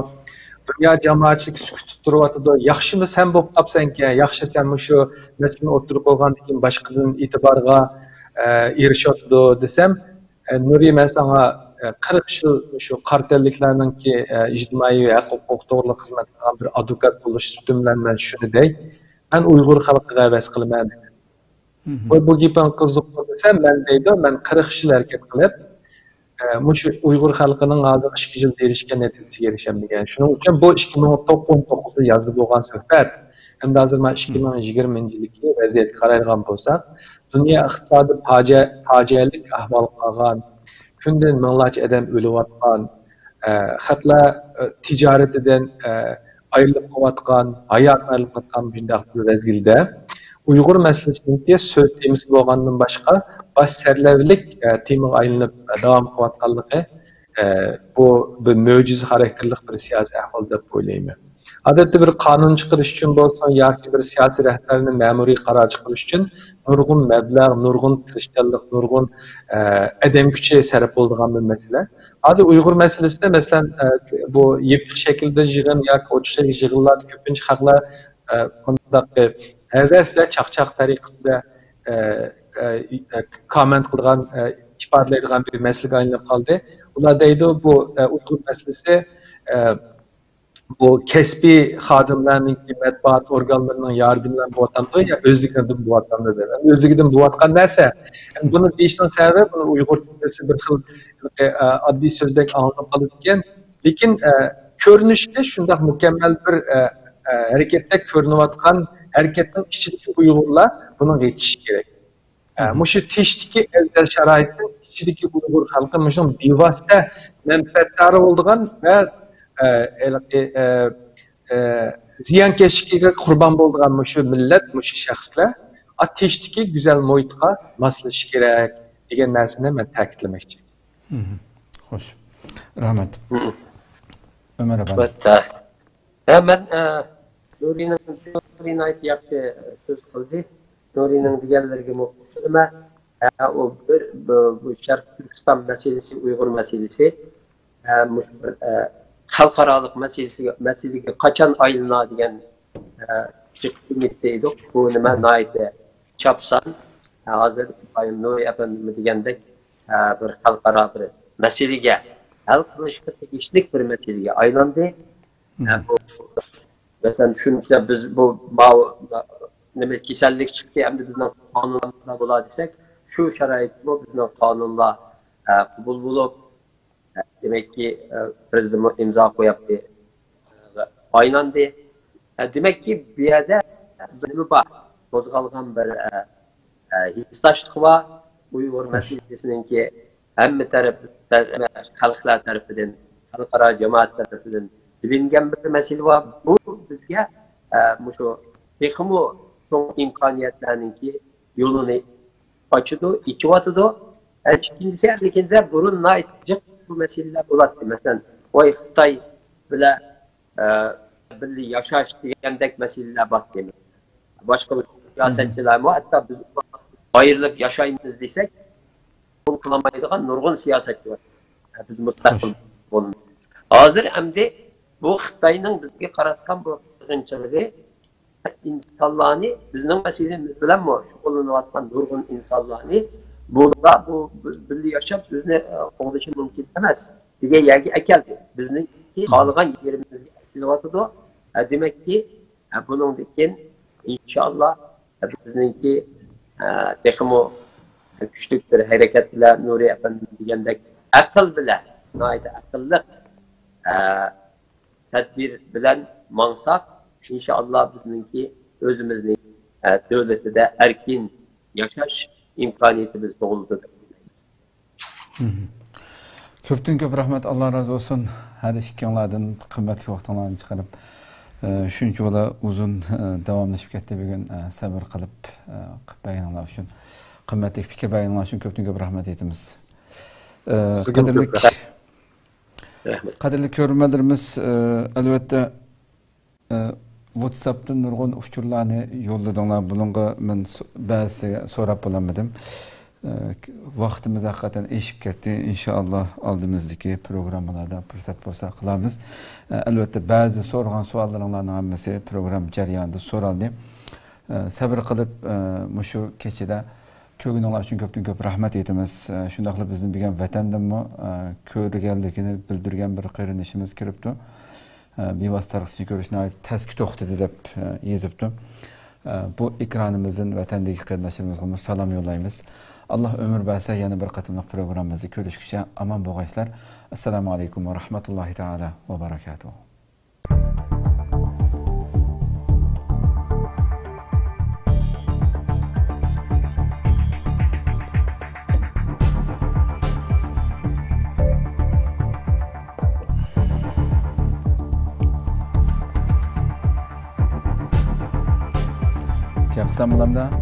دۇنيا جامائەتچىلىكى سۈكۈتتە تۇرۇۋاتىدۇ. ياخشىمۇ سەن بولۇپ قاپسەنكەن، ياخشى سەن مۇشۇ مەسىلىنى ئوتتۇرىغا قويغاندىن كېيىن باشقىدىن ئېتىبارغا، ئە، ئېرىشىۋاتىدۇ دېسەم، ئە، نۇرى، مەن ساڭا، ئە، قىرىق يىل شۇ قارا تەنلىكلەرنىڭكى، ئە، ئىجتىمائىي ھەق ھوقۇق توغرىلىق خىزمەت قىلغان بىر ئادۋوكات بولۇش سۈپىتىم بىلەن مەن شۇنى دەي، مەن ئۇيغۇر خەلقىگە ھەۋەس قىلىمەن. ۋاي، بۇ گېپىڭ قىزىققۇ دېسەم، مەن دەيدۇ، مەن قىرىق يىل ھەرىكەت قىلىپ، ئە، مۇشۇ ئۇيغۇر خەلقىنىڭ ھازىر ئىككى يىلدا ئېرىشكەن نەتىجىسىگە ئېرىشەلمىگەن. شۇنىڭ ئۈچۈن بۇ ئىككى مىڭ ئون توققۇزىنچى يازدا بولغان سۆھبەت. ئەمدى ھازىر مانا ئىككى مىڭ يىگىرمىنچى يىلدىكى ۋەزىيەتكە قارايدىغان بولساق، دۇنيا ئىقتىسادى پاجىئە-، پاجىئەلىك ئەھۋالغا قالغان. كۈندىن مىڭلارچە ئادەم ئۆلۈۋاتقان، ئە، خەقلەر، ئە، تىجارىتىدىن، ئە، ئايرىلىپ قېلىۋاتقان، ھاياتىدىن ئايرىلىپ قېلىۋاتقان مۇشۇنداق بىر مەزگىلدە ئۇيغۇر مەسىلىسىنىڭكى سۆز تېمىسى بولغاندىن باشقا باش سەرلەۋلىك، ئە، تېمىغا ئايلىنىپ، ئە، داۋام قىلىۋاتقانلىقى، ئە، بۇ بىر مۆجىزە خاراكتېرلىق بىر سىياسىي ئەھۋال دەپ ئويلايمەن. ئادەتتە بىر قانۇن چىقىرىش ئۈچۈن بولسۇن ياكى بىر سىياسىي رەھبەرنى مەمۇرىي قارار چىقىرىش ئۈچۈن نۇرغۇن مەبلەغ، نۇرغۇن تىرىشچانلىق، نۇرغۇن، ئە، ئادەم كۈچى سەرپ بولىدىغان بىر مەسىلە. ھازىر ئۇيغۇر مەسىلىسىدە، مەسىلەن، ئە، بۇ يېپىق شەكىلدە يىغىن ياكى ئوچۇق شەكىلدە يىغىنلاردا كۆپىنچە خەقلەر، ئە، مۇنداق، ئە، ھەۋەس ۋە چاقچاق تەرىقىسىدە، ئە، ئە، ئە، كوممېنت قىلىدىغان، ئە، ئىپادىلەيدىغان بىر مەسىلىگە ئايلىنىپ قالدى. ئۇلار دەيدۇ، بۇ، ئە، ئۇيغۇر مەسىلىسى، ئە، بۇ كەسپىي خادىملارنىڭكى مەتبۇئات ئورگانلىرىنىڭ ياردىمى بىلەن بولۇۋاتامدۇ يا ئۆزلۈكىدىن بولۇۋاتامدۇ دەپ. ئۆزلۈكىدىن بولۇۋاتقان نەرسە. يەنى بۇنى دېيىشنىڭ سەۋەبى، بۇنى ئۇيغۇرچىسى بىر خىل، ئە، ئاددىي سۆزدەك ئاڭلىنىپ قالىدىكەن. لېكىن، ئە، كۆرۈنۈشىدە شۇنداق مۇكەممەل بىر، ئە، ئە، ھەرىكەتتەك كۆرۈنۈۋاتقان ھەرىكەتنىڭ ئىچىدىكى ئۇيغۇرلار بۇنىڭغا يېتىشى كېرەك. ئە، مۇشۇ تىنچلىقتىكى ئەۋزەل شارائىتنىڭ ئىچىدىكى ئۇيغۇر خەلقى مۇشۇنىڭ بىۋاسىتە مەنپەئەتدارى بولىدىغان ۋە، ئە، ھېلىقى، ئە، ئە، زىيانكەشلىكىگە قۇربان بولىدىغان مۇشۇ مىللەت، مۇشۇ شەخسلەر، ئا، تىنچلىقتىكى گۈزەل مۇھىتقا ماسلىشىشى كېرەك دېگەن نەرسىنى مەن تەكىتلىمەكچى. خوش. رەھمەت. ئۆمەر ئەپەندى. ھە، مەن، ئە، نۇرىنىڭ، نۇرى ناھايىتى ياخشى سۆز قىلدى. نۇرىنىڭ دېگەنلىرىگىمۇ قوشۇلىمەن. ھە، ئۇ بىر، بۇ، بۇ شەرقىي تۈركىستان مەسىلىسى، ئۇيغۇر مەسىلىسى، ھە، مۇشۇ بىر، ئە، خەلقئارالىق مەسىلىسىگە، مەسىلىگە قاچان ئايلىنار دېگەن، ئە، جىق ئۈمىد دەيدۇ. بۇ نېمە ناھايىتى چاپسان. ھە، ھازىر ئىبراھىم نۇرى ئەپەندىمۇ دېگەندەك، ئە، بىر خەلقئارا بىر مەسىلىگە، ھەل قىلىشقا تېگىشلىك بىر مەسىلىگە ئايلاندى. ھە، بۇ، مەسىلەن، شۇنچە بىز بۇ ماۋۇ نېمە كېسەللىك چىقتى، ئەمدى بىزنىڭ قانۇنلار بولا دېسەك، شۇ شارائىتمۇ بىزنىڭ قانۇنلار، ئە، قوبۇل بولۇپ، ئە، دېمەككى، ئە، پرېزىدېنتمۇ ئىمزا قويۇپتۇ. ئايلاندى. ئە، دېمەككى، بۇ يەردە بىر نېمە بار، قوزغالغان بىر، ئە، ئە، ھېسداشلىقى بار. ئۇيغۇر مەسىلىسىنىڭكى ھەممە تەرەپ، خەلقلەر تەرىپىدىن، خەلقئارا جامائەت تەرىپىدىن بىلىنگەن بىر مەسىلە بار. بۇ بىزگە، ئە، مۇشۇ تېخىمۇ چوڭ ئىمكانىيەتلەرنىڭكى يولىنى ئاچىدۇ، ئېچىۋاتىدۇ. ئە، ئىككىنچىسى، ھەم لېكىنسە بۇرۇن ناھايىتى جىق بۇ مەسىلىلەر بولاتتى. مەسىلەن، ۋاي خىتاي بىلەن ئە، بىللە ياشاش دېگەندەك مەسىلىلەر بار دەيمىز. باشقا سىياسەتچىلەرمۇ ھەتتا بىز ئايرىلىپ ياشايمىز دېسەك، قوبۇل قىلالمايدىغان نۇرغۇن سىياسەتچى بار. بىز مۇستەقىل بولىمىز. ھازىر ئەمدى بۇ خىتاينىڭ بىزگە قاراتقان بۇ قىرغىنچىلىقى ئىنسانلارنى، بىزنىڭ مەسىلىمىز بىلەنمۇ شۇغۇللىنىۋاتقان نۇرغۇن ئىنسانلارنى بۇلار بۇ بىللە ياشاپ ئۆزىنى، ئە، قوغدىشى مۇمكىن ئەمەس دېگەن يەرگە ئەكەلدى. بىزنىڭكى خالىغان يېرىمىزگە ئەكېلىۋاتىدۇ. ھە، دېمەككى، ھە، بۇنىڭدىن كېيىن ئىنشائاللا، ھە، بىزنىڭكى، ھە، تېخىمۇ كۈچلۈك بىر ھەرىكەت بىلەن نۇرى ئەپەندى دېگەندەك ئەقىل بىلەن، ناھايىتى ئەقىللىق، ھە، تەدبىر بىلەن ماڭساق، ئىنشائاللا بىزنىڭكى ئۆزىمىزنىڭ، ھە، دۆلىتىدە ئەركىن ياشاش ئىمكانىيىتىمىز تۇغۇلىدۇ دەپ ئويلايمەن. مھم. كۆپتىن كۆپ رەھمەت، ئاللا رازى بولسۇن. ھەر ئىككىڭلاردىن قىممەتلىك ۋاقتىڭلارنى چىقىرىپ، ئە، شۇنچىۋالا ئۇزۇن، ئە، داۋاملىشىپ كەتتى بۈگۈن. ئە، سەۋر قىلىپ، ئە، قىلىپ بەرگىنىڭلار ئۈچۈن، قىممەتلىك پىكىر بەرگىنىڭلار ئۈچۈن كۆپتىن كۆپ رەھمەت ئېيتىمىز. ئە، سىزگىمۇ كۆپ قەدىرلىك، رەھمەت. رەھمەت. قەدىرلىك كۆرۈرمەنلىرىمىز، ئە، ئەلۋەتتە، ئە، ۋاتساپتىن نۇرغۇن ئۇچۇرلارنى يوللىدىڭلار. بۇنىڭغا مەن سو-، بەزىسىگە سوراپ بولالمىدىم. ئە، ۋاقتىمىز ھەقىقەتەن ئېشىپ كەتتى. ئىنشائاللا، ئالدىمىزدىكى پروگراممىلاردا پۇرسەت بولسا قىلارمىز. ئە، ئەلۋەتتە، بەزى سورىغان سوئاللىرىڭلارنىڭ ھەممىسى پروگرامما جەريانىدا سورالدى. ئە، سەۋر قىلىپ، ئە، مۇشۇ كېچىدە كۆرگىنىڭلار ئۈچۈن كۆپتىن كۆپ رەھمەت ئېيتىمىز. ئە، شۇنداقلا بىزنى بۈگۈن ۋەتەندىنمۇ، ئە، كۆرگەنلىكىنى بىلدۈرگەن بىر قېرىندىشىمىز كىرىپتۇ. ئە، بىۋاسىتە تارىخچىنى كۆرۈش ناھايىتى تەسكە توختىدى دەپ، ئە، يېزىپتۇ. ئە، بۇ ئېكرانىمىزدىن ۋەتەندىكى قېرىنداشلىرىمىزغىمۇ سالام يوللايمىز. ئاللا ئۆمۈر بەرسە، يەنە بىر قېتىملىق پروگراممىمىزدا كۆرۈشكىچە ئامان بولغايسىلەر. ئەسسالامۇ ئەلەيكۇم ۋە رەھمەتۇللاھى تائالا ۋە بەرەكاتۇھۇ. قىلسام بولامدا؟